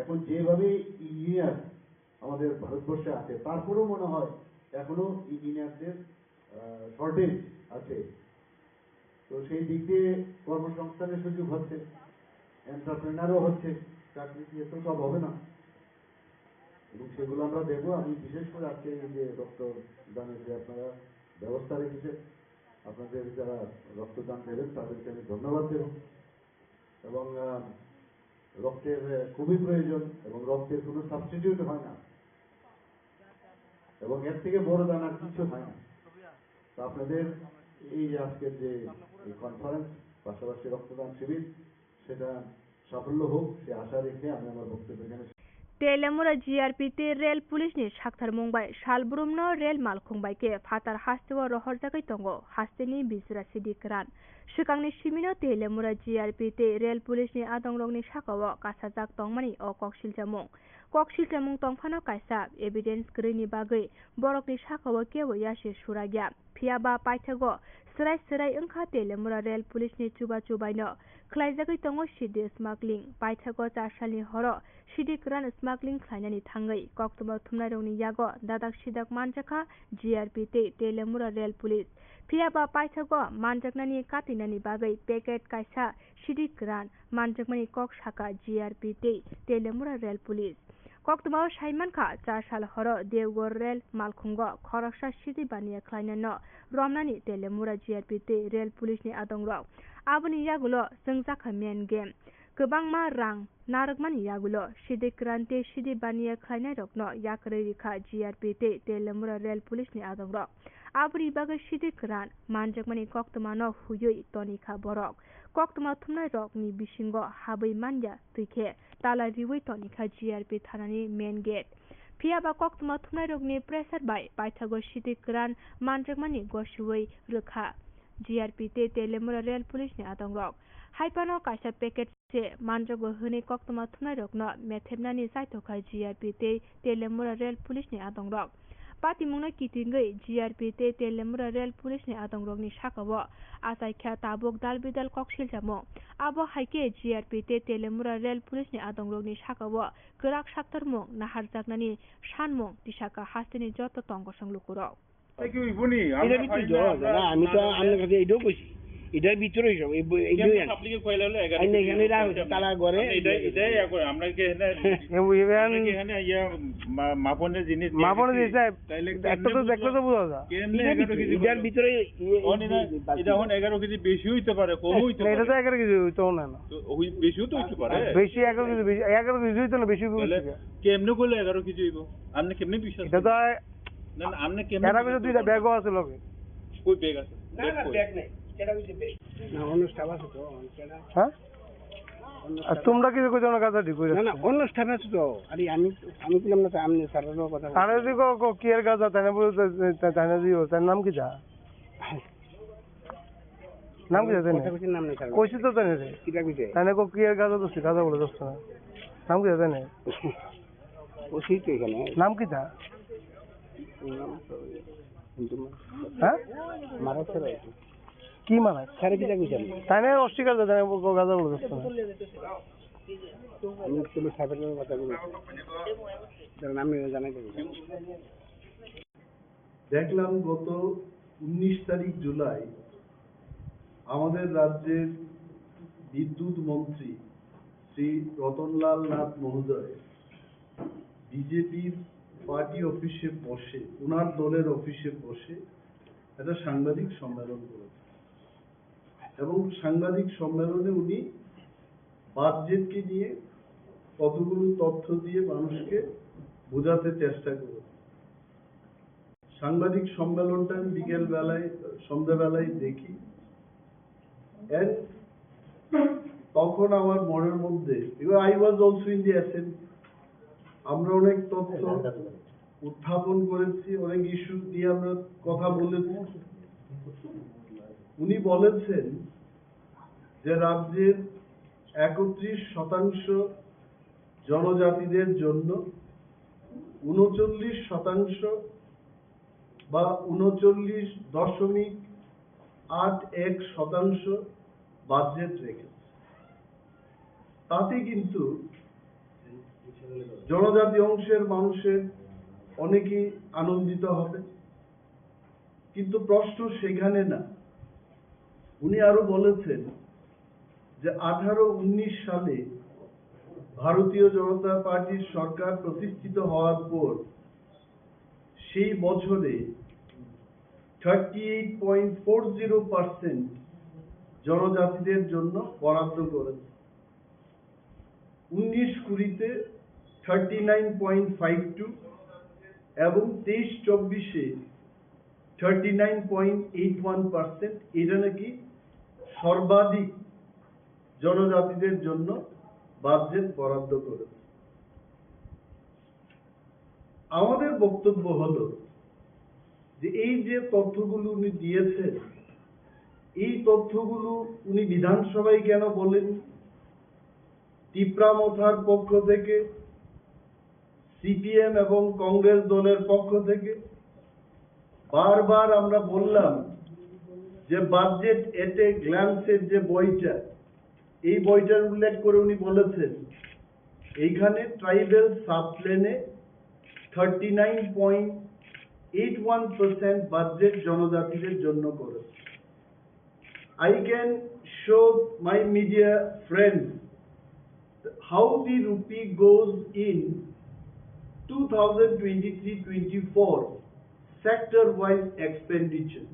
এখন যেভাবে ইঞ্জিনিয়ার আমাদের ভারতবর্ষে আছে, তারপরেও মনে হয় এখনো ইঞ্জিনিয়ারদের শর্টেজ আছে। তো সেই দিক দিয়ে কর্মসংস্থানের সুযোগ হচ্ছে, এন্টারপ্রেনারও হচ্ছে, চাকরি দিয়ে তো সব হবে না। এবং সেগুলো আমরা দেবো। আমি বিশেষ করে আজকে এই যে রক্তদানের যে আপনারা ব্যবস্থা রেখেছেন, আপনাদের যারা রক্তদান দেবেন তাদেরকে আমি ধন্যবাদ দেব। এবং আহ, রক্তের আহ, খুবই প্রয়োজন এবং রক্তের কোনো সাবস্টিটিউট হয় না। এবং এর থেকে বড় দান আর কিছু হয় না। তো আপনাদের এই যে আজকের যে কনফারেন্স, পাশাপাশি রক্তদান শিবির, সেটা সাফল্য হোক, সে আশা রেখে আমি আমার বক্তব্য এখানে Telemura G R P tei rel police ni saktharmung bai salbrumno rel malkhung bai khe phatar hasteo rohorjagwi tongo hasteni bijra sidi kwran. Swkangni simino Telemura G R P tei rel police ni adongrokni sakao kasajak tongmani o kok siljamung. Kok siljamung tongphano kaisa evidence kwrwini bagwi borokni sakao kebo yasi surakya. Phiya ba paithago swrai swrai wngkha Telemura rel police ni chuba chubaino. Khlaijagwi tongo sidi smuggling. Paithago char salni horo sidi kwran smuggling khlainani thangwi koktwma thumnairokni yago dadak sidak manjakha G R P tei Telemura rel police. Phiya ba paithago manjaknani katinani bagwi packet kaisa sidi kwran manjakmani kok saka G R P tei Telemura rel police. Koktwmao saimankha, char sal horo Deoghar rel malkhungo khoroksa sidi baniya khlainano romnani Telemura G R P tei rel police ni adongrok. Aboni yagulo chwngjakha main game. Kwbangma rang narwkmani yagulo sidi kwran tei sidi baniya khlainairokno yakarwi rikha G R P tei Telemura rel police ni adongrok. Aboni bagwi sidi kwran manjakmani koktwmano huiwi tonikha borok. Koktwma thumnairokni bisingo habwi manya twi khe tala riwi tonikha G R P thanani main gate. Phiya ba koktwma thumnairokni pressure bai paithago sidi kwran manjakmani gosiwi rwkha G R P tei Telemura rel police ni adongrok. Haiphano kaisa packet se manjago hwnwi koktwma thumnairokno methepnani chaithokha G R P tei Telemura rel police ni adongrok. Patimungno kitingwi G R P tei Telemura rel police ni adongrokni sakao achaikha tabuk dal bidal kok siljamung. Abo hai khe G R P tei Telemura rel police ni adongrokni sakao kwrak saktarmung naharjaknani sanmung tisaka hasteni joto tongkosong lukurok. এটা কি হইব নি? এটা আমরা ভিতরে পারি না, জল আছে আমরা না, আমি তো না আপনার কাছে এটাও কইছি, এটার ভিতরে সব, এই ব-, এই কেমনে দুই আন। পাবলিকে কইলে হলো এগারো আইন কেজি এখানে হইব, রাখো, কেমনে? তালা ঘরে। আপনি এটা, এটা ইয়া করে, আমরা কি এখানে এ, ওই এখানে আমরা কি এখানে ইয়া মা-, মাপনের জিনিস নিয়ে মাপনের গেছি? জিনিস, সাহেব, তাইলে একটা কেমনে তো বুঝলো? দেখলে তো বোঝা যায়। কেমনে এটার এগারো ভিতরে, কেজি এটার বললো? ভিতরে ই-, ই-, ওখানে না, ই-, এটা এখন এগারো কেজি বেশি হইতে পারে, কম হইতে না, পারে। এটা তো এগারো কেজি হইতো না, না। তো ওই বেশিও তো হইতে পারে। আর বেশি এগারো কেজি, বেশি, এগারো কেজি হইতো না, বেশি হইতো তাহলে না। কেমনে করলে এগারো কেজি হইব? আপনি কেমনে বিশ্বাস এটা তো করবেন? না, না, আপনি কেমনে এরা বিশ্বাস করবেন? দুইটা ব্যাগও আছে লগে। কই ব্যাগ আছে? না, ব্যাগ না, কই? ব্যাগ নেই। এটা হইছে ব্যাগ। না, অন্য স্টাফ আছে তো, অন্য স্টাফ। হ্যাঁ? অন্য আর স্টাফ। তোমরা কি কইছো না গাছা ঠিক কইছো? না, না, অন্য স্টাফ আছে তো। আরে আমি, আমি বললাম না, তো আপনি স্যারেরও কথা বলছেন। আরে দি কো, কো, কি এর গাছা, তাই না বলতে, তাই, তাই না দিও, তার নাম কি যা? নাম কি জানে? কথা কইছে নাম নেই স্যার। কইছি তো জানে রে। কিটা কইছে? তাই না কো কি এর গাছা তো শিখা যাবো দোস্ত না। নাম কি জানে? ও সেই তো এখানে। নাম কি তা? নাম তো কিন্তু মা-, হ্যাঁ? মারা স্যার হয়তো। কি মারা? স্যারে কিটা কইছে আপনি? তাই না অস্বীকার করে জানে, ও গাছা বলে দোস্ত না। আমি তুমি সাহেবের লগে কথা বলেছি। তার নাম নিয়ে জানাই দেবো। দেখলাম গত উনিশ তারিখ জুলাই আমাদের রাজ্যের বিদ্যুৎ মন্ত্রী শ্রী রতনলাল নাথ মহোদয় বিজেপির পার্টি অফিসে বসে, ওনার দলের অফিসে বসে একটা সাংবাদিক সম্মেলন করেছেন এবং সাংবাদিক সম্মেলনে উনি বাজেটকে নিয়ে কতগুলো তথ্য দিয়ে মানুষকে বোঝাতে চেষ্টা করেছেন। সাংবাদিক সম্মেলনটা আমি বিকেল বেলায়, সন্ধ্যাবেলায় দেখি। And তখন আমার মনের মধ্যে, even I was also in the assembly, আমরা অনেক তথ্য উত্থাপন করেছি, অনেক ইস্যু নিয়ে আমরা কথা বলেছি। উনি বলেছেন যে রাজ্যের একত্রিশ শতাংশ জনজাতিদের জন্য ঊনচল্লিশ শতাংশ বা ঊনচল্লিশ দশমিক আট এক শতাংশ বাজেট রেখেছে, তাতে কিন্তু জনজাতি অংশের মানুষের অনেকেই আনন্দিত হবে। কিন্তু প্রশ্ন সেখানে না। উনি আরো বলেছেন যে আঠারো উনিশ সালে ভারতীয় জনতা পার্টির সরকার প্রতিষ্ঠিত হওয়ার পর সেই বছরে thirty eight point four zero percent জনজাতিদের জন্য বরাদ্দ করেছে। উনিশ কুড়িতে thirty nine point five two এবং তেইশ চব্বিশে thirty nine point eight one percent, এটা নাকি সর্বাধিক জনজাতিদের জন্য বাজেট বরাদ্দ করেছে। আমাদের বক্তব্য হলো যে এই যে তথ্যগুলো উনি দিয়েছেন, এই তথ্যগুলো উনি বিধানসভায় কেন বলেন? তিপ্রা মথার পক্ষ থেকে, সিপিএম এবং কংগ্রেস দলের পক্ষ থেকে বারবার আমরা বললাম যে বাজেট এট এ গ্ল্যান্সের যে বইটা, এই বইটার উল্লেখ করে উনি বলেছেন এইখানে ট্রাইবাল সাবপ্লেনে thirty nine point eight one percent budget জনজাতিদের জন্য করেছে। I can show my media friends how the rupee goes in two thousand twenty-three twenty-four sector wise expenditure,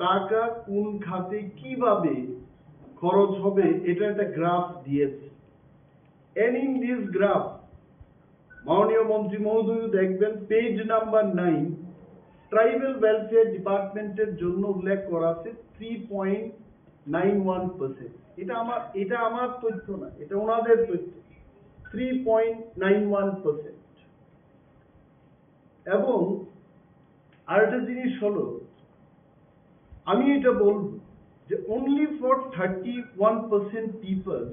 টাকা কোন খাতে কিভাবে খরচ হবে, এটা একটা গ্রাফ দিয়েছে। And in this graph, মাননীয় মন্ত্রী মহোদয় দেখবেন, page number nine, tribal welfare ডিপার্টমেন্টের জন্য উল্লেখ করা আছে three point nine one percent. এটা আমার, এটা আমার তথ্য না, এটা ওনাদের তথ্য। Three point nine one percent. এবং আরেকটা জিনিস হলো, আমি এটা বলব যে only for thirty one percent people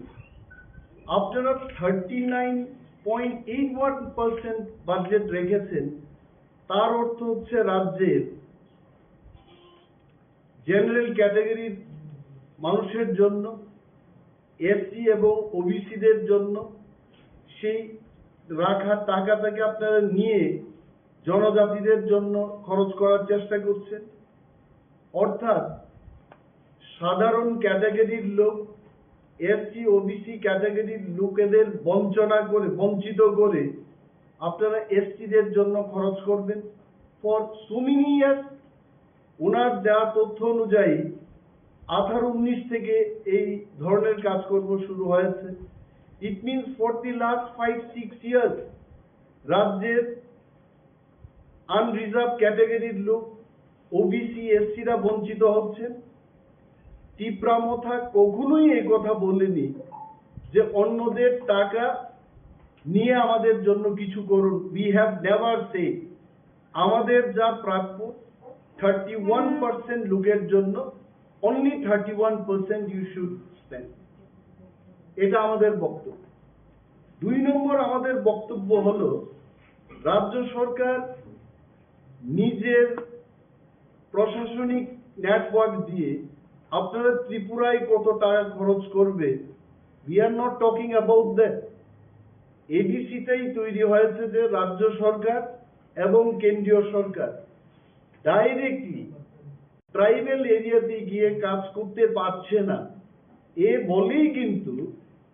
আপনারা thirty nine point eight one percent budget রেখেছেন। তার অর্থ হচ্ছে রাজ্যের জেনারেল ক্যাটাগরির মানুষের জন্য, এসসি এবং ওবিসিদের জন্য সেই রাখা টাকাটাকে আপনারা নিয়ে জনজাতিদের জন্য খরচ করার চেষ্টা করছেন। অর্থাৎ সাধারণ ক্যাটাগরির লোক, এসসি ওবিসি ক্যাটাগরির লোকেদের বঞ্চনা করে, বঞ্চিত করে আপনারা এসটিদের জন্য খরচ করবেন। For so many years, ওনার দেওয়া তথ্য অনুযায়ী আঠারো উনিশ থেকে এই ধরনের কাজকর্ম শুরু হয়েছে। It means for the last five six years রাজ্যের আনরিজার্ভ ক্যাটাগরির লোক, ওবিসি, এসসিরা বঞ্চিত হচ্ছেন। তিপ্রা মথা কখনোই এ কথা বলেনি যে অন্যদের টাকা নিয়ে আমাদের জন্য কিছু করুন। We have never said আমাদের যা প্রাপ্য থার্টি ওয়ান পার্সেন্ট লোকের জন্য, only thirty one percent you should spend। এটা আমাদের বক্তব্য। দুই নম্বর আমাদের বক্তব্য হলো রাজ্য সরকার নিজের প্রশাসনিক নেটওয়ার্ক দিয়ে আপনারা ত্রিপুরায় কত টাকা খরচ করবে, we are not talking about that। এডিসিটাই তৈরি হয়েছে যে রাজ্য সরকার এবং কেন্দ্রীয় সরকার ডাইরেক্টলি ট্রাইবাল এরিয়াতে গিয়ে কাজ করতে পারছে না, এ বলেই কিন্তু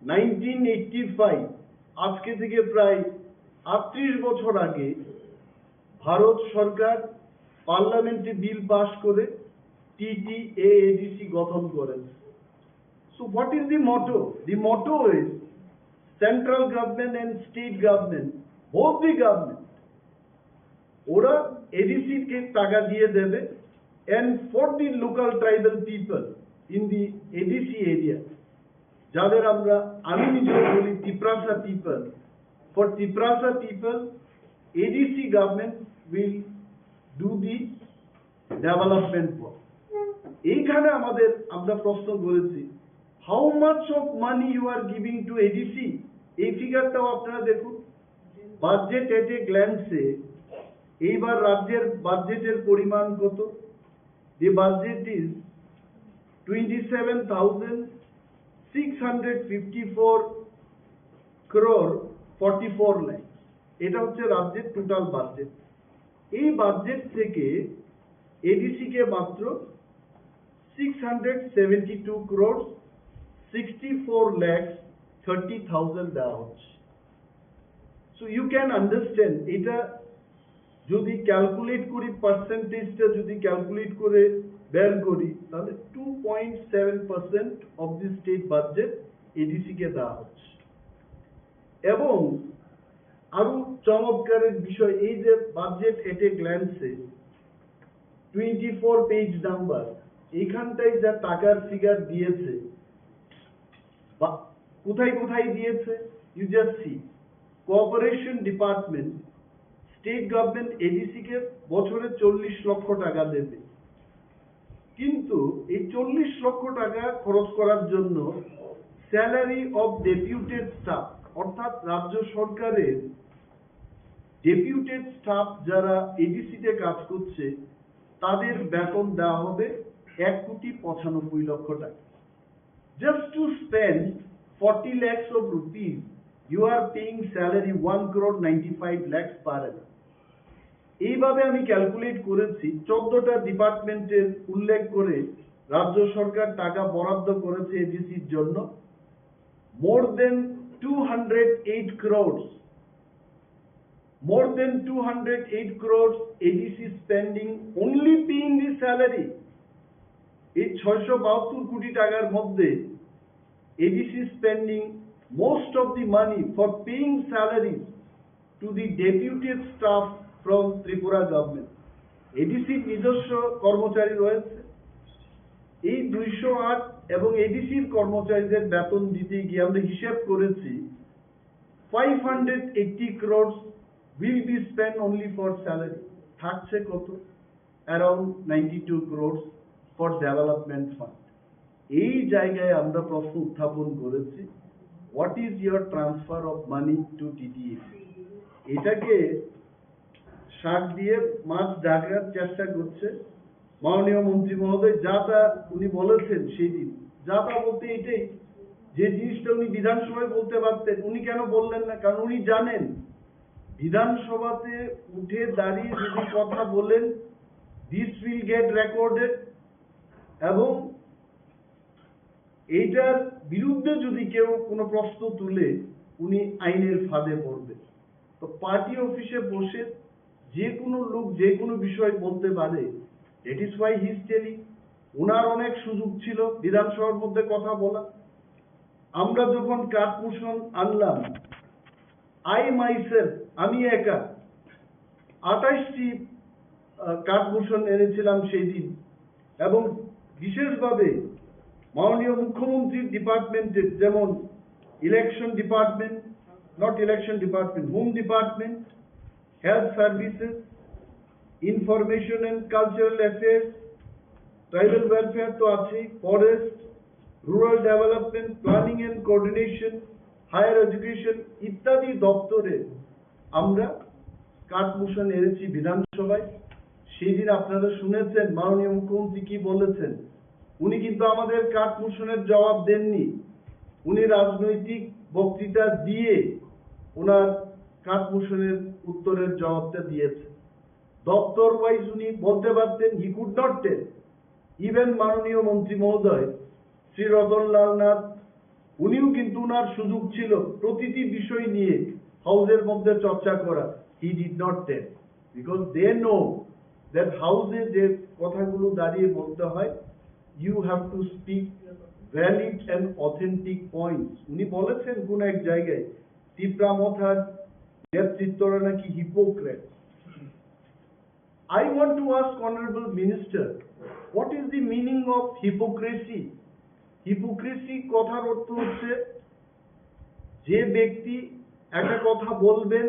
নাইনটিন এইটটি ফাইভ, আজকে থেকে প্রায় আটত্রিশ বছর আগে ভারত সরকার পার্লামেন্টে বিল পাস করে টিটিএএডিসি গঠন করেন। So what is the motto? The motto is central government and state government, both the government, ওরা এডিসি কে টাকা দিয়ে দেবে। And for the local tribal people in the ADC area, যাদের আমরা, আমি নিজেও বলি Tiprasa people, for Tiprasa people ADC government will do the development work. এইখানে আমাদের, আমরা প্রশ্ন করেছি, how much of money you are giving to ADC? এই ফিগারটাও আপনারা দেখুন, বাজেট এট এ গ্ল্যান্সে এইবার রাজ্যের বাজেটের পরিমাণ কত? The budget is twenty seven thousand six hundred fifty four crore forty four lakhs। এটা হচ্ছে রাজ্যের টোটাল বাজেট। এই বাজেট থেকে এডিসি কে মাত্র six hundred seventy two crore sixty four lakhs thirty thousand দেওয়া হচ্ছে। So you can understand, এটা যদি ক্যালকুলেট করি, পার্সেন্টেজটা যদি ক্যালকুলেট করে বের করি, তাহলে two point seven percent of the state budget ADC কে দেওয়া হচ্ছে। এবং আরো চমৎকারের বিষয়, এই যে বাজেট এট এ গ্ল্যান্সে, টোয়েন্টি ফোর পেজ নাম্বার, এখানটায় যা টাকার ফিগার দিয়েছে, বা কোথায় কোথায় দিয়েছে, you just see, cooperation department, state government ADC কে বছরে চল্লিশ লক্ষ টাকা দেবে, কিন্তু এই চল্লিশ লক্ষ টাকা খরচ করার জন্য স্যালারি অফ ডেপুটেড স্টাফ, অর্থাৎ রাজ্য সরকারের ডেপুটেড স্টাফ যারা এডিসি তে কাজ করছে, তাদের বেতন দেওয়া হবে এক কোটি পঁচানব্বই লক্ষ টাকা। Just to spend forty lakhs of rupees, you are paying salary one crore ninety five lakhs per annum. এইভাবে আমি ক্যালকুলেট করেছি, চোদ্দটা ডিপার্টমেন্টের উল্লেখ করে রাজ্য সরকার টাকা বরাদ্দ করেছে এডিসির জন্য। More than two hundred eight crores, more than two hundred eight crores ADC spending only paying the salary. এই ছয়শো বাহাত্তর কোটি টাকার মধ্যে ADC spending most of the money for paying salaries to the deputed staff from Tripura government. এডিসির নিজস্ব কর্মচারী রয়েছে। এই দুইশো আট এবং এডিসির কর্মচারীদের বেতন দিতে গিয়ে আমরা হিসাব করেছি, five hundred eighty crores will be spent only for salary. থাকছে কত? Around ninety two crores for development fund. এই জায়গায় আমরা প্রশ্ন উত্থাপন করেছি, what is your transfer of money to TTA? এটাকে শাক দিয়ে মাছ ঢাকার চেষ্টা করছে মাননীয় মন্ত্রী মহোদয়। যা তা উনি বলেছেন সেই দিন, যা তা বলতে এটাই, যে জিনিসটা উনি বিধানসভায় বলতে পারতেন, উনি কেন বললেন না? কারণ উনি জানেন বিধানসভাতে উঠে দাঁড়িয়ে যদি কথা বলেন, this will get recorded, এবং এইটার বিরুদ্ধে যদি কেউ কোনো প্রশ্ন তুলে, উনি আইনের ফাঁদে পড়বে। তো পার্টি অফিসে বসে যে কোনো লোক যে কোনো বিষয় বলতে পারে, that is why he is telling। ওনার অনেক সুযোগ ছিল বিধানসভার মধ্যে কথা বলা। আমরা যখন কাট মোশন আনলাম, আই মাইসেলফ, আমি একা আঠাশটি কাট মোশন এনেছিলাম সেই দিন, এবং বিশেষভাবে মাননীয় মুখ্যমন্ত্রীর ডিপার্টমেন্টের, যেমন election department, not election department, home department, health services, information and cultural affairs, tribal welfare তো আছেই, forest, rural development, planning and coordination, higher education ইত্যাদি দপ্তরে আমরা কাট মোশন এনেছি বিধানসভায়। সেই দিন আপনারা শুনেছেন মাননীয় মুখ্যমন্ত্রী কি বলেছেন। উনি কিন্তু আমাদের কাট মোশনের জবাব দেননি, উনি রাজনৈতিক বক্তৃতা দিয়ে ওনার কাট মোশনের উত্তরের জবাবটা দিয়েছেন। দপ্তর ওয়াইজ উনি বলতে পারতেন, he could not tell। Even মাননীয় মন্ত্রী মহোদয় শ্রী রতনলাল নাথ, উনিও কিন্তু ওনার সুযোগ ছিল প্রতিটি বিষয় নিয়ে হাউসের মধ্যে চর্চা করা। He did not tell, because they know that হাউসে যে কথাগুলো দাঁড়িয়ে বলতে হয়, you have to speak valid and authentic points। উনি বলেছেন কোন এক জায়গায় তিপ্রা মথার নেতৃত্বরা নাকি hypocrite. I want to ask Honorable Minister, what is the meaning of hypocrisy? Hypocrisy কথার অর্থ হচ্ছে যে ব্যক্তি একটা কথা বলবেন,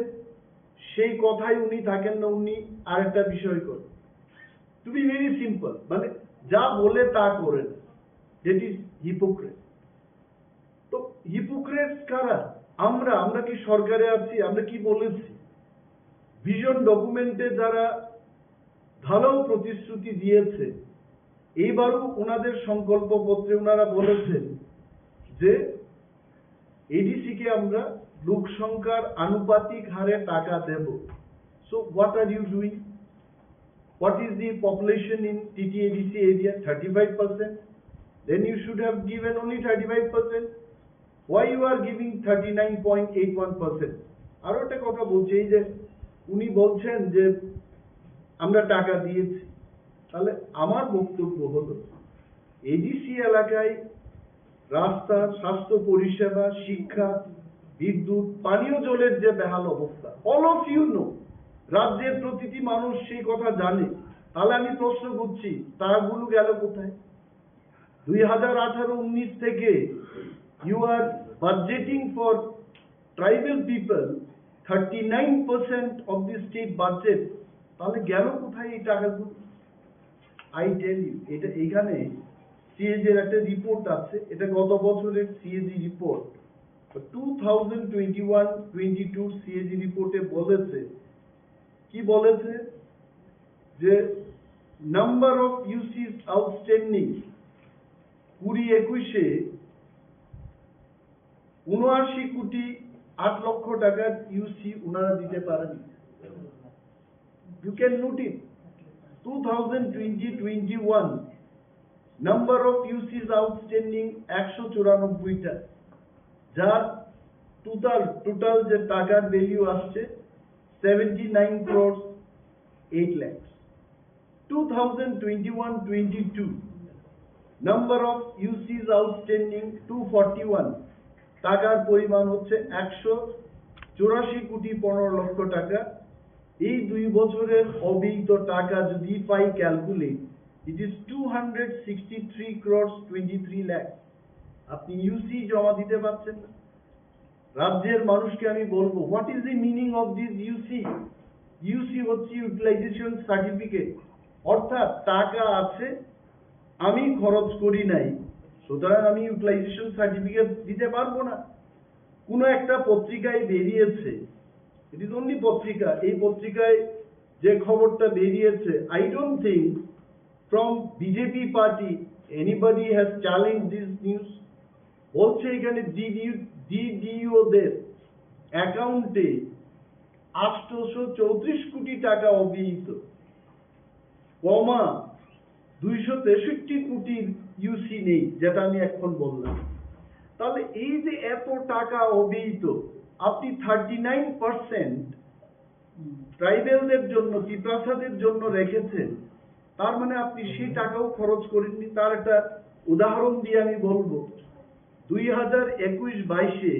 সেই কথায় উনি থাকেন না, উনি আরেকটা বিষয় করেন। To be very simple, মানে যা বলে তা করেন, that is hypocrite। তো হিপোক্রেটস কারা? আমরা। আমরা কি সরকারে আছি? আমরা কি বলেছি? ভিশন ডকুমেন্টে যারা ঢালাও প্রতিশ্রুতি দিয়েছে, এইবারও ওনাদের সংকল্পপত্রে ওনারা বলেছেন যে এডিসি কে আমরা লোক সংখ্যার আনুপাতিক হারে টাকা দেব। So what are you doing? What is the population in T T A D C area? Thirty-five percent. Then you should have given only thirty-five percent. Why you are giving thirty-nine point eight one percent? আরো একটা কথা বলছি, এই যে উনি বলছেন যে আমরা টাকা দিয়েছি, তাহলে আমার বক্তব্য হলো এডিসি এলাকায় রাস্তা, স্বাস্থ্য পরিষেবা, শিক্ষা, বিদ্যুৎ, পানীয় জলের যে বেহাল অবস্থা, all of you know, রাজ্যের প্রতিটি মানুষ সেই কথা জানে। তাহলে আমি প্রশ্ন করছি, টাকাগুলো গেল কোথায়? দুই হাজার আঠারো উনিশ থেকে you are budgeting for tribal people thirty nine percent of the state budget, তাহলে গেল কোথায় এই টাকাগুলো? আই টেল ইউ, এটা এখানে সিএজি এর একটা রিপোর্ট আছে, এটা গত বছরের CAG report. Two thousand twenty one twenty two CAG রিপোর্টে বলেছে, কি বলেছে যে নাম্বার অফ ইউসিস আউটস্ট্যান্ডিং কুড়ি একুশে উনআশি কোটি আট লক্ষ টাকার ইউসি ওনারা দিতে পারেন। You can note it, two thousand twenty twenty one number of UCs outstanding একশো চুরানব্বইটা, যার টোটাল টোটাল যে টাকার ভ্যালু আসছে seventy nine crore eight lakhs. Two thousand twenty one twenty two number of UCs outstanding two forty one, টাকার পরিমাণ হচ্ছে একশো চুরাশি কোটি পনেরো লক্ষ টাকা। এই দুই বছরের অব্যয়িত টাকা যদি পাই calculate, it is two hundred sixty three crores twenty three lakhs। আপনি ইউসি জমা দিতে পারছেন না। রাজ্যের মানুষকে আমি বলবো, what is the meaning of this ইউসি? ইউসি হচ্ছে ইউটিলাইজেশন সার্টিফিকেট, অর্থাৎ টাকা আছে, আমি খরচ করি নাই, সুতরাং আমি ইউটিলাইজেশন সার্টিফিকেট দিতে পারবো না। কোনো একটা পত্রিকায় বেরিয়েছে, ইট ইজ অনলি পত্রিকা, এই পত্রিকায় যে খবরটা বেরিয়েছে, I don't think from BJP party anybody has challenged this news। বলছে এখানে ডিডিও, ডিডিও দের অ্যাকাউন্টে আটশোশো চৌত্রিশ কোটি টাকা অব্যয়িত, কমা দুইশো তেষট্টি কোটির ইউসি নেই, যেটা আমি এখন বললাম। তাহলে এই যে এত টাকা অব্যয়িত, আপনি থার্টি নাইন পার্সেন্ট ট্রাইবেলদের জন্য, তিপ্রাসাদের জন্য রেখেছেন, তার মানে আপনি সেই টাকাও খরচ করেননি। তার একটা উদাহরণ দিয়ে আমি বলবো, দুই হাজার একুশ বাইশে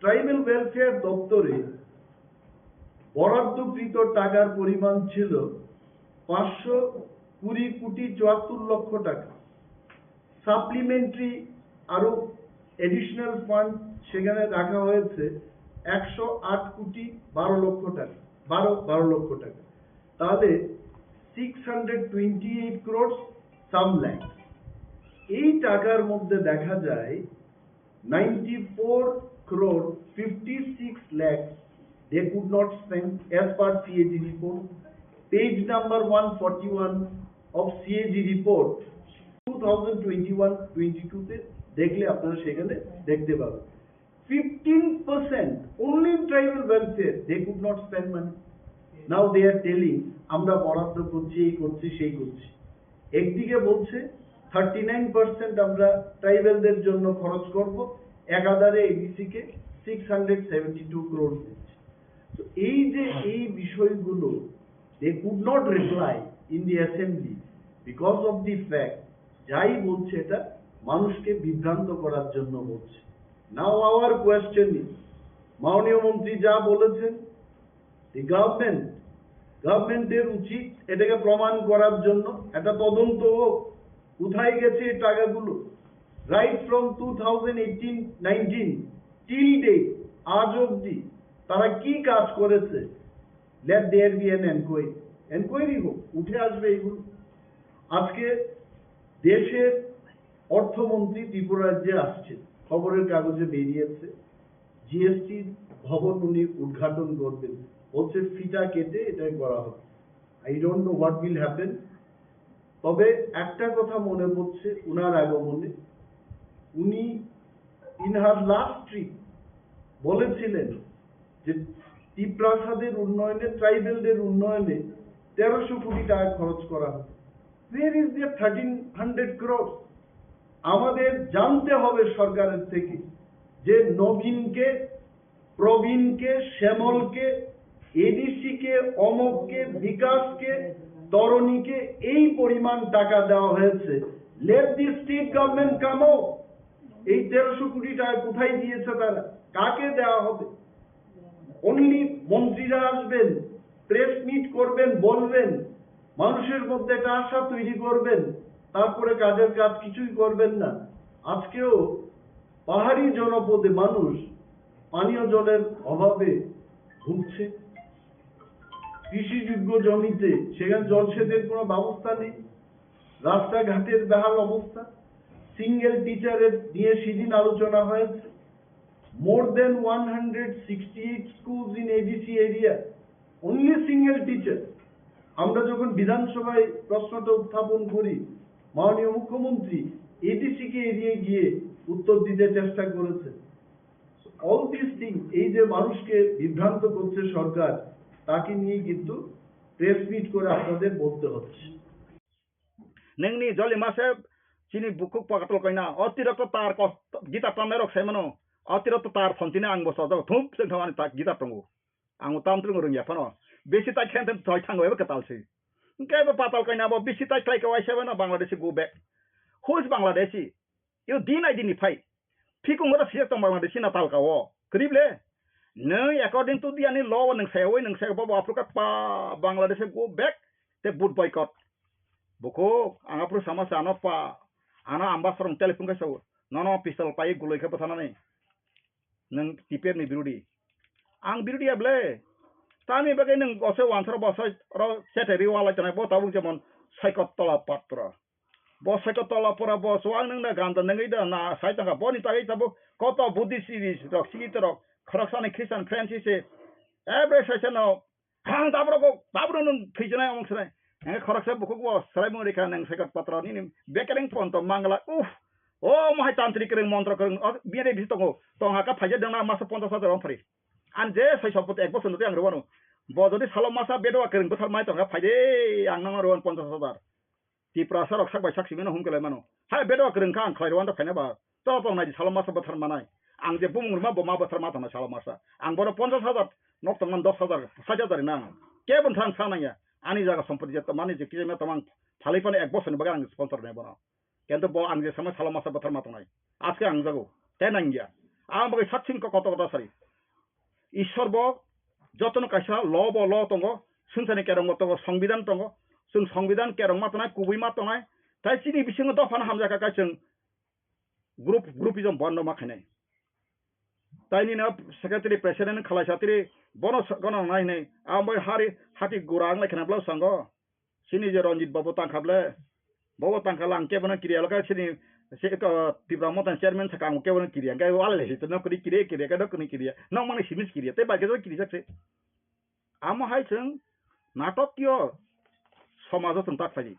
ট্রাইবেল ওয়েলফেয়ার দপ্তরে বরাদ্দকৃত টাকার পরিমাণ ছিল পাঁচশো কুড়ি কোটি চুয়াত্তর লক্ষ টাকা। সাপ্লিমেন্টারি আরো অ্যাডিশনাল ফান্ড সেখানে রাখা হয়েছে একশো আট কোটি বারো লক্ষ টাকা, বারো বারো লক্ষ টাকা। তাহলে six hundred twenty eight crore some lakhs. এই টাকার মধ্যে দেখা যায় ninety four crore fifty six lakhs they could not spend as per CAG report, page number one forty one of CAG report two thousand twenty one twenty two তে দেখলে আপনারা সেখানে দেখতে পাবেন। Fifteen percent only in tribal welfare they could not spend money. Now they are telling আমরা বরাদ্দ করছি, এই করছি, সেই করছি। একদিকে বলছে থার্টি নাইন পার্সেন্ট আমরা ট্রাইবেলদের জন্য খরচ করব, একাধারে এডিসি কে six hundred seventy two crore দিচ্ছে। তো এই যে এই বিষয়গুলো, they could not reply in the assembly because of the fact, যাই বলছে এটা মানুষকে বিভ্রান্ত করার জন্য বলছে। Now our question is, মাননীয় মন্ত্রী যা বলেছেন, the government, গভর্নমেন্টের উচিত এটাকে প্রমাণ করার জন্য একটা তদন্ত হোক, কোথায় গেছে এই টাকাগুলো। Right from two thousand eighteen nineteen till date, আজ অবধি তারা কি কাজ করেছে? Let there be an enquiry. Enquiry হোক, উঠে আসবে এগুলো। আজকে দেশের অর্থমন্ত্রী ত্রিপুরা রাজ্যে আসছে, খবরের কাগজে বেরিয়েছে, জিএসটি ভবন উনি উদ্ঘাটন করবেন, বলছে ফিতা কেটে এটাই করা হবে। I don't know what will happen. তবে একটা কথা মনে পড়ছে ওনার আগমনে, উনি in her last trip বলেছিলেন যে তিপ্রাসাদের উন্নয়নে, ট্রাইবেলদের উন্নয়নে তেরোশো কোটি টাকা খরচ করা হবে। Where is the thirteen hundred crores? আমাদের জানতে হবে সরকারের থেকে যে নবীনকে, প্রবীণকে, শ্যামলকে, এডিসিকে, অমককে, বিকাশকে, তরণীকে এই পরিমাণ টাকা দেওয়া হয়েছে। Let the state government come out. এই তেরোশো কোটি টাকা কোথায় দিয়েছে তারা, কাকে দেওয়া হবে? অনলি মন্ত্রীরা আসবেন, প্রেস মিট করবেন, বলবেন, মানুষের মধ্যে একটা আশা তৈরি করবেন, তারপরে কাজের কাজ কিছুই করবেন না। আজকেও পাহাড়ি জনপদে মানুষ পানীয় জলের অভাবে ভুগছে। কৃষিযোগ্য জমিতে সেখানে জলসেচের কোনো ব্যবস্থা নেই, রাস্তাঘাটের বেহাল অবস্থা। সিঙ্গেল টিচারের নিয়ে সেদিন আলোচনা হয়েছে। More than one hundred sixty-eight schools in A D C area, only single teacher. আমরা যখন বিধানসভায় প্রশ্নটা উত্থাপন করি, মাননীয় মুখ্যমন্ত্রী এডিসি কে এড়িয়ে গিয়ে উত্তর দিতে চেষ্টা করেছে। All these things, এই যে মানুষকে বিভ্রান্ত করছে সরকার, তাকে নিয়ে কিন্তু প্রেস মিট করে আপনাদের বলতে হচ্ছে। Nengni joli mase chini bukhuk pakatal koina, o tirok to tar kos-, gitar tamnai rok sai mano, o tirok to tar phone tini ang bo sojak thum se thawani ta gitar tongo. Ang tam tring rung ya phano. Bisi tai khen thoi thango eba katal si. Hingke bo patal koina bo bisi tai khlai ka waisa bano Bangladeshi go back. Who is Bangladeshi? Yo din ai din ni phai. Phikung oro sijak tong Bangladeshi na talka o. Kwrwi ble? Nwng according to the ani law o nwng sayawi nwng saya bobo Africa pa Bangladesh go back te boot boycott. Bukhuk ang aphuru sama sa ano pa ano ambassador telephone khe sao nono pistol pai guloi khe bwthanani nwng T P F ni birodi. Ang birodi ya ble? Tami bagwi nwng ose wansaro bo ose oro chete ri walai tonai bo tabuk jemon Saikot Tola Patra. Bo saito tola pora bo chuwak nwng na ganda nangwi da na sai tongkha. Boni tagwi tabuk koto Buddhist rok, Sikh rok, khoroksani Christian friends se. Every session o, "Ang tabro ko, tabro nwng thwijnai omong swnai." Henge khoroksa bukhuk bo swraimung rikha nwng Saikot Patra nini bekereng ponto mangla. Uff. O mohai tantri kereng montro kereng, o, biyade bisi tongo. Tongha ka phaija dengna masa ponchas hajar ong phari. An je sai sompoti ek bosor nutwi ang rwano. Bo jodi salo masa bedowa kereng bwthar mai tongkha phaide ang nangno rwan ponchas hajar. Tiprasa rok sak bai sak simi no hum kelai mano. Hai bedo kwrwng kha ang khlai rw wanda phaina ba. Tong tong nai di salo masa bwthar manai. Ang je bumung rwma bo ma bwthar ma tongnai salo masa. Ang bono ponchas hajar nok tongmani dos hajar, sait hajar rina ang. Kebo thang sa nangya. Ani jaga sompoti je tongmani je kisa me tongmang phalwi phano ek bosor ni bagwi ang sponsor nai bono. Kento bo ang je sama salo masa bwthar ma tongnai. Aske ang jago. Te nangya. Ang bagwi satsing ko koto koto sari. Ishwar bo jotono kaisa law bo law tongo, swngcharni kerong bo tongo, songbidan tongo, chwng songbidan kerong ma tongnai, kubui ma tongnai, tai chini bisingo dophano hamjakha khe chwng group, groupism bondo ma khainai. Tai nini secretary president khalai satri bono gana nai hinui, abo hari hati gura ang lai khna bwlai sango. Chini je Ranjit babu tangkha ble, bobo tangkha lang kebono kiriya lokha chini se ko Tipra Motha chairman saka ang kebono kiriya, hingke wale le hito no kiri kiriya kiriya kado kini kiriya, nok mani simis kiriya, te bai kebo kiri sakse. Amo hai chwng natok yo somajo chwng tak sai.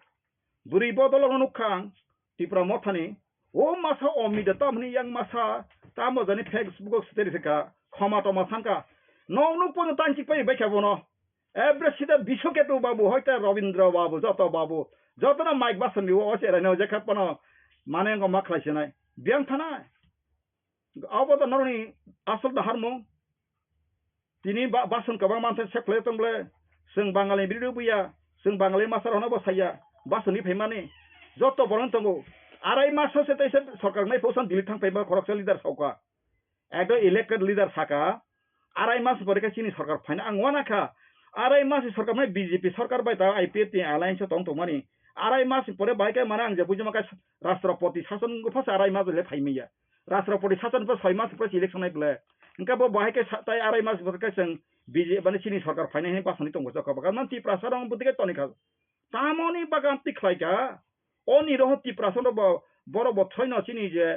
Bwrwi bodol no nukha ang Tipra Mothani, o masa o mida tamni yang masa tamo jani Facebook o siteri sika khoma toma sanka. Nok nuk pono tanchik pai bai kha bono. Every sida Biswaketu babu, hoite Rabindra babu, joto babu, joto na mic bason ni o cherai no jekha pono mane ngo ma khlai sinai. Biang thanai. Abo to noroni asol da harmung. Tini ba-, bason kabang manse sek khlai tong ble. Seng Bangali biri buya, seng Bangali masar hono bo saya. Bason ni phaimani. Joto borong tongo. Arai mas se tai se sorkar nai phosan Delhi thang phaima khoroksa leader sauka. Ekdom elected leader saka, arai mas pore khe chini sorkar phaina ang uanakha. Arai mas ni sorkar mai B J P sorkar bai ta I P F T alliance o tong tongmani. Arai mas ni pore bai khe mane ang je bujima khe Rashtrapati sason wngkha phasa arai mas le phaimaya. Rashtrapati sason pha soi mas pore election nai ble. Hingkhe bo bahai khe sa-, tai arai mas pore khe chwng B J P mane chini sorkar phainai hinwi basani tongo chokha bwkha. Man Tiprasa rok bwtwi khe toni kha. Tamoni bagan twi khlai kha. O ni roho Tiprasa no bo, borok bo throino chini je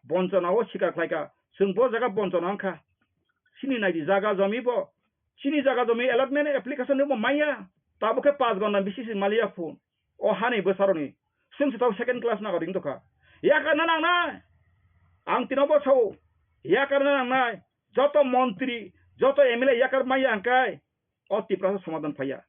bonchona o sikar khlai kha. Chwng bo jaga bonchona wng kha. Chini nai di jaga jomi bo. Chini jaga jomi allotment application ni bo maya. Tabuk khe panch gona bisi si maliya phun. O hani bwsaroni. Chwng se tabuk second class nagorik wngtokha. Yakarna nangnai. Ang tino bo sao. Yakarna nangnai. Joto montri, joto M L A yakar maya hwnkhe o Tiprasa somadhan phaiya.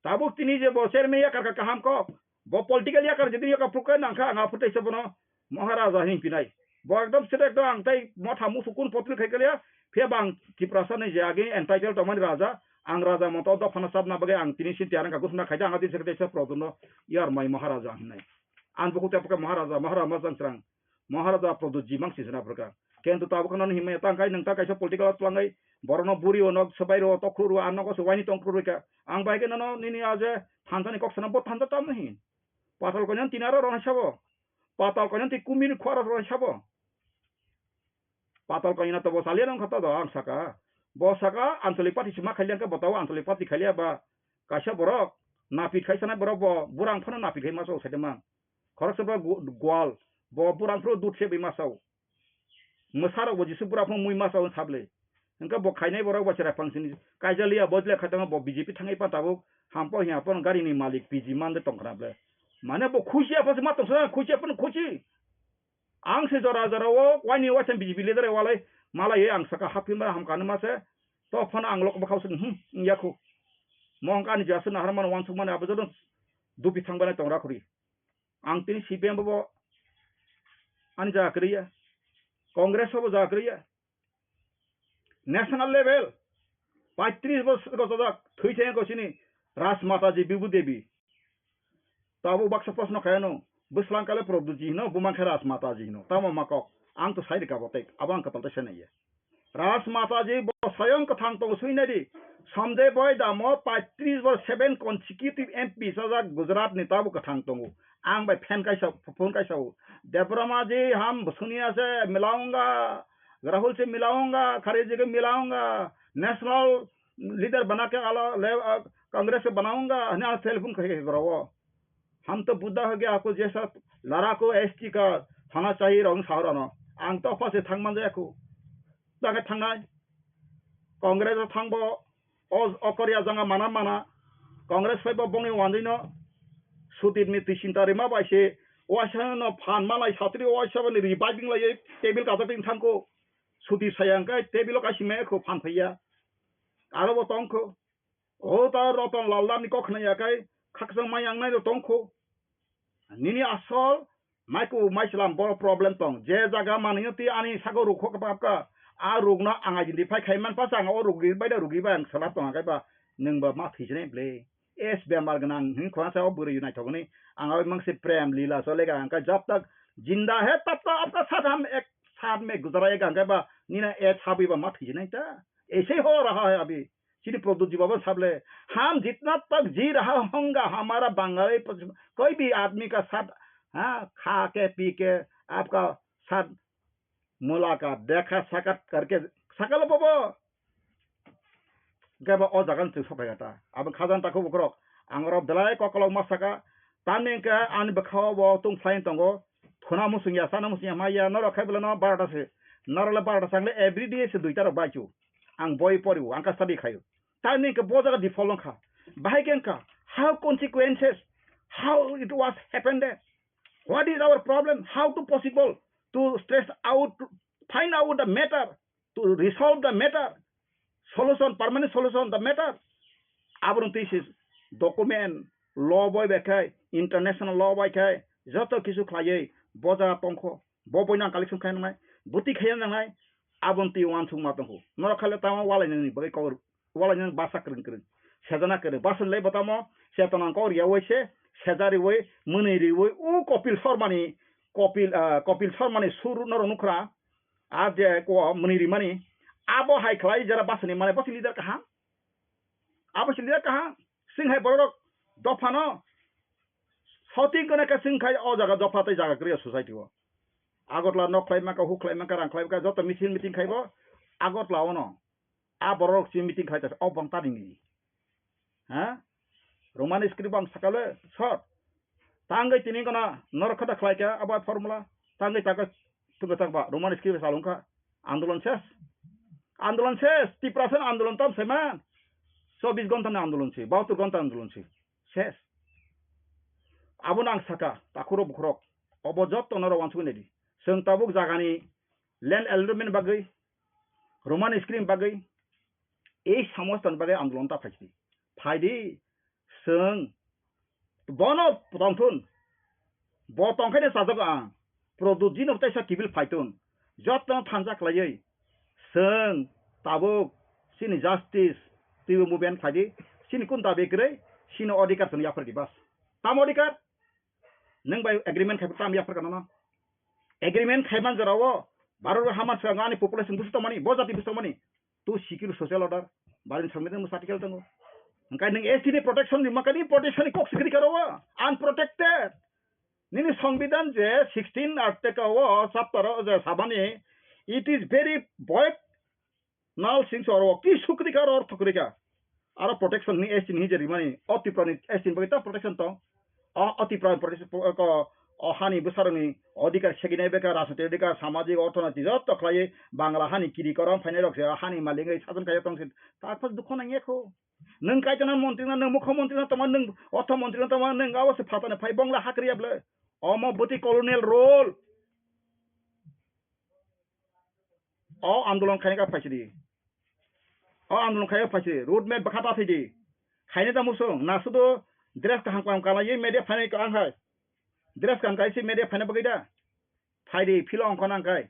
Tabuk tini je bo chairman yakar kha kaham kok. Bo political yakar jodi yakar phukhe nangkha ang aphutei se bono Maharaja hini pinai. Bo ekdom sere ekdom ang tei motha musu kun potri khai kaliya. Phiya bang Tiprasa ni je agi entitled tongmani raja. Ang raja moto dophano chapna bagwi ang tini sinti arang kagus na khaida ang adi sekte se produno yar mai Maharaja hinai. Ang buku tepa Maharaja, Maharaja majang serang. Maharaja Pradyut ji mang sisina phrwkha. Kento tabuk no himya tang kai nwng ta kaisa political o twlangai. Borokno buri o nok swbai ro tokhru ro, a nogo se waini tongkhru ro kha. Ang bai khe nono nini a je thansa ni kok sana bo thansa tam nahi. Patal konyan tin aro rona sabo. Patal konyan ti kumir khwara rona sabo. Patal konyan to bo salia nang khata do ang saka. Bo saka anchalik party sima khailia khe bo tao anchalik party khailia ba kaisa borok napit khai sana borok bo burang phano napit khai ma so sai mang. Khoroksa ba gu-, gwal, bo burang phro dut se bai masao. Mwsarok bo Jisu bura phro mui masao sable. Hingke bo khainai borok bo chwrai phangsini kaijaliya bo jle khaitama bo B J P thangwi pa tabuk hampo hiya pon gari ni malik P G mande tongkhna ble. Mane bo khusi apha se ma tongsa khusi apha khusi. Ang se jora jora o waini waisa B J P leader walai malai ang saka haphi mara hamkani mase to phano ang lok bwkhao se hmm yakhu. Mo hingke ani jasa nahar mano wansuk mani abo joto dupi thang bai tongra khuri. Ang tini C P M bo ani jaga kwrwi ya, Congress bo jaga kwrwi ya. National level paitris bosor gojojak thwi thengya gosini Rajmataji Bibhu Devi. Tabuk baksa proshno khaiyano, bwslang kale Prabhuji hino, bumang khe Rajmataji hino. Tamo ma kok? Ang to sai rika bo tei, abo ang kwtal tai sai naiya. Rajmataji bo swayam kwthang tongo swi nai di. Sanjay Bhai Damo paitris bo seven consecutive M P sajak Gujarat ni tabo kwthang tongo. Ang bai fan kaisa, phone kaisa o. Debbarmaji ham suniya se milaunga, Rahul se milaunga, Kharge ke milaunga, national leader bana ke ala le, ah, Congress ke banaunga, hne ang telephone khai khai goro. Ham to Buddha ho gya ko jesa lara ko S T ka thana chahi rong sahara no. Ang to pha se thang man jaya ko. Jaga thangnai. Congress o thangbo, o, o Korea janga mana mana. Congress phaibo bongni wandino. Sudip ni twi sinta rima bai se. Waisa no phan malai satri waisa bani reviving lai table kajak tin thangko. Sudip saya angkai table o kaisi me ko phan phaiya. Aro bo tongko. O ta Ratan Lal Dam ni kok khna ya kai khakchang mai ang nai tongko. Nini asol Maiku maichwlam bo problem tong. Je jaga manwi twi ani sago rukho kapka. A rukno ang identify khai man pasa ang o rugi bai da rugi bai ang salap tong kaiba nwng ba ma thwijne ble. Es bemar gnang hin khona sa o bwrwi naithok ni ang oi mangse prem lila chole ga ang ka jab tak jinda hai tab tak apka saath hum ek saath mein guzarayega ang kaiba nina e thabwi ba ma thwijne ta. Aise ho raha hai abhi. Chini Pradyut ji baba sable, "Hum jitna tak ji raha honga, hamara Bangali, koi bhi aadmi ka saath, ha, kha ke, pee ke, aapka saath mulaqat, dekha sakshat karke," sakalo bobo. Gaba o jagan chwng sophai gata. Abo khajan takhu bukrok. Ang oro belai kokolok ma saka. Tamni hwnkhe ani bwkhao bo tong phlai tongo. Thuna muchung ya, sana muchung ya, ma ya, norok khai bwlano barota se. Norok le barota se, ang le every day se duita rok bai chu. Ang boi pori o, ang ka study khai o. Tamni hwnkhe bo jaga default wngkha. Bahai khe wngkha, how consequences, how it was happened there? What is our problem? How to possible to stress out, to find out the matter, to resolve the matter, solution, permanent solution the matter? Abono twi se document, law bai bai khai, international law bai khai, joto kisu khlaiwi bo jaga tongkho, bo boino ang collection khai nangnai, bwtwi khai nangnai, abono twi uansukma tongkho. Norok khai le tamo walainani bagwi kok walainani basa kwrwng kwrwng. Sejana kwrwng. Basa le bo tamo chetona kok riyawi se, seja riwi, mwnwi riwi, o Kopil Sharmani, Kopil, ah, Kopil Sharmani sur norok nukhra, a je ko mwnwi rimani, abo hai khlai jera basani mane bo se leader kaham. Abo se leader kaham. Sing hai borok dophano shooting kone ka sing khai o jaga dopha tei jaga kwrwi society o. Agartala nok khlai maka, huk khlai maka, rang khlai maka, joto misil meeting khaibo Agartala ono. A borok si meeting khlai ta, o bong tani ni. Ha? Roman script bang sakale short. Tangwi tini gana norok khata khlai kha abo formula. Tangwi taka tuga takba Roman script salung kha. Andolon ses. Andolon ses. Tiprasa andolon tam seman. Chobbish ghonta ni andolon se. Bahattor ghonta andolon se. Ses. Abono ang saka, takhurok bukhurok, obo jotto norok wansugwi naidi. Chwng tabuk jagani land allotment bagwi, Roman script bagwi, ei samostani bagwi andolon ta phaisidi. Phaidi, chwng bono tongthun, bo tongkhaino chajago ang, Pradyut jino teisa kibil phaitun, jotto thansa khlaiwi, chwng tabuk chini justice, twibo movement phaidi, chini kun dabi kwrwi, chini odhikar chwng yaphardi bas. Tamo odhikar? Nwng bai agreement khai tam yapharkha nono. Agreement khaiman jorao Bharat o haman swkang ani population busu tongmani, bo jati busu tongmani. Tu secure social order, Bharat ni Songbidan busu article tongo. Hwnkhe nwng S T ni protection ni makani protection ni kok sikri karo o, unprotected. Nini Songbidan je sixteen article o chapter o je sabani, it is very void. Nal sing so oro ki sukri ka oro thukri ka. Aro protection ni S T ni je rimani, o Tripura ni S T ni bagwi ta protection tong. O, o Tripura ni protection po-, ko, o hani bwsarokni odhikar seginai beka, rajnitik odhikar, samajik, orthonoitik joto khlaiwi Bangla hani kiri korom phainai rok se hani malik wngwi sason kaiya tong se. Takphas dukho nangya kho. Nwng kaitona montri na, nwng mukho montri na tongma, nwng ortho montri na tongma, nwng abo se phatani phai bongla hakriya ble. Omo bwtwi colonial rule. O andolon khaina ka phaisidi. O andolon khaina phaisidi. Road map bwkha ta thidi. Khaina ta musung. Na sudu dress kaham kaham kana ye media phaina ka ang hai. Dress kaham kai si media phaina bagwi da. Phaidi philo ongkho nang kai.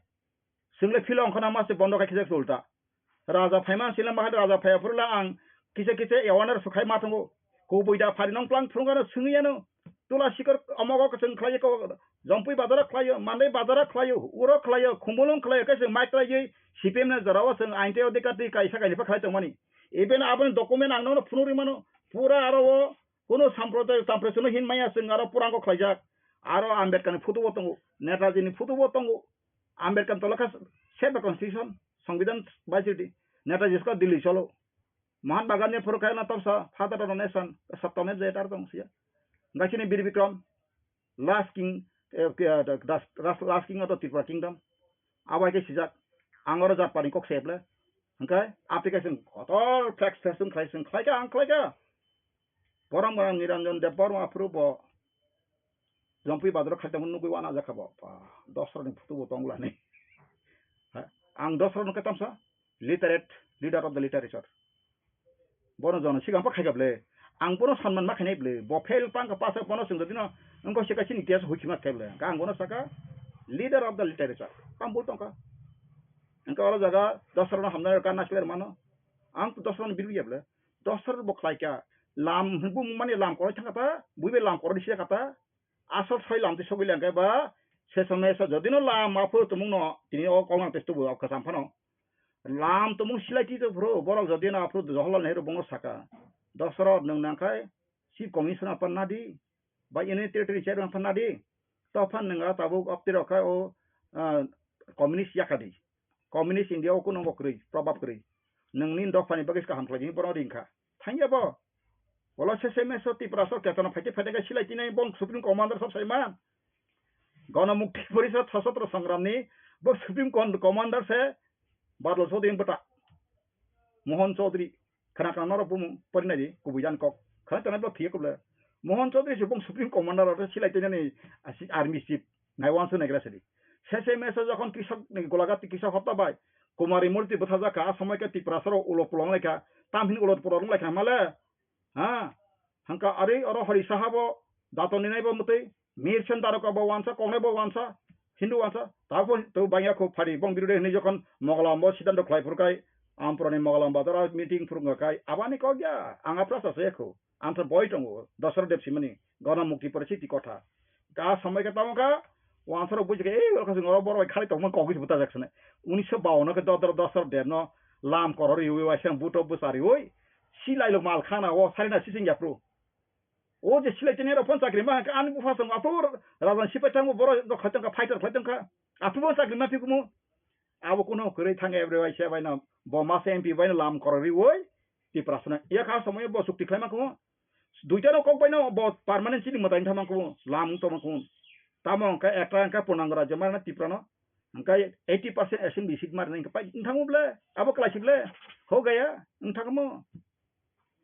Swngle philo ongkho nang ma se bondo kai khijak ulta. Raja phaima sila mahal raja phaya phurula ang kisa kisa awareness sukhai ma tongo. Kubui da phari nong plang phurung ano swngi ano. Tula sikor omogo kwchwng khlai ko, Jompui bazara khlaio, Mandai bazara khlaio, uro khlaio, Khumulwng khlaio, kaisa mai khlaiwi C P M ni jorao chwng ain tei odhikar twi kaisa kainwi pha khlai tongmani. Even aboni document ang nono phunuk rimano, pura aro o kuno samprodaya, samprodaya hin maya chwng aro purango khlaijak. Aro Ambedkar ni photo bo tongo, Netaji ni photo bo tongo. Ambedkar tolokha save the constitution, Songbidan bai sidi. Netaji sko Delhi cholo. Mahatma Gandhi phuru khe na topsa father of the nation, sabtone je tar tong sia. Gaisini Bir Bikram, last king, eh, ke, eh, das, das, last king of the Tripura kingdom. Abai ke sijak, ang oro jat pani kok seple. Hingke application kotor flex flex khlai sing khlai ka ang khlai ka. Borom borom Niranjan Deb Borma phuru bo Jompui bazaro khaitamo nugui wana jakha bo. Ba, Dosra ni photo bo tongla ni. Ha, ang Dosra no ketam sa literate, leader of the literature. Bono jono sigang pa khaika ble. Ang bono sanman ma khainai ble. Bo fail pang ka pass bono sing dino. Engko sika sini test hui khima khaile. Ang bono saka leader of the literature. Tam bul tongka. Engko oro jaga Dosra no hamna ka nasler mano. Ang Dosra no birbi ble. Dosra bo khlaika. Lam bu mani lam koroi thangka ta. Buibe lam koroi sia kata. Asol soi lam twi sogwi lengkhe ba, se somoi se jodino lam aphuru tumungno tini o kolmang tei tubu o kwcham phano. Lam tumung silai twi phuru borok jodino aphuru Jawaharlal Nehru bongno saka, Dosrot nwng nangkhai Chief Commissioner phan nadi, ba Union Territory Chairman phan nadi, to phan nwng tabuk optirok khai o, ah, communist yakadi. Communist India o kuno bo kwrwi, probab kwrwi. Nwng nini dophani bagwi kaham khlai di, bono ring kha. Thangya bo. Bolo sese meso Tiprasa ketana phaite phaite khe silai tinai bong Supreme Commander sab saiman. Gana Mukti Porishad Sashastra Sangram ni bo Supreme Con-, Commander se Badal Chaudhary bata. Mohan Chaudhary. Khana khana norok bumung porinai di, kubui jani kok. Khana tana bo phiye kuble. Mohan Chaudhary se bong Supreme Commander aro silai tei nani, ah, si-, Army Chief. Nai wansu nai gra sadi. Sese mese jokhon Krishok ni golagat Krishok hopta bai. Kumari murti bwthajak kha, a somoi khe Tiprasa rok ulo pulong lai kha. Tamhin ulo pulong lai kha male. Ha? Hangka ari oro hori saha bo, dato ni nai bo mwtwi. Mir sen daroka bo wansa, kongnai bo wansa, Hindu wansa, tabo to bangya kho phari, bong birude hinwi jokhon Mogalam bo siddhanto khlai phuru kai, Ampurani Mogalam bazar o meeting phuru wngkha kai, abani kok ya, ang aphra sa se kho, ang to boi tongo, Dasarath Deb simani, Gana Mukti Porishad ti kotha. Ka samai ka tamo ka, wansa rok buji ka, ei, oro kasing oro borok bai khali tongma kok buta jak sene. Unisho bawan o ke Dodor Dasarath Deb no, lam korori ui, waisang buto bwsari ui, silai lo mal khana o, sari na sising ya phuru. O je silai tini rok phone chakri ma kha, ani bupha song atur rajan sipai thango, boro rok khai tongkha, fighter khai tongkha. Atur bo chakri ma phikumu. Abo kuno kwrwi thang every waisa bai no, bo masa M P bai no lam korori oi, Tiprasa no. Iya kha somoi bo chukti khlai ma kumo. Duita no kok bai no bo permanent chini mwtai thang ma kumo, lam wng tong ma kumo. Tamo hwnkhe ekta hwnkhe Purnango Rajya ma na Tipra no. Hwnkhe eighty percent assembly seat ma rwna hwnkhe pai wng thango ble, abo kwlai si ble. Ho gaya, wng thangmo.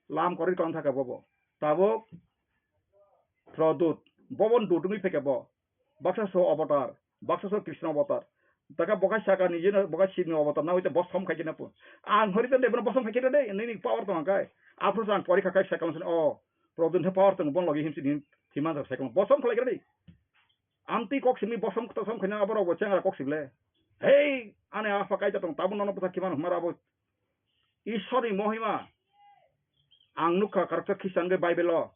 Lam korwi tong thaka bobo. Tabuk Pradyut, Bobo ni dudungwi phaikha bo. Baksa so avatar, baksa so Krishna avatar. Taka bokai saka ni jeno bokai Shiv ni avatar na hoite bosom khai kena po. Ang hori tande bono bosom khai kena de, nini power tong kai. Apro sang pori kha kai sakam sen o. Problem the power tong bon logi himsi din thiman sa sakam bosom khlai kena de. Amtwi kok simi bosom kota som khaina aborok bo chengra kok sible. Hei, ani apha kaita tong tabuk nono bwsa khiman humar abo. Ishwarni mohima. Ang nukha karaksa Khristian ge Bible o.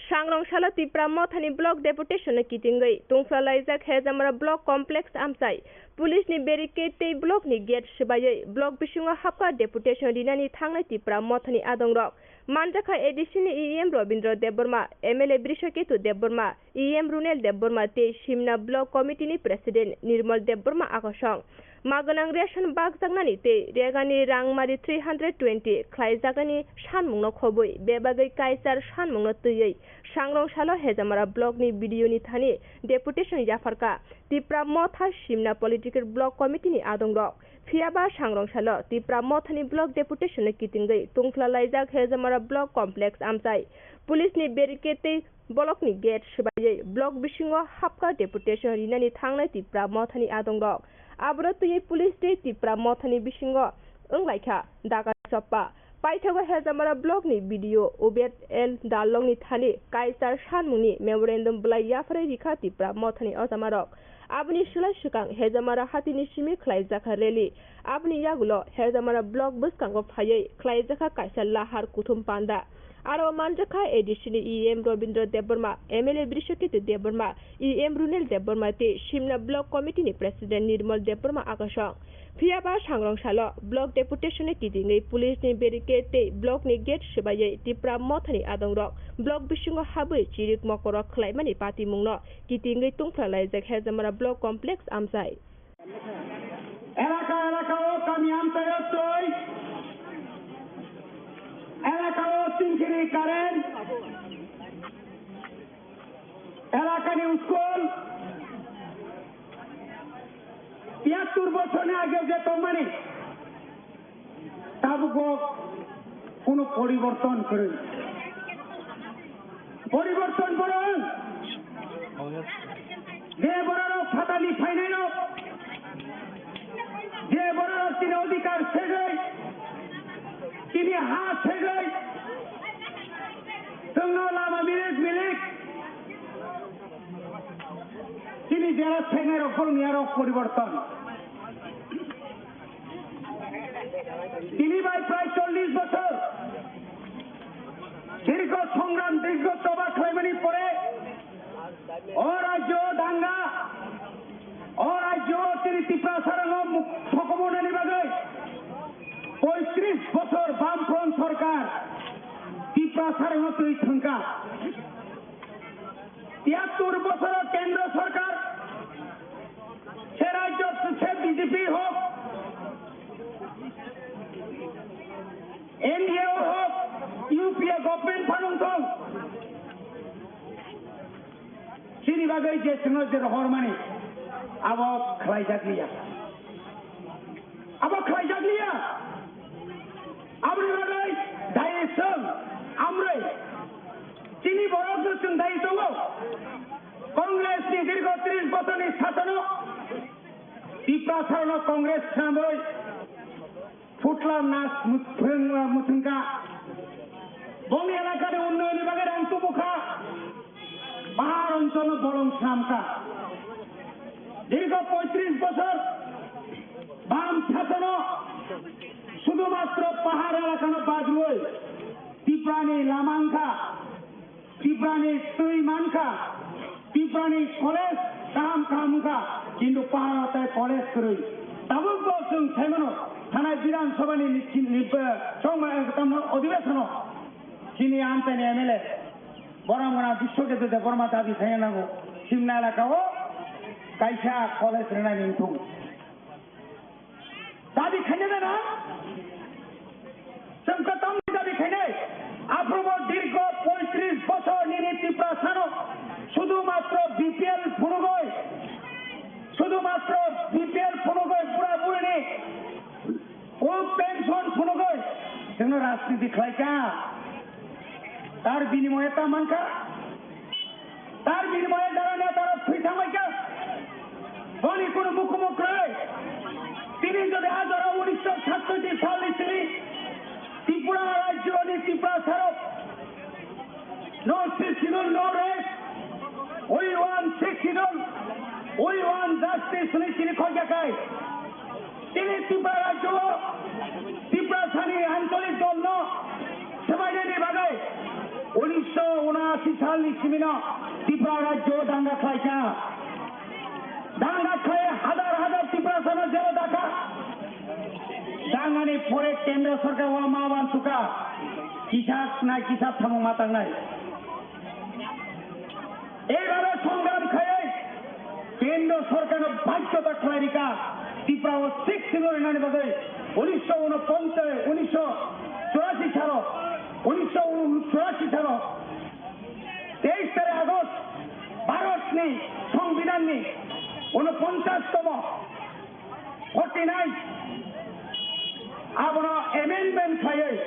Sangrong salo Tipra Mothani block deputation no kitingwi tungphla laijak Hejamara block complex amchai. Police ni barricade tei block ni gate swbaiwi block bisingo hapkha deputation rinani thangnai Tipra Mothani adongrok. Manjakha A D C ni E M Robindra Debbarma, M L A Brishaketu Debbarma, E M Runel Debbarma tei Simna Block Committee ni President Nirmal Debbarma akosong. Ma gwnang ration bakjaknani tei regani rangmari three hundred twenty khlaijaknani sanmungno khobwi bebagwi kaichar sanmungno twiwi Sangrong salo Hejamara Block ni B D O ni thani deputation yapharkha Tipra Motha Simna Political Block Committee ni adongrok. Phiyaba Sangrong salo Tipra Mothani Block Deputation no kitingwi tungphla laijak Hejamara Block Complex amchai. Police ni barricade tei Block ni gate swbaiwi block bisingo hapkha deputation rinani thangnai Tipra Mothani adongrok. Aboro twiwi police tei Tipra Mothani bisingo wnglaikha daga choppa. Paithago Hejamara Block ni B D O Ubed L Darlong ni thani kaichar sanmungni memorandum bwlai yapharwi rikha Tipra Mothani ojamarok. Aboni swlai swkang Hejamara hatini simi khlaijakha rally. Aboni yagulo Hejamara Block bwskango phaiwi khlaijakha kaisa lahar kuthum panda. Aro manjakha A D C ni E M Robindra Debbarma, M L A Brishaketu Debbarma, E M Runel Debbarma tei Simna Block Committee ni President Nirmal Debbarma akosong. Phiyaba Sangrong salo Block Deputation ni kitingwi police ni barricade tei block ni gate swbaiwi Tipra Mothani adongrok block bisingo habwi chirik mokorok khlaimani patimungno kitingwi tungphla laijak Hejamara Block Complex amchai. এলাকা এলাকা ও কামি আমতায় অত্তই, এলাকা ও তিনকিরি কারেন্ট, এলাকানি স্কুল, তিয়াত্তর বছর আগে যে company, Tabuk bo kuno poriborton kwrwi. Poriborton borok je bororok phatani phainairok, je bororok tini odhikar segwi, tini ha segwi, chwngno lama milik milik, tini jera segnairok borokni arok poriborton. Tini bai prai chollish bochor dirgho songram, dirgho choba khlaimani pore o rajyo danga, o rajyo tini Tiprasarano muk-, sokomornani bagwi poitris bochor Bamfront sorkar Tiprasarano twi thwngkha. Tiyattur bochoro kendro sorkar, se rajyo se B J P hok, N D A hok, U P A government phanung thung, chini bagwi je chwngno je rohormani abo khlaijak liya. Abo khlaijak liya. Aboni bagwi dai chwng amrwi chini borokno chwng dai tongo. Congress ni dirgho tris bochorni sasono Tiprasarano Congress swnamwi phutla nas muthung-, muthungkha. Bongni elakani unnayonni bagwi rang tubukha. Pahar oncholno bolong swnamkha. Dirgho poitris bochor bam sasono sudhumatro pahar elakano bajrwi Tiprani lama wngkha, Tiprani twi mankha, Tiprani college kaham kaham wngkha, kintu pahar hatai college kwrwi. Tabuk bo chwng saimano thanai Bidhan Sabhani ni, ni, ni, chongma, tamno odhibeshono chini amchaini M L A Borom gwnang Biswaketu Debbarma dabi khaina nango. Simna elaka o kaisa college rwnani wngthung. Dabi khaina nana? Chwng kwtamni dabi khainai. Aphuru bo dirgho poitris bochor nini Tiprasano sudhumatro B P L phunugwi, sudhumatro B P L phunugwi bura burini O pension phunugwi chwngno rajniti khlaikha. Tar binimoye ta mankha? Tar Bini moyang dara neta rok thwi thangbaikha. Boni kunu bukumu kwrwi. Tini jodi a jora unisho sattoiti salni simi Tripura rajyoni Tiprasa rok no sixth schedule, no rest. We want sixth schedule. We want justice hwnwi tini khokjakhai. Tini Tripura rajyo Tiprasani ancholik dolno swbainani bagwi unisho unashi salni simino Tripura rajyo danga khlaikha. Danga khlai hazar hazar Tiprasano jelo dakha. Dangani pore Kendra Sorkar o ma uansukha. Kisa na kisa thamung ma tangnai. Eibabe songram khaiwi Kendra Sorkarno bajyota khlai rikha Tripura o sixth schedule rinani bagwi. Unisho unoponchas, unisho churashi salo, unisho churashi salo teis tarik August Bharatni Songbidanni unoponchas tomo, forty nine, abono amendment khaiwi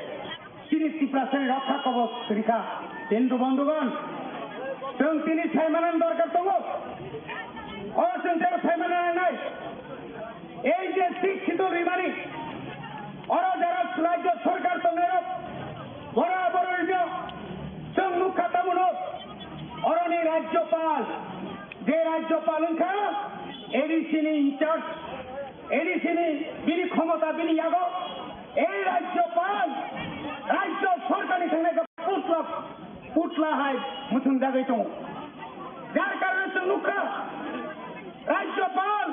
chini Tiprasani rokha kobos rikha. Hindu bondhugon, chwng tini saimanani dorkar tongo. O chwng tei saimanani nangnai. Ei je sixth schedule rimani, oro jara rajyo sorkar tongnairok, bora bororino chwng nukha tamono, oroni rajyopal, je rajyopal wngkha A D C ni in charge, A D C ni bini khomota bini yago, ei rajyopal rajyo sorkarni thangnaikha putla, putla hai mwthwngjagwi tongo. Jar karone chwng nukha, rajyopal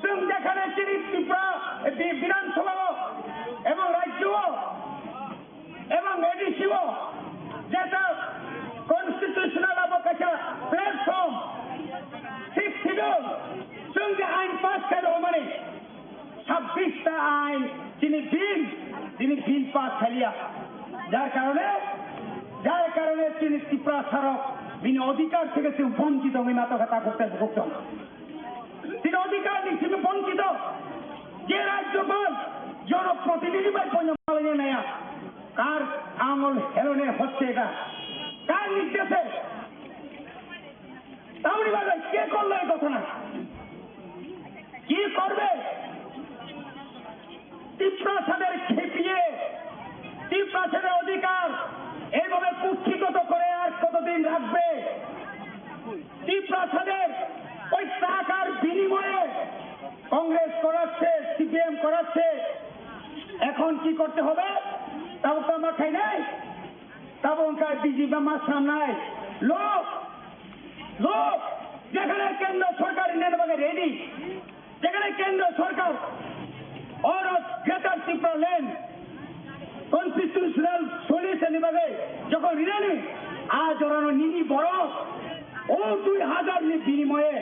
chwng jekhane chini Tripura, eh, Bi-, Bidhan Sabha o ebong rajyo o ebong A D C o jeta constitutional abo kaisa platform, sixth schedule, chwng je ain pass khai rwmani, sabbish ta ain chini bill, chini bill pass khaiya. Jar karone, jar karone chini Tiprasa rok bini odhikar theke chwng bonchito wngwi ma tongkha takhuk tei bukhuk tong. Chini odhikar ni simi bonchito. Je rajyopal jonoprotinidhi bai poino malaina naya. Kar angol helone hocche ga? Kar nirdeshe? Tamoni bagwi ke korlo ei ghotona? কি করবে? তিপ্রাসাদের খেপিয়ে তিপ্রাসাদের অধিকার এইভাবে কুক্ষিগত করে আর কতদিন রাখবে? তিপ্রাসাদের ওই টাকার বিনিময়ে কংগ্রেস করাচ্ছে, সিপিএম করাচ্ছে। এখন কি করতে হবে? তাও তো আমরা খাই নাই, তাও ওনকা বিজেপি আমার সামনে লোক লোক যেখানে কেন্দ্র সরকার নেন বাগে রেডি, যেখানে কেন্দ্র সরকার or greater Tripura land constitutional solution বাগে যখন রিলেনি আ জরানো নিনি বড় ও দুই হাজার নি বিনিময়ে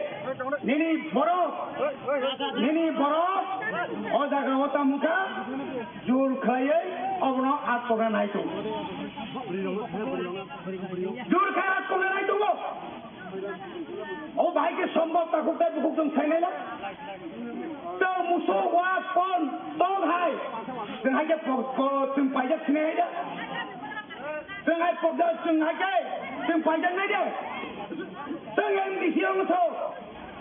নিনি বড় নিনি বড় ও জায়গা ওতা মুখা জোর খাইয়ে অবনো আত্মগা নাইতো জোর খাই আত্মগা নাইতো O bahai khe sombok takhuk tei bukhuk chwng sainai na? Chwng musuk wa pon tong hai. Chwng hai khe po-, po-, chwng paijak sinai hai da? Chwng hai pokjak chwng hai khe chwng paijak nai de? Chwng M D C wng tho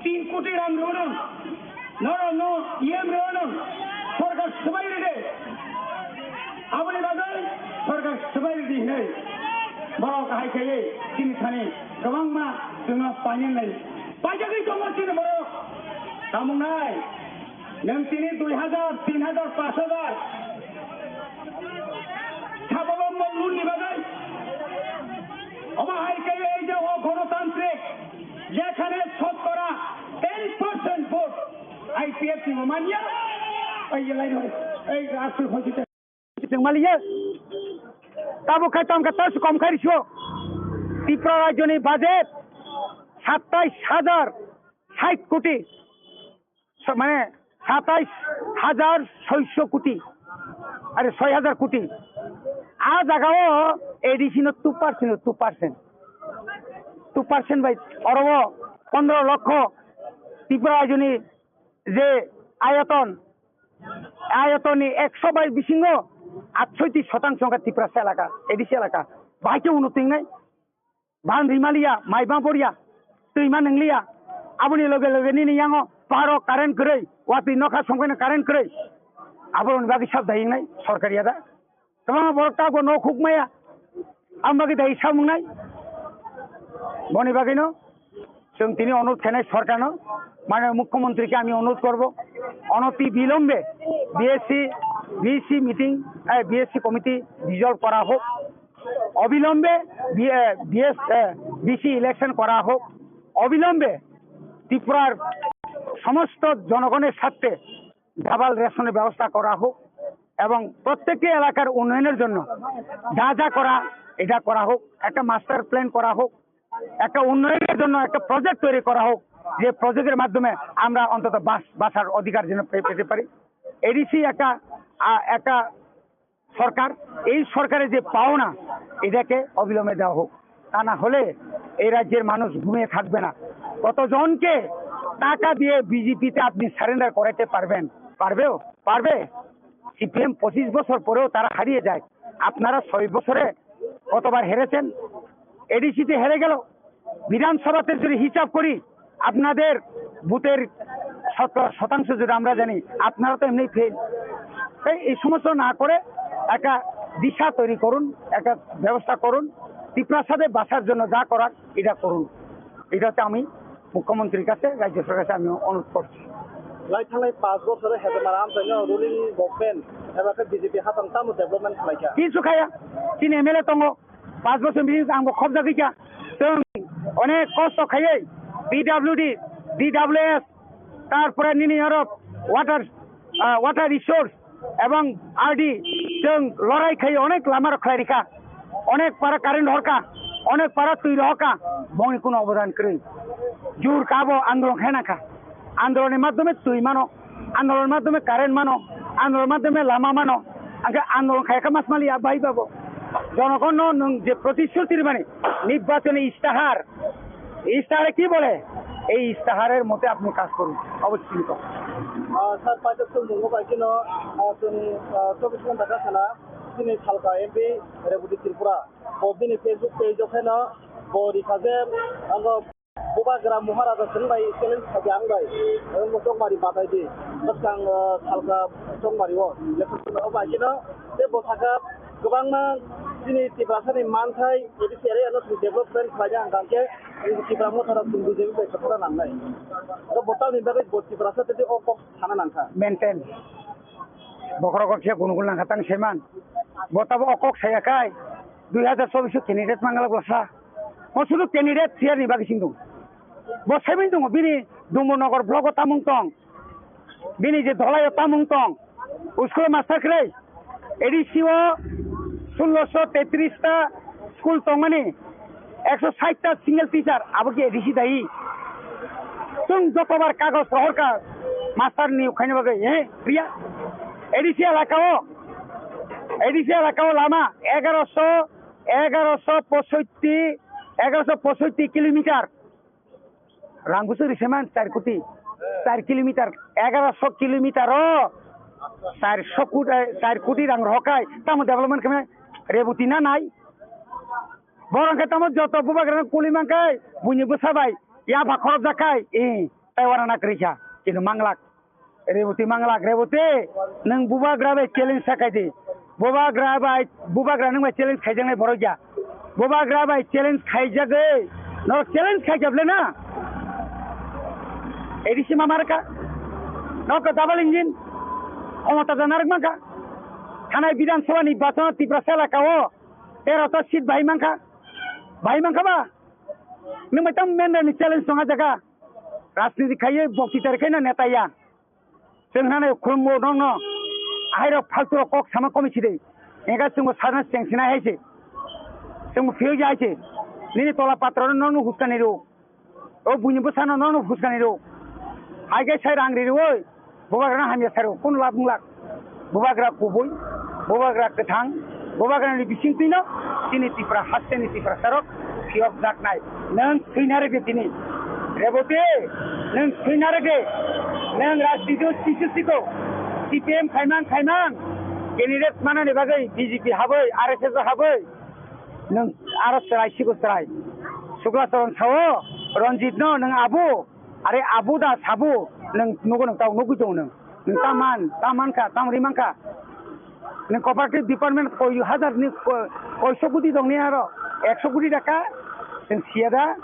tin koti rang rw nang. Norok no E M rw nang. Sorkar swbai rw de. Aboni bagwi sorkar swbai rw di hinwi borok hai khe chini thani kwbangma chwngno painani lai. Paijagwi tongo chini borok. Tamo wngnai? Nwng tini dui hajar, tin hajar, panch hajar sababo mo loan ni bagwi. Omo hai khe ei je o gonotantrik, jekhane shotkora ten percent vote I P F T bo manya. Ei je lai roi, ei aswk hoi. Chwng maliya. Tabuk khai tamkha tas kom khai riso. Tripura rajyoni budget satais hajar sait koti. So, mane satais hajar soiso koti. Are soi hajar koti. A jaga o A D C no two percent, two percent. Two percent bai oro pondro lokho Tripura rajyoni je ayoton, ayotonni ekso bai bisingo atshoiti shotangso wngkha Tiprasa elaka, A D C elaka. Bahai khe uno tingnai. Ban rimaliya, mai bang poriya, twi ma nwngliya. Aboni loge loge nini yango paro current kwrwi, watwi nokha songkhaino current kwrwi. Aboroni bagwi sab dayingnai sorkar ya da. Kwbangma borok tabukbo nok huk maya. Ang bagwi dai samungnai. Boni bagwino chwng tini onurodh khainai sorkarno, mane mukhyamantri ke ami onurodh korbo, onoti bilombe B S C, B C meeting, eh, B S C committee dissolve kora hok, obilombe B-, eh, B S, eh, B C election kora hok, obilombe Tripura r somosto jonogoner swarte double ration er byabostha kora hok, ebong prottekti elakar unnoyoner jonno ja ja kora, eta kora hok, ekta master plan kora hok, ekta unnoyoner jonno ekta project toiri kora hok, je project er maddhome amra ontoto bas-, basar odhikar jeno pe-, pete pari. A D C ekta, a, ekta সরকার, এই সরকারের যে পাওনা, এটাকে অবিলম্বে দেওয়া হোক। তা না হলে এই রাজ্যের মানুষ ঘুমিয়ে থাকবে না। কতজনকে টাকা দিয়ে বিজেপিতে আপনি সারেন্ডার করাতে পারবেন? পারবেও? পারবে? সিপিএম পঁচিশ বছর পরেও তারা হারিয়ে যায়, আপনারা ছয় বছরে কতবার হেরেছেন? এডিসিতে হেরে গেল, বিধানসভাতে যদি হিসাব করি, আপনাদের ভোটের শতকরা শতাংশ যদি আমরা জানি, আপনারা তো এমনি ফেল। তাই এই সমস্ত না করে একটা দিশা তৈরি করুন, একটা ব্যবস্থা করুন, তিপ্রাসাদে বাসার জন্য যা করার এটা করুন। এটা হচ্ছে আমি মুখ্যমন্ত্রীর কাছে, রাজ্য সরকারের কাছে আমি অনুরোধ করছি। Lai thangnai panch bochor Hedemara amchaino ruling government eba khe B J P hapang tamo development khlaikha? Kisu khaya, chini M L A tongo, panch bochor bini ang bo khobjagwi kha. Chwng onek kosto khaiwi P W D, D W S, tarpore nini oro water, ah, water resource ebong R D chwng lorai khaiwi onek lama rok khlai rikha, onek para current horkha, onek para twi rohorkha, bongni kuno obodan kwrwi. Jur kabo andolon khaina kha. Andoloni madhyome twi mano, andoloni madhyome current mano, andoloni madhyome lama mano. Angkhe andolon khaikha masmali ya bai babo. জনগণও nwng যে প্রতিশ্রুতি মানে নির্বাচনী ইস্তাহার, ইস্তাহারে কি বলে, এই ইস্তাহারের মতে আপনি কাজ করুন, অবশ্যই। Ah, sir, paisa sung mungo bai kino, ah, chwng, ah, chobbish ghonta kha sana, chini salka M P Reboti Tripura, bo bini Facebook page o kheno, bo rikha je, ang Bubagra Maharaja chwng bai challenge khaidi ang bai. Ang bo chokmari batai di. Bwskang, ah, salka chokmari o. Lekhasano bai kino. Tei bo sakha kwbangma chini Tiprasani manthai, A D C area no chwng development khlaina hwnkha khe Tipra Motha rok chwng B J P bai kwthara nangnai. Oro bo tamni bagwi bo Tiprasa tei o kok sana nangkha. Maintain. Bokhorok khe gunugul nangkha tang saiman. Bo tabo o kok saya kai. Dui hajar chobbish o candidate mangala bwsa. Bo sudu candidate chair ni bagwi sing tongo. Bo saiman tongo bini Dumbur Nogor block o tamung tong. Bini je dholai o tamung tong. School o master kwrwi. A D C o sulosho tetris ta school tongmani, ekso sait ta single teacher, abo ki A D C dai? Chwng jotobar kagoj rohorkha master niyok khaina bagwi, eh, priya? A D C elaka o, A D C elaka o lama egaroso, egaroso posoitti, egaroso posoitti kilometer. Rang busu ri seman char koti, char kilometer, egaroso kilometer o char so koti, eh, char koti rang rohorkhai, tamo development khe Reboti na nai? Borok khe tamo joto bubagra no kuli mankhai, buini bwsa bai yapha khorokjak khai, eh, tai wana na kwrwi kha, kintu manglak. Reboti manglak, Reboti, nwng bubagra bai challenge sa khai di. Bubagra bai, bubagra nwng bai challenge khaijaknai borok ya. Bubagra bai challenge khaijagwi, norok challenge khaijak le na? A D C ma marka? Norok double engine? Khomota da narwk mankha? Thanai Bidhan Sabha ni bachano Tiprasa elaka o tero ta seat bahai mankha? Bahai mankha ba? Nwng bai tamo member ni challenge tong a jaga. Rajniti khaiwi bokti tari khe na neta ya. Chwng hwnwi khulumgo nokno, ahairok phalturok kok sama komi sidi. Engkha chwngbo sana chengsinai hai se. Chwngbo phiyokya hai se. Nini tola patrano nokno huskani rw. O buini bwsano nokno huskani rw. Hai khe sai rang ri rw oi. Bubagrano hamya sai rw. Kunu lab wng lak. Bubagra kubui. Bubagra kwthang. Bubagrani bisingtwino chini Tipra hasteni Tiprasarok phiyokjaknai. Nwng thwina rwgwi tini. Reboti, nwng thwina rwgwi. Nwng rajniti o sisu siko. C P M khaimang khaimang. Candidate manani bagwi B J P habwi, R S S o habwi. Nwng aro chwrai siko chwrai. Sukla Charan sao, Ranjit no nwng abu, are abu da sabu, nwng nugo nwng tao nugwi tongo nwng. Nwng ta man, ta man kha, ta ri man kha. Nwng cooperative department koi hajar ni ko-, koiso koti tongni aro, ekso koti taka, nwng siya da.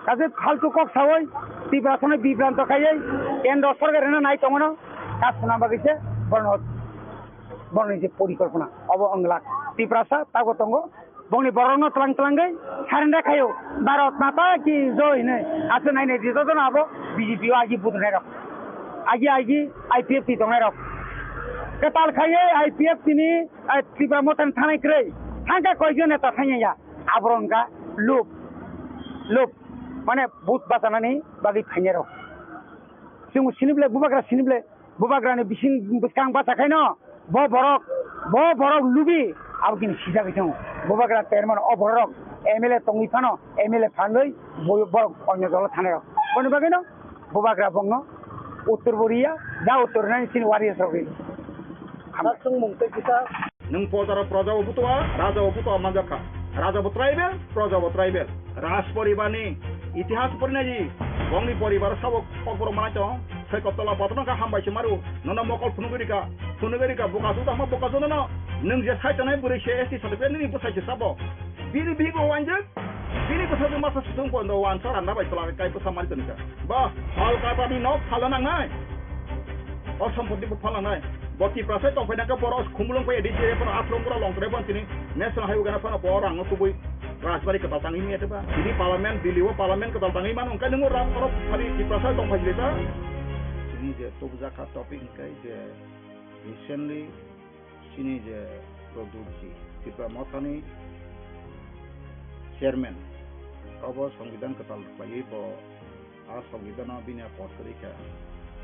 Kaje faltu kok sawi, Tiprasa no bibranto khaiwi, kendro sorkar no nai tongo no, kaam suna bagwi se, borno, borno ni je porikolpona, obo wng glak. Tiprasa tago tongo, bongni borokno tlang tlangwi surrender khaio, "Bharat Mata ki Jai" hinwi. Aswk nainai di jotono abo B J P o agi budurnairok, agi agi I P F T tongnairok. Kwtal khaiwi I P F T ni, eh, Tipra Mothani thanai kwrwi. Thangkha koijon neta thangya ya. Aborok wngkha lub, lub, mane vote bachanani bagwi phainairok. Chwng sini ble, bubagra sini ble. Bubagrani bising bwskang bacha khaino bo borok, bo borok lubi abo kini sijagwi tongo. Bubagra termano o borok M L A tongwi phano M L A phanwi bo-, borok onyo dolo thanai rok. Boni bagwino bubagra bongno uttor bo riya, ja uttor rinani chini warriors rok ri. Hambai. Chwngmung tei kisa. Nwng pojaro proja bo butua, raja bo butua manjak kha. Raja bo tribal, proja bo tribal. Raj poribar ni itihas porinai di. Bongni poribar sabo kokborok manai tong. Sai kottola patno ka hambai se maru. Nono mokol phunugwi rika. Phunugwi rika bokasu tamo bokasu nono. Nwng je sai tanai bwrwi se S T certificate nini bwsai se sabo. Bini bigo wanjak. Bini bwsajwk masa sutung pondo wansa randa bai twla kai bwsa mari tonika. Ba, hal kata ni nok phala nangnai. O sompoti bo phala nangnai. Bo Tiprasa tong phai nangkha borok khumulung phai D C F no athro mura long tre bon tini national highway gana phano bo rang no tubui rajbari kwtal tangwi mete ba. Tini parliament, Delhi o parliament kwtal tangwi mano, wngkha nungo ram borok phari Tiprasa tong phai jilita. Tini je tubujak kha topic hwnkhe je recently chini je Pradyut ji, Tipra Mothani chairman, obo Songbidan kwtal khlaiwi bo a Songbidan no bini a post kwrwi kha,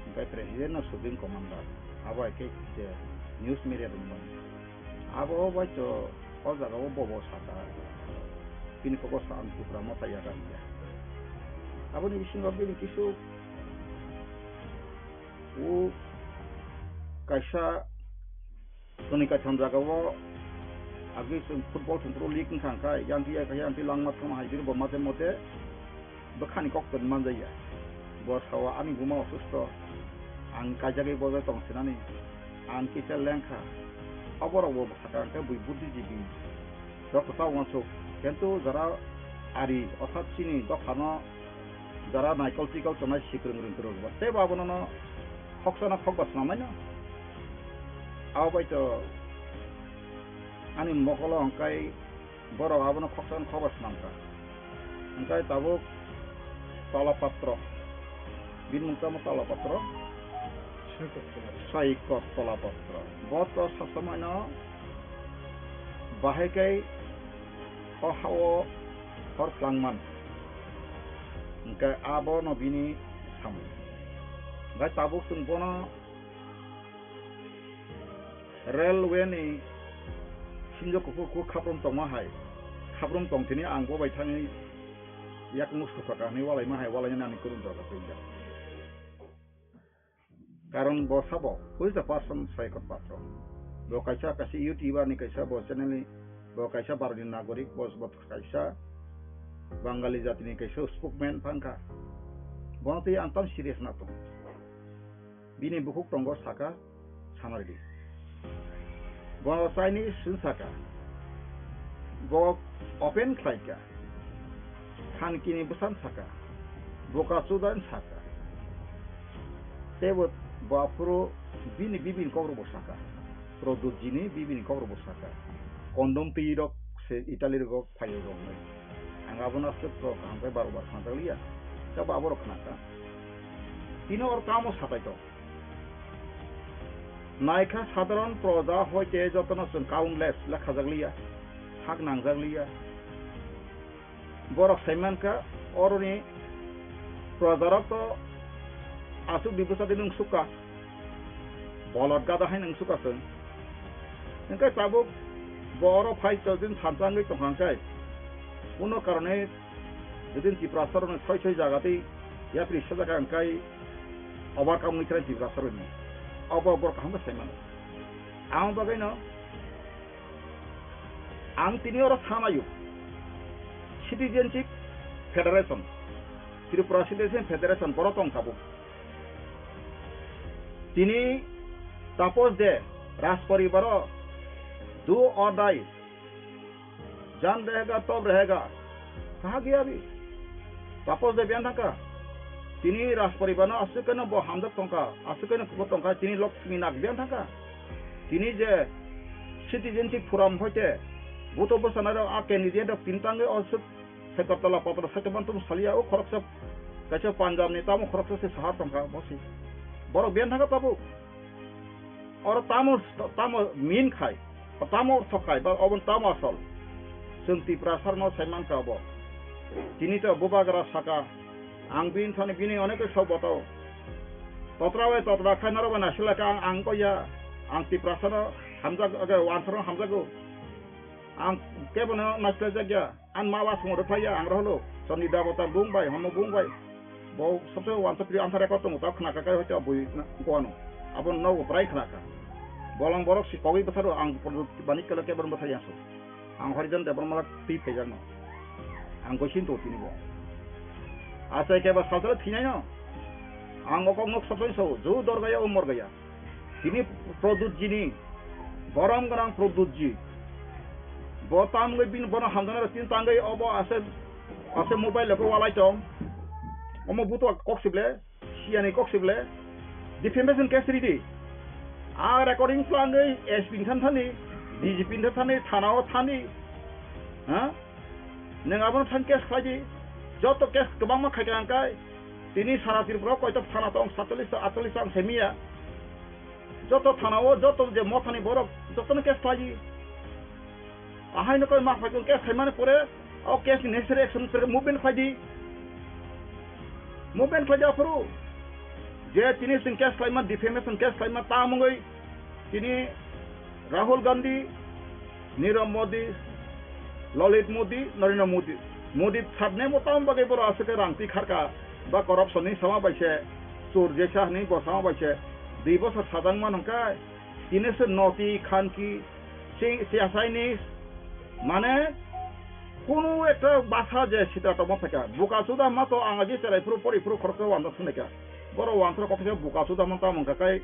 hwnkhe president no supreme commander, abo hai khe je news media rok no. Abo bai to o jaga o bobo saka, bini kok o sa ang Tipra Motha yakarya. Aboni bisingo bini kisu o kaisa Chwngni kaitham jagao agwi chwng football thwngphuru league wngkha, hwnkhe yang khe, yang khe langma thangma hai bini bo mate mate bwkhani kok toni manjaya. Bo sao ani buma osusto, ang kaijagwi bojai tong sinani, ang kisa lengkha. O borok bo sakha hwnkhe bui buddhijibi rok kwtal uansuk, kintu jara ari orthat chini dophano jara naikol tikol tongnai sikrwng rwng kwrwng bo teibo abono khoksa no khokba swnamnaino. Abo bai to ani mokolo hwnkhe borok abono khoksa no khokba swnamkha. Hwnkhe tabuk Tola Patro, bini mung tamo Tola Patro, Saikot Tola Patro. Bo to sasamai no bahai khe o ha-o hor phlangman. Hwnkhe abono bini samung. Hwnkhe tabuk chwng bono railway ni sinjo kuphur kuphur khaprum tongma hai. Khaprum tong thini ang bo bai thangwi yakung sukha ka hinwi walaima hai, walainani ani kwrwng dorkar tongya. Karon bo sabo, who is the person Saikot Patro? Bo kaisa, kaisa YouTuber ni kaisa, bo channel ni, bo kaisa Bharat ni nagorik, bo, bo kaisa Bangali jati ni kaisa spokesman phangkha. Bono twi ang tam serious na tongo. Bini bukhuk tongo saka, sanardi. Bo Chinese swng saka. Bo open khlaika. Khankini bwsan saka. Boka chudan saka. Teibo bo aphuru bini bibini kokrokbo saka. Pradyut jini bibini kokrokbo saka. Kondom twi rok se Italy rogo phaio rok nai. Ang abono aswk rok kaham khe baro bar khna jak liya. Tei bo aborok khna kha. Tini or kamo satai tok. Naikha sadharon proja hoite jotono chwng countless le khajak liya, hak nangjak liya. Borok sai mankha oroni projarok to aswk dibusa din wngsukha, bolot gada hai wngsukha chwng. Hwnkhe tabuk bo oro phai chwng din thansa wngwi tongkha hwnkhe, kuno karone Jodi Tiprasa rokni soi soi jaga tei yapri sajak ang kai overcome wngwi thai Tiprasa rokni. Obo borok kaham khe sai mano. Ang bagwi no ang tini oro sanayo citizenship Federation, Tripura Citizen Federation, borok tong tabuk. Tini Tapos de Rajparibar o do or die, jan rehega, tob rehega, kaha gaya bhi. Tapos de biyan thangka. Tini Rajparibar no aswk khe no bo hamjak tongkha, aswk khe no kuphur tongkha, tini Lakshmi Nag biyan thangka. Tini je citizenship forum hoite buto bwsana rok a candidate rok tini tangwi aswk Sagartala potra sake mantum salia o khoroksa kaisa Punjab ni tamo khoroksa se sahar tongkha bosi. Borok biyan thangka tabuk. Oro tamo, tamo min khai, tamo ortho khai, ba obon tamo asol. Chwng Tiprasa no sai mankha obo. Tini to bubagra saka, ang bini thani bini onek sok boto. Totra bai totra khai norok bai nasilaka ang, ang ko ya, ang Tiprasa no hamjak, age wansaro hamjago. Ang kebono nasilajak ya. Ang ma wa song rwphaiya ang roholo. Chondri Debota bung bai, hono bung bai. Bo sabse wansa pri answer record tongo, ta khna ka kai hoite bui na kuano. Abo no brai khna ka. Bolong borok si kogwi bwtharo ang bani kele kebon bwthai yaso. Ang Horijan Debbarma twi phaijakno. Ang goisin to tini bo. Achai keba salsala thinai no. Ang okok nok sabse so, ju dorgaya o morgaya. Tini Pradyutjini, borom gwnang Pradyutji. Bo tamgwi bini bono hamjaknai rok tini tangwi obo ase, ase mobile rok walai tong. Omo buto kok sible, siyani kok sible. Defamation case ridi. A recording plangwi S P ni than thani, D G P ni than thani, thana o thani. Ha? Nwng abono thani case khlai di. Joto case kwbangma khai ka ang kai. Tini sara Tripura o koitok thana tong, satchallis ta, atchallis ta ang semiya. Joto thana o, joto je mothani borok, jotono case khlai di. Ahaino koi ma phai kung case khaimani pore, o case ni necessary action pore movement khlai di. Movement khlai di aphuru. Je tini sing case khlaima, defamation case khlaima, ta mungoi tini Rahul Gandhi, Nirav Modi, Lalit Modi, Narendra Modi. Modi satne bo tamo bagwi borok aswk khe rang twi kharka, ba corruption ni sama bai se, chor jesa hwnwi bo sama bai se, dui bosor sajak man hwnkhe, tini se noti khanki, si-, siyasai ni, mane, kunu ekta basa je sitra tongma phaikha, buka suda ma to ang aji cherai phuru pori phuru khoroksa wanda sunai kha. Borok wansra kok kisa buka suda man tamo hwnkha kai,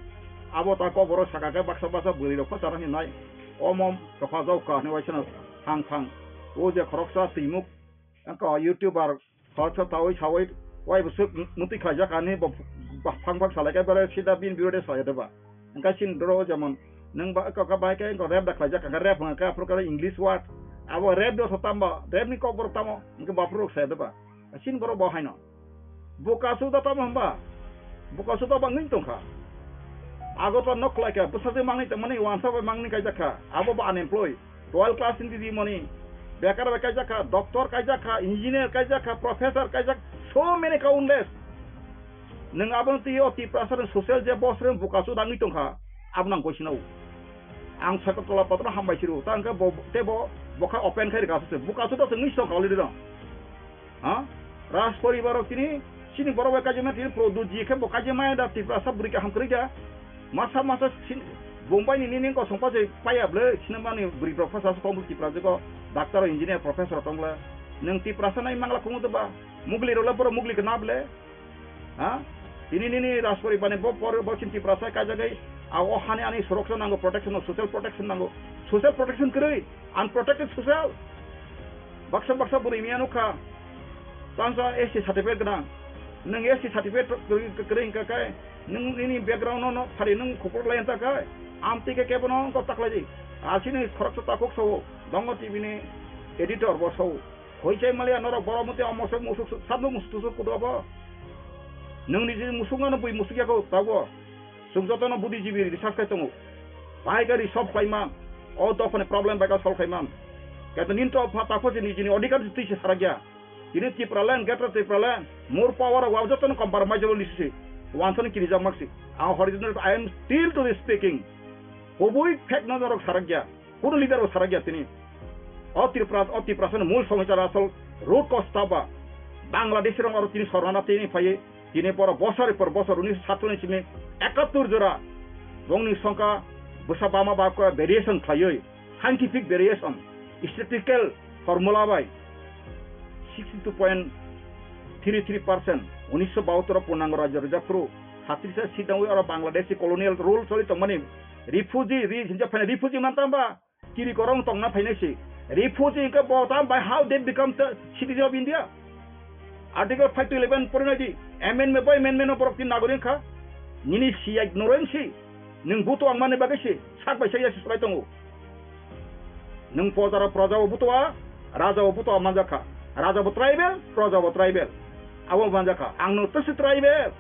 abo ta kok borok saka khe baksa baksa bwrwi rok phasana hinai. Omo tokha jao kha hinwi waisano thang thang. O je khoroksa twimuk, wngkha YouTuber, khoroksa tawi sawi, wai bwswk mutwi khlaijak ani bo ba-, phang phang salai khe bare sida bini birode salai de ba. Wngkha chini doro jemon, nwng ba, ka, ka bai khe wngkha rap da khlaijak, ka rap wngkha aphuru khe English word. Abo rap do tamo, rap ni kok borok tamo, wngkha baphuru rok salai de ba. Chini borok bo haino. Buka suda tamo hwnba? Buka suda bangwi tongkha. Agartala nok khlai kha, bwsajwk mangni tongmani, wansa bai mangni kaijak kha. Abo bo unemployed. Twelve class ni di mani. Bekar bai kaijak kha, doctor kaijak kha, engineer kaijak kha, professor kaijak, so many countless. Nwng abono twi o Tiprasa ni social je boss rok buka suda wngwi tongkha, abo nang koi sinao. Ang Sagartala potra hambai siru, ta hwnkhe bo, tei bo, bo kha open khai rwkha se, buka suda se wngwi tongkha already no. Ha? Raj poribar rok tini, chini borok bai kaijima tini Pradyutji khe bo kaijima da Tiprasa bwrwi kaham kwrwi da. Masa masa sin-, Bombay ni nini kosong pa je paya ble, sinamani bwrwi rok phasa tong Tiprasa ko, doctor, engineer, professor tong le. Nwng Tiprasa nai mangla kumu to ba, mugli rok le borok mugli khe na ble. Ha? Tini nini Raj poribar ni bo por-, bo chini Tiprasa kaijagwi, a o hani ani soroksa nango, protection, social protection nango. Social protection kwrwi, unprotected social. Baksa baksa bwrwi miya nukha. Tangsa S C certificate gwnang. Nwng S C certificate kwrwi, kwrwi wngkha khe, nwng nini background no, no, phari nwng khupur lai wngkha khe, amtwi khe kebo no wngkha taklai di. Asini khoroksa takhuk sao, Dongo T V ni editor bo sao. Hoi chai maliya norok borok motwi omo se musuk suk, sabno musuk tusuk kudu abo. Nwng ni je musuk ano bui musuk yako tabuk. Chwng jotono buddhijibi research khai tongo. Bai gari solve khlai man. O dophani problem bai ka solve khai man. Kaito nini to pha takho se nijini odhikar twi se sarakya. Tini Tipraland, Greater Tipraland, more power of jotono compromise abo lisi se. Wansani kirijak maksi. Ang Horijan, I am still to the speaking. Kubui fact no norok sarakya. Kuno leader bo sarakya tini. O Tripura, o Tiprasa ni mul somosa asol root cause ta ba. Bangladesh rok aro tini sornana tini phai, tini boro bosor por bosor unisho satchallis ni simi ekattor jora bongni songkha bwsa bama ba khe variation khlaiwi, scientific variation, statistical formula bai sixty two point three three percent, unisho bahattor o Purnango Rajyo rijak phuru, satris se sidang wi oro Bangladeshi colonial rule choli tongmani refugee, re-, hinsa phai refugee man tamba, kiri korong tongna phainai se. Refugee hwnkhe bo tam by how they become the citizen of India? Article five to eleven porinai di, amendment by amendment no borok tin nagorik kha. Nini siyai noreng si, nwng buto ang mani bagwi si, sak bai sak ya si slai tongo. Nwng pojaro proja bo butoa, raja bo butoa manjak kha. Raja bo tribal, proja bo tribal. Abo manjak kha. Ang no twisi tribal.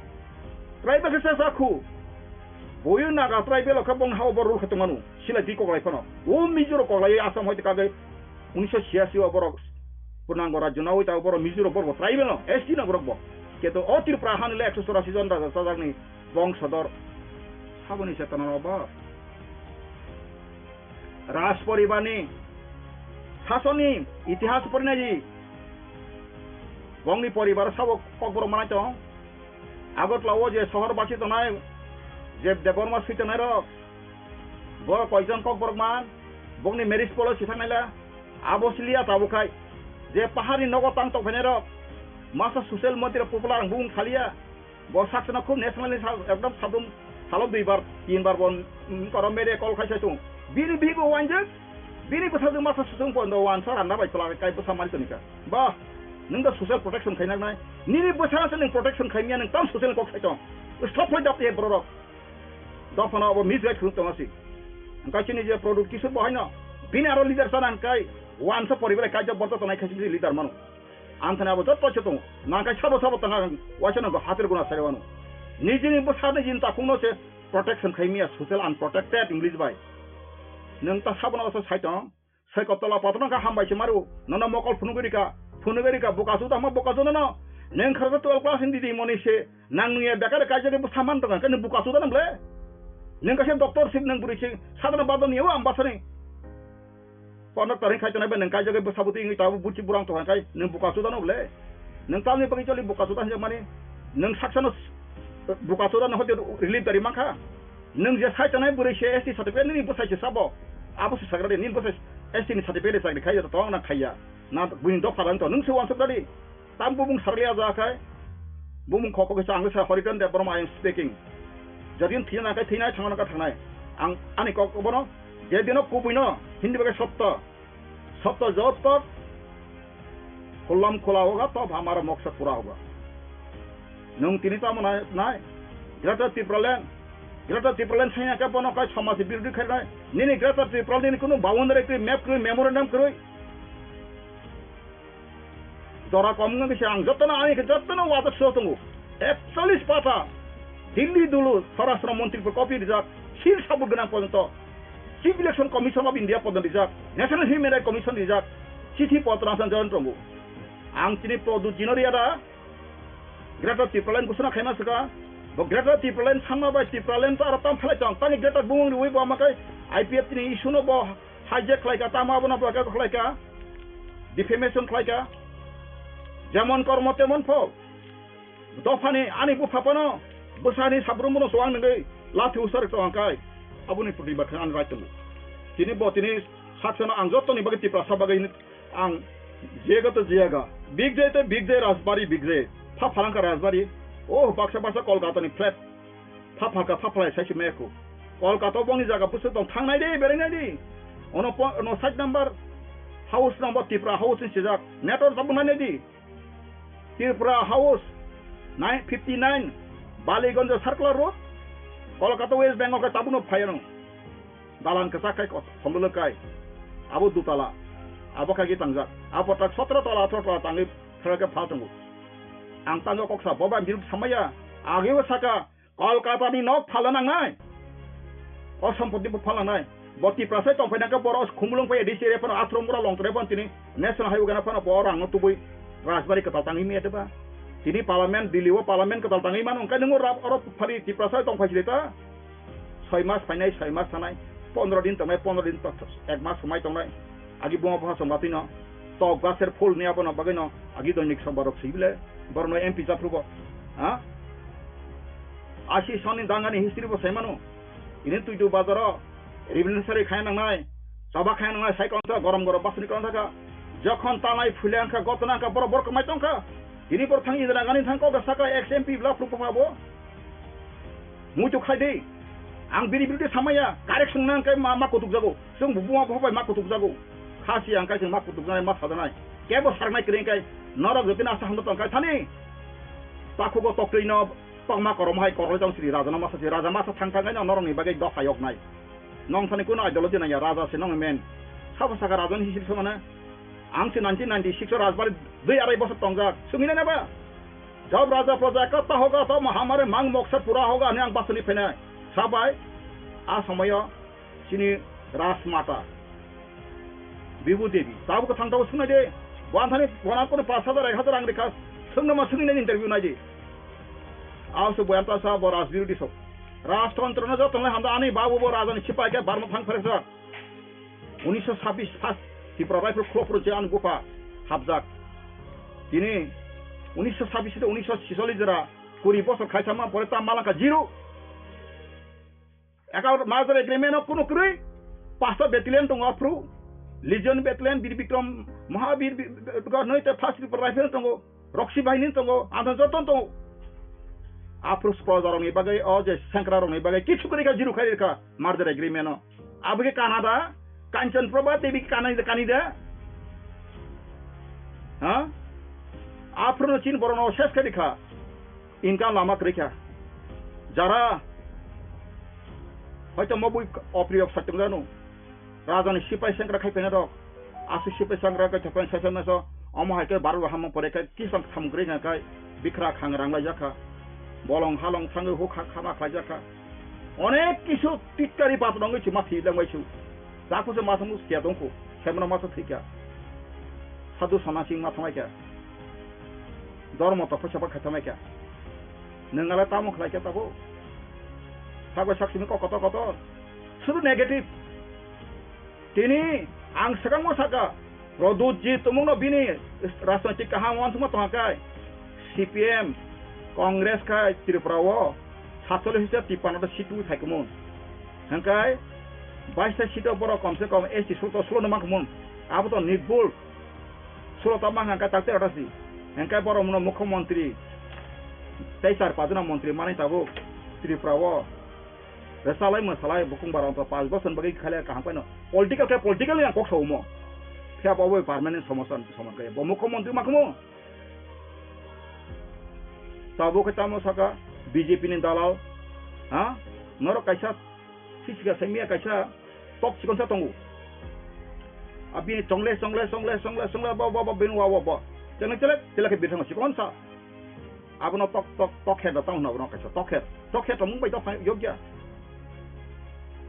Tribal khe sa sa khu. Boyo Naga tribal khe bong hao bo rule khe tongmanu. Sila di koklai phano. O Mizo rok koklai Assam hoite kagwi unisho siyasi o borok Purnango Rajyo nawi ta borok Mizo rok borok tribal no. S T no borok bo. Keto o Tripura han le ekso chorasi jon raja chajakni bongsodor. Saboni chetona no bo. Raj poribarni sasonni itihas porinai di. Bongni poribar sabo kokborok manai tong. Agartala o je sohor basi tongnai, je Debbarma swi tongnai rok, bo koijon kokborok man, bongni marriage policy thangnaila, abo siliya tabuk khai, je paharni nogo tang tong phainai rok, masa social media popular ang bung khaliya, Bo saksano khub nationally sa-, ekdom sadum salo duibar, tinbar bo, mm, koro media call khai sai tongo. Bini bihigo wanjak, bini bwsajwk masa susung pondo wansa randa bai kwlai kai bwsa mari tonika. Ba, nwng da social protection khainaknai. Nini bwsano se nwng protection khaimya nwng tam social kok sai tong. Stop khai dap ye borok. Dophano abo misguide khwlwng tongasi. Hwnkhe chini je Pradyut Kishore bo haino, bini aro leader sana hwnkhe wansa poribar kaijak borok tongnai khe chini leader mano. Anthani abo jotto se tongo. Nangkhe sabo sabo tanga waisa nangkhe hatir guna sai wano. Nijini bwsani jin takhungno se protection khai miya, social unprotected English bai. Nwng ta sabono asa sai tong. Sai ko tola patro nangkhe hambai se maru. Nono mokol phunugwi rika. Phunugwi rika buka suda ma buka suda no. Nwng kharsa twelve class ni didi moni se. Nang nungya bekar kaijagwi bwsa man tongo. Khe nwng buka suda nang ble. Nwng kaisa doctor sip nwng bwrwi se. Sadana badon yawa ambasani. Kono taring khai tonai bai nwng kaijagwi bwsa bwtwi wngwi tabuk buchi burang tongkha khai nwng buka suda no ble. Nwng tamni bagwi choli buka suda hinjak mani. Nwng saksano s-, buka suda no hoite relief dari mankha. Nwng je sai tonai bwrwi se S T certificate nini bwsai se sabo. Abo se sagra de nini bwsai S T ni certificate de chakri khai to tong na khaiya. Na buini dopha rang to nwng se wansuk dadi. Tam bubung sarli aja khai. Bumung khoko kisa ang sa Horiton Debbarma I am speaking. Jodin thina nangkai thina thangna ka thangnai. Ang ani kok bono je dino kubui no hindi bagai sotto. Sotto jotto. Khulam khula hoga to hamara moksa pura hoga. Nwng tini tamo nai, nai. Greater Tipraland. Greater Tipraland thangya ka bono kai somaj birodhi khai nai. Nini Greater Tipraland nini kunu boundary kroi, map kroi, memorandum kroi. Jora kom wngkha kisa ang jotono ani khe jotono wadak so tongo. Ekchallis pata Delhi dulu Swarashtra Montri pho copy rijak, seal sabut gwnang porjonto Chief Election Commission of India porjonto rijak, National Human Rights Commission rijak, chithi potro asang jon tongo. Ang chini Pradyut Jinoriya da Greater Tipraland ghosona khaima swkha. Bo Greater Tipraland thangma bai Tipraland to aro tam phalai tong. Tani Greater bumung riwi bo amakai I P F T ni issue no bo hijack khlaika, tamo abono blackout khlaika, defamation khlaika, jemon kormo temon phol. Dophani ani bupha phano bwsani sabrumbono chuwang nungwi lathi usari tongkha kai, aboni purti bakha ang rai tongo. Tini bo tini saksano ang jottoni bagwi Tiprasa bagwi ang jega to jega, big day to big day, Rajbari big day, pha phalangkha Rajbari, oh baksa baksa Kolkata ni flat. Pha phalka, pha phalai sai se maya khu. Kolkata bongni jaga busu tong thangnai de, berainai de. Ono po-, ono side number house number Tripura house ni sijak. Network tabuk nai di. Tripura house nine fifty nine Baliganj Circular Road. Kolkata West Bengal khe tabukno phaiano. Dalan kwchak khai ko-, khomlolo kai. Abo dutala. Abo khai tangjak. Abo tak sotro tala, athro tala tangwi khe phal tongo. Ang tangwi koksa boba biruk samaya. Ageo saka Kolkata ni nok phala nangnai. O sompoti bo phala nangnai. Bo Tiprasa tongphai nangkhe borok khumulwng phai D C area phano athro mura long tore phano tini National Highway gana phano bo rang no tubui Rajbari kwtal tangwi miya deba. Tini Parliament, Delhi o Parliament kwtal tangwi mano, hwnkhe nwngo rab-, oro phari Tiprasa tongphai sile ta. Soi mas phainai, soi mas thanai, pondro din tongnai, pondro din to-, ek mas swmai tongnai. Agi buma bupha chwng batwi no tok gaser phul ni abono bagwi no agi doinik sombar rok swi bile borok no M P japhru bo. Ha? Asi soni dangani history bo sai mano. Ini tuitu bazaro revolutionary khai nangnai, choba khai nangnai sai kong ta gorom gorom basni kong ta ka. Jokhon tanai phule angkha gotna angkha borok borok mai tongkha. Tini por thang Indira Gandhi thang kok da saka ex M P bla phuru pha bo. Muitu khai di. Ang bini biruti samaya, correction nang kai ma, ma kutuk jago. Chwng bu buma bo bai ma kutuk jago. Khasi ang kai chwng ma kutuk janai, ma sajanai. Kebo sarnai kring kai. Norok jotini asa hamno tong kai thani. Pakhugo toktwi no, tokma korom hai koroi tong siri raja no masa si raja masa thang thang kai no norok ni bagwi dopha yok nai. Nong thani kuno ideology nang ya, raja se nong men. Sabo saka raja ni history se mane. Ang se nineteen ninety-six o Rajbari dui arai bosor tongjak. Sungina neba? Jab raja praja ekta hoga, to mahamare mang moksa pura hoga, ani ang basani phenai. Sabai, a somoyo chini Rajmata, Bibu Devi, tabuk thang tabuk sunai de. Bo anthani, bo nang kono pash hajar, ek hajar ang rikha, sungna ma sungina interview nai de. Aw se boyan ta sa bo Raj birodhi sok. Rajtantro no joto nai hamda ani babu bo raja ni sipai khe barma thang pheresa. Unisho sabbish first Tipra Rifle khulopro je ani bupha hapjak. Tini unisho sabbish to unisho chisollis jora kuri bosor khaisa ma pore ta malaka zero. Eka merger agreement o kunu kwrwi pasta battalion tongo aphru Legion battalion Bir Bikram Mahabir bi-, bi-, bi-, noi te first Tipra Rifle tongo. Roksi bahini tongo, anthon joto tongo. Aphru proja rokni bagwi o je sengkra rokni bagwi kichu kwrwi kha zero khai rikha merger agreement o. Abo khe Canada, Kanchan Prabha Devi kani da, kani da? Ha? Aphru no chin borok no ses khai rikha. Income lama kwrwi kha. Jara hoito mo bui opriyok satung janu. Raja ni sipai sengkra khai phaina rok. Aswk sipai sengkra khai thokphaina saisa naso. Omo hai khe Bharat bo hamung pore khe kisam samung kwrwi kha khai bikra khang rang lai jakha. Bolong halong thangwi huk ha khama khlai jakha. Onek kisu titkari patnongwi chuma thwi langbai su. Jaku se masa mus kya dongkhu. Semra masa thwi kya. Sadhu sanasing ma thamai kya. Dormo to phaisa ba khaithamai kha. Nwng ale tamo khlai kha tabuk? Sakbai sak simi kok kotor kotor. Sudu negative. Tini ang swkangmo saka, Pradyut ji tumungno bini rajnoitik kaham uansukma tongkha kai. C P M, Congress khai Tripura o satchollish hajar tippanno ta seat wi phai kumun. Hwnkhai baista seat o borok komse kom S T sulo to sulo no man kumun. Abo to nirbhul. Sulo ta mang hangka takte rata si. Hengkai borok muno mukhyamantri tei char pajna mantri manwi tabuk Tripura o. Rwchalai mwsalai bukung bara onto panch bosor bagwi khaile kaham kaino. Political khe political yang kok saumo. Phiya bo bai permanent somosa soman kaya. Bo mukhyamantri makhumo. Tabuk khe tamo saka B J P ni dalal. Ha? Norok kaisa Sisika saimia kaisa tok chikonsa tongo. Abini chongle, chongle, chongle, chongle, chongle, bo, bo, bo, bini wa, wa, bo. Chongle, chele, chele khe birthang chikonsa. Abono tok, tok, tok khe da tong hwnwi abono kaisa tok khe. Tok khe tongmung bai tok phai yokya.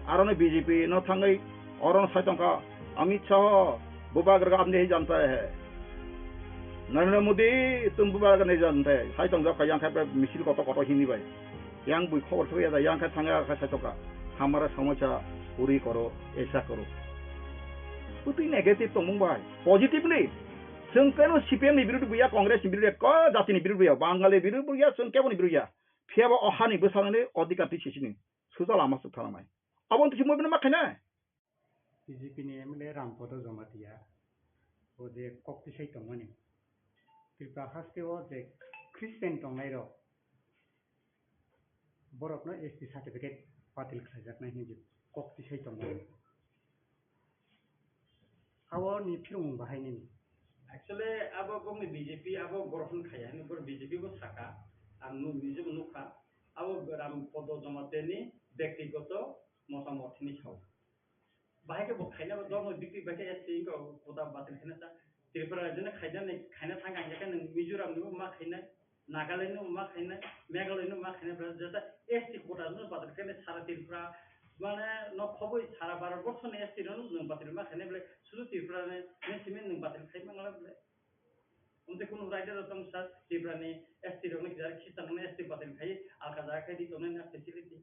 Arono B J P no thangwi orono sai tongkha, "Amit Shah, bubagra ka apne hi janta hai. Narendra Modi, tum bubagra nahi jante." Sai tongjak kha yang khe misil koto koto hini bai. Yang bui khobor thok ya da, yang khe thangya khe saitoka. Hamara somosa puri koro, esa koro. Butui negative tongmung bai. Positive ni. Chwng keno C P M ni birudu buya, Congress ni birudu ko jati ni birudu buya, Bangali birudu buya, chwng kebo ni birudu ya. Phiya bo o hani bwsarani odhikar twi sisini. Suja lama suk thanamai. Abo twi simo bini ma khaina. B J P ni M L A Rampada Jamatia, o je kok tisai tongmani, Tripura haste o je Christian tongnai rok, borok no S T certificate batil khlaijaknai hinwi kok tisai tongmani. Abo ni phirung bahai nini. Actually, abo bokni B J P abo grohon khaiya hinwi boro B J P bo saka, ang nu-, nijebo nukha, abo Rampada Jamatia ni bektigoto motamot hinwi sao. Bahai khe bo khaina ba dormo bikri bai khe S T wngkha, kota batil khaina ta. Tripura rajyo ni khaina ni, khaina thang ang khe nwng Mizoram ni bo ma khaina, Nagaland ni bo ma khaina, Meghalaya ni bo ma khaina, bwrajak jata S T kota no batil khaina sara Tripura, mane no khoboi sara Bharat borsho ni S T no nwng batil ma khaina bole, sudu Tripura ni, ni simi nwng batil khai mangla bole. Umte kunu raida da tong sa Tripura ni S T rok ni kisa khitang ni S T batil khai, alka jaga khai di tongnai na facility.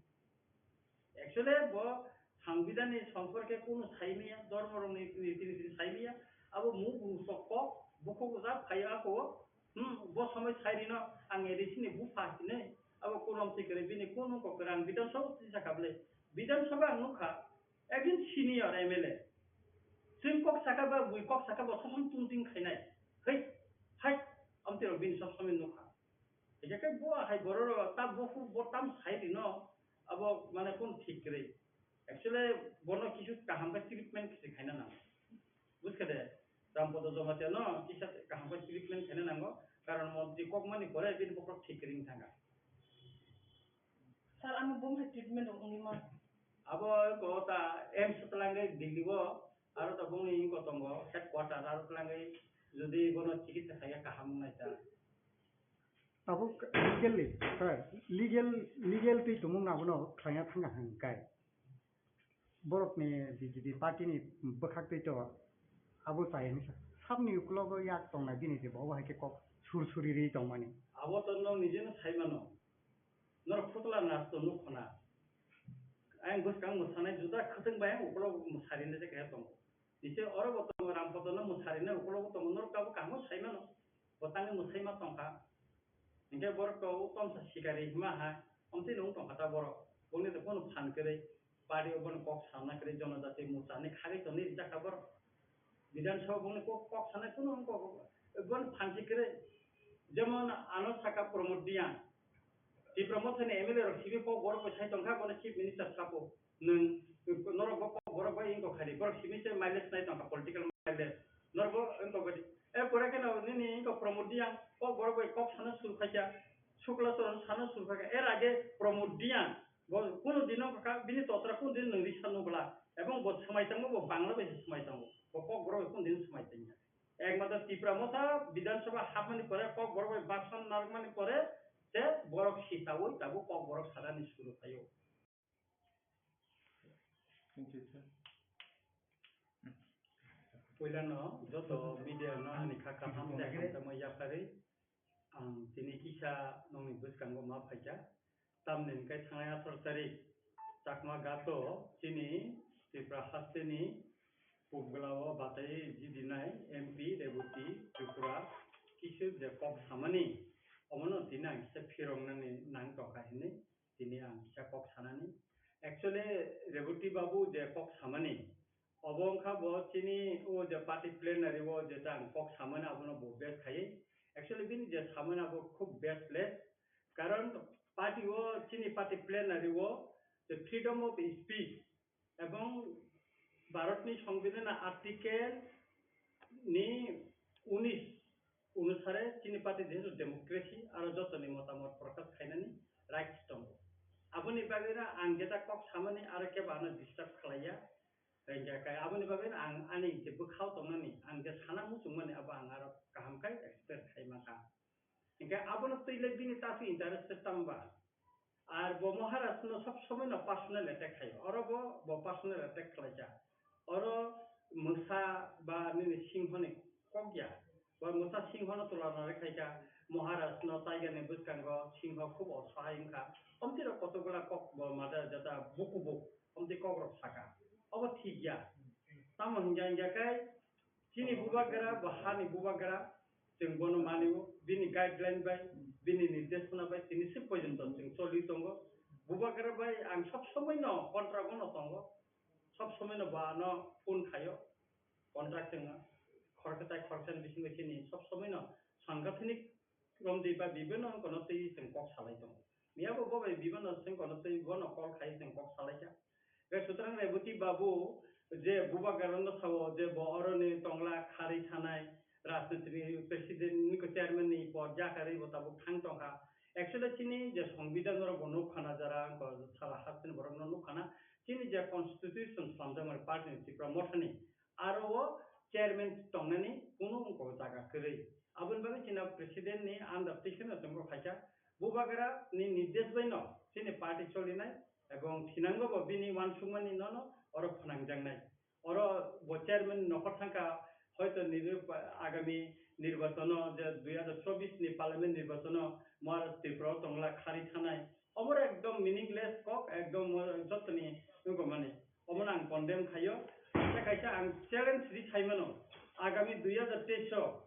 Actually, bo Sangbidhan ni songkorke kunu saimaya, dormo rok ni, ni, ni, ni saimaya, abo mu bu sok kok, bukhuk ja phai ako, hmm, bo somoi sai rino, ang A D C ni bupha hinwi, abo kurom sikre bini kunu kok rang Bidhan Sabha tisa kable. Bidhan Sabha ang nukha, ekjon senior M L A. Chwng kok saka ba, bui kok saka bo sosom tung ting khainai. Hei, hai, Tei bini sob somoi nukha. Hingke khe bo hai borok rok ta bo, bo tam sai rino, abo mane kun thik kwrwi. Actually bono kisu kaham khe treatment kisi khaina nango. Buskha de, Rampodo Jamatia no kisa kaham khe treatment khaina nango, karon montri kok mani pore bini bokhorok thik kwrwi wng thangkha. Sir, ano bumhai treatment rok wngwi ma? Abo ko ta AIIMS twlangwi Delhi o, aro ta bongni ko tongo headquarter, aro twlangwi jodi bono chikitsa khaiya kaham wngnai ta. Abo legally, sir, legal, legal twi tumung abono khlaiya thangkha hwnkai. Borokni B J P party ni bwkhak twi to abo chaya hinwi sa. Sabni uklogo yak tongnai bini je bo, obo hai khe kok sur suri ri tongmani. Abo to nwng nijeno sai mano. Norok phutla nas to nuk khna. Ayang bwskang mwsanai juda khwtwng bai ang ukolog mwsarina je kaya tongo. Nise oro bo tongo Rampodono mwsarina ukolog tongo, norok abo kaham sai mano. Bo tangwi mwsai ma tongkha. Hinkhe borok to tomsa sikari hima hai, omtwi nung tongkha ta borok. Bongni to bono phan kwrwi, party o bono kok sana kwrwi, jonojati mocha ni khagwi tongwi rijak kha borok. Bidhan Sabha bongni kok, kok sanai kunu wng kok, bono phan si kwrwi. Jemon ano saka Pramod Reang, Tipra Motha ni M L A rok simi kok borok bo sai tongkha, bono Chief Minister sapo. Nwng norok bo kok borok bai wngkok kha di, borok simi se mileage nai tongkha, political mileage. Norok bo wngkok bai di. E pore khe no nini wngkok Pramod Reang, kok borok bai kok sana sur khaikha, Shukla Charan sana sur khaikha. Er age Pramod Reang bo kunu din wngkha, bini totra kunu din nwng risa nukla. Ebong bo swmai tongmo, bo Bangla bai se swmai tongo. Bo kok borok bai kunu din swmai tongya. Ekmatro Tipra Motha Bidhan Sabha hapmani pore, kok borok bai baksan narwkmani pore se borok sitaui tabuk kok borok sanani suru khaio. Thank you, sir. Puilano joto media no ani kha kaham tei hamjakma yapharwi ang tini kisa nongni bwskango ma phaikha. Tamni hwnkhe thangnai atharo tarik Chakma Gato chini Tripura hasteni Pubgla o batai jidinai M P Reboti Tripura kisu je kok samani, omono tini ang kisa phiroknani nang tongkha hinwi tini ang kisa kok sanani. Actually, Reboti babu je kok samani, obo wngkha bo chini o je party plenary o je ta ang kok samani, abono bo base khaiwi. Actually, bini je samani abo khub baseless. Karon party o, chini party plenary o je freedom of speech ebong Bharatni Songbidhan Article ni unis onusare chini party jehetu democracy aro jotoni motamot prokash khainani rights tongo. Aboni bagwino ang jeta kok samani aro kebo ano disturb khlaiya. Hingkhe kai aboni bagwino ang ani je bwkhao tongnani, ang je sana muchungmani abo ang aro kaham khai express khai mankha. Hingkhe abono twi le bini tasu interest tamba. Ar bo Maharaj no sob somoi no personal attack khaio. Oro bo, bo personal attack khlaikha. Oro mwsa ba nini singho ni kok ya. Bo mwsa singho no tula nari khaikha. Maharaj no Tiger ni bwskango singho khub osahai wngkha. Omtwi rok kotokgola kok bo mada jata buku buk omtwi kok rok saka. Obo thik ya. Tamo hingya hingya khe chini bubagra bo hani bubagra, chwng bono mani-o, bini guideline bai, bini nirdeshona bai tini se porjonto chwng choli tongo. Bubagra bai ang sob somoi no contract o no tongo, sob somoi no bo ano phone khaio, contract chwng khoroksa tai khoroksa ni bisingo chini sob somoi no sangathanik romdi ba bibino wngkha no twi chwng kok salai tongo. Miyabo bo bai bibino chwng kono twi bono call khai chwng kok salai kha. Hwnkhe sutrang Reboti babu je bubagrano sao je bo oroni tongla kharwi thanai, rajniti ni president ni ko chairman ni pod yakarwi bo tabuk thang tongkha. Actually chini je songbidhan oro bo nukha na jara ko sala hasteni borok no nukha na, chini je constitution slamjakmani party ni Tipra Mothani aro o chairman tongnani kunu wngkha jaga kwrwi. Aboni bagwi chini president ni under twi kheno chwngbo khaikha. Bubagra ni nirdesh bai no chini party cholinai ebong thinango bo bini uansukmani nono oro phnangjaknai. Oro bo chairman nokhor thangkha, hoito nini agami nirbachano je dui hajar chobbish ni parliament nirbachano Maharaj Tripura o tongla kharwi thanai. Obo ekdom meaningless kok, ekdom mo-, jotoni wngkha mani. Omono ang condemn khaio. Tei kaisa ang challenge ri saimano, agami dui hajar teis o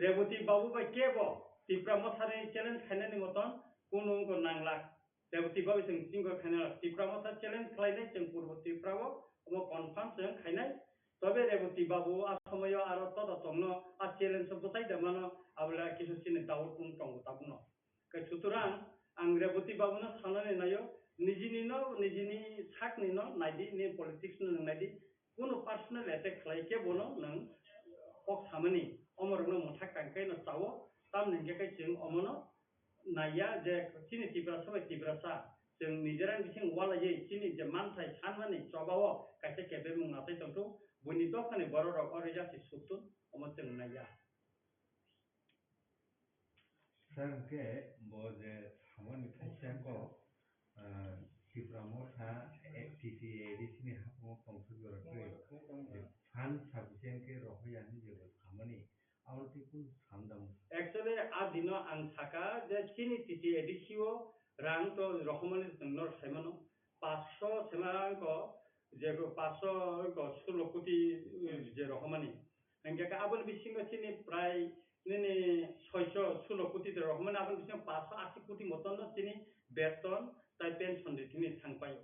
Reboti babu bai kebo Tipra Mothani challenge khainani moton kunu wngkha nangla. Reboti babu chwng chingkor khainai, Tipra Motha challenge khlainai chwng Purbo Tripura o, omo confirm chwng khainai. Tobe Reboti babu a somoyo aro tota tongno a challenge o bwsai da mano, abole kisa chini doubt wng tongo tabukno. Khe sutorang ang Reboti babuno sanani naio, nijini no, nijini sakni no naidi, ni politics no nwng naidi, kunu personal attack khlai khe bono nwng kok samani, omorokno mwthak tang khe no sao, tamni hwnkhe khe chwng omono naiya je chini Tiprasa bai Tiprasa, chwng nijerang bising walaiwi chini je manthai sanmani chobao kaisa kebengmung natai tongthung, buini dophani bororok oro yasi suktun, omo chwng naiya. Sir, hwnkhe bo je samani khaisa kok, ah, Tipra Motha, eh, T T A D C ni haphungo tongthok jora twi je fund sufficient khe rohorya hinwi je bo samani, abo twi kunu samdam? Actually, a dino ang saka je chini T T A D C o rang to rohormani chwng noro saimano, paanch sho sema ko je ko paanch sho ko sullo koti, eh, je rohormani. Hingke ka aboni bisingo chini prai nini soiso sulo koti de rok, mane aboni bisingo paanch sho ashi koti moton no chini beton tai pension de chini thang paio.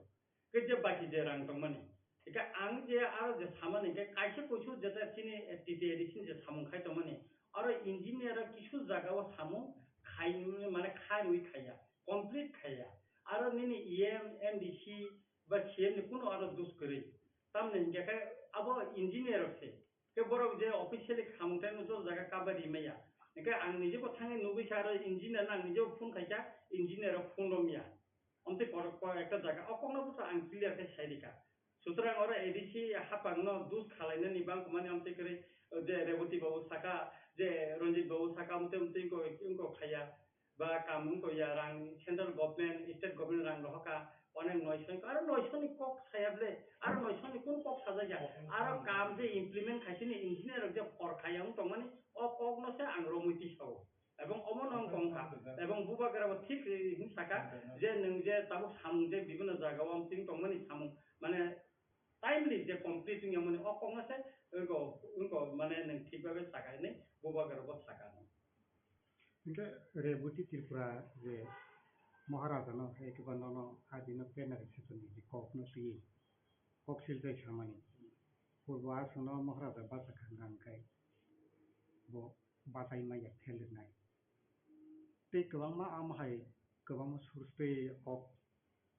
Ke je baki je rang tongmani. Ika ang je aro je samani ke kaisa kuisu je ta chini T T A D C ni je samung khai tongmani. Aro engineer rok kisu jaga o samung khai mane khai rui khaiya, complete khaiya. Aro nini E M, M D C ba C M ni kuno aro dus kwrwi. Tamni hingke ke abo engineer rok se. Khe borok je officially khamung tai no jol jaga kabari maya. Hingke ang nije bo thangwi nugwi sa aro engineer no ang nije bo phone khaikha, engineer rok phone romya. Omtwi korok ko ekta jaga o kokno bwsa ang clear khe sai rikha. Sutrang oro A D C hapang no dus khalainani bang kumani omtwi kwrwi je Reboti babu saka, je Ranjit babu saka, omtwi omtwi wngko wngko khaiya. Ba kam wngkha ya, rang central government, state government rang rohorkha, onek noisho wngkha, aro noisho ni kok saya ble, aro noisho ni kun kok sajak ya, aro kam je implement khaisini engineer rok je phor khaya wng tongmani, o kok no se ang romwi tisao. Ebong omo no wng tongkha, ebong bubagra bo thik, eh, wng saka, je nwng je tabuk samung je bibhinno jaga o wng tongmani samung, mane timely je complete wng yamani o kok no se, wngko, wngko, mane nwng thik babe saka hinwi bubagra bo saka. Hingke Reboti Tripura je Maharaja no hai khe ba nono adino plenary session ni je kok no twi kok silchai samani. Purbo aswkno Maharaja bacha khangrang khai bo bachai maya phelrwnai. Tei kwbangma amo hai kwbangma source tei kok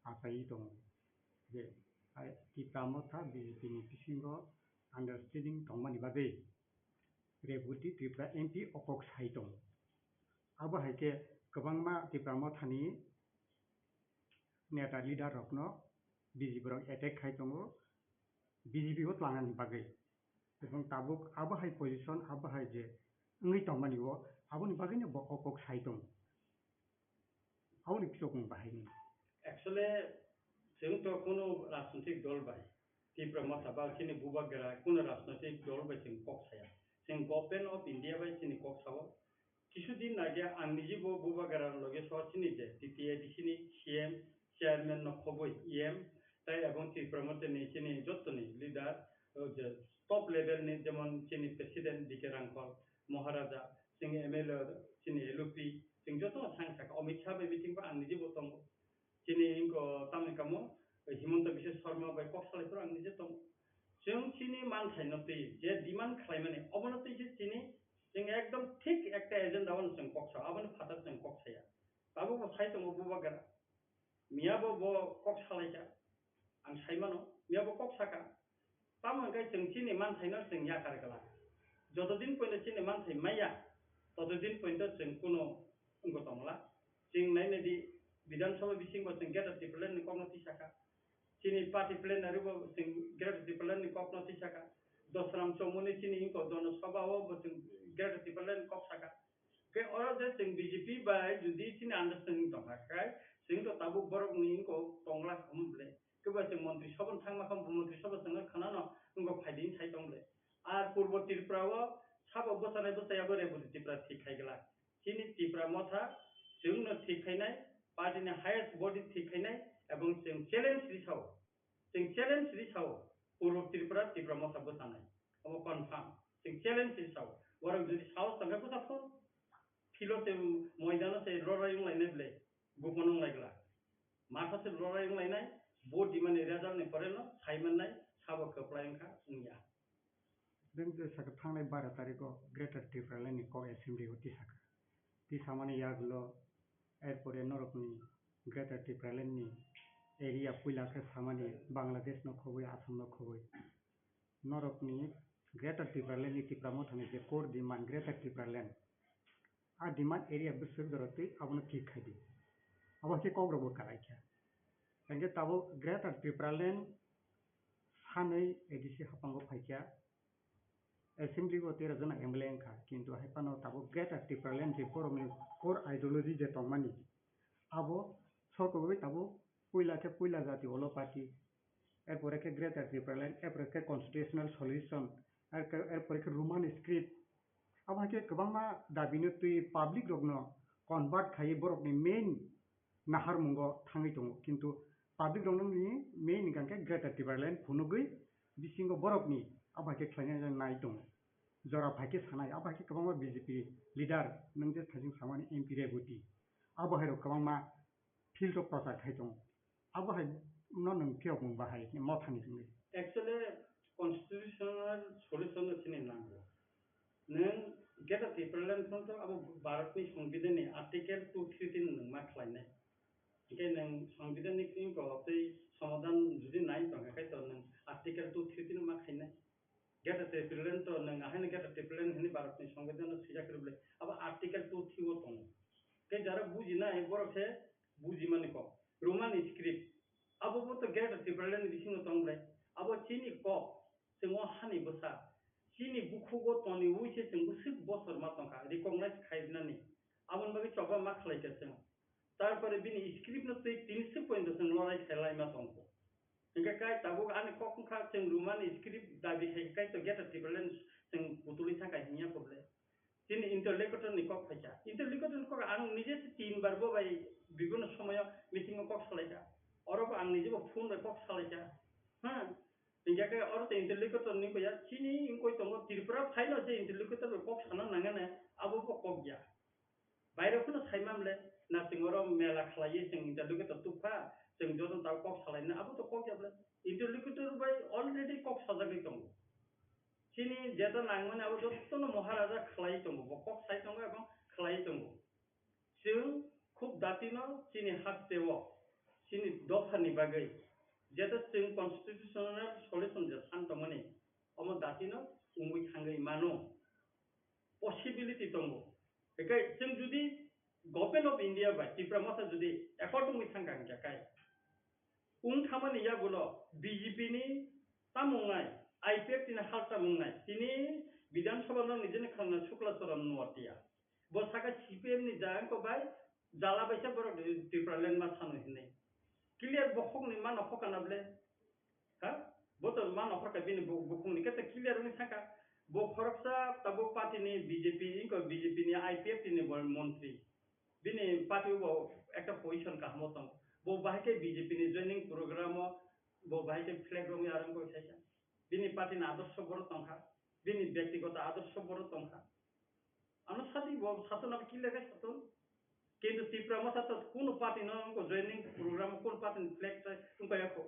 achai tongo je, hai Tipra Motha B J P ni bisingo understanding tongmani bagwi Reboti Tripura M P o kok sai tongo. Abo hai khe kwbangma Tipra Mothani neta leader rokno B J P rok attack khai tongo, B J P o tlangnani bagwi. Ebong tabuk abo hai position, abo hai je wngwi tongmani o, aboni bagwino bo o kok sai tongo. Aboni kichokmung bahai ni. Actually, chwng to kuno rajnitik dol bai, Tipra Motha ba chini bubagra kuno rajnitik dol bai chwng kok saya. Chwng Government of India bai chini kok sao. Kisu din age ang niji bo bubagra loge so chini je T T A D C ni C M, chairman no khoboi E M, tai ebong Tipra Motha ni chini jottoni leader, o je top level ni jemon chini president D K Rangkhol, Maharaja, chini M L A, chini L O P, chwng joto no thang saka, Amit Shah bai meeting bo ang niji bo tongo. Chini wngkha tamni kamo Himanta Biswa Sarma bai kok salai phuru ang niji tongo. Chwng chini manthai no twi je demand khlai mani, obono twi se chini chwng ekdom thik ekta agenda o chwng kok sao, aboni phataro chwng kok saya. Tabuk bo sai tongo bubagra. Miya bo bo kok salai kha. Ang sai mano, miya bo kok saka. Tamo hwnkhe chwng chini manthaino chwng yakar glak. Joto din poito chini manthai maya, toto din poito chwng kuno wngwi tongla. Chwng nainai di, Bidhan Sabha bisingo chwng Greater Tipraland ni kokno tisaka. Chini party plenary bo chwng Greater Tipraland ni kokno tisaka. Dosram Chomuni chini wngkha Jono Sabha o bo chwng Greater Tipraland ni kok saka. Khe oro je chwng B J P bai jodi chini understanding tongkha khe, chwng to tabuk borok ni wngkha tongla khamu ble. Khe ba chwng montri sabha thangma kha, montri sabha chwng khanano wngkha phaidi sai tong ble. Ar Purbo Tripura o sabo bwchanai bwchaya bo Reboti Tripura thik khai glak. Chini Tipra Motha chwng no thik khainai, party ni highest body thik khainai, ebong chwng challenge ri sao. Chwng challenge ri sao, Purbo Tripura, Tipra Motha bwchanai. Omo confirm. Chwng challenge ri sao. Borok jodi sahos tongkhe bwchaphun, field o se, moidano se lorai wnglainai ble, gopon wnglaigla. Matha se lorai wnglainai, vote dimani result ni pore no sai mannai, sabo kwplai wngkha wngya. Nwng je saka thangnai bara tarikh o Greater Tipraland ni kok assembly o tisaka. Tisamani yagulo erpore norokni Greater Tipraland ni area puila khe samani Bangladesh no khobwi, Assam no khobwi. Norokni Greater Tipraland ni Tipra Motha ni je core demand Greater Tipraland. A demand area bwswk jora twi abono kick khai di. Abo khe kok rok bo kwlai kha. Hingke tabuk Greater Tipraland sanwi A D C haphango phai kha. Assembly o tera jona M L A wngkha, kintu hai phano tabuk Greater Tipraland je borokni core ideology je tongmani, abo sokogwi tabuk puila khe puila jati olo party, erpore khe Greater Tipraland, erpore khe constitutional solution, erke-, erpore khe Roman script. Abo hai khe kwbangma dabi no twi public rokno convert khaiwi borokni main naharmungo thangwi tongo, kintu public rokno ni main hingka khe Greater Tipraland phunugwi bisingo borokni abo hai khe khlaina nai tongo. Jora phai khe sanai, abo hai khe kwbangma B J P leader nwng je thajing samani M P Reboti, abo hai rok kwbangma field o prochar khai tongo. Abo hai no nwng phiyokmung bahai Mothani wngwi. Actually, constitutional solution no chini nango. Nwng Greater Tipraland phano to abo Bharatni Songbidanni Article two three three nwng ma khlainai. Hingke nwng Songbidanni kring ko tei somadhan jodi nai tongkha khai to nwng Article two three three ma khainai. Greater Tipraland to nwng ahaino Greater Tipraland hwnwi Bharatni Songbidan no swijak rwbwle abo Article two three o tongo. Tei jara bujinai borok se bujimani kok. Roman script. Abo bo to Greater Tipraland ni bisingo tong bwle. Abo chini kok, chwng o hani bwsa. Chini bukhugo toniwi se chwng bwswk bosor ma tongkha, recognize khainani. Aboni bagwi choba ma khlaikha chwng. Tarpore bini script no twi tini swk pointo chwng lorai khe laima tongkho. Hingkhe kai tabuk ani kok wngkha chwng Roman script dabi khai kai to Greater Tipraland chwng putulwi thangkha hingya kho bwle. Chini interlocutor ni kok phaikha. Interlocutor ni kok ang nije se tin bar bo bai bibhinno somoyo meeting o kok salaikha. Oro bo ang nije bo phone bai kok salaikha. Ha? Hingkhe kai oro to interlocutor ni boya chini wngkoi tongo Tripura phaino je interlocutor bai kok sana nangane abo bo kok ya. Bairok phano sai man le, na chwng oro mela khlaiwi chwng interlocutor tubkha, chwng joto tao kok salaina, abo to kok ya bwle. Interlocutor bai already kok sajagwi tongo. Chini jeta nangmani abo jotono Maharaja khlaiwi tongo, bo kok sai tongo ebong khlaiwi tongo. Chwng khub datino chini hasteo, chini dophani bagwi, jeta chwng constitutional solution je san tongmani, omo datino wngwi thangwi mano. Possibility tongo. Hingkhe chwng jodi Government of India bai Tipra Motha jodi accord wngwi thangkha hingkhe kai wng thamani yagulo B J P ni tamo wngnai, I P F T ni hal tamo wngnai, tini Bidhan Sabha no nijeni khwlangna Shukla Charan Noatia. Bo saka C P M ni jayang ko bai jala bai se borok Tipraland ma sano hinwi. Clear bokhok ni mano hokana bwle. Ha? Bo to ma nokhor kha bini bu-, bukhung ni kete clear wngwi thangkha. Bo khoroksa tabuk party ni B J P, inko B J P ni I P F T ni bo montri. Bini party bo ekta position kaham o tongo. Bo bahai khe B J P ni joining program o bo bahai khe flag romwi arang koi khaikha. Bini party ni adorsho boro tongkha. Bini byaktigoto adorsho boro tongkha. Ano sadi bo satung abo kile khe satung. Kintu Tipra Motha to kuno party no wngkha joining program, kuno party ni flag try wngkha yakho.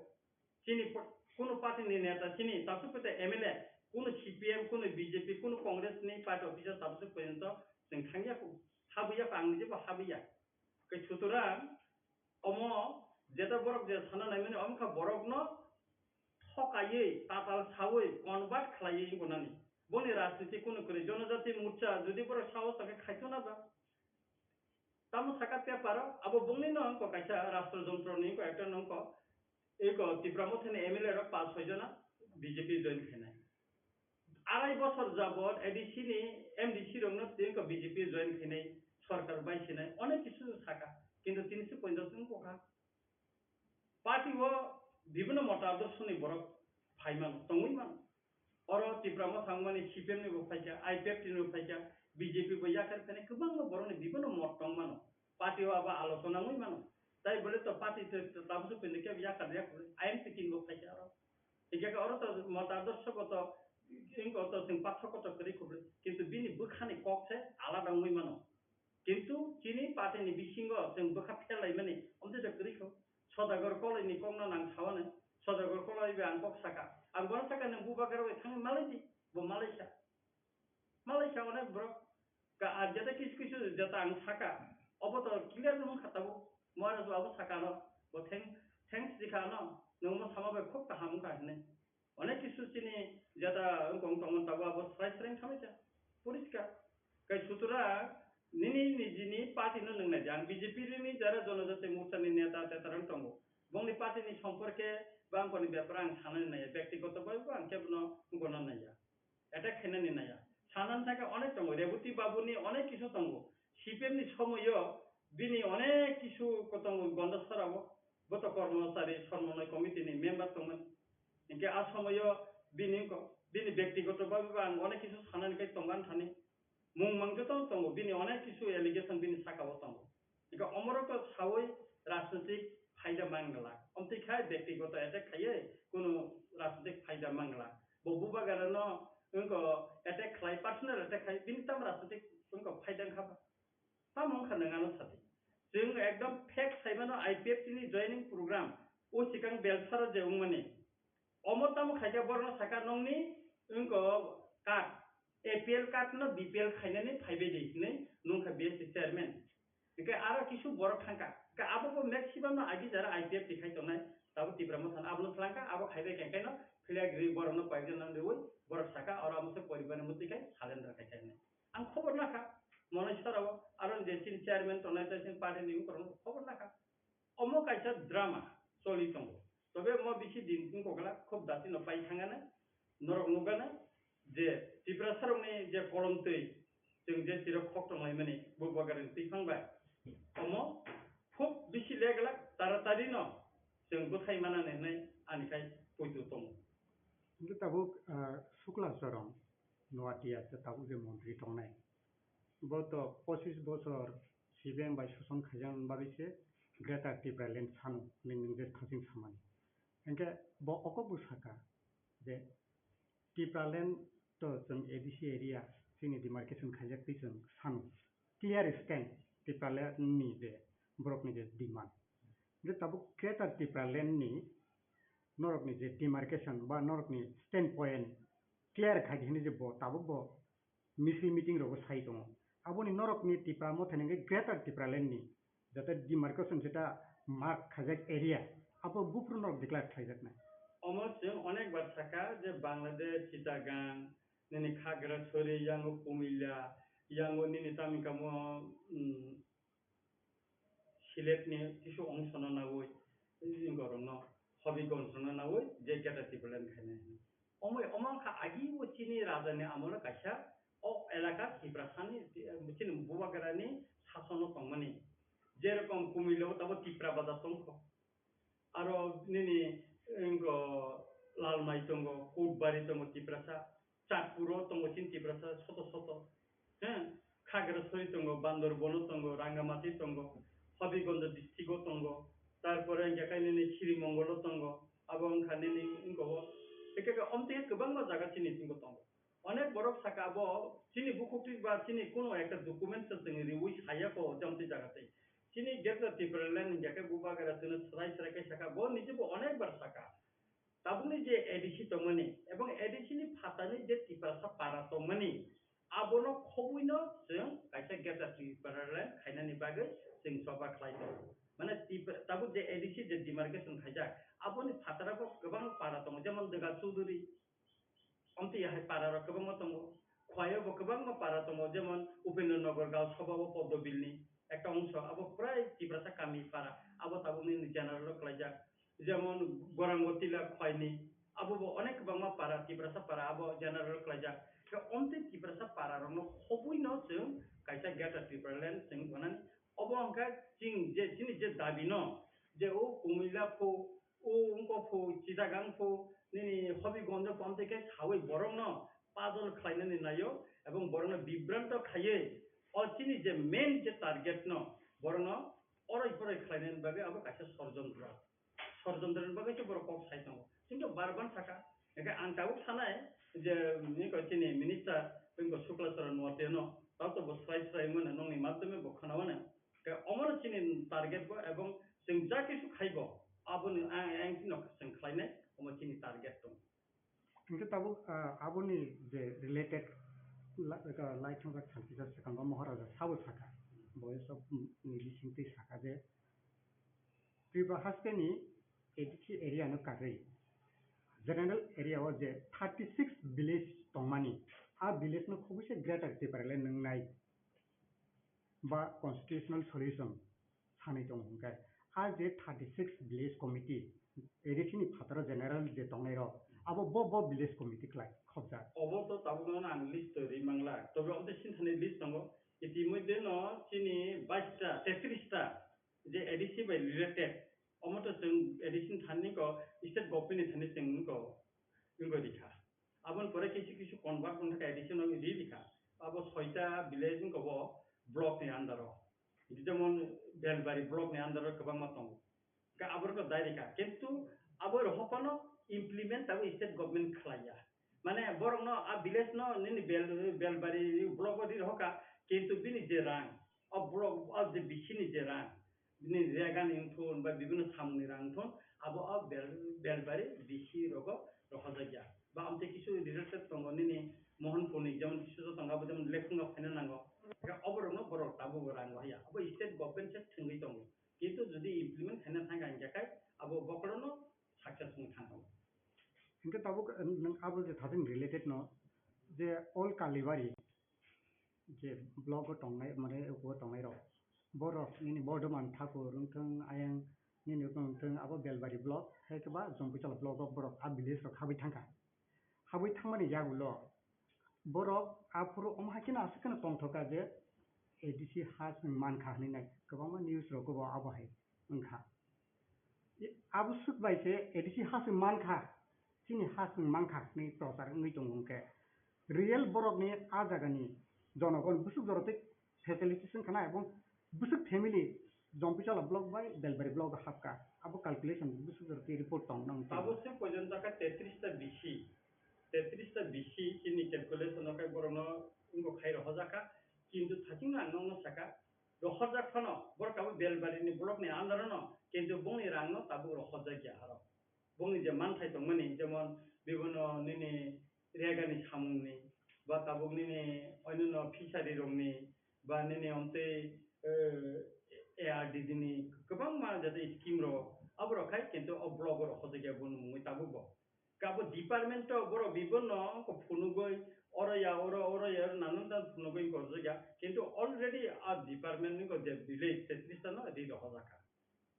Chini po-, kuno party ni neta, chini tabswk pete M L A, kuno C P M, kuno B J P, kuno Congress ni party officer tabswk porjonto chwng thangya kho. Habwi yakho, ang nije bo habwi ya. Khe sutorang omo jeta borok je sana naimani, omo kha borokno thokaiwi, tatal sawi, convert khlaiwi wngkha nani. Boni rajniti kunu kwrwi, Jonojati Morcha jodi borok sao tongkhe khaito na ba. Tamo saka paper o, abo bongni no wngkha kaisa rashtra jontro ni wngkha, ekta no wngkha, eko Tipra Motha ni M L A rok paanch soi jona B J P join khainai. Arai bosor jabot A D C ni M D C rokno twi wngkha B J P join khainai, sorkar bai sinai, onek kisu saka, kintu tini se ponchash wngkha. Party o bibhinno mota adorsho ni borok phai mano, tongwi mano. Oro Tipra Motha wngmani C P M ni bo phaikha, I P F T ni bo phaikha, B J P bo yakar khainai kwbangma borokni bibhinno mot tong mano. Party o abo alochona wngwi mano. Tai bole to party to, to tabukhe pinde khe yakar ya khe I M P tin bo phaikha oro. Hingkhe oro to mota adorsho goto, wngkha to chwng pathor kotor kwrwi khe, kintu bini bwkhani kok se alada wngwi mano. Kintu chini party ni bisingo chwng bwkha phelaimani omtwi da kwrwi kho. Sodagar Koloi ni kokno nang sawani. Sodagar Koloi bai ang kok saka. Ang bono saka nwng bubagra bai thangwi malai di. Bo malaisa. Malaisa onek borok. Ka, ar jeta kisu kisu jeta ang saka. Obo to clear wngkha tabuk. Moharaj babu sakano. Bo thank, thanks dikha ano. Nwng mo sama bai khub kaham wngkha hinwi. Onek kisu chini jeta wngkha wngtongmani tabuk abo srai srai wngkha maisa. Poriskar. Kai sutura nini nijini party no nwng naidi. Ang B J P ni jara Jonojati Morcha ni neta tetarang tongo. Bongni party ni somporke bangkoni bepar ang sanani naiya. Bektigoto bai bo ang kebono wngkona naiya. Attack khainani naiya. Sanani thangkhe onek tongo. Reboti Babuni onek kisu tongo. C P M ni somoyo bini onek kisu ko tongo Gondasarao. Bo to Kormosari Somonoi Committee ni member tongmani. Hinkhe a somoyo bini ko, bini bektigoto babe ba ang onek kisu sanani kai tongan thani. Mung mang joto tongo, bini onek kisu allegation bini sakao tongo. Eka omorok to sawi rajnitik phaida mangla. Omtwi khai bektigoto attack khaiye kuno rajnitik phaida mangla. Bo bubagarano wngko attack khlai, personal attack khai, bini tam rajnitik wngko phaida wngkha ba. Tamo wngkha nwng ano sadi. Chwng ekdom fact saimano I P F T ni joining program o sikang Belsaro je wngmani. Omo tamo khaikhe borokno sakha nongni wngko card, A P L card no B P L khainani phaibai di hinwi nungkha B S C chairman. Hingke aro kisu borok thangkha. Hingke abo bo maximum no agi jara I P F T khai tongnai. Tabuk Tipra Motha no abono thlangkha, abo khaibai khe kaino philiya giri borok no koyekjon nang riui borok sakha oro amo se poribar ni mwtwi khai surrender khai kha hinwi. Ang khobor nakha, Moneswar o aro je chini chairman tongnai tei chini party ni borok no khobor nakha. Omo kaisa drama choli tongo. Tobe omo bisi din wngkokla khub dati no pai thangana, norok nukgana je Tiprasa rokni je kolom twi chwng je chirok khok tonglaimani bubagrani twiphang bai omo khub bisi leglak taratari no chwng bwthai manani hinwi ani khai poito tongo. Hingke tabuk, ah, Sukla Choron Noatia tabuk je montri tongnai. Bo to pochis bochor C P M bai soson khaijaknani bagwi se Greater Tipraland sano hinwi nwng je thangching samani. Hinkhe bo okok bo saka je Tipraland to chwng A D C area chini demarcation khaijak twi chwng sano clear stand Tipraland ni je borokni je demand. Je tabuk Greater Tipraland ni norokni je demarcation ba norokni stand point clear khai di hinwi je bo tabuk bo misil meeting rogo sai tongo. Aboni norokni Tipra Motha ni hwnkhe Greater Tipraland ni jata demarcation jeta mark khaijak area, abo buphuru norok declare khlaijaknai. Omo chwng onek bar sakha je Bangladesh, Chittagong, nini Khagrasori, yango Kumilla, yango nini tamo wngkha mo, mm, Sylhet ni kisu ongsono nawi, borokno Hobigons no nawi je Greater Tipraland khainai. Omo, omo wngkha agi o chini raja ni amolo kaisa o elaka Tiprasa ni, chini bubagra ni sason o tongmani. Jerokom Kumilla o tabuk Tipra Bazar tongkho. Aro nini, wngkha Lalmai tongo, Kutbari tongo Tiprasa, Chatpuro tongo chini Tiprasa soto soto. He, Khagrasori tongo, Bandarban o tongo, Rangamati tongo, Habigonjo district o tongo, tarpore hingkhe khe nini Srimongol o tongo, abo wngkha nini wngkha o, ekhe khe omtwi kwbangma jaga chini tongo tongo. Onek borok saka abo chini bukhuk twi ba chini kuno ekta document se chwng riui saya ko jang twi jaga twi. Chini Greater Tipraland hingya khe bubagra chwngno swrai swrai khe saka bo niji bo onek bar saka. Tabukni je A D C tongmani ebong A D C ni phatani je Tiprasa para tongmani abono khobui no chwng kaisa Greater Tipraland khainani bagwi chwng choba khlai tongo. Mane Tipra-, tabuk je A D C je demarcation khaijak aboni phataro bo kwbang para tongo jemon Dega Chuduri, Omtwi hai para rok kwbangma tongo. Khwai o bo kwbangma para tongo, jemon Upendra Nagar Gaon Sabha o Poddo Bill ni ekta ongso, abo prai Tiprasa kami para, abo tabuk nini general o kwlaijak. Jemon Gorangotila Khwai ni, abo bo onek kwbangma para, Tiprasa para, abo general o kwlaijak. Khe omtwi Tiprasa para rok no khobui no chwng kaisa Greater Tipraland chwng tongnani. Obo hwnkhe chini je, chini je dabi no, je o Kumilla pho, o wngkok pho, Chittagong pho, nini Habigonjo pho, amtwi khe saui borokno pajol khlainani naio, ebong borokno bibranto khaiwi, o chini je main je target no, borokno oroi poroi khlainani bagwi abo kaisa sorjontro. Sorjontro ni bagwi se borok kok sai tongo. Kintu bar ban saka, hingke ang tabuk sanai je, nini ko chini minister, nini ko Sukla Charan Noatia no, tao to bo swrai swrai wngmano, nongni madhyome bo khwnamano. Ke omono chini target bo, ebong chwng ja kisu khaibo, aboni ang, ang chini no chwng khlainai, omo chini target tong. Hingke tabuk, ah, aboni je related la-, eka laithangkha salkisa swkango Maharaja sabo sakha, voice of, mm, ni bisingtwi sakha je Tripura hasteni A D C area no karwi general area o je thirty six village tongmani, a village no khobwi se Greater Tipraland nwngnai ba constitutional solution sanwi tongo hwnkhe, a je thirty six village committee A D C ni phataro general je tongnai rok, abo bo bo village committee khlai khobjak. Obo to tabukno ang list to ri mangla, tobe omo tei sinthani list tongo. Itimodhye no chini bais ta, tetris ta je A D C bai related, omo to chwng A D C ni thani ko state government ni thani chwng ko wngwi rikha. Aboni pore kisu kisu convert wngkha A D C no ri rikha. Abo soita village wngkha bo block ni under o. Jemon Belbari block ni under o kwbangma tongo. Hwnkhe aborokno dai rikha. Kintu abo rok phano implement abo state government khlaiya. Mane borokno a village no nini Bel-, Belbari block o ri rohorkha. Kintu bini je rang, o block o je bisini je rang, bini regani wngthun ba bibino samungni rang wngthun, abo o Bel-, Belbari bisi rogo rohorjakya. Ba amtwi kisu related tongo nini Mohanpurni, jemon kisu tongo abo jemon Lekhunga phaina nango. Hwnkhe oborokno borok tabukbo rang rohorya. Abo state government se thwngwi tongo. Kintu jodi implement khaina thangkha hwnkhe khai abo bokhorono success wng thangkha. Hwnkhe tabuk, eh, nwng abo je thathani related no je all Kalibari je block o tongnai, mane eko tongnai rok, borok nini Bordhoman Thakur wngthung, ayang nini wngthung, abo Belbari block, hai khe ba Jompuichal block o borok a village rok habwi thangkha. Habwi thangmani yagulo borok aphuru omo hai kheno aswk kheno tongthoka je A D C ha chwng mankha hinwi nai kwbangma news rogo bo abo hai wngkha. Abo swk bai se A D C ha chwng mankha, chini ha chwng mankha hinwi prochar wngwi tongo hwnkhe real borokni a jagani jonogon bwswk jorotwi facilities wngkha na, ebong bwswk family Jompuichalo block bai Belbari block o hapkha, abo calculation bwswk jorotwi report tong nang. Abo se pojon taka tetris ta bisi, tetris ta bisi chini calculation o khe borokno wngkha khai rohorjakha, kintu thachingno ang nokno sakha, rohorjak phano borok abo Belbarini block ni under o no, kintu bongni rang no tabuk rohorjakya aro. Bongni je manthai tongmani, jemon bibono nini regani samungni, ba tabuk nini onyono fishery rokni, ba nini omtwi, eh, A R D D ni kwbangma jate scheme rok, aborok khai kintu o block o rohorjakya bono mungwi tabuk bo. Kabo department o borok bibono wngkha phunugwi, oro ya, oro, oro ya, oro nanan jan phunugwi wngkha oro ya. Kintu already a department ni je village tetris ta no ri rohorjakha.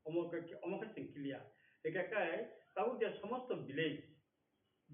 Omo khe, omo khe chwng clear. Hwnkhe khe tabuk je somosto village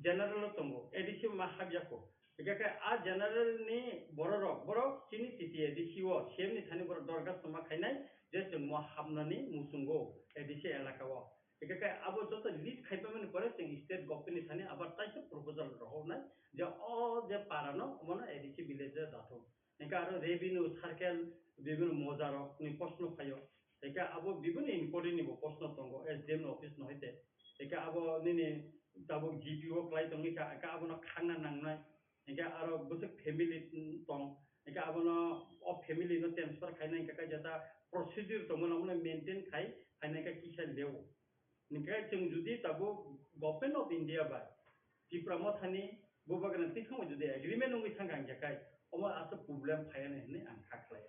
general o tongo, A D C ma habya kho. Hwnkhe khe a general ni borok rok, borok chini T T A D C o, C M ni thani borok dorkhas ma khainai je chwng mo habnani muchungo A D C elaka o. Hwnkhe khe abo joto list khaipamani pore chwng state government ni thani abar taisa proposal rohornai je o je para no omono A D C village o dathok. Hwnkhe aro revenue circle, bibhinno mojarokni proshno phaio. Hwnkhe abo bibhinno important ni bo proshno tongo, S D M ni office no hai de. Hwnkhe abo nini tabuk G P O khlai tongwi kha, hwnkhe abono khangna nangnai. Hwnkhe aro bwswk family tong, hwnkhe abono o family no transfer khainai hwnkhe khe jata procedure tongmani abono maintain khai phainai khe kisa leo. Hwnkhe chwng jodi tabuk Government of India bai Tipra Mothani Bubagrani twi thangbai jodi agreement wngwi thangkha hwnkhe khai omo aswk problem phaiya hinwi ang kha khlai.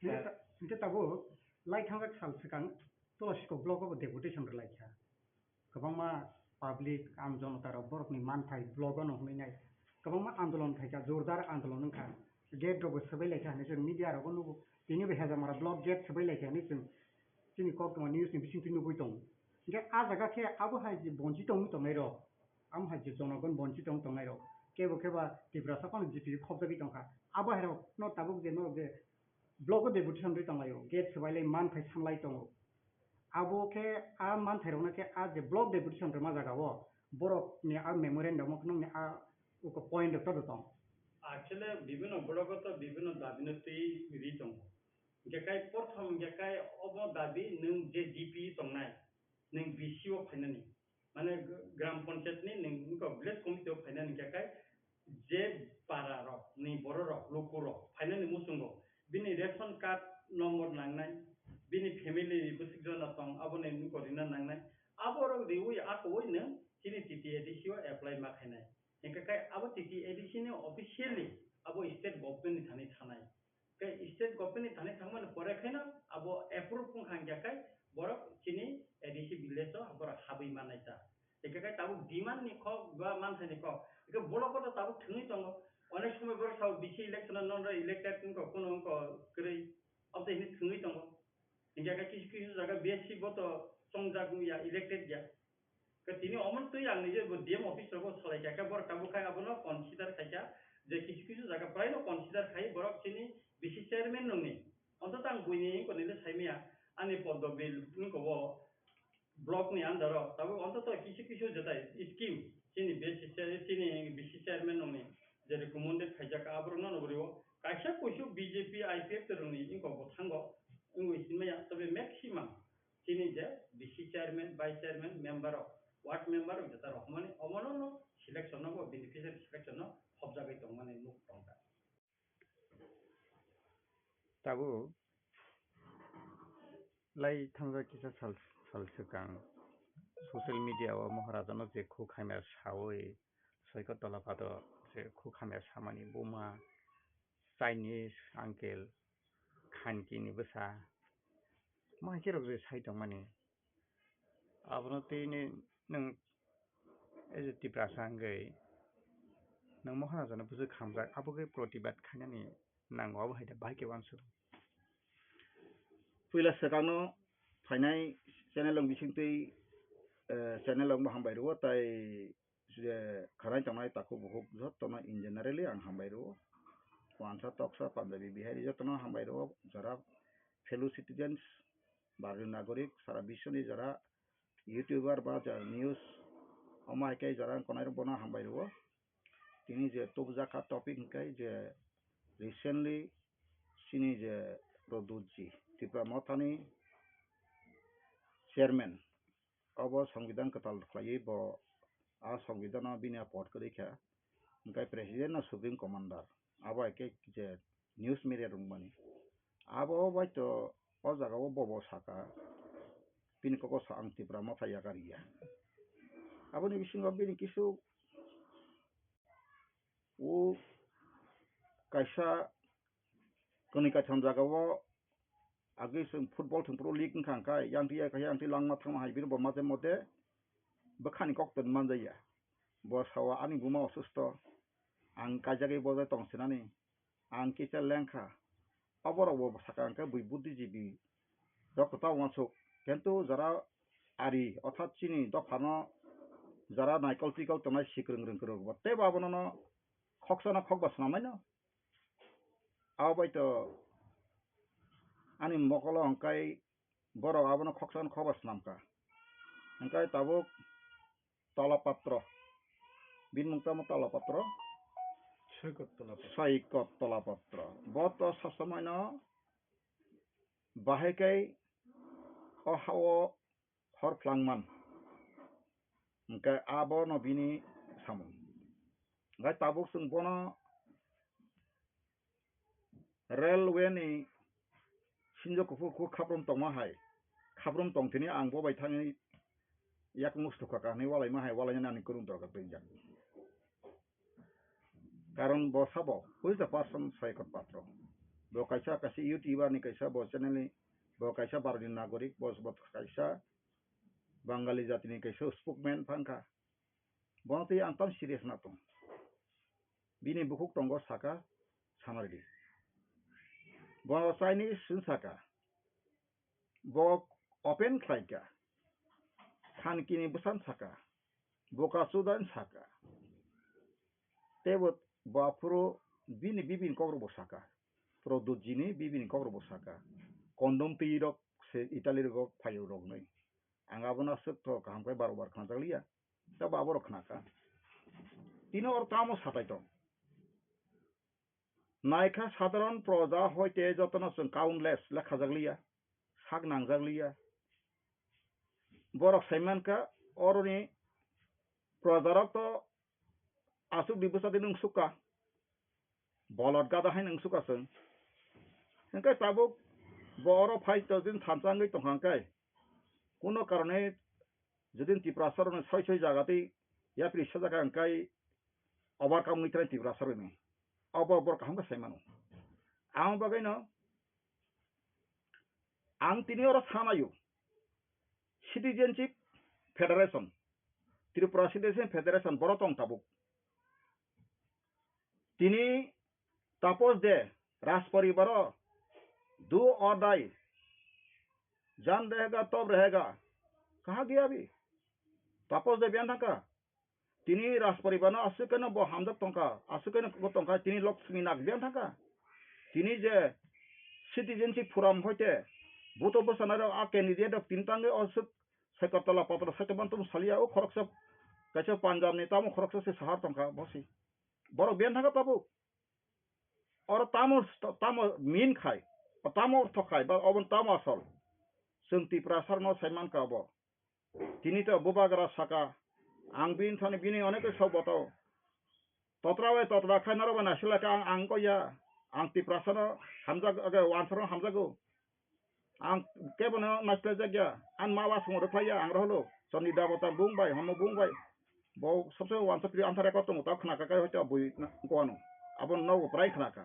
Hwnkhe ta-, hwnkhe tabuk lai thangjak sal swkang Tulasikok block o bo deputation rwlaikha. Kwbangma public, am, jonota rok borokni manthai block o no hwnwi nai kwbangma andolon khaikha, jordar andolon wngkha, gate rok bo swbai laikha hinwi chwng media rogo nugo, tini bo Hejamara block gate swbai laikha hinwi chwng chini koktwma news ni bisingtwi nugwi tongo. Hinkhe ah jaga khe abo hai je bonchi tongwi tongnai rok, amo hai je jonogon bonchi tong tongnai rok, kebo khe ba Tiprasa phano G P khopjagwi tongkha, abo hai rok no tabuk je norok je block o deputation rwi tonglaio, gate swbailai manthai sanlai tongo. Abo khe a manthairokno khe a je block deputation rwma jagao borokni a memorandum o nokni a uko point rok todo tong. Actually, bibhinno block o to bibhinno dabi no twi ri tongo. Hingke kai prothom hingke kai obo dabi nwng je D P tongnai, nwng B C o phainani. Mane gram panchayat ni nwng wngkha village committee o phainani hingke kai je para rok ni borok rok, luku rok phainani muchungo bini ration card number nangnai, bini family ni bwswk jona tong aboni wngkha rina nangnai, aborok riwi akowi nwng chini T T A D C o apply ma khainai. Hingke kai abo titi A D C ni officially abo state government ni thani thanai. Kai state government ni thani thangmani pore khaino abo approve wngkha hingke kai borok chini A D C village o borok habwi manai ta. Hingke kai tabuk demand ni kok ba manthai ni kok. Hingke block o to tabuk thwngwi tongo. Onek somoi borok sao bisi election o non elected wngkha kuno wngkha kwrwi. Abo to hini thwngwi tongo. Hingke kai kisu kisu jaga B S C bo to chongjak ya elected ya. Khe tini omo twi ang nije bo D M office rogo salai kha, khe borok tabuk khai abono consider khai kha je kisu kisu jaga prai no consider khai borok chini B C chairman nungni. Ontoto ang buini wngkoni le saimaya ani poddo bill wngko bo block ni under o tabuk ontoto kisu kisu jetai scheme chini B C chair-, chini B C chairman nungni je recommended khaijak aborok no nugrio kaisa kuisu B J P I P F T rungni wngko bo thango wngwi sinmaya tobe maximum chini je B C chairman, vice chairman, member rok, ward member rok jeta rok hwnmani omono no selection no bo beneficiary selection no hopjagwi tongmani nuk tongkha. Tabuk lai thangjak kisa sal, sal swkang social media o Maharaja no je khuk hamya sawi Soikot Tolapado je khuk hamya samani buma Chinese uncle Khanki ni bwsa. Mo hai khe rok je sai tongmani. Abono tei ni nwng as a Tiprasa hwnkhe nwng Maharaja no bwswk hamjak, abo khe protibad khainani nango, abo hai da bahai khe uansuk. Puila swkangno phainai channel rok bisingtwi, eh, channel rokno hambai rwo, tai je khwnai tongnai takhuk bukhuk jotono in generally ang hambai rwo. Wansa toksa Punjabi Bihari jotono hambai rwo, jara fellow citizens, Bharatiyo nagorik, sara biswni jara YouTuber ba jara news omo hai khe jara wngkha nai rok bono hambai rwo. Tini je tubujak kha topic hwnkhe je recently chini je Pradyot ji Tipra Mothani chairman, obo Songbidan kwtal khlaiwi bo a Songbidan o bini a pod kwrwi kha, hwnkhe president no supreme commander, abo hai khe je news media rwngmani. Abo bai to o jaga o bobo saka, bini kok o sa ang Tipra Motha yakarya. Aboni bisingo bini kisu o kaisa kwnwi kaitham jaga o agwi chwng football thwngphuru league wngkha hwnkhe, yang twi ya kha, yang twi langma thangma hai bini bo maje mote bwkhani kok twi manjaya. Bo sao ani buma osusto, ang kaijagwi bo jai tong sinani, ang kisa lengkha. Oborok bo saka hwnkhe bui buddhijibi rok kwtal uansuk, kintu jara ari orthat chini dophano jara naikol twikol tongnai sikrwng rwng kwrwk bo teibo abono no khoksa no khokba swnamai no. Abo bai to ani mokolo hwnkhe borok abono khoksa no khokba swnamkha. Hwnkhe tabuk Tolapatro. Bini mung tamo Tolapatro? Soikot Tolapatro. Soikot Tolapatro. Bo to sob somoi no bahai khe o ha-o hor phlangman. Hwnkhe abono bini samung. Hwnkhe tabuk chwng bono railway ni sinjo kuphur kuphur khaprum tongma hai, khaprum tong thini ang bo bai thangwi yakung sukha ka hinwi walaima hai, walainani ani kwrwng dorkar twijak. Karon bo sabo, who is the person Soikot Patro? Bo kaisa, kaisa YouTuber ni kaisa, bo channel ni, bo kaisa Bharati nagorik, bo, bo kaisa Bangali jati ni kaisa spokesman phangkha. Bono twi ang tam serious na tong. Bini bukhuk tongo saka, sanardi. Bono Chinese sung saka. Bo open khlaika. Khankini bwsan saka. Boka chudan saka. Tebo bo aphuru bini bibini kokrok bo saka. Prodotjini bibini kokrok bo saka. Kondom twi rok se Italy rogo phaio rok nwi. Ang abono aswk to kaham khe baro bar khnajakliya. Tei bo aborok khnakha. Tini oro tamo satai tong. Naikha sadharon proja hoite jotono chwng countless lekhajakliya, sak nangjakliya. Borok saimankha oroni projarok to aswk di bwsa di nung sukha. Bolot gada hai nung sukha chwng. Hwnkhe tabuk bo oro phai to din thansa wngwi tongkha hwnkhe. Kuno karone jodi Tiprasa rokni soi soi jaga tei yapri sajak kha hwnkhe overcome wngwi thanai Tiprasa rokni. Obo borok kaham khe sai mano. Ang bagwino ang tini oro sanaio Citizenship Federation, Tripura Citizenship Federation borok tong tabuk. Tini Tapos de, Rajparibar o do or die, jan rahega, tab rahega, kaha gaya abhi? Tapos de biyan thangkha. Tini Rajparibar no aswk khe no bo hamjak tongkha, aswk khe no bo tongkha, tini Lakshmi Nag biyan thangkha. Tini je Citizenship Forum hoite, buto bwsana rok a candidate rok tini tangwi aswk Saikatala patra saikhe mantum saliya o khoroksa kaisa Punjab ni tamo khoroksa se sahar tongkha bosi. Borok biyan thangkha tabuk. Oro tamo, tamo mean khai, tamo ortho khai, ba obo tamo asol. Chwng Tiprasa no sai mankha obo. Tini to bubagra saka, ang bini thani bini onek sok boto. Totra bai totra khai norok bai naisila khe ang, ang ko ya, ang Tiprasa no hamjak, age, wansaro hamjago. Ang kebono naisla jakya, ang ma wa song rwkhlaiya, ang roholo, chondri dabota bung bai, hono bung bai. Bo sabse wansa pri anthara ko tongo, ta khna ka kai hoita bui na, ko ano. Abo no bo prai khna ka.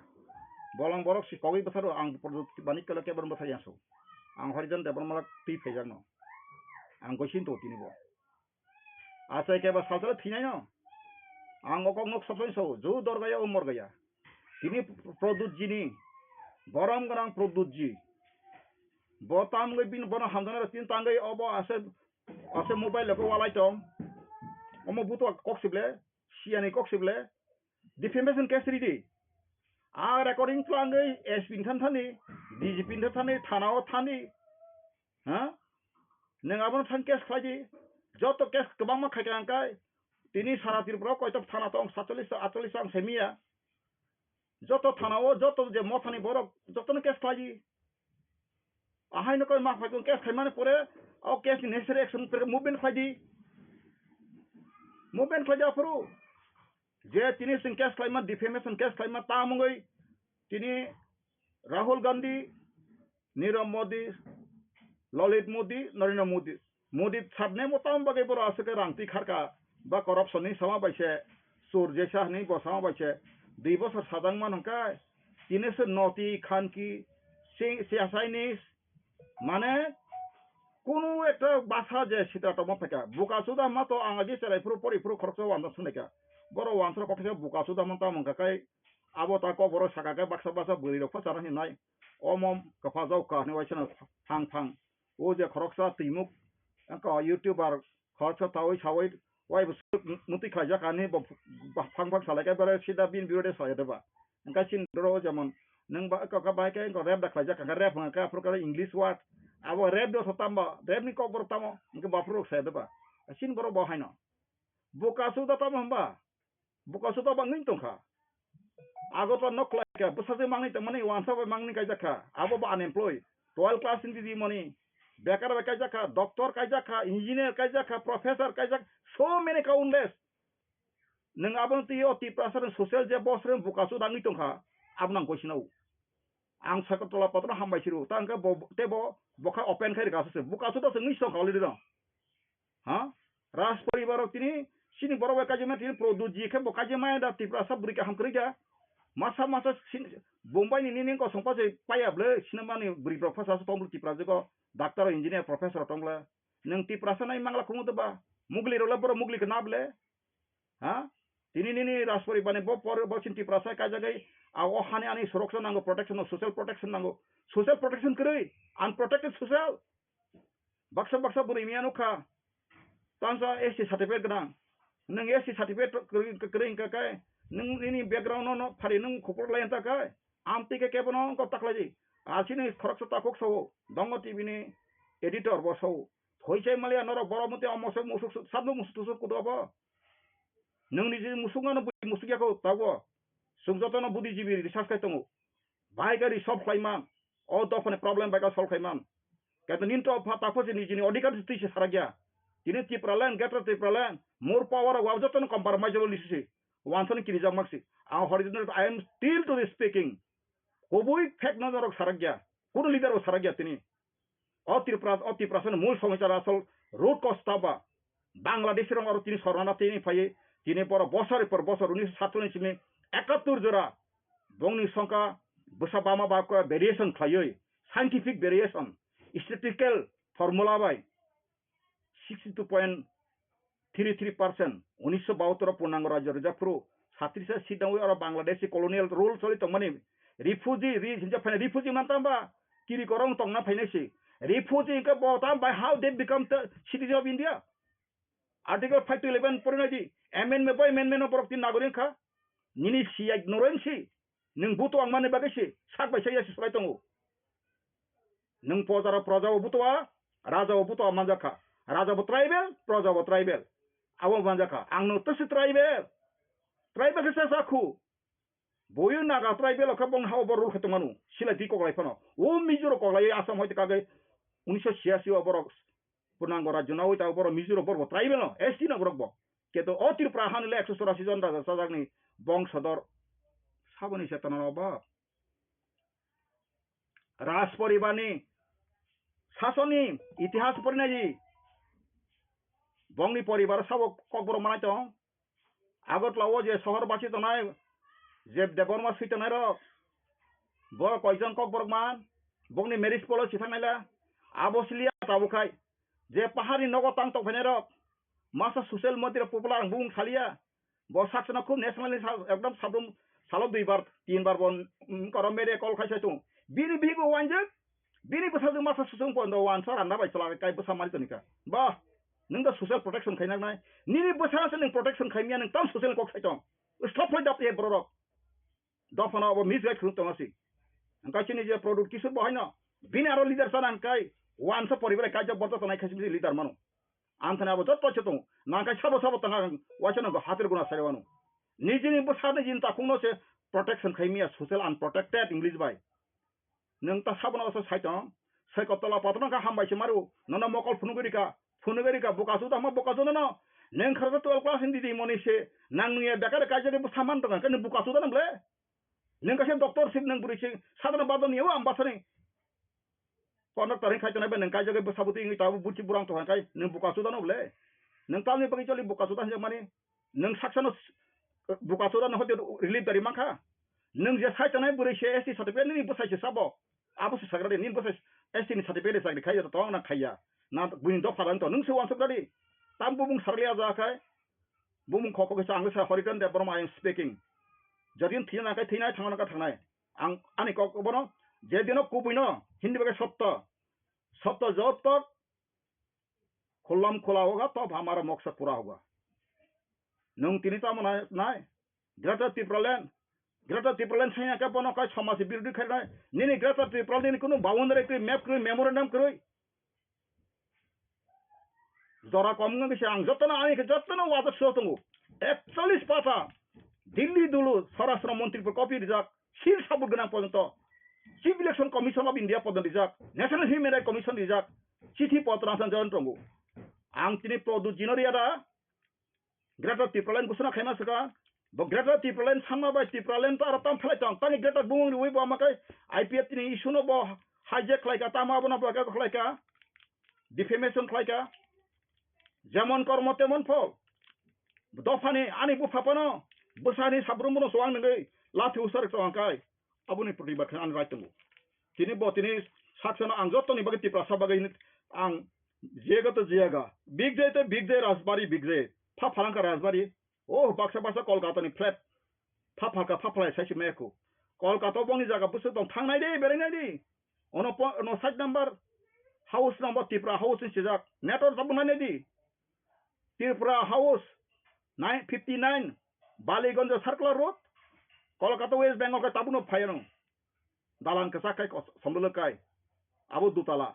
Bolong borok si kogwi bwsaro ang Pradyot Manik Kala kebon bwsai yaso. Ang Harijan Debbarma twi phaijakno. Ang goisin to tini bo. Achai keba salsala thinai no. Ang okok nok sabsai so, ju dorgaya o morgaya. Tini Pradyot jini, borom gwnang Pradyot ji. Bo tamgwi bin bono hamjana tin tangwi obo ase, ase mobile ko walai tong. Omo buto kok sible, siani kok sible. Defamation case ridi. A recording tlangwi S P ni than thani, D G P ni than thani, thana o thani. Ha? Nwng abono thang case khlai di. Joto case kwbangma khai ka hwnkhai. Tini sara Tripura o koitok thana tong, satchollish ta, atchollish ta ang semiya. Joto thana o, joto je mothani borok, jotono case khlai di. Ahai no koi ma phai kong case khaimani pore, o case ni necessary action pore movement khlai di. Movement khlai di aphuru. Je tini sing case khlaima, defamation case khlaima, tamungwi tini Rahul Gandhi, Nirav Modi, Lalit Modi, Narendra Modi. Modi sabne mo tam bagwi borok aswk khe rang twi kharka, ba corruption ni sama bai se, sur jesa hwnwi bo sama bai se, dui bosor sajak man hwnkhe, tini se noti khanki, si-, siyasai ni, mane, kunu ekta basa je sitra tongma phaikha, buka suda ma to ang agi cherai phuru pori phuru khoroksa wansa sunai kha, borok wansa kok khe buka suda man tamo hwnkha kai, abo ta kok borok saka khe baksa baksa bwrwi rok pha chana hinai. Omo kwpha jao ka hinwi waisano thang thang. O je khoroksa twimuk, wngkha YouTuber khoroksa tawi sawi wai bo mutwi khlaijak ani bo phang phang salai khe bare sida bini birode salai deba. Wngkha chini bro jemon nwng ba wngkha bai khe wngkha rap da khlaijak kha rap wngkha aphuru khe English word. Abo rap do tamo rap ni kok borok tamo wngkha baphuru rok salai deba. Chini borok bo haino. Buka suda tamo hwnba? Buka suda bangwi tongkha. Agartala nok khlai kha, bwsajwk mangni tongmani, wansa bai mangni kaijak kha, abo bo unemployed, twelve class ni riri mani, bekar bai kaijak kha, doctor kaijak kha, engineer kaijak kha, professor kaijak, so many countless. Nwng abono twi o Tiprasa ni social je boss rok buka suda wngwi tongkha, abo nang koi sinao. Ang Sagartala patro hambai siru, ta hwnkhe bo, tei bo, bo kha open khai rwkha se, buka suda se wngwi tongkha already no. Ha? Raj poribar rok tini, chini borok bai kaijima tini Pradyot ji khe bo kaijima da Tiprasa bwrwi kaham kwrwi da. Masa masa sin-, Bombay ni nini kosong pa se paya ble, sinamani bwrwi borok phasa se tong ble Tiprasa go, doctor, engineer, professor tong ble. Nwng Tiprasa nai mangla kumu to ba, mugli rok le borok mugli khe na ble. Ha? Tini nini Raj poribar ni bo por, bo chini Tiprasa kaijagwi, a o hani ani soroksa nango, protection, social protection nango. Social protection kwrwi, unprotected social. Baksa baksa bwrwi miya nukha. Tangsa S T certificate gwnang. Nwng S T certificate kwrwi, kwrwi wngkha khe, nwng nini background no, no phari nwng khupur lai wngkha khe, amtwi khe kebo no wngkha taklai di. Asini khoroksa takhuk sao, Dongo T V ni editor bo sao. Thoi chai maliya norok borok mate omo se musuk su-, sabno musuk tusuk kudo bo. Nwng ni je musuk ano bui musuk yako tabo. Chwng jotono buddhijibi research khai tongo. Bahai khe resolve khlai man. O dophani problem bai khe solve khai man. Kaito nini to pha takhuk se nijini odhikar twi se sarakya. Tini Tipraland, Greater Tipraland, more power wa jotono compromise abo lisi se. Wansani kinijak maksi. Ang Harijan, I am still to the speaking. Kubui fact no norok sarakya. Kuno leader bo sarakya tini. O Tripura, o Tiprasa ni mul somosya asol root cause ta ba Bangladesh rok aro tini sornana tini phaiwi Tini borok bosor por bosor unisho satchollish ni ekattor jora bongni songkha bwsa bama ba khe variation khlaiwi, scientific variation, statistical formula bai sixty two point three three percent unisho bahattor o purnango rajyo rwjak phuru satris seat nangwi oro Bangladeshi colonial rule choli tongmani refugee ri hinjak phaina refugee man tamba kiri korong tongna phainai se refugee hwnkhe bo tam bai how they become the citizen of India? Article five to eleven pori nai di, amendment bai amendment no borok tin nagorik kha. Nini siyai noreng si, nwng buto ang mani bagwi si, sak bai sak ya si swlai tongo. Nwng pojaro proja o buto a, raja o buto a manjak kha. Raja bo tribal, proja bo tribal. Abo manjak kha. Ang no twsi tribal. Tribal khe sa sa khu. Boyo Naga tribal o khe bong ha o bo rule khe tongmanu. Silai twi koklai phano. O Mizo rok koklai Assam hoite kagwi unisho chhiyasi o borok purnango rajyo nawi ta borok Mizo rok borok bo tribal no, S T no borok bo. Keto o Tripura hani le ekso chorasi jon raja chajakni bongsodor saboni chetona no ba. Raj poribarni sasoni itihas porinai di. Bongni poribar sabo kokborok manai tong. Agartala o je sohor basi tongnai, je Debbarma swi tongnai rok, bo koijon kokborok man, bongni marriage policy thangnaila, abo siliya tabuk khai, je paharni nogo tang tongphainai rok, masa social media popular ang bung saliya, bo saksana khub national ni sa-, ekdom sabrum salo dui bar, tin bar bo, mm, koro media call khai sai tung, bini bigo wanjak, bini bwsajwk masa susung pondo wansa randa bai chwla kai bwsa mari tonika. Bah, nwng da social protection khai naknai. Nini bwsa se nwng protection khai miya nwng tam social kok sai tong. Stop khai dap ye borok. Dophano abo misguide khuluk tong asi. Angkai chini je product kisur bo haino. Bini aro leader sana angkai wansa poribar kai jok borok tonai khai leader mano. Ang thani abo jotto se tongo. Nangkai sabo sabo tanga waisa no hatir guna sai wano. Nijini bwsa nijini takhungno se protection khai miya social unprotected English bai. Nwng ta sabono oso sai tong, sai kotola patro kha hambai se maru, nono mokol phunugwi rika, phunugwi rika, buka chuda ma buka chuda no, nwng khara twelve class ni didi moni se, nang nungya bekar kaijagwi bwsa man tong kha, nwng buka chuda no ble? Nwng kaisa doctor sip nwng bwrwi se, sadana badon yawa ambasani. Conductor hin khai tonai bai nwng kaijagwi bwsa bwtwi wngwi tabuk buchi burang tong kha, nwng buka chuda no ble? Nwng tamni bagwi choli buka chuda hinjak mani? Nwng saksano s-, buka chura no hoite relief dari mankha. Nwng je sai tongnai bwrwi se S T certificate nini bwsai se sabo. Abo se sagra de nini bwsai S T ni certificate de chakri khaiya to tong na khaiya. Na buini dopha rang to nwng se wansuk dadi. Tam bumung sarli aja khai. Bumung khoko kisa ang sa Horiton Debbarma I am speaking. Jodi thina kai thina thangna ka thangnai. Ang ani kok bono je dino kubui no hindi bagai sotto. Sotto jotto Khulam khula hoga, tab hamara moksa pura hoga. Nwng tini tamo nai, nai? Greater Tipraland, Greater Tipraland sanya khe bono kai somaj birodhi khainai. Nini Greater Tipraland nini kunu boundary kwrwi, map kwrwi, memorandum kwrwi. Jora kom wngwi se ang jotono, ani khe jotono wajak suo tongo. Ekchollish pata Delhi dulu Swarashtra Montri por copy rijak, sil sabut gwnang porjonto Chief Election Commission of India podon rijak, National Human Rights Commission rijak, chithi potro ang jon tongo. Ang tini Pradyut Jinoria da Greater Tipraland gusuna khaima saka, bo Greater Tipraland sanma bai Tipraland to aro tam phalai tong, tani Greater bumung riwi bo amakai I P F T ni issue no bo hijack khlai ka, tamo abono bo khlai ka, defamation khlai ka, jemon kormo temon phol. Dophani ani bupha phano bwsani sabrumbono chuwang nungwi lathi usar tong kha, aboni protibad khe ani right tongo. Tini bo tini saksano ang jotoni bagwi Tiprasa bagwi ang jiyaga to jiyaga. Big day to big day, Rajbari big day. Pha phalangkha Rajbari. Oh, baksa baksa Kolkata ni flat. Pha phalka pha phalai sai se maya kho. Kolkata o bongni jaga bwswk tong thangnai de, berainai de. Ono po-, ono side number house number Tipra House ni sijak. Network tabuk nainai di. Tripura House nine fifty nine, Baliganj Circular Road, Kolkata, West Bengal khe tabukno phaiano. Dalan kwchak khai kos-, somlolo kai. Abo dutala.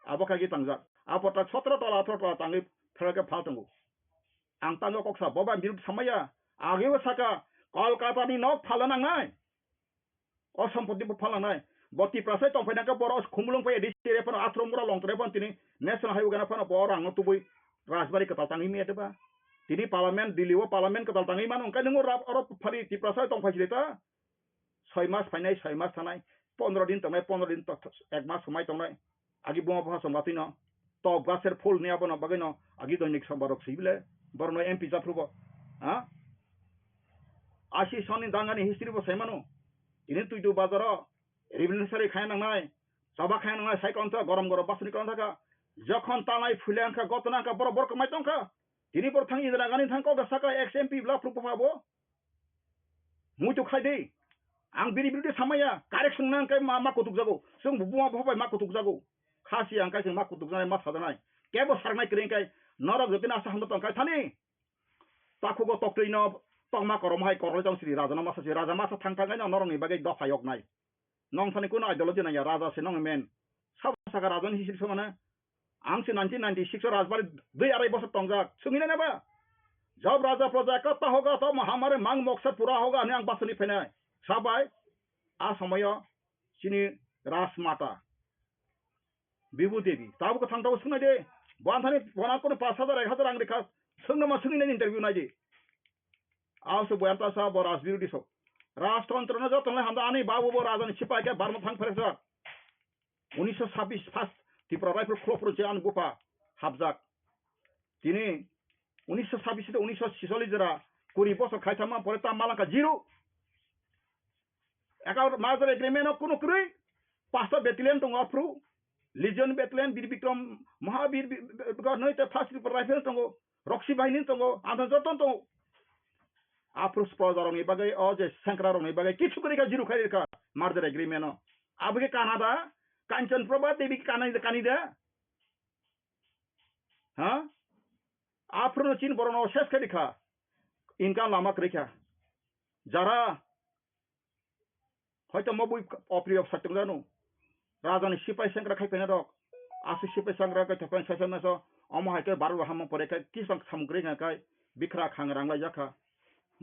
Abo khai khe tangjak. Abo tak sotro tala, atharo tala tangwi phela khe phal tongo. Ang tangwi kok sa, bo bai birut samaya. Ageo saka, Kolkata ni nok phala nangnai. O sompoti bo phalangnai. Bo Tiprasa tongphai nangkhe borok khumulwng phai A D C area phano, Athro mura Longtrai phano tini National Highway gana phano bo rangno tubui Rajbari kwtal tangwi maya deba. Tini Parliament, Delhi o Parliament kwtal tangwi mano, hwnkhe nwng oro phari Tiprasa tongphai sile ta? Soi mas phainai, soi mas thanai, pondro din tongnai, pondro din to-, ek mas swmai tongnai. Agi buma bupha song batwi no top gaser phul ni abono bagwi no agi doinik sombar rok sibile borok no M P japhru bo. Ha? Ashi sonni dangani history bo sai mano. Tini tuitu bazaro revolutionary khaina nangnai, choba khaina nangnai, sai khlai thaka, gorom gorom basuni khlai thaka. Jokhon tanai phule wngkha, gotona wngkha, borok borok kwmai tongkha. Tini borok thang Indira Gandhi thang kok saka ex M P bla phuru bupha bo. Muitu khai di. Ang bini biruti samaya, correction nang kai ma, ma kutuk jago. Sung buma buma bai ma kutuk jago. Khasi ang kai sung ma kutuk janai, ma sajanai. Kebo sarnai kring kai, norok jotini asa hamno tong kai thani. Takhugo toktwi no tongma korom hai koroi tong siri raja no masa si raja masa thang thang kai no norok ni bagwi dopha yok nai. Nong thani kuno ideology nang ya raja se nong men. Sabo saka raja ni history somana. Ang se nineteen ninety-six o Rajbari dui arai bosor tongjak. Sungina neba? Job raja proja ka ta hoga to mahamare mang moksa pura hoga ani ang basuni phenai. Sabai a somoyo chini Rajmata Bibu Devi. Tabu ka thang tabu sungnai de. Bo anthani bona kono pash hajar ek hajar ang rikha. Sungna ma sungina interview nai de. Aso boyam ta sa bo Raj birodi so. Rajtantro no joto nai hamda ani babu bo raja ni sipai ke barma thang pheresa. Unisho sabis first Tripura Rifle khulopro je ani bupha hapjak. Tini unisho sabis to unisho sisolis jora kuri bosor khaithama pore ta malangka zero. Eka merger agreement o kunu kwrwi pasta battalion tongo aphru Legion battalion Bir Bikram Mahabir bi-, bi-, bi-, noi te first Tripura Rifle tongo Roksi bahini tongo anthon joto tongo. Aphru proja rokni bagwi o je sengkra rokni bagwi kichu kwrwi kha zero khai rikha merger agreement o. Abo khe Canada Kanchan Prabha Devi khe kanai kanida. Ha? Aphuru no chin borok no ses khai rikha. Income lama kwrwi kha. Jara hoito mobui opri of satung janu. Raja ni sipai sengkra khai pena rok. Asu sipai sengkra khai thokhan sasa naso. Omo hai khe baru hamo pore khai kisang samung kwrwi khai bikra khang rang lai jakha.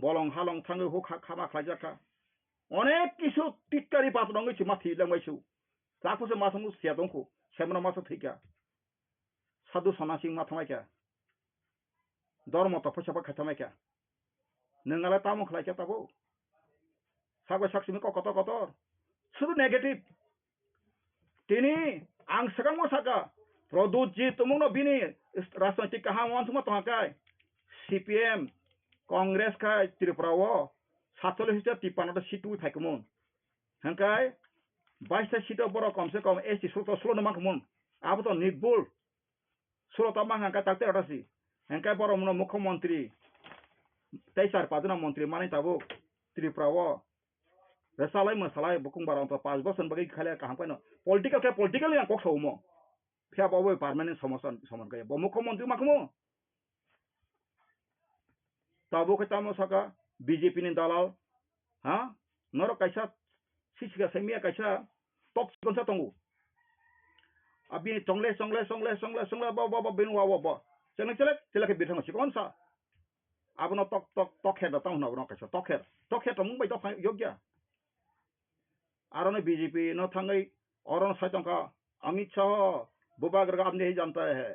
Bolong halong thangwi huk ha khama khlai jakha. Onek kisu tikkari pat rongwi chuma thi langbai su. Chakhuso masa mu sia tongkhu. Semra masa thika. Sadhu sonnasing ma thangbai kha. Dormo topho sapa khai thangbai kha. Nwng ale tamo khlai kha tabo. Sakbai sak simi kok kotor kotor. Sudu negative. Tini ang swkangmo saka, Pradyut ji tumungno bini rajnoitik kaham uansukma tongkha kai. C P M, Congress khai Tripura o satchollish ta tipano ta seat twi phai kumun. Hingkai baista seat o borok komse kom S T sulo to sulo no mankhamun. Abo to nitbul. Sulo to mankha hingkai tak tei rota si. Hingkai borok muno mukhyamantri tei char pajna mantri manwi tabuk Tripura o. Rwchalai mwsalai bukung bara wngkha panch bosor bagwi khaile kaham khaino. Political khe political yang kok saumo. Phiya bo bai permanent somosa somon kaya. Bo mukhyamantri mankhamu. Tabuk khe tamo saka B J P ni dalal. Ha? Norok kaisa sisika saimia kaisa tok sikonsa tongo. Abi chongle chongle chongle chongle chongle bo bo bo bin wa bo bo. Chongle chelek chelek khe bithang sikonsa. Abono tok tok tok khe da tamo abono kaisa tok khe. Tok khe tongmung bai tok yokya. Aroni B J P no thangwi oro sai tongkha Amit Shah, bubagra ka apni hi janta hai.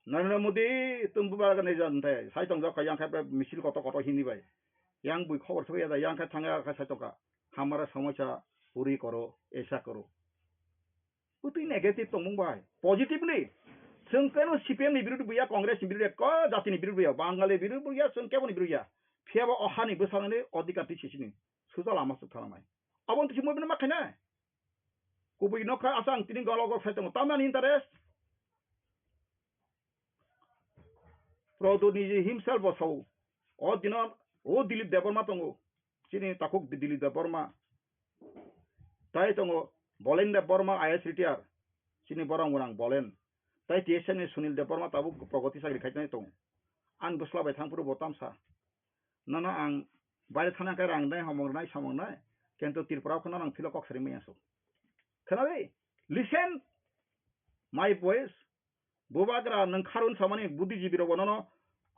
Narendra Modi, tum bubagra nahi janta hai. Sai tongkha yang khai misil koto koto hini bai. Yang bui khobor sokya da yang khai thangya khai sai tongkha. Hamara samosa puri koro, aisa koro. Butui negative tongmung bai. Positively, chwng keno C P M ni birud buya, Congress ni birud ya, ko jati ni birud buya, Bangali birud buya, chwng kebo ni birud ya. Phiya bo o hani bwsarangni odhikar twi sisini. Suja lama suk thanamai. Abo twi mobile ma khaina. Kubui no kha asa ang tini galo galo sai tongo. Tamani interest. Prodo niji himself bo sao. O dino, o Dilip Debbarma tongo. Chini takhuk Di-, Dilip Debbarma. Tai tongo Bolen Debbarma I A S retire. Chini borok mwnang Bolen. Tai T S F ni Sunil Debbarma tabuk Pragati chakri khai tongo. Ang bwsla bai thang phuru bo tamsa. Nono ang baire thana khe rang nai, homong nai, samong nai. Kintu Tripura kheno nang philo kok sari maya so. Khnabi? Listen my voice. Bubagra nwng kharun samani buddhijibi rok bono no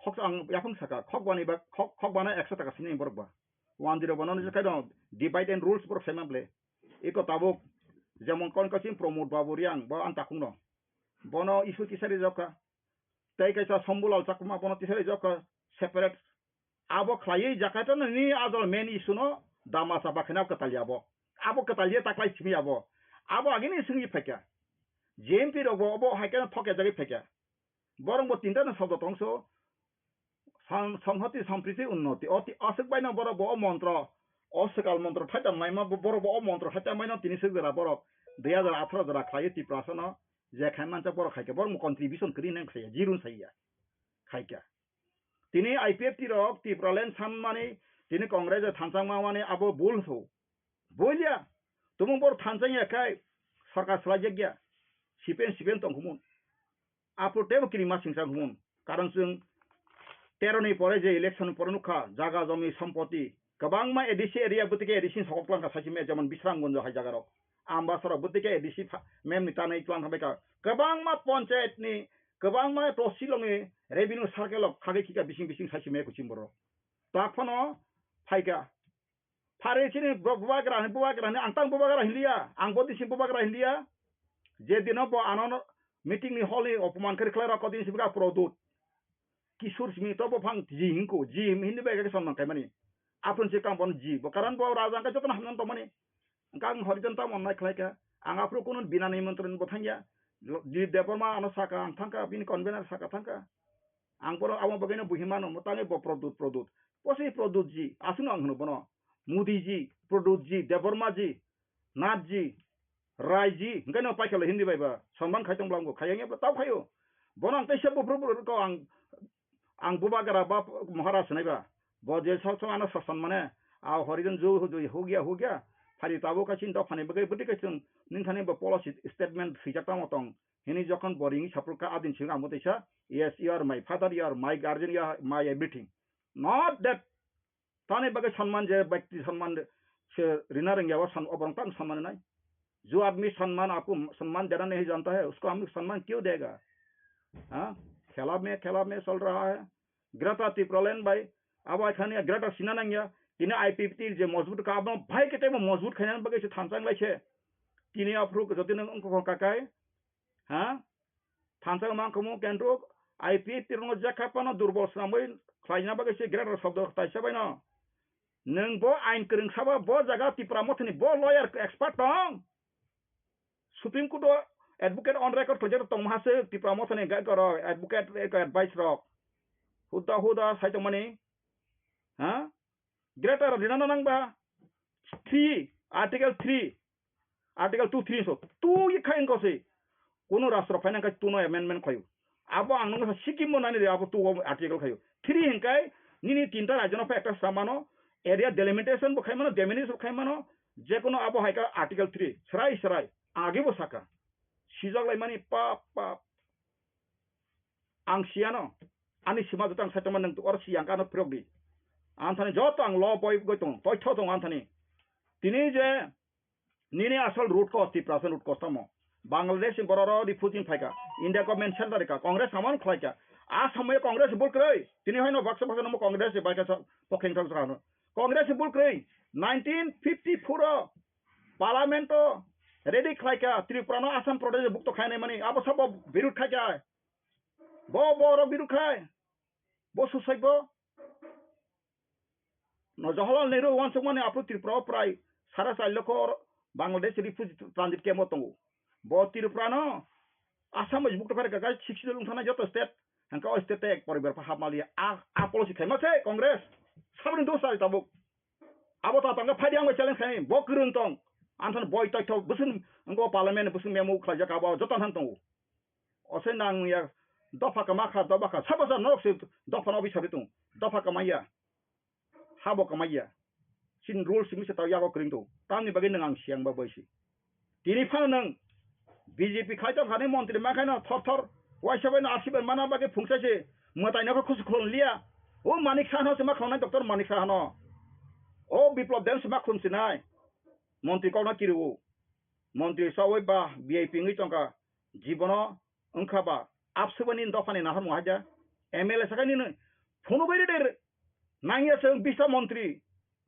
khok ang yaphang saka khok bani ba khok khok bana ekso taka sini borok ba. One zero bono ni kai dong divide and rules borok sai man ble. Iko tabuk jemon kon kasim Pramod Babu Riang bo an takung no. Bono issue tisari jokha. Tei kaisa Sombulal Chakma bono tisari jokha separate. Abo khlaiwi Jakarta no ni ajol main issue no dama chapa khaina kwtalya abo. Abo kwtalya taklai simi abo. Abo agini singwi phaikha. J M P rok bo obo hai khe thokya jagwi phaikha. Borok bo tinta no sobdo tongso. Sam-, Samhati Sampriti Unnoti. O ti-, aswk baino borok bo o montro, o swkal montro thaitam maima bo-, borok bo o montro thaitam maino tini swk jora borok dui hazar atharo jora khlaiwi Tiprasa no je khai mancha borok khaikha, borok mo contribution kwrwi nang khaiya, zero saya khaikha. Tini I P F T rok Tipraland sanmani, tini Congress o thansa mani abo bul so. Bolia, tumung bor thansa ya khai sarkar swlai jak ya. C P M, C P M tong khumun. Aphuru teibo kiri ma singsa gumun. Karon chwng tero ni pore je election ni pore nukha, jaga jomi sompoti kwbangma A D C area bwtwi khe A D C ni sokok twlang kha, saisi me jemon Bisramganj hai jaga rok. Ambasara bwtwi khe A D C pha-, mem ni tanai twlang kha bai kha. Kwbangma panchayat ni, kwbangma tosilong ni revenue circle rok khagwi khika bising bising saisi me kuching borok. Tak phano phaikha. Phari chini borok bubagra hwnwi, bubagra hwnwi, ang tang bubagra hinliya, ang bo disi bubagra hinliya. Je dino bo ano meeting ni hall ni opoman khe khlai rok, kodin sibga Produt. Kisur simi to bo phang ji hinko, ji hindi bai khe sonman kaimani. Aphun se kam bon ji, bo karon bo raja ang jotono hamnan tongmani. Ang kang horijan ta mon nai khlai kha. Ang aphuru kunu bina nimantron bo thangya. Dilip Debbarma ano saka ang thangka, bini convener saka thangka. Ang bono abo bagwino buhi mano, mo tangwi bo Produt, Produt. Posi Produt ji, aswkno ang hwno bono. Modi ji, Produt ji, Debbarma ji, Nath ji, Rai ji, hwnkhe no paikha le Hindi bai ba, sonman khai tong bwla wngkha, khayang ya bwla tau khaio. Bono ang teisa buphuru buphuru ko ang, ang bubagra ba Maharaj nai ba. Bo je sok sok ano sasan mane, a horijon ju hu ju hugya hugya, phari tabuk kaisa dophani bagwi bwtwi kaisa nini thani bo policy statement swijak tamo tong. Hini jokhon bo ringwi saphuru kha, adin simi ang bo teisa, "Yes, you are my father, you are my guardian, you are my everything." Not that. Tani bagwi sonman je, byakti sonman se rina rwngya, o son-, oborok tamo sonman nai. "Jo aadmi sonman, aapko sonman dena nahi janta hai, usko hum sonman kyun dega?" Ha? Khela mein, khela mein chal raha hai. Greater Tipraland bai, abo hai khani Greater Sina nangya, tini I P F T je mojbut ka, abo bhai khe tebo mojbut khaina bagwi se thansa wng lai se. Tini aphuru jodi nwng wngkha kakai, ha? Thansa wng mankhamu, kentro I P F T rokno jekha phano durbol swnamwi khlaina bagwi se Greater Sobdo taisa baino. Nwng bo ain kwrwng sabo, bo jaga Tipra Mothani bo lawyer expert tong. Supreme Court o advocate on record khlaijak tongma se Tipra Mothani ga-, goro advocate, advice rok. Huda huda sai tongmani. Ha? Greater rina na nangba three, Article three, Article two three so. Tu ye khain ko se. Kono rastro phaina kai tu no amendment khayo. Abo ang nang sa Sikkim mo nani de abo tu o article khayo. Three hinkai nini tinta rajyo no pha ekta samano area delimitation bo khaimano, delimit bo khaimano, je kono abo hai ka Article three. Srai srai. Age bo saka. Sijak lai mani pap pap. Ang siyano. Ani sima jotang saitama nang tu or siyang kano phirok di. Anthani joto ang lo boi goi tong. Toi tho tong anthani. Tini je nini asal root cause, Tiprasa root cause tamo. Bangladesh ni bororo refugee phaika. India government center ka. Congress saman khlaika. A samoy Congress bul kroi. Tini hoino baksa baksa namo Congress bai ka pokheng thang sa. Congress bul kroi. Nineteen fifty-four o Parliament o ready khlaika. Tripura no Assam Pradesh bukto khainai mani. Abo sabo birud khaika. Bo borok birud khai. Bo susai bo. No Jawaharlal Nehru wansukmani aphuru Tripura o prai sara char lokho Bangladesh refugee transit camp o tongo. Bo Tripura no Assam bai bukto kare kakai sixty wngthana joto state. Hangka o state ek poribar pha hapmaliya. A, a policy khaima se Congress. Sabri dos ari tabuk. Abo ta tangka phai di ang bai challenge khai. Bo kwrwng tong. Anthon boi toitho bwswng wngko parliament bwswng memo khlaijak abo joto han tongo. Ose nang ya dopha kama kha, dopha kha. Sabo sa norok se dopha no bisari tung. Dopha kama ya. Habo kama ya. Sin rules mi se tau yago kring tung. Tamni bagwi nang ang siang ba boisi. Tini phano nang B J P khai tong khani montri ma khaino thor thor. Waisa bai no asibai mana bagwi phungsa se. Mwtai no khusu khulon liya. O Manik Saha no se ma khonai doctor Manik Saha no. O Biplop Deb se ma khun sinai. Montri kok no kiri o. Montri sawi ba V I P wngwi tongkha. Jibono wngkha ba, abswbani dophani nahar mo haja, M L A sakani nw, phunugwi rwdi, nangya chwng bista montri,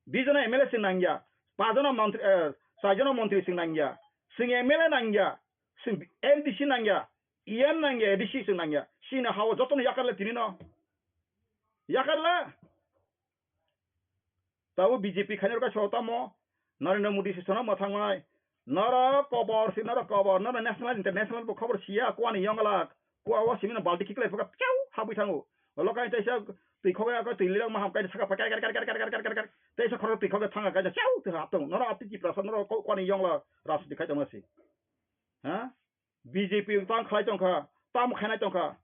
bijona M L A chwng nangya, pajona montri, eh, chaijona montri chwng nangya, chwng M L A nangya, chwng M D C nangya, E M nangya, A D C chwng nangya, chini hao jotono yakarle tinino, yakarle. Tabuk B J P khainai rok kaisa tamo Narendra Modi se sono mwthangmai. Norok kobor si, norok kobor, norok national, international bo khobor siya, kuani yonglak, kua o simino balti khiklai phuka, piau, habwi thango. Olo kai teisa twi khogwi ako twi lirok maham kai saka pai kar kar kar. Teisa khoro twi khogwi thanga kai chau twi hap tongo. Noro ati Tiprasa noro ko kwani yongla rajniti khai tongma si. Ha? B J P tang khlai tongkha, tamo khainai tongkha.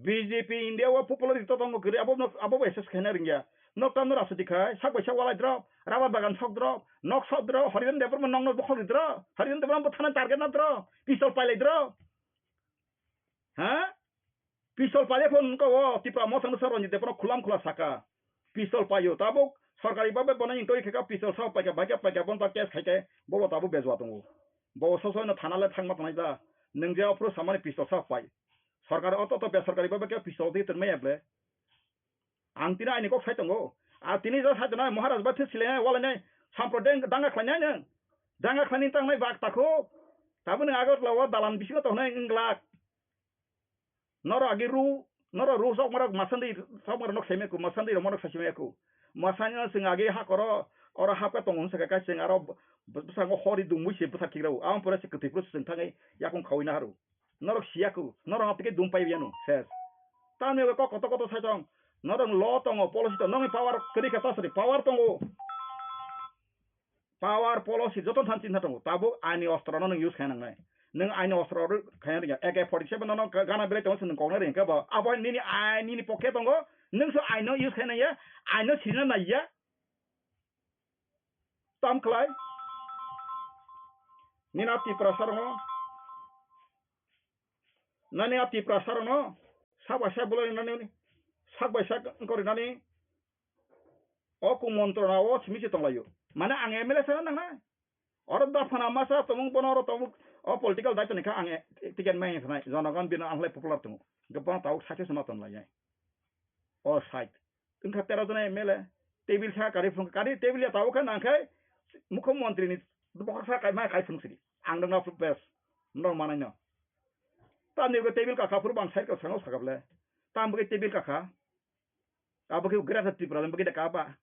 B J P India o popular to tongo kwrwi abo no abo bai ses khaina ringya. Nok tamno rajniti khai sak bai sak walai drop, rubber bagan sok drop, nok sok drop, Hariran Debbarma nokno bokhok drop, Hariran Debbarma bo thana target na drop, pistol pailai drop. Ha? Pistol paile phone wngkha o Tipra Motha no sa Ranjit Debbarma khulam khula saka. Pistol paio tabuk sorkari babe bono intoi khe ka pistol sa paika baika paika bon ta case khaike bobo tabuk bejua tongo. Bobo soso no thana le thangma tongnai da. Nwng je ophru samani pistol sa pai. Sorkar oto to besorkari babe khe pistol di tongmai ble. Ang tini aini kok sai tongo. A tini ja sai tongnai Maharaj ba thik silainai walainai sampro deng danga khlainai nwng. Danga khlaini tangnai bak takho. Tabuk nwng Agartala o dalan bisingo tongnai wng glak. Norok agi ru, norok ru sok marok masandi sok marok nok saimai ku, masandi rok marok saimai ku. Masani no chwng agi ha koro, oro hapka tongo hwnsa khe kaisa chwng aro b-, b-, bwskango hori dungwi se bwsa khikrao. Aboni pore se kwtwi phuru se chwng thangwi yakung khawi naharu. Norok siya ku, norok no tike dum pai yanu, ses. Tamni kok koto koto sai tong, norok lo tongo, policy tongo, nokni power kwrwi khe ta sari, power tongo. Power policy joto than chinta tongo. Tabuk aini ostro no nwng use khaina nangnai. Nwng aini ostro ro khaina ringya. A K forty seven no gana belai tongo, nwng koknai ringkha bo. Abo nini ai nini pokhe tongo. Nwng so aino use khaina ya. Aino sirina naiya. Tam khlai. Nini a Tiprasa rokno. Nani a Tiprasa rokno. Sak bai sak bolai nani. Sak bai sak wngkori nani. O kumontro na o simi se tonglaio. Mane ang M L A sana nang na. Oro da phana masa tomung bono oro tomung o political daito ni kha ang e-, ticket mai phanai. Jonogon bino ang lai popular tongo. Hingke bono tabuk sakhe se ma tonlai ai. O side. Wngkha tero jona M L A. Table sa kari phung kari table ya tabuk kha nang khai mukho montri ni bokha sa kai ma kai phung sidi. Ang dong na bes. Nor manai no. Tamni go table ka kha phuru bang side ka sango sakable. Tam bukhe table ka kha. Abo khe Greater Tipraland bo khe da kaba.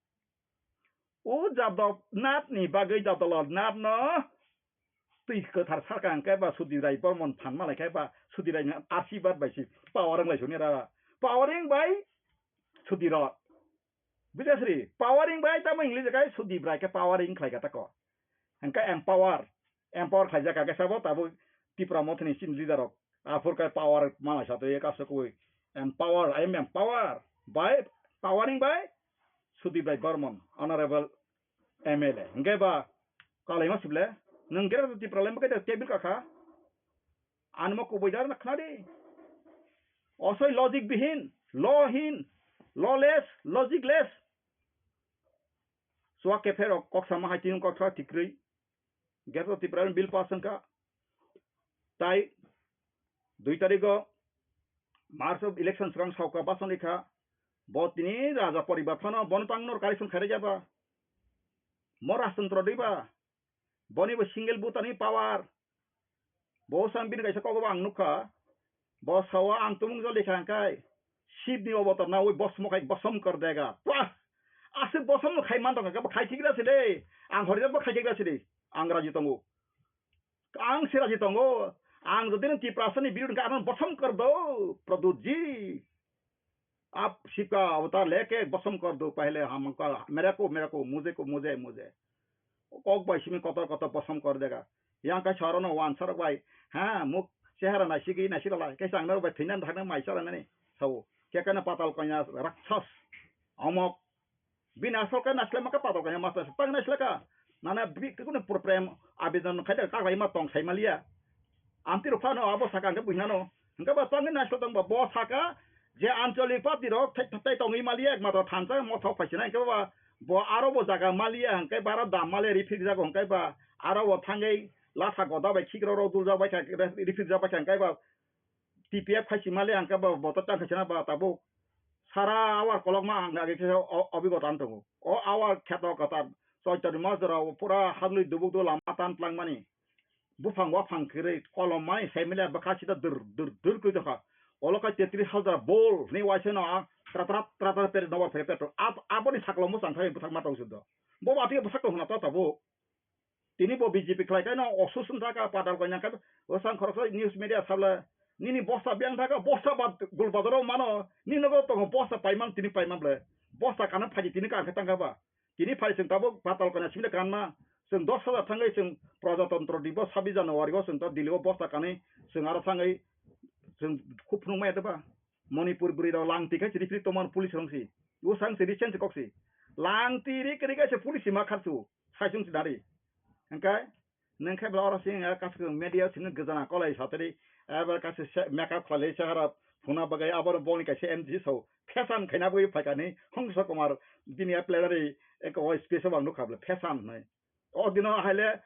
O Jadab Nath ni bagwi Jadab Lal Nath no twi kwthar sarka hwnkhe ba Sudhir Rai Bormon phan malai khe ba Sudhir Rai ni asirwad bai se power wng lai soni ra. Powering bai Sudhir Rai. Buja sri, powering bai tamo English kai Sudhir Rai khe powering khlai kha tako. Hwnkhe empower, empower khlaijak kha khe sabo tabuk Tipra Mothani chini leader rok. Aphur kai power malai sa twi kaso kui empower, I am empower by powering by Sudhir Rai Barman, honorable M L A. Hingke ba kalai ma sible, nung gere Tipra lai ma kai table kakha. Anmo kubui dar na khna di. Osoi logic bihin, law hin, lawless, logicless. Suak kephe rok kok sama hai tin kok sa tikri. Gate o Tipra bill pass wngkha. Tai dui tarikh o March o election swkang sauka basoni kha. Bo tini raja poribar phano bono tang nor correction khairajaba. Mo rajtantro diba. Boni bo single voter ni power. Bo sang bini kaisa kogobo ang nukha. Bo sawa ang tumung jol dekha hwnkhe Shiv ni obotar nawi bosmo khai bosom kor dega. Wah! Aswk bosom no khai man tongkha, bo khai khigra se de. Ang horijak bo khai khigra se de. Ang raji tongo. Ang se raji tongo. Ang jodi no Tiprasa ni birud hwnkhe ano bosom kor do, Pradyut ji. Aap Shiv ka avatar leke bosom kor do, pehle hum ka mere ko, mere ko, mujhe ko, mujhe, mujhe. Kok bai simi kotor kotor bosom kor dega. Yang kai saro no wan saro bai. Ha, muk chehara nai sigi nai sila lai. Kai sang naro bai thinan thakna mai sara nani. Sao. Kekana patal kanya rakshas. Omok. Bini asol kai naisle maka patal kanya masa. Tang naisle ka. Nana bi kunu problem abidon khai da ka lai ma tong sai malia. Amtwi rok phano abo saka hwnkhe buinano. Hwnkhe ba tangwi naisle tongba bo saka je ancholik party rok thai thai tongwi maliya ekmatro thansa motha phaisina hwnkhe ba bo aro bo jaga maliya hwnkhe ba aro dam maliya rifik jago hwnkhe ba aro bo thangwi lasa goda bai khikrok rok duljak baikha rifik jak baikha hwnkhe ba T P F khaisi maliya hwnkhe ba bo to tang khaisina ba tabuk sara awar kolokma ang age khe o-, obigota wng tongo. O awar kheto kwtal Choitoni Majra o pura hadlwi dubuk do lama tan tlangmani. Buphang waphang kwrwi kolom mai sai mile bwkha sida dur dur dur kwi tongkha. Olo kai tetris hajar bol ni waisa no a tra tra tra tra per nobar phere petro. Ab-, aboni saklo mwchang thai bwthak ma tong sudo. Bo ba twi bwthak tong hwna ta tabuk. Tini bo B J P khlai kai no osusun thaka padal koi nang kai. O sang khoroksa news media sabla Nini bosta biyang thaka, bosta ba gul bazaro mano, nini nogo tongo bosta paimang tini paimang ble. Bosta kana phaji tini ka khe tangka ba. Tini phai chwng tabuk patal kana simi kanma. Chwng dos hajar thangwi chwng Prajatantro Dibo sabis January o chwng ta Delhi o bosta kanwi chwng aro thangwi chwng khub phunukma ya ba. Manipur bwrwi rok lang tikai chiri chiri toman police rong si. Usang si recent kok si. Lang tiri kiri kaisa police ma kharsu. Sai chwng si dari. Engkai Nang khe bla oro sing ya kasu media sing gajana kolai satri. Ebar kasu makeup khlai sahara phuna bagai abor boni kaisa M D C so. Fashion khaina bui phaikani Hongsa Kumar bini a plenary eko space bang nukha bla fashion nai. O dino haile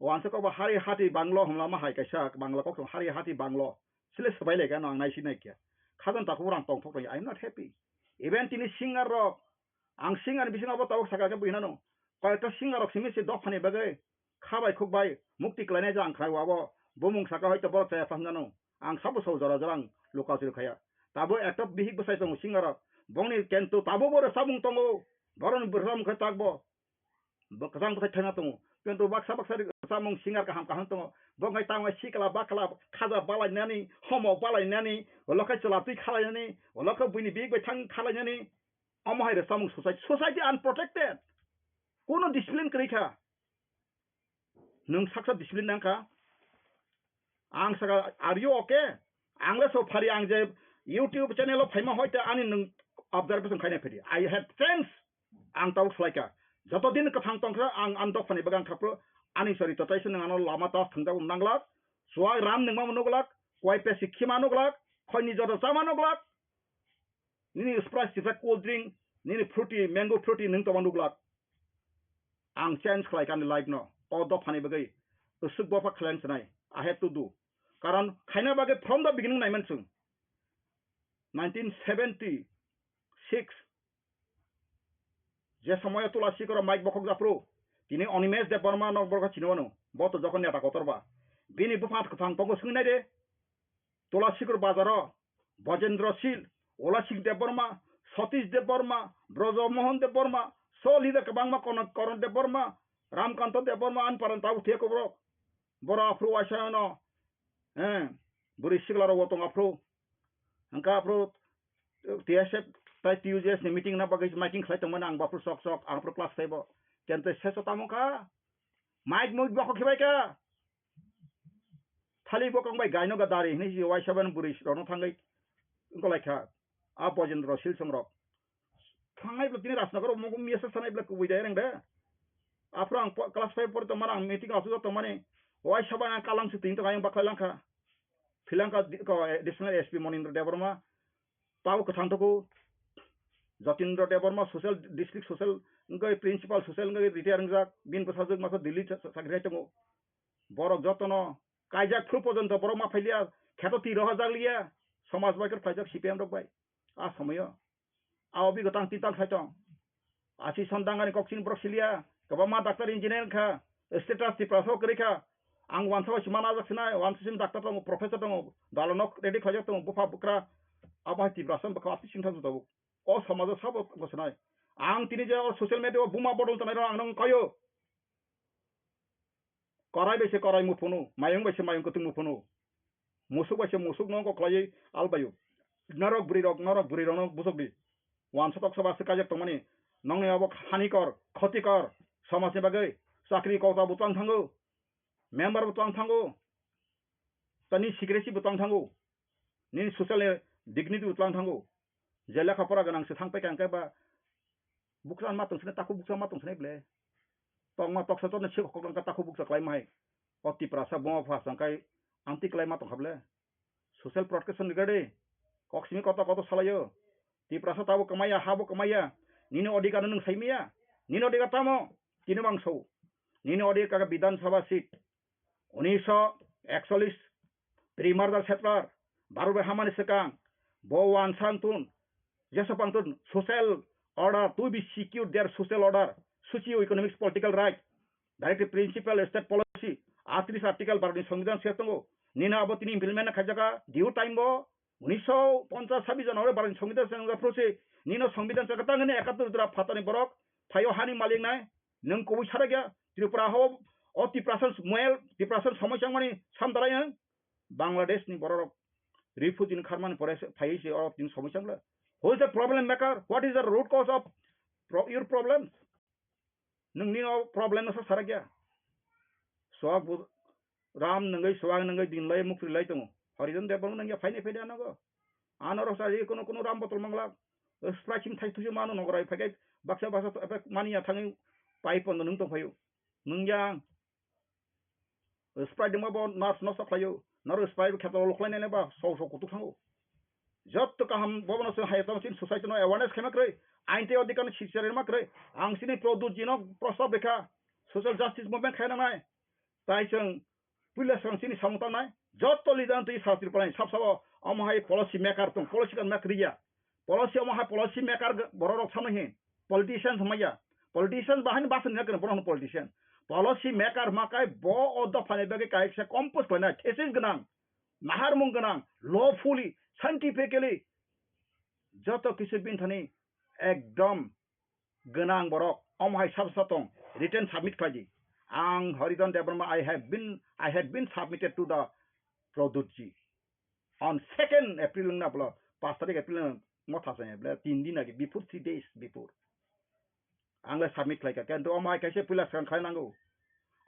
wansa ko ba hari hati banglo hwnlama hai kaisa bangla kok hari hati banglo. Sile sabai le gano ang nai sinai kya. Khajan takhuk rang tong thok tong. I am not happy. Even tini singer rok Ang singer ni bisingo abo tabuk saka khe buinano. Koyekta singer rok simi se dophani bagwi khabai khukbai mukti klainai je ang khlai o abo. Bumung saka hoito borok chaya phang jano. Ang sabo sabo jora jora ang luka chiri khaya. Tabo ekta bihik bwsai tongo singer rok. Bongni kento tabo bo rwchapmung tongo. Boroni rwchapmung khe takbo. Bo kwchang bwsai thaina tongo. Kento baksa baksa rwchapmung singer kaham kaham tongo. Bo wngkha tamo sikla bakla khaja balainani, homo balainani, ulo khe chwla twi khalainani, ulo khe buini bihik bai thang khalainani. Omo hai rwchapmung society, society unprotected. Kuno discipline kwrwi kha. Nwng saksa discipline nang kha. Ang saka, "Are you okay?" Ang le so phari, ang je YouTube channel o phaima hoite ani nwng observation khaina phiri. I had friends. Ang tabuk salai kha. Joto din kwthang tong kha, ang, ang dophani bagwi ang khapro. Ani sori totai se nwng ano lama tas thwngjak nanglak. Suwai ram nwngma nuglak. Kuai pesi khima nuglak. Khoini joto chama nuglak. Nini Sprite sijak cold drink, nini fruity, mango fruity nwng tongma nuglak. Ang change khlai kani life no. O dophani bagwi. Usuk bopha khlai ang sanai. I have to do. Karon khaina bagwi from the beginning naiman chwng. Nineteen seventy-six. Je somoyo Tulasi koro mic bokhok japro. Tini Animesh Debbarma no borok chini wano. Bo to jokhon neta kotor ba. Bini bupha kwthang tongo swngwi nai de. Tulasikur bazaro Bojendra Sil, Olasik Debbarma, Satish Debbarma, Brojo Mohan Debbarma, so leader kwbangma Kono-, Koron Debbarma, Ramkanto Debbarma, ani paran tabuk thiya koborok. Boro aphuru waisa no, eh, bwrwi sikla rok bo tong aphuru. Hwnkha aphuru T S F tai T U J S ni meeting na bagwi miking khlai tongmani ang bo aphuru sok sok, ang aphuru class five o. Kente seso tamo kha, mic mui bokho khibai kha. Thali bo kong bai gaino ga dari hinwi si waisa ban bwrwi rokno thangwi wngkolaikha. A Bojendra Silsong rok. Thangnai bwla tini Rajnagar o mungkung miyasa sanai bwla kubui dai reng de. Aphuru ang po-, class five pori tongmani ang meeting o asuk tongmani. Waisa ban ang kalang se tini tong ayang baklai langkha. Philangkha di-, ko, additional S P Monindra Debbarma. Tabo kwthang tuku. Jatindra Debbarma social, district social, wngkha principal social wngkha retire wngjak. Bini bwsajwk masa Delhi sa-, sa-, sakri khai tongo. Borok jotono kaijak phuru porjonto borok ma phailiya, kheto twi rohorjak liya, somaj bai khe phlaijak C P M rok bai. A somoyo. A obi gotang tintang khai tong. Asi sondangani kok chini borok siliya, kwbangma doctor engineer wngkha, status Tiprasa o kwrwi kha. Ang wansa bai se mana jak sinai, wansa sini doctor tongo, professor tongo, dalonok ready khlaijak tongo, bupha bwkra. Abo hai Tiprasa bwkha ati singthang tabuk. O somajo sabo bwswnai. Ang tini je o social media o buma bodol tongnai rok ang nang kaio. Korai bai se korai muphunu, mayung bai se mayung kwtwng muphunu. Musuk bai se musuk no kok khlaiwi albaio. Norok bwrwi rok, norok bwrwi rok no busuk di. Wansa tok soba se kajak tongmani. Nongni abo hanikor, khotikor, somajni bagwi chakri kota bo twlang thango. Member bo twlang thango. Tani secretary bo twlang thango. Nini social dignity bo twlang thango. Je lekha pora gwnang se thang paikha hwnkhe ba bukcha ma tong sini, takhuk bukcha ma tong sini ble. Tokma toksa tokna se khok langkha takhuk bukcha khlai ma hai. O Tiprasa buma pha sangkai amtwi khlai ma tong kha ble. Social protection ni gade. Kok simi koto koto salaio. Tiprasa tabo kwmaiya, habo kwmaiya. Nini odhikar no nwng saimaya. Nini odhikar tamo? Tini bangso. Nini odhikar ka Bidhan Sabha seat. Unisho ekchollish, pre-murder settler, Bharat bai hamani swkang, bo wansa wngtun, jeso pangtun, social order, to be secure their social order, socio-economic political right, directive principle, state policy, atris article Bharat ni Songbidan se tongo, nini abo tini implement khaijaka, due time bo, unisho ponchas sabis January Bharat ni Songbidan se wngjak phuru se, nino Songbidan se kwtang hwnwi ekattor jora phatani borok, phaio hani malik nai, Nwng kubui sarakya Tripura hao o Tiprasa moel Tiprasa somoi changmani samdarai ang Bangladesh ni bororok Refugee ni kharmani pore se phaiwi se o tini somoi chang le. Who is the problem maker? What is the root cause of pro-, your problems? Nwng ni o problem no sa sarak ya. Swak bu Ram nwngwi swak nwngwi din lai mukri lai tongo. Horizon Debbarma nwng ya phaini phaini ano go. Ano rok sa ri kono kono Ram botol mangla. Sprite sim thai thuju mano nograi phaikai baksa baksa to epe mani ya thangwi pai pondo nwng tong phaio. Nwng yang Sprite dengma bo nurse no sa khlaio. Naro Sprite kheto lo khlai nai ba so so kutuk thango. Jotto kaham bobono se hai tong chin society no awareness khema kwrwi. Ain tei odhikar no sicharima kwrwi. Ang chini Pradyut ji no prostab rekha. Social justice movement khaina nai. Tai chwng puila swkang chini samung tangnai. Jotto leader twi sa Tripura ni sab sabo omo hai policy maker tong, policy kan mak riya. Policy omo hai policy maker borok rok samai hin. Politicians maya. Politicians bahai ni basa ni borok politician. Policy maker makai bo o dopha ni bagwi kaisa compose khlainai thesis gwnang. Naharmung gwnang, lawfully, scientifically, joto kisu bini thani ekdom gwnang borok, omo hai sab sa tong, written submit khlai di. Ang Horidhan Debbarma, I have been, I had been submitted to the Pradyut ji on second April wngna bwla, pash tarik April wngna motha se, bwla tin din age, before, three days before. Ang le submit khlai kha, kintu omo hai kaisa puila swkang khlai nango.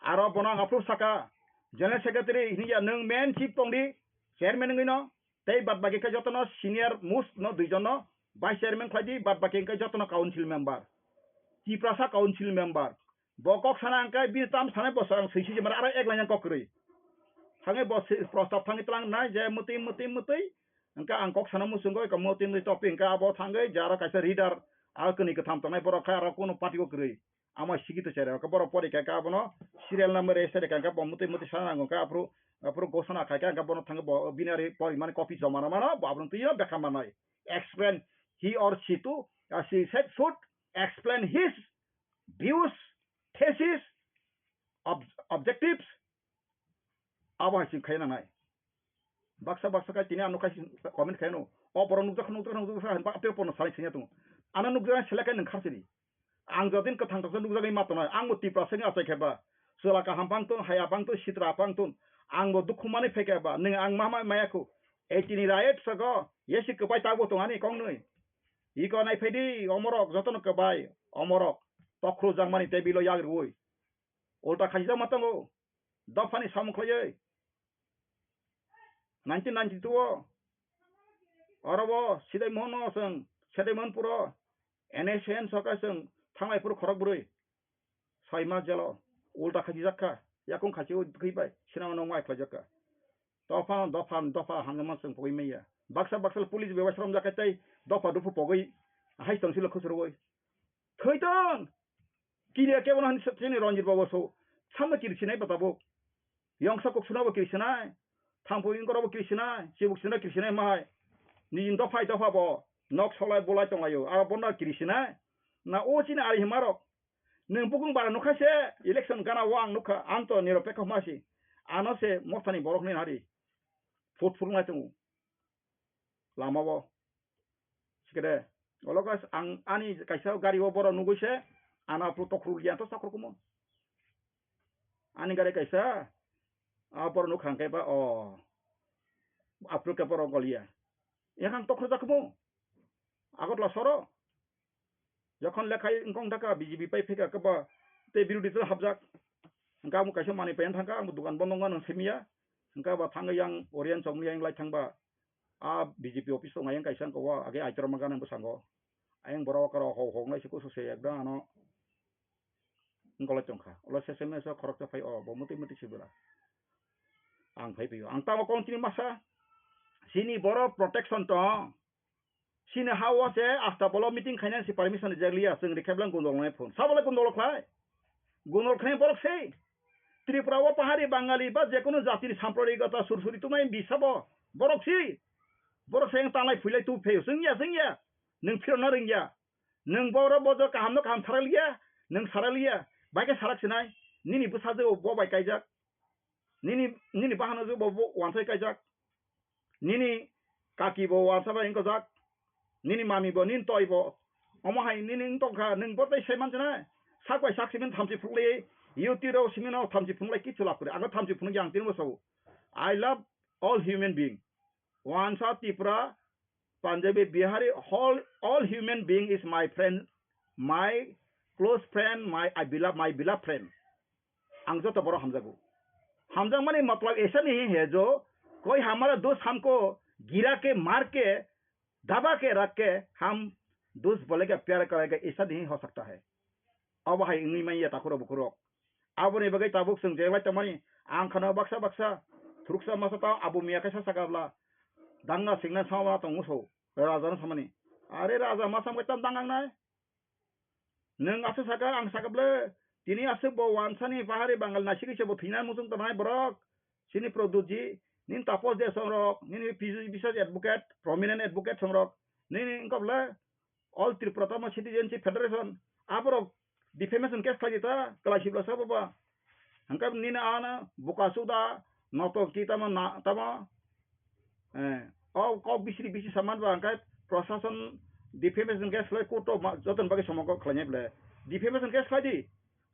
Aro bono ang approve saka, General Secretary hinya nwng main chief tong di, chairman wngwi no, tei bad baki khe jotono senior most no duijon no vice chairman khlai di, bad baki khe jotono council member, Tiprasa council member. Bo kok sana ang khe bini tam sanai bo swkang swi swi mara aro ek laina kok kwrwi. Thangwi bo si-, prostab thangwi tlang nai je mwtwi mwtwi mwtwi. Hingke ang kok sana muchungo eko motwi motwi topic hingke abo thangwi je aro kaisa reader a kwnwi kwtham tongnai borok khe aro kunu party o kwrwi. Amo sigi to chera khe borok pori kha khe abono serial number register kha khe bo motwi motwi sana nango khe aphuru aphuru gosona khai khe hingke bono thangwi bo bini ari porimani copy joma rw mano bo abono twi o bekha manai. Explain he or she to, uh, she said should explain his views, thesis, ob-, objectives, abo hai chwng khaina nangnai. Baksa baksa khe tini ang nukha comment khaino. O borok nukjak nukjak nukjak hai ba tei porno salai singya tongo. Ano nukjak selek khe nwng kharchini. Ang jodin kwthang toksa nukjagwi ma tongnai. Ang bo Tiprasa wngwi achai khe ba. Chwla kaham pang ton, haya pang ton, sitra pang ton. Ang bo dukhu manwi phai khe ba. Nwng ang ma ma maya khu. Ei tini riot sago. Yesi kwbai tabo tong ani kongnwi. Iko nai phai di omorok jotono kwbai. Omorok. Tokhru jangmani table o yak rwui. Ulta khajijak ma tongo. Dophani samung khlaiwi. Nineteen ninety-two o oro bo Sidai Mohon no chwng, Sidai Mohon puro N S C N soka chwng thanglai puro khorok bwrwi. Soi ma jelo ulta khajijak kha, yakung khachi o bwkhwi bai sinama nokma khlaijak kha. Dopha, dopha, dopha hamjama chwng pogwi manya. Baksa baksa police bai waisram jak kha tei dopha dopha pogwi hai tong silo khusrwui. Thwi tong! Kiriya kebo no hinwi chini Ranjit Babu so. Samno kiri sinai ba tabuk. Yongsa kok suna bo kiri sinai. Thangpui wngkoro bo kiri sinai. Chibuk suna kiri sinai mahai. Nini dophai dopha bo. Nok solai bolai tonglaio. Abo bono kiri sinai. Na o chini ari himarok. Nwng bukung bara nukha se. Election gana o ang nukha. Anto niropekho hwnma si. Ano se mothani borok hinwi hari. Phut phut wnglai tongo. Lama o. Sikede. Olo guys, ang ani kaisa gari o borok nugui se, ano aphuru tokhru liya to sakhru kumo. Ani gari kaisa, a borok nuk hangke ba, o. Aphuru ke borok goliya. Yang ang tokhru jakmo. Agot la soro. Jokhon lekhai wngkong thaka B J P pai phika keba tei birodhi dol hapjak. Hingke amo kaisa manwi pai thangka, ang dukan bondo wngma nang simiya. Hingke ba thangwi yang Oriyan chokmani yang lai thangba. A B J P office tongo ayang kaisa hingke o age aitorma gana bwskango. Ayang borok aro hok hok nai se kusu se ekdam ano. Wngkolai tongkha. Ulo sesame so khoroksa phai o, bo mwtwi mwtwi se bwla. Ang phai phai o. Ang tamo kong chini masa. Chini borok protection tong. Chini ha o se asta bolo meeting khainani se permission rijak liya, chwng rikha bwlang gundol nai phone. Sabo le gundol khlai? Gundol khlai borok se. Tripura o pahari Bangali ba jekunu jatini sampradigota sursuri tumai bisa bo. Borok si. Borok se tanglai phuilai tu pheo. Chwng ya, chwng ya. Nwng phirokna rwngya. Nwng borok bojo kaham no kaham sarak liya. Nwng sarak liya. Bai khe sarak sinai. Nini bwsajwk o bo bai kaijak. Nini, nini bahanajwk bo, bo wansai kaijak. Nini kaki bo wansa bai wngkojak. Nini mami bo, nini toi bo. Omo hai nini wng tongkha, nwng bo tei sai manchina. Sak bai sak simin thamchi phunuk lai, YouTube rok simin o thamchi phunuk lai kichu lab kwrwi. Ang thamchi phunuk yang tini bo sao. I love all human being. Wansa, Tipra, Punjabi, Bihari, all, all human being is my friend, my close friend, my, I beloved, my beloved friend. Ang joto borok hamjago. Hamjakmani matlab aisa nahi hai jo, koi hamara dost hamko gira ke maar ke, daba ke rakh ke hum dost bolega pyar karega, aisa nahi ho sakta hai. Abo hai wngwi manya takhurok bukhurok. Aboni bagwi tabuk chwng je bai tongmani, ang khana baksa baksa, thuruksa masa ta abo miya kaisa sakabla, dangna singna sama tong muso, raja no samani. Are raja masa masa tam dangang nai. Nwng aswk saka, ang saka ble, tini aswk bo wansani pahari Bangal naisiki se bo thwina muchung tongnai borok. Chini Pradyutji, nini Taposh De songrok, nini P G Biswas advocate, prominent advocate songrok, nini wngkha ble All Tripura tamo Citizenship Federation, aborok defamation case khlai di ta, kwlai sibla sabo ba. Hwnkhe nini ano buka suda, noto ki tamo na, tamo, eh, o kok bisri bisi saman ba hwnkhe prosason defamation case khlai court o ma, joton bagwi somok khlainai ble. Defamation case khlai di.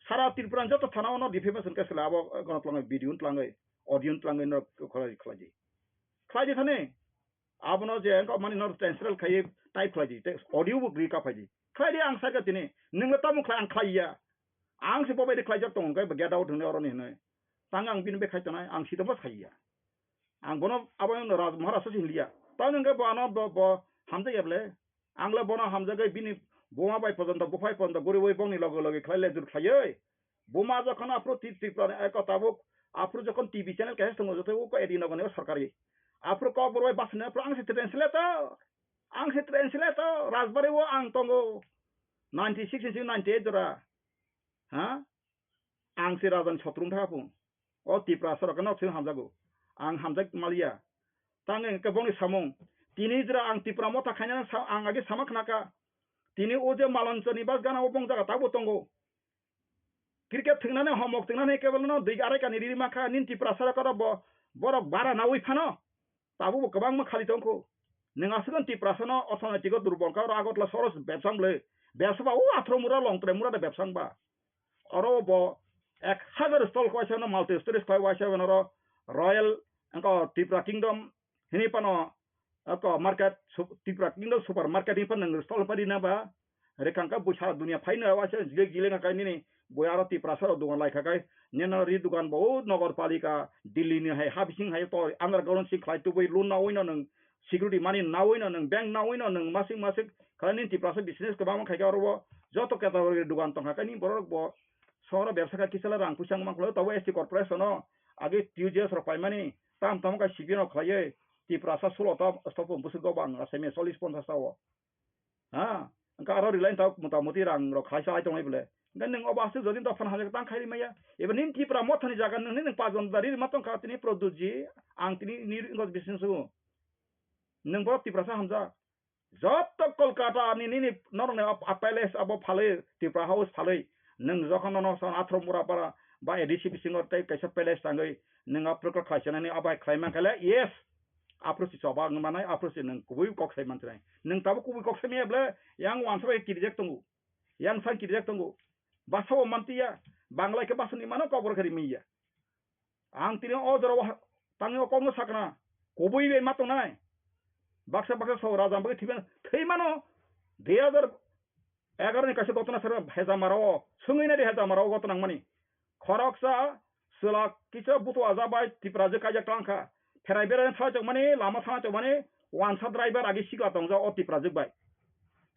Sara Tripura joto thana ono defamation case khlai abo, eh, gono twlangwi video twlangwi, audio twlangwi no khlai, khlai di. Khlai di thani. Abono je wngkha mani no translate khai type khlai di, tei audio bo gri ka phai di. Khlai di ang sai ka tini, nwng le tamo khlai ang khlai ya. Ang se bo bai de khlai jak tongo, hwnkhe bo get out hwnwi oroni hwnwi. Tang ang bini bai khai tongnai, ang sitongma sai ya. Ang bono abo no Raj Maharaj se hinliya. Tamo hwnkhe bo ano bo, bo hamjak ya ble. Ang le bono hamjagwi bini buma bai pojonto, buphai pojonto guriwi bongni loge loge khlai lejur khlaiwi. Buma jokhon aphuru Tri-, Tripura ni eko tabuk, aphuru jokhon T V channel kaisa tongo, joto uko edi nogoni o sorkari. Aphuru Kokborok bai bus ni aphuru ang se translator. Ang se translator, Rajbari o ang tongo. Ninety six ni simi ninety eight jora. Ha? Ang se raja ni sotro wngkha phung. O Tiprasa rok no simi hamjago. Ang hamjak maliya. Tang hwnkhe bongni samung. Tini jora ang Tipra motha khainani sa-, ang age sama khnakha. Tini o je Malonchoni bas gana o bong jaga tabuk tongo. Cricket thwngnani homok thwngnani kebelno dui arai kani riri mankha nini Tiprasa rok bo borok bara naui phano. Tabuk bo kwbangma khali tongkho. Nwng aswkno Tiprasano orthonoitiko durbol kha, oro Agartala sohoro bebsa wngble. Bebsa ba o Athro mura Longtrai mura de bebsa wngba. Oro bo ek hajar stall khe waisa no multi stories khlai waisa no oro Royal wngkha Tripura Kingdom hini phano wngkha market sup-, Tripura Kingdom super market hini phano nwng stall pari na ba. Rikang kha bui sara dunia phai no waisa gile gile kha nini bui aro Tiprasa rok dugan lai kha kai nini ri dugan bo o Nagar Palika Delhi ni hai ha bising hai to underground sing khlai tubui loan naui no nwng security money naui no nwng bank naui no nwng masing masing khlai nini Tiprasa business kwbangma khai kha oro bo joto category dugan tong kha kai nini borok rok bo sohoro bebsa kha kisa le rang puisa wng man khlai tabo S T corporation no age T U J S rok paimani tam tamo kha C P M rok khlaiwi Tiprasa sulo ta stop bwswk go bang asai me chollish ponchash ta o. Ha, wngkha aro rwlai tok motamoti rang rok khlai salai tongnai bole. Wngkha nwng obo aswk jodi dophano hamjak tang khairi maya. Eba nini Tipra mothani jaga nwng nini pajon dari ma tongkha tini Pradyutji, ang tini ni wngkha bising sugo. Nwng borok Tiprasa hamjak. Joto Kolkata ni nini norok ni ap-, ap-, palace abo phalwi Tipra House phalwi. Nwng jokhon nono son Athro Murapara ba A D C bisingo tei kaisa palace tangwi nwng aphuru khlaichinani abai khlai mankha le, yes. Aphuru si choba wngwi manai, aphuru si nwng kubui kok sai mansinai. Nwng tabuk kubui kok sai manya ble, yang wansa bai kirijak tongo. Yang sang kirijak tongo. Basa bo mantiya, Bangla khe basa ni mano, Kokborok khe rimanya. Ang tini o jora o ha-, tangwi o kokno sakna, kubui bai ma tongnai. Baksa baksa so raja bagwi thwi mano, thwi mano. Dui hajar egaroh ni kaisa gotona sero Hejamara o, swngwi nai di Hejamara o gotona wngmani. Khoroksa chwla kisa butu aja bai Tiprajwk kaijak tang kha. Pherai berai thangchok mani, lama thangchok mani, wansa driver agi sikla tongjak o Tiprajwk bai.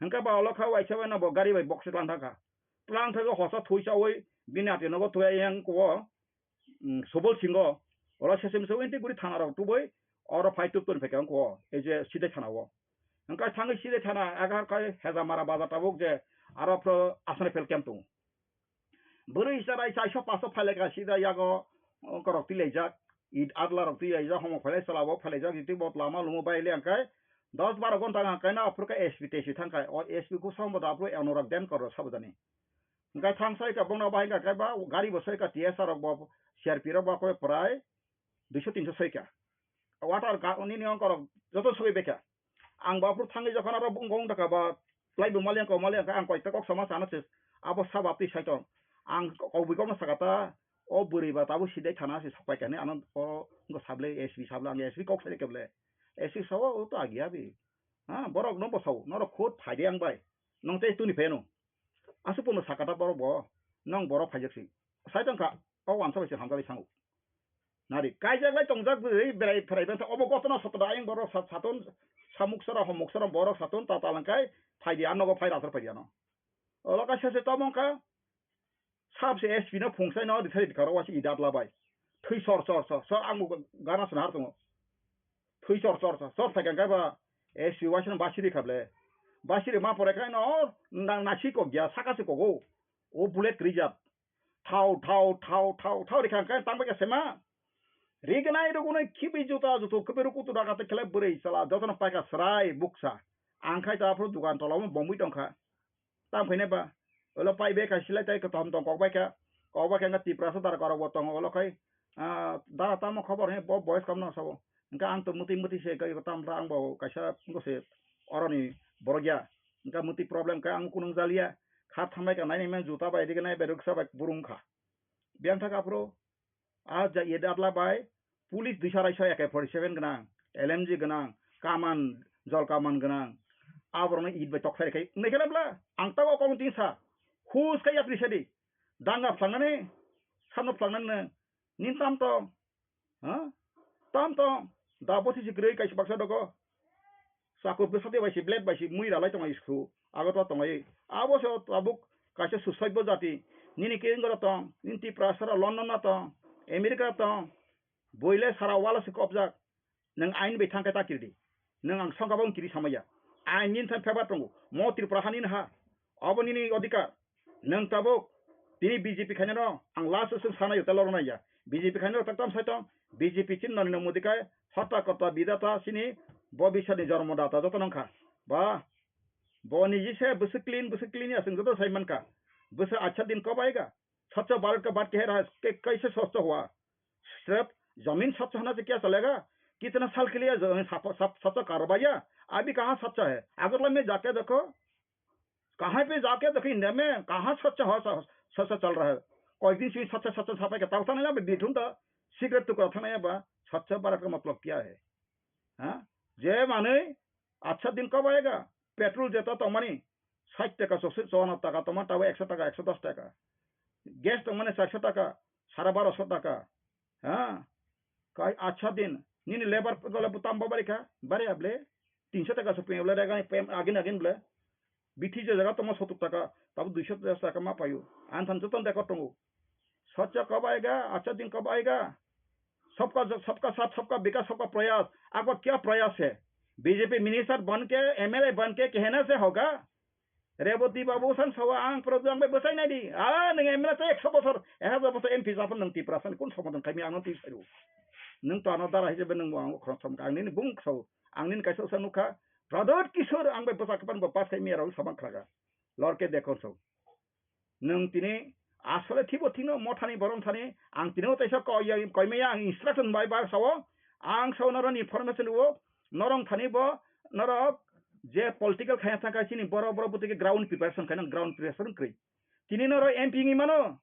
Hwnkhe ba ulo kha waisa bai no bo gari bai box tlang thang kha. Tlang thangwi hosa thui chawi bini ati nogo thui yang kuo. mm, Subol Singho, oro sesem se winti guri thana rok tubui, oro phai tuk toni phaikha wngkha o, ei je Sidai thana o. Wngkha thangwi Sidai thana, egar khai Hejamara bazar tabuk je, aro phro asani fel camp tongo. Bwrwi chwrai chaisho paso phailaikha Sidai yago, wngkha rok tilaijak, it adla rok tilaijak, homo phailai chwla bo phailaijak, jiti bot lama lumo bai le angkhai, dos baro gonta angkhai na aphuru khe S P tesi thangkhai, o S P kho sambo da aphuru Anurag Denkar rok sabo jani. Hingkhe thang sai kha bongno bahai kha khe ba gari bo sai kha T S R rok bo C R P rok bo koi prai duiso tinso sai kha. Water ga nini ongkha rok joto soi bai kha. Ang bo aphuru thangwi jokhon aro bung gong dakha ba plai bo mali ang kok mali ang kha ang koi ta kok sama sana se abo sabo twi sai tong. Ang kok bui kok no saka ta o bwrwi ba tabuk Sidai thana se sok pai kha ni ano o wngkha sable S P sable ang S P kok sai khe ble. S C sao, o to agi abi. Ha, borok no bo sao, norok khud phai de ang bai. Nong tei tuni pheno. Asuk pono sakata borok bo, nong borok phaijak si. Sai tong kha, o wansa bai se hamsa bai sango. Nari, kaijak lai tongjak bwrwi berai pherai bangsa, obo gotona sotoda ayang borok sat-, saton, samuk sora, homuk sora, borok saton, ta talangkai, phaidi, a nogo phai rathar phaidi ano. Olo kaisa se tamo wngkha, sab se S P no phungsai no, rithai rikaro wasi idat labai. Thwi sor, sor, sor, sor, ang bo gana swnahar tongo. Thwi sor, sor, sor, sor, sai kangkai ba, S P waisa no basiri khable. Basiri ma pore khai no, na, nasi kok ya, saka se kogo. O bullet rijak. Thau, thau, thau, thau, thau, rikha khe tang bai khe sema. Rignai rugunai khibi juta jutu khibi rukutu daga te khlai bwrwi chala jotono paikha srai buksa. Ang khai ta aphuru dukan tola o bomwi tongkha. Tam khainai ba. Olo pai bai kha silai tai kothom tong kok bai kha. Kok bai kha Tiprasa dara korok bo tongo olo khai. Ah, dara tamo khobor he bo boys kam no sabo. Hingke ang to mwtwi mwtwi se kai tam ra ang bo kaisa wngkha se oroni borok ya. Hingke mwtwi problem khe ang kunung jaliya. Kha thambai ka nai nai man juta bai riknai bai ruksa bai burung kha. Biyang thaka aphuru a ja ye datla bai police duisa raisa A K forty seven gwnang, L M G gwnang, kaman, jol kaman gwnang. Aborokno it bai tokthai khai. Nai khe bla ang ta o kong tin sa. Hus khe yapri sedi. Danga phlangani, samno phlangani nang. Nin tam to. Ha? Tam to. Da bothi si grei kaisa baksa dogo. Sakur bwsati bai si, blade bai si, mui ralai tongo isku. Ago to tongo. Abo se tabuk kaisa suicide bo jati. Nini ke ngoro tong, nini Tiprasa ra London na tong, America ra tong. Boile sara wala se kopjak. Nwng ain bai thang khe ta kiridi. Nwng ang songkha bo kiri samaya. Ain nini thang phaibar tongo. Mo Tripura hani ha. Abo nini odhikar. Nwng tabuk tini B J P khainano ang last session sana yuta lorna ya. B J P khainano tak tam saitong. B J P chin nani nang modikai hota kota bidata sini bobisani jormo data joto nangkha. Ba. Bo niji se bwswk clean, bwswk clean ya, chwng joto sai mankha. Bwswk acha din kobaiga. Swachh Bharat ka baat keh raha hai, ke-, kaise swachh hua? Sirf zameen swachh hone se kya chalega? Kitna saal ke liye zameen sap-, sap-, swachh kar bhaiya? Abhi kahan swachh hai? Agartala mein jaake dekho, kahan pe jaake dekho India mein, kahan swachh ho, swa-, swachh chal raha hai? Koi din se swachh, swachh saphai ke tao thang na ba, bithun ta cigarette tukra thang na ba, Swachh Bharat ka matlab kya hai? Ha? Je manwi, acha din kobaiga, petrol jeta tongmani, sait taka, chauano taka tongma, tabo ekso taka, ekso dos taka. Gas tongmani charso taka, sara baroso taka. Ha? Kai acha din, nini labour dole butam bo barikha, bari able, tinso taka so pem ble, agin agin ble. Bithi je jaga tongma sottor taka, tabo duiso taka ma payo. Ang than joto dekho tongo. Swachh kobaiga, acha din kobaiga. Sabka, sabka saath, sabka vikas, sabka prayas. Ako kya prayas hai? B J P minister ban ke, M L A ban ke, kehna se hoga? Reboti babu san sawa ang program bai bwsai nai di. Ah, nwng M L A te ekso bosor, ek hajar bosor M P japon nwng Tiprasa ni kun somadan khaimi ang twi sairu. Nwng to ano dara hisabe nwng bo ang khorok som ang nini bung kso, ang nini kaisa usa nukha. Pradyot Kishore ang bai bwsa kapan bo pass khaimi rok sabang khlaga. Lorke dekho so. Nwng tini asole thibo thino mothani borom thani ang tini o teisa koi ya, koi maya ang instruction bai bar sao, ang sao norok ni information o norok thani bo norok je political khaya thangkha chini borok borok bwtwi ke ground preparation khaina ground preparation kwrwi. Tini norok M P wngwi mano,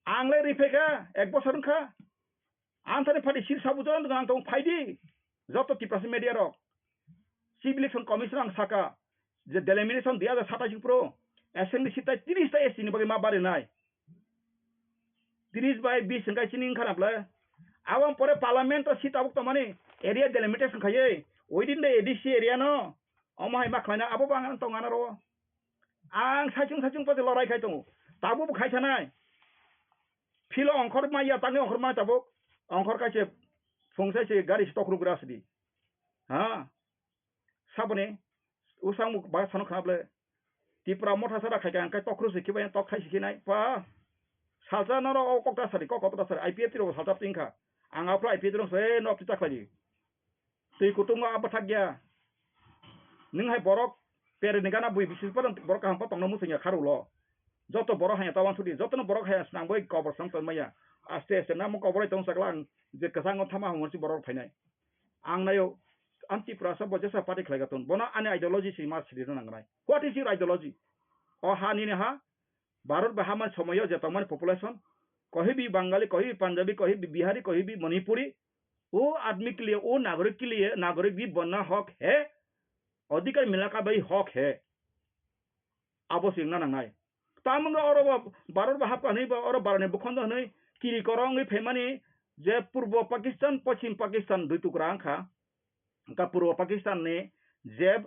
ang le riphaikha ek bosor wngkha. Ang thani party sir sabu jora ang tong phaidi. Joto Tiprasa media rok. Chief Election Commission ang saka je delimitation dui hajar satais pro assembly seat tai tris ta S T ni bagwi ma barinai. Tris bai bis hingkai chini wngkha na bwle. Aboni pore parliament o seat tabuk tongmani area delimitation khaiwi within the A D C area no omo hai ma khlaina abo bo ang tong anaro. Ang saichung saichung pati lorai khai tongo. Tabuk bo khai sanai. Philo ongkhor maya, tangwi ongkhor maya tabuk. Ongkhor kaise phung sai se gari se tokhruk gra sidi. Ha? Saboni usang muk ba sano khna ble. Tipra motha sara khai kha, ang kai tokhruk se khibai tok khai se khinai. Pa. Salsa noro o kok ta sari, kok kok ta sari. I P F T ro salsa tingkha. Ang aphro I P F T ro se nok ta khlai di. Twi kutung o abo thak ya. Nwng hai borok pere ni gana bui bisi borok kaham pa tongna muchung ya kharu lo. Joto borok haya tawan sudi, joto no borok haya snang bai kobor snang ton maya. Aste aste namo kobor ai tong sakla ang je kwchang o thama hamo si borok phainai. Ang nayo anti prasa bo jesa party khlai gaton. Bono ani ideology si ma sidi nang nai. What is your ideology? O ha nini ha, Bharat bai hamani somoyo je tongmani population, kohibi Bangali, kohibi Punjabi, kohibi Bihari, kohibi Manipuri, वो आदमी के लिए, वो नागरिक के लिए, नागरिक भी बनना हक है, अधिकार मिलना का भी हक है। Abo se wngna nangnai. Tamo wngkha oro bo Bharat bo hapkha hwnwi bo oro Bharat ni bukhondo hwnwi kiri koro wngwi phaimani je Purbo Pakistan, Poschim Pakistan dui tukra wngkha. Wngkha Purbo Pakistan ni je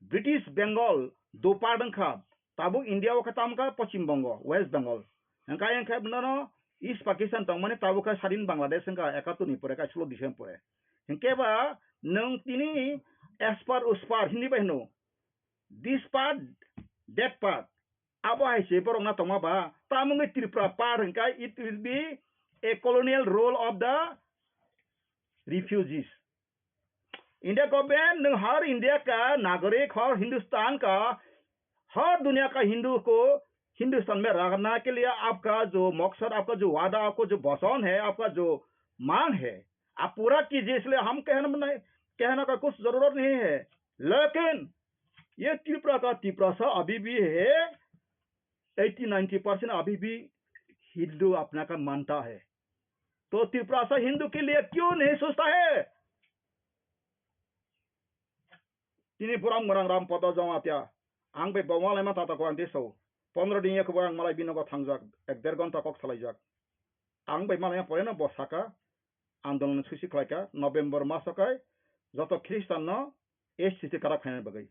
British Bengal do part wngkha, tabuk India o khe tamo wngkha Poschim Bongo, West Bengal. Hwnkhe ayang khe nono East Pakistan tongmani tabuk khe sadin Bangladesh wngkha ekattor ni pore khe sullo December pore. Hwnkhe ba nwng tini as per us per Hindi bai hwno, this part, that part. Abo hai se borok na tongma ba, tamo wngwi Tripura part hwnkhe it will be a colonial role of the refugees. India government, nwng har India ka nagorik, har Hindustan ka, har duniya ka Hindu ko Hindustan mein rakhna ke liye aapka jo maksad, aapka jo wada, aapka jo vachan hai, aapka jo mang hai, aap pura kijiye, isliye hum kehna nahi, kehna ka kuch zarurat nahi hai. Lekin ye Tripura ka Tiprasa abhi bhi hai, eighty ninety percent abhi bhi Hindu apna ka manta hai. To Tiprasa Hindu ke liye kyun nahi sochta hai? Tini Buram Gwnang Ram Podo Jamatia, ang bai bo malaima tata ko ang tiso. Pondro din ya kebo ang malai binogo thangjak, ek der ghonta kok salaijak. Ang bai malaima pore no bo saka, andolon susi khlaika, November maso kai, joto Christian no S T karak khaina bagwi.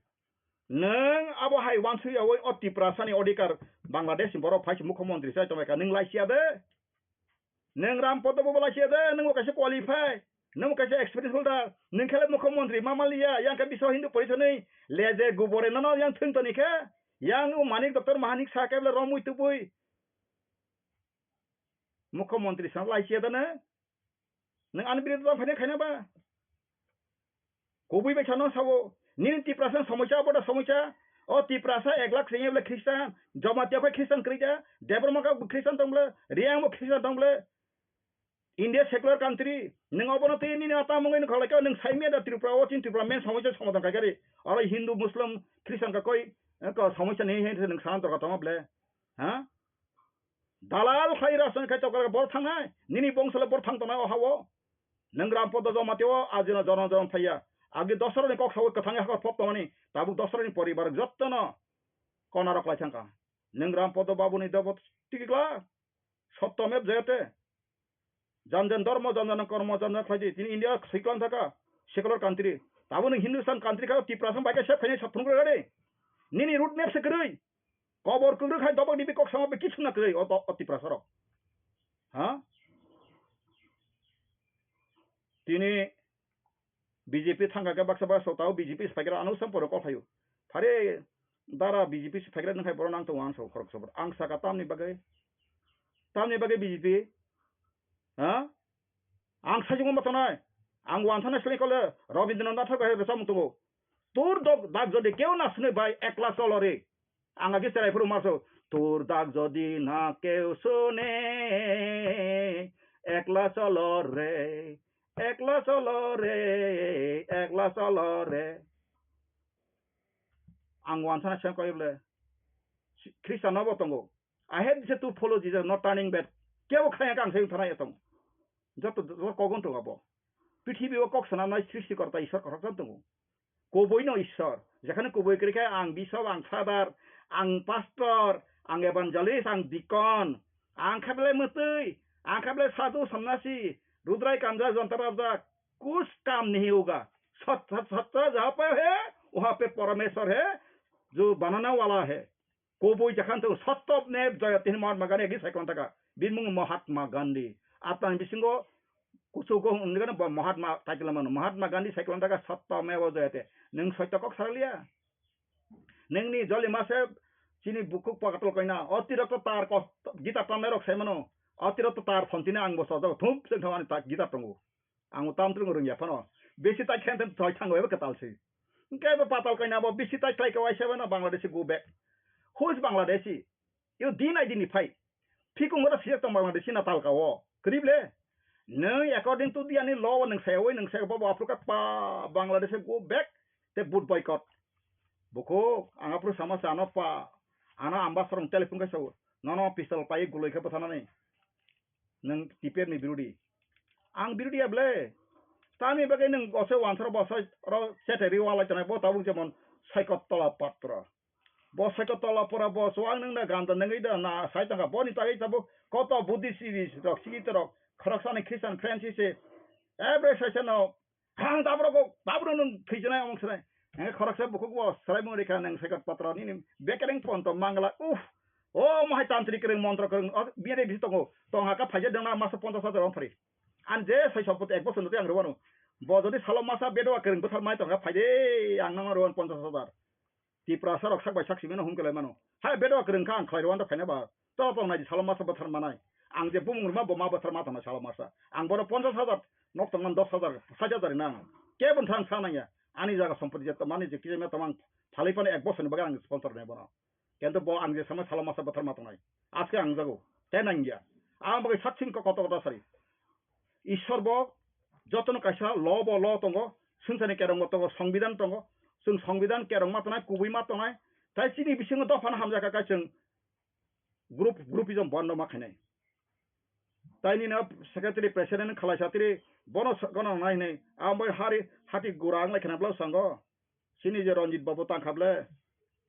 Nwng abo hai wansuk yawi o Tiprasa ni odhikar Bangladesh ni borok phai se mukhyamantri sai tonglaika, nwng laisiya de? Nwng Ram Podo bo laisiya de, nwng bo kaisa qualify, nwng bo kaisa experience holder, nwng khe le mukhyamantri ma manliya, yang khe Biswa Hindu Porishad ni leje gubore nono yang thwng toni khe, yang o Manik Doctor Mahanik sa khe bole romwi tubui mukhyamantri sa laisiya de nwng? Nwng ani birodo tamo phaina khaina ba? Kubui bai sano sabo, nini Tiprasa somosya, abo da somosya. O Tiprasa ek lakh sengya bole Christian, Jamatia bai Christian kwrwi da, Debbarma ka Christian tong bole, Reang bo Christian tong bole. India secular country, nwng obono twi nini ata mungwi nukha lai kha, nwng saimya da Tripura o chini Tripura main somosya somadhan khai kha ri. Oro Hindu, Muslim, Christian ka koi, eh, ko somosya ni he nwng sana dorkar tongma bole. Ha? Dalal khai rajniti khai tokar bor thangnai, nini bongso le bor thang tongnai o hao. Nwng Ram Podo Jamatia o ajino jonom jonom thaiya. Agi dosroni kok sawi kwthangwi hakor pop tongmani, tabuk dosroni poribar jottono konarok lai thangkha. Nwng Ram Podo babuni dobo tikikla, sotto mev jayate. Jan jan dharma, jan jan kormo, jan jan khlaidi. Tini India siklan thaka, secular country. Tabuk nwng Hindustan country kha, Tiprasa bai khe sep khainai sathung rwgadi. Nini road map se kwrwi. Kobor kwrwi khai dobok dibi kok sama be kichu na kwrwi o, o Tiprasa rok. Ha? Tini B J P thangkha khe baksa baksa tao B J P se phaikra ano sam poro kok phaio. Phare dara B J P se phaikra nang khai borok nang tongo ang sa khorok sobor. Ang saka tamni bagwi. Tamni bagwi B J P. Ha? Ang sajwk ma tongnai. Ang wanthana sle kole Rabindranath Tagore hai rwchapmung tongo. তোর দগ-, দাগ যদি কেউ না শুনে ভাই, একলা চলো রে। Ang agi cherai phuru marso, তোর দাগ যদি না কেউ শুনে, একলা চলো রে, একলা চলো রে, একলা চলো রে. Ang wanthana sle kole, Christian no bo tongo. I have to follow Jesus, not turning back. Kebo khaya kang sayung thana yatong. Joto, joto kogon tongo abo. Prithibi o kok sanamnai srishti korta Ishwar koroksa tongo. Kubui no Ishwar. Jekhane kubui kwrwi khe ang bishop, ang father, ang pastor, ang evangelist, ang deacon, ang khe belai mwtwi, ang khe belai sadhu, sonnasi, rudrai kanja, jonta rabjak. कुछ काम नहीं होगा। सच, सच, सच्चा जहाँ पे है, वहाँ पे परमेश्वर है, जो बनाने वाला है। Kubui jekhane tongo, sotto mev jayate hinwi Mahatma Gandhi agi saikolon taka. Bini mung Mahatma Gandhi. Atang bisingo kuchugo wngwi bo Mahatma title mano. Mahatma Gandhi saikolon taka sotto mev jayate. Nwng soito kok saraliya? Nwngni joli mase chini bukhuk pokotol koina. Otirokto tar kos-, guitar tamnairok sai mano. Otirokto tar phone tini ang bo sojak thum se thangmani ta guitar tongo. Ang o tamtwrwng rwngya phano. Bisi tai khe thoi thango ebo kwtal se. Hwnkhe ebo patal kaina bo bisi tai khlai khe waisa bai no Bangladeshi go back. Who is Bangladeshi? You din I din phai. Phikung oro sijak tong Bangladeshi na talka o. Kwrwi ble? Nwng according to the ani law o nwng sai oi nwng sai bo bo aphuru kha pa Bangladeshi go back te vote boycott. Bukhuk ang aphuru sama sa ano pa. Ano ambassador telephone khe sao. Nono pistol pai guloi khe bwthanani. Nwng T P F ni birodi. Ang birodi ya ble. Tamni bagwi nwng bosai wansaro bosai oro chetai ri walai tongnai bo tabuk jemon Saikot Tola Patro. Bo Saikot Tola Pura bo chuwak nwng da ganda nangwi da na sai tongkha boni tagwi tabuk koto Buddhist rok sikit rok khoroksani Christian friends se ebre saisano Ang tabro kok, tabro nwng thwijnai, omok swnai. Henge khoroksa bukhuk bo swraimung rikha nwng Saikot Patro nini bekereng ponto mangla, uff. O mohai tantri kwrwng, montro kwrwng, o biyade bisi tongo. Tong haka phaijak dengna masa ponchash hajar wng phari. An je sai sompoti ek bosor nutwi ang rwano. Bo jodi salo masa bedwa kwrwng bwthar mai tongkha phaide ang nangno rwan ponchash hajar. Tiprasa rok sak bai sak simi no hum kelai mano. Hai bedo kwrwng kha ang khlai rwanda phaina ba. To tong nai salo masa bwthar manai. Ang je bumung rwma bo ma bwthar ma tongna salo masa. Ang bono ponchash hajar nok tongman dos hajar, sait hajar na ang. Kebon thang sa nangya. Ani jaga sompoti je tongmani je kisa me tongmang phalai phano ek bosor ni bagwi ang sponsor nai bono. Kento bo ang je sama salo masa bwthar ma tongnai. Aske ang jago. Te nangya. Ang bagwi sak sing ko koto koto sari. Ishwar bo jotono kaisa law bo law tongo, swngcharni kerong bo tongo, songbidan tongo, chwng songbidan kerong ma tongnai, kubui ma tongnai, tai chini bisingo dophano hamjakha khe chwng group, groupism bondo ma khainai. Tai nini secretary president khalai satri bono sa-, gana nai hinui, ang bai hari hati gura ang lai khna bwlai sango. Chini je Ranjit babu tangkha ble,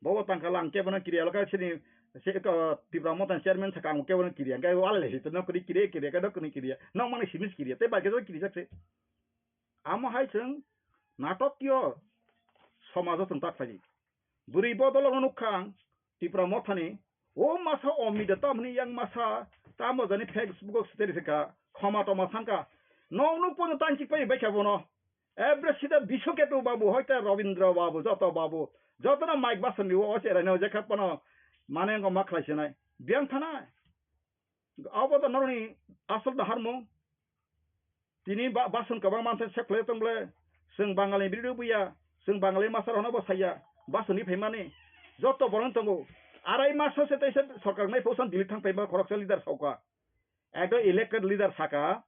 bobo tangkha lang kebono kiriya lokha chini se ko Tipra Motha chairman saka ang kebono kiriya, hingke wale le hito nokni kiriya, kiriya ka nokni kiriya, nokmani simis kiriya, tei bai khe kiriya se. Amo hai chwng natokyo somajo chwng ta khlai di. Bwrwi bodolo no nukha ang, Tipra Mothani, o masa o mida tamni yang masa, tamo jani Facebook o status ka, khoma toma sanka, nong nuk pono tanchik pai bai kha bono. Every sida Biswaketu babu, hoite Rabindra babu, joto babu, joto na mic basandi o, o cherai no, jekha pono mane ngo ma khlai sinai. Biang thana. Abo to noroni asol da harmung. Tini ba-, bason kabang mansa sek khlai tong ble. Seng Bangal ni biri buya, seng Bangal ni masar hono bo saya, bason ni phaimani. Joto borong tongo. Arai mas se tai se sorkar nai phosan Delhi thang phaima khoroksa leader sauka. Ekdom elected leader saka,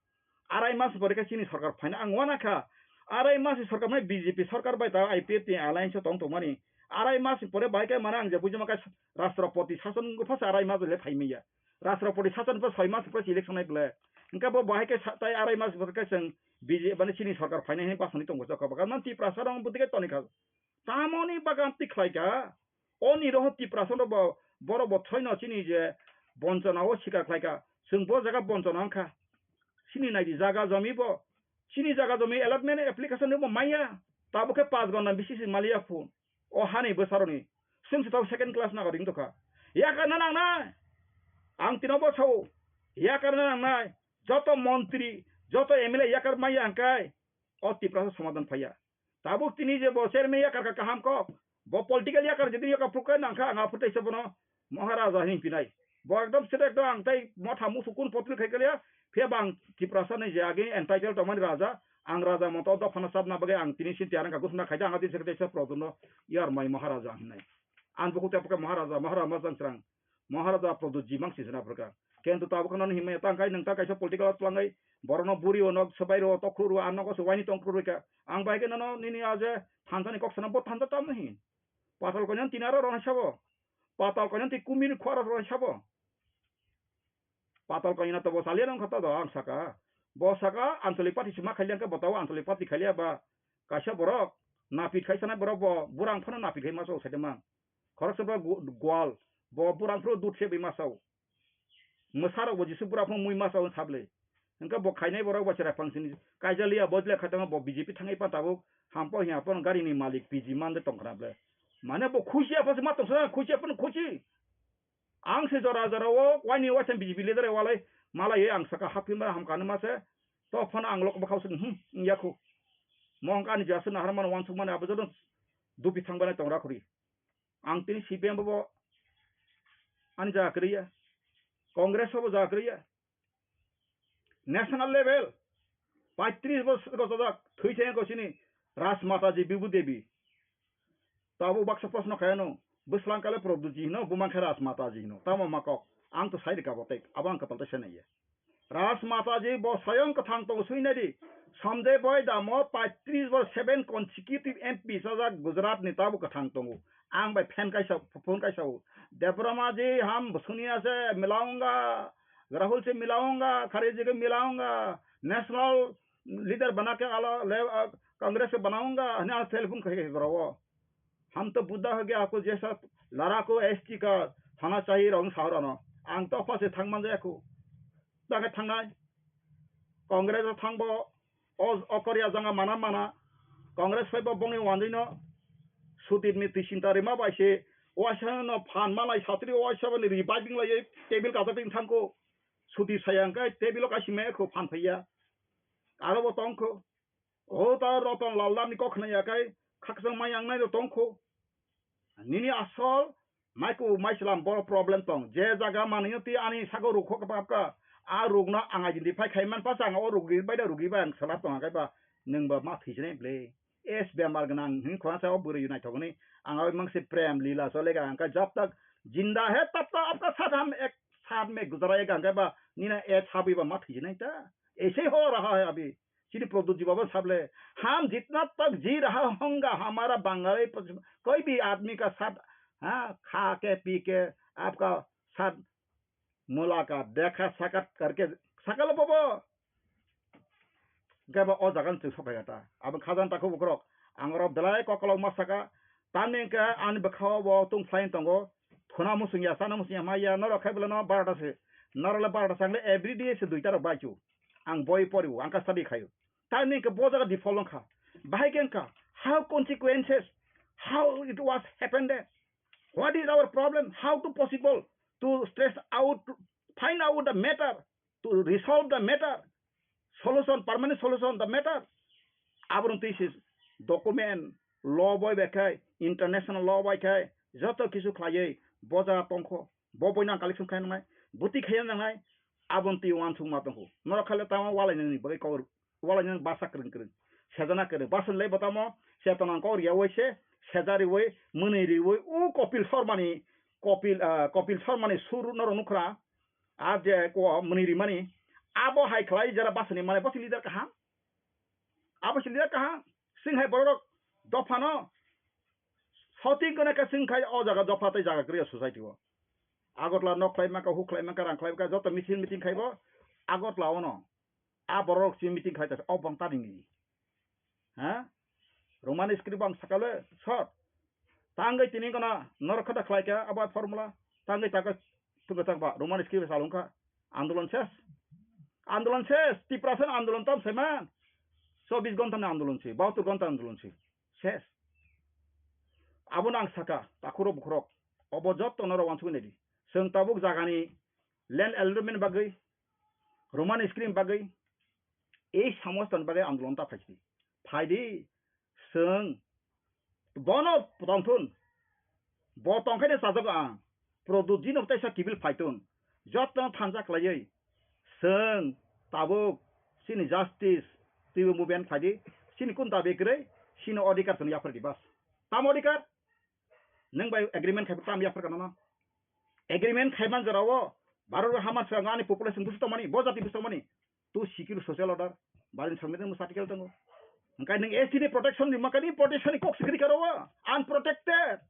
arai mas pore khe chini sorkar phaina ang uanakha. Arai mas ni sorkar mai B J P sorkar bai ta I P F T alliance o tong tongmani. Arai mas ni pore bahai khe mane ang je buji mankha Rashtrapati sason wngkha phasa arai mas le phaimaya. Rashtrapati sason pha soi mas pore election nai ble. Hingkhe bo bahai khe sa-, tai arai mas pore khe chwng B J P mane chini sorkar phainai hinwi basani tongo chokha bwkha. Nang Tiprasa rok bwtwi khe tonikha. Tamoni bagan twi khlaikha. O niroho Tiprasa no bo, borok bo throino chini je bonchona o sikar khlaikha. Chwng bo jaga bonchona wngkha. Chini naidi jaga jomi bo. Chini jaga jomi allotment application bo maya. Tabuk khe panch gona bisi se maliya phu. O hani bwsaroni. Chwng se tabuk second class nagorik wngtokha. Yakarna nangnai. Ang tino bo sao. Yakarna nangnai. Joto montri, joto M L A yakar maya hwnkhe o Tiprasa somadan phaiya. Tabuk tini je bo chairman yakar kha kaham kok. Bo political yakar jodi yakar phukai nangkha ang aphuru teisa bono Maharaja hinwi pinai. Bo ekdom sida ekdom ang tei motha musu kun potri khai kaliya. Phiya bo ang Tiprasa ni je agi entitled tongmani raja. Ang raja moto dophano chapna bagwi ang tini sinti arang ka gusna khaida ang adi sekte se projono yar mai Maharaja hinai. Ang buku tepa khe Maharaja, Maharaja majang srang. Maharaja Pradyut ji mang sisina phrwkha. Kento tabuk no hinmaya tang kai nwng ta kaisa political twlangai borokno buri o nok swbai ro tokhru ro a nogo swbai ni tongkhru rika. Ang bai khe nono nini a je thansa ni kok sana bo thansa tam nahi. Patal koinani tini aro rona sabo. Patal koinani ti kumir khwara rona sabo. Patal koina to bo chaliya nang khata do ang saka. Bo saka Anchalik Party sima khailiya khe bo tao Anchalik Party khailiya ba kaisa borok napit khai sanai borok bo burang phano napit khai maso saide mang. Khoroksa ba gu-, gwal bo burang phano dut se bai masao. Mwsarok bo Jisu bura phano mui masa o sable. Hingke bo khainai borok bo chwrai phangsini kaijaliya bo jle khaitama bo B J P thangwi pa tabuk hampo hiya phano gari ni malik P G mande tongkhna ble. Mane bo khusi aphas ma tongsa khusi aphano khusi. Ang se jora jora o waini waisa B J P leader walai malai ang saka haphi mara hamkani mase to phano ang lok bwkhao se hmm yakhu. Mo hingke ani jasa nahar mano wansuk mani abo joto dupi thang bana tongra khuri. Ang tini C P M bo ani jaga kwrwi ya, Congress bo jaga kwrwi ya. National level paitris bosor gojojak thwi thengko sini Rajmata ji Bibu Devi. Tabuk baksa proshno khaiyano, bwslang kale Prabhuji hino, bumang khe Rajmata ji hino. Tamo ma kok? Ang to sai rika bo tek, abo ang kwtal ta sai naiya. Rajmata ji bo soyong kwthang tongo sui nai di. Sanjay Bhai Damo paitris bo seven consecutive M P sajak Gujarat ni tabuk kwthang tongo. Ang bai fan kaisa, phone kaisa o. Debbarma ji ham suniya se milaunga, Rahul se milaunga, Kharge ji ke milaunga, national leader bana ke ala le, ah, Congress ke banaunga, hini ala telephone khai khai gora o. Ham to Buddha ho gya, ako jesa lara ko S T ka thana chahi rong saurano. Ang to pha se thang man jaya ko. Dage thangnai. Congress o thangbo, o, o Korea janga mana mana. Congress phaibo bongni wanjwi no. Sutit ni twi sinta rima bai se. Waisa no phan malai satri waisa bani reviving lai table kata tin thangko. Suti saya hwnkhe table o kaisa maya kho phan phaiya. Aro bo tongkho. O ta Roton Lal Dam ni kok khna ya kai khakchang mai ang nai ro tongkho. Nini asol maiku maislam boro problem tong. Je jaga manwi ti ani sago rukho ka bapka. A rukno ang identify khai man pa chang o rugi bai da rugi bai ang sala tong kai ba nwng ba ma thijne ble. Es bemar gnang hin khona sa o bwrwi nai thogni. Ang oi mang se prem lila so lega ang kai jab tak jinda hai tab tak apka sadham ek saat mein guzara ek ang kai ba nina et habwi ba ma thijne ta. Ese ho raha hai abhi. Chini Pradyut ji baba sable, "Hum jitna tak ji raha honga, hamara Bangali, koi bhi aadmi ka saath, ha, kha ke, pee ke, aapka saath mulaqat, dekha sakat karke, sakal baba." Gaba o jagan chwng sokai ta. Abo khajan takhu bukrok. Ang oro belai kokolok ma saka. Tamni hwnkhe ani bwkhao bo tong phlai tongo. Thuna musung ya, sana musung ya, ma ya, norok khai bwlano barota se. Norok le barota sangle every day se duita rok bai chu. Ang boi pori o, ang ka study khaio. Tamni hwnkhe bo jaga default wngkha. Bahai khe wngkha, how consequences, how it was happened there? What is our problem? How to possible to stress out, to find out the matter, to resolve the matter, solution, permanent solution the matter? Abono twi se document, law boi bai khai, international law bai khai, joto kisu khlaiwi bo jaga tongkho. Bo boino ang collection khai nangnai, bwtwi khai nangnai, aboni twi uansukma tongkho. Norok khaile tamo walainani bagwi kok, walainani basa kwrwng kwrwng, sejana kwrwng. Basa le bo tamo chetona kok riyaui se, seja riui, mwnwi riui, u Kopil Sharmani, Kopil, ah, Kopil Sharmani sur norok nukhra, a je ko mwnwi rimani, abo hai khlai jera basani mane bosi leader kaham. Abo se liya kaham, sing hai borok dophano shouting kone ka sing khai o jaga dopha tei jaga kwrwi society o. Agartala nok khlai maka, huk khlai maka, rang khlai maka, joto misil meeting khaibo Agartala ono. A borok si meeting khai ta o bang ta ringni. Ha? Roman script bang sakale short. Tangwi tini gana norok kha da khlai kha abo formula. Tangwi taka tuka tak ba Roman script salung kha. Andolon ses. Andolon ses. Tiprasa andolon tam seman. Chobis ghonta ni andolon si. Bahatur ghonta andolon si. Ses. Abo nang saka takhuro bukhurok. Obo jotto norok wansugwi naidi. Chwng tabuk jagani land allotment bagwi, Roman script bagwi, ei samostan bagwi andolon ta phaidi. Phaidi, chwng bono tongthun. Bo tongkhaino chajago ang. Produjino teisa kibil phaitun. Jotono thansa khlaiwi. Chwng tabuk chini justice twibo movement phaidi. Chini kun dabi kwrwi, chini odhikar chwng yaphardi bas. Tamo odhikar? Nwng bai agreement khai tam yapharka nono. Agreement khaiman jorao Bharat o hama swkang ani population busu tongmani, bo jati busu tongmani. Tu secure social order, Bharat ni Songbidan busu article tongo. Hwnkhe nwng S T ni protection ni makani protection ni kok sikri karo o, unprotected.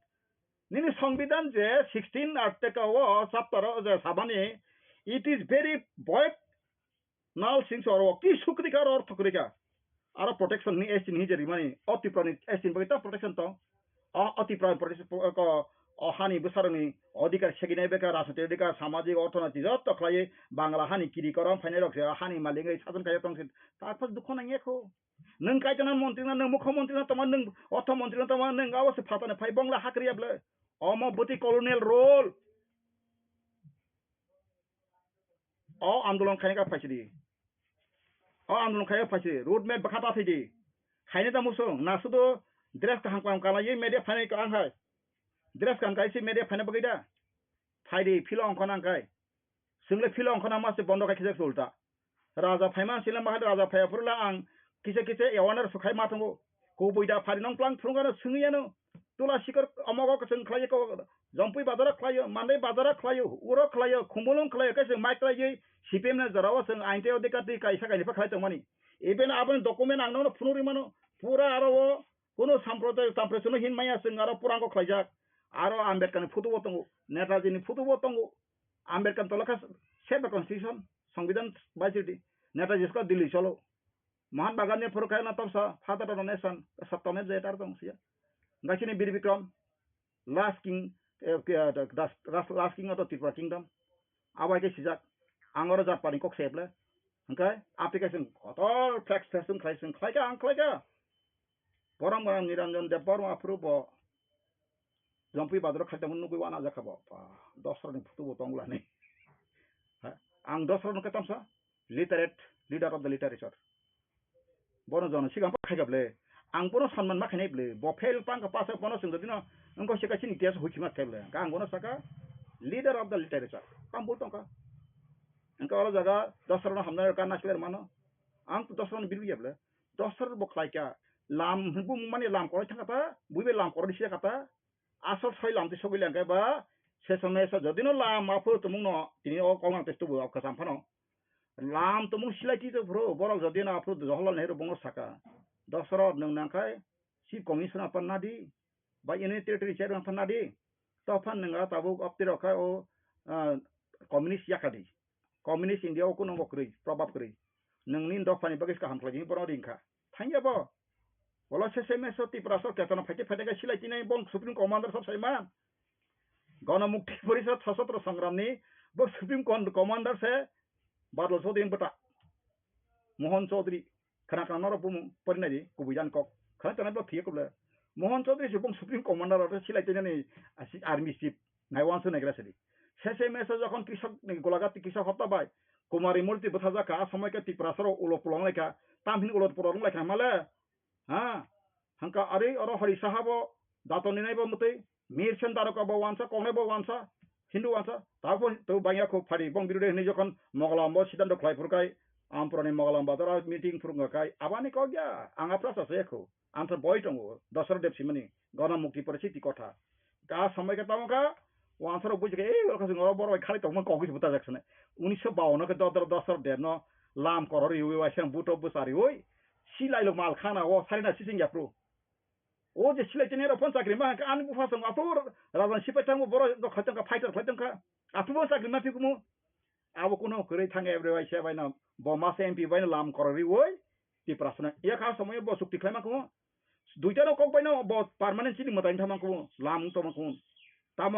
Nini Songbidan je sixteen article o chapter o je sabani, it is very void. Nal singso oro ki sukri ka oro thokri ka. Aro protection ni S T ni hije rimani. O Tripura ni S T ni bagwi ta protection tong. O, o Tripura ni protection po-, ko, o hani bwsarokni odhikar seginai beka, rajnitik odhikar, samajik, orthonoitik joto khlaiwi Bangla hani kiri korom phainai rok se hani malingwi sajon kaiyo tong sin. Ta phas dukho nangya kho. Nwng kaitona montri na, nwng mukho montri na tongma, nwng ortho montri na tongma, nwng abo se phatani phai bongla hakriya ble. Omo bwtwi colonial rule. O andolon khaina ka phaisidi. O andolon khaina phaisidi. Road map bwkha ta phaidi. Khaina ta musung. Na sudo dress kaham kaham kanlaiwi media phainai ka ang hai. Dress kaham kaisi media phaina bagwi da. Phaidi philo ongkhona ang khai. Chwngle philo ongkhona ma se bondo khai khijak se ulta. Raja phaima sila mahal raja phaiya phurula ang kisa kisa awareness sukhai ma tongo. Kubui da phari nong plang phurungano swngwi ano. Tula sikor omogo kwchwng khlaiyo ko, Jompui bazaro khlaio, Mandai bazaro khlaio, uro khlaio, Khumulwng khlaio, kaisa mic khlaiwi C P M ni jorao chwng ain tei odhikar twi kaisa kainwi pha khlai tongmani. Even aboni document ang nono phunuk rimano, pura aro o kuno samprodaya, samprodaya hin maya chwng aro purango khlaijak. Aro Ambedkar ni photo bo tongo, Netaji ni photo bo tongo. Ambedkar tolokha save the constitution, Songbidan bai sidi. Netaji sko Delhi cholo. Mohan Bagan ni phuru khaina tamsa, father of the nation, Satya Meva Jayate tong siya. Gaisini Bir Bikram, last king, eh, ke-, das-, das-, last king of the Tripura kingdom. Abai ke sijak, ang oro jat pani kok seble. Hingke, application kotor flex flex wng khlai, wng khlai ka, ang khlai ka. Borom borom Niranjan Debbarma aphuru bo Jompui Badro khaitamo nugui wana jakha bo. Ba, Dosra ni photo bo tongla ni. Ha, ang Dosra no ketam sa, literate, leader of the literature. Bono jono sigang pa khaikha ble. Ang bono sanman ma khainai ble. Bo fail pang ka pass bono sing dino. Engko sika chini tias hui khima khe ble. Ka ang bono saka leader of the literature. Kam bul tongka. Engka oro jaga Dosra no hamnai ka na clear mano. Ang to Dosra no birbi ya ble. Dosra bo khlai kya. Lam bumung mani lam koroi thangka ta. Buibe lam koroi siya kata. Asol soi lam ti sogwi lengkhe ba, se somoi se jodino lam aphuru tumungno tini o kolmang tei tubu o kwcham phano. Lam tumung silai ti to phuru, borok jodino aphuru Jawaharlal Nehru bongno saka, "Dosrot nwng nangkhai Chief Commissioner phan nadi, ba Union Territory Chairman phan nadi, to phan nwng a tabuk opti rok khai o, ah, communist yakadi." Communist India o kuno bo kwrwi, probab kwrwi. Nwng nini dophani bagwi kaham khlai di, bono ring kha. Thangya bo. Bolo sese meso Tiprasa o ketona phaite phaite khe silai tinai bong Supreme Commander sab saima. Ganamukti Porishad Sashastra Sangram ni bo Supreme Con-, Commander se Badal Chaudhary bwta. Mohan Chaudhary. Khana khana norok bumung porinai di, kubui jani kok. Khana tongnai bo phiye kuble. Mohan Chaudhary se bong Supreme Commander oro silai tinani, ah, si-, Army Chief. Nai wansu nai gra sadi. Sese meso jokhon Krishok ni golagati Krishok hopta bai Kumari murti bwthajak kha, a somoi khe Tiprasa rok ulo pulong lai kha. Tamhin ulo pulong lai kha male. Ha? Hangka ari oro Hari Saha bo dato ni nai bo mwtwi. Mir Sen Daroka bo wansa, kongnai bo wansa, Hindu wansa. Tabo to bangya kho phari bong birude hinwi jokhon Mogalam bo siddhanto khlai phuru kai, Ampurani Mogalam bazar o meeting phuru wngkha kai. Abani kok ya, ang aphra sa se kho. Ang to boi tongo, Dosra Deb simani, Ganamukti Porishad ti kotha. Ka samai ka tamo ka, wansaro buji ka, "Ei, oro kasing oro borok khali tongma kok buji buta jak sene." Unisho bawan ke Dodro Dosra Deb no lam korori ui, waisang buto busari ui, silai lo mal khana o, sari na sising yapru. O je silai tene ro phone chakri ma ka, ani bufa song atur, rajan sipai tango borok do khaitong ka, fighter khaitong ka, atur bo chakri ma phikumu. Abo kuno kwrwi thang every waisa bai no, bo masa M P bai no lam korori ui, Tiprasa na. Iya kha samai bo chukti khlai ma kumu. Duita no kok bai no bo permanent chini mwtai thang ma kumu, lam wng tong ma kumu. Tamo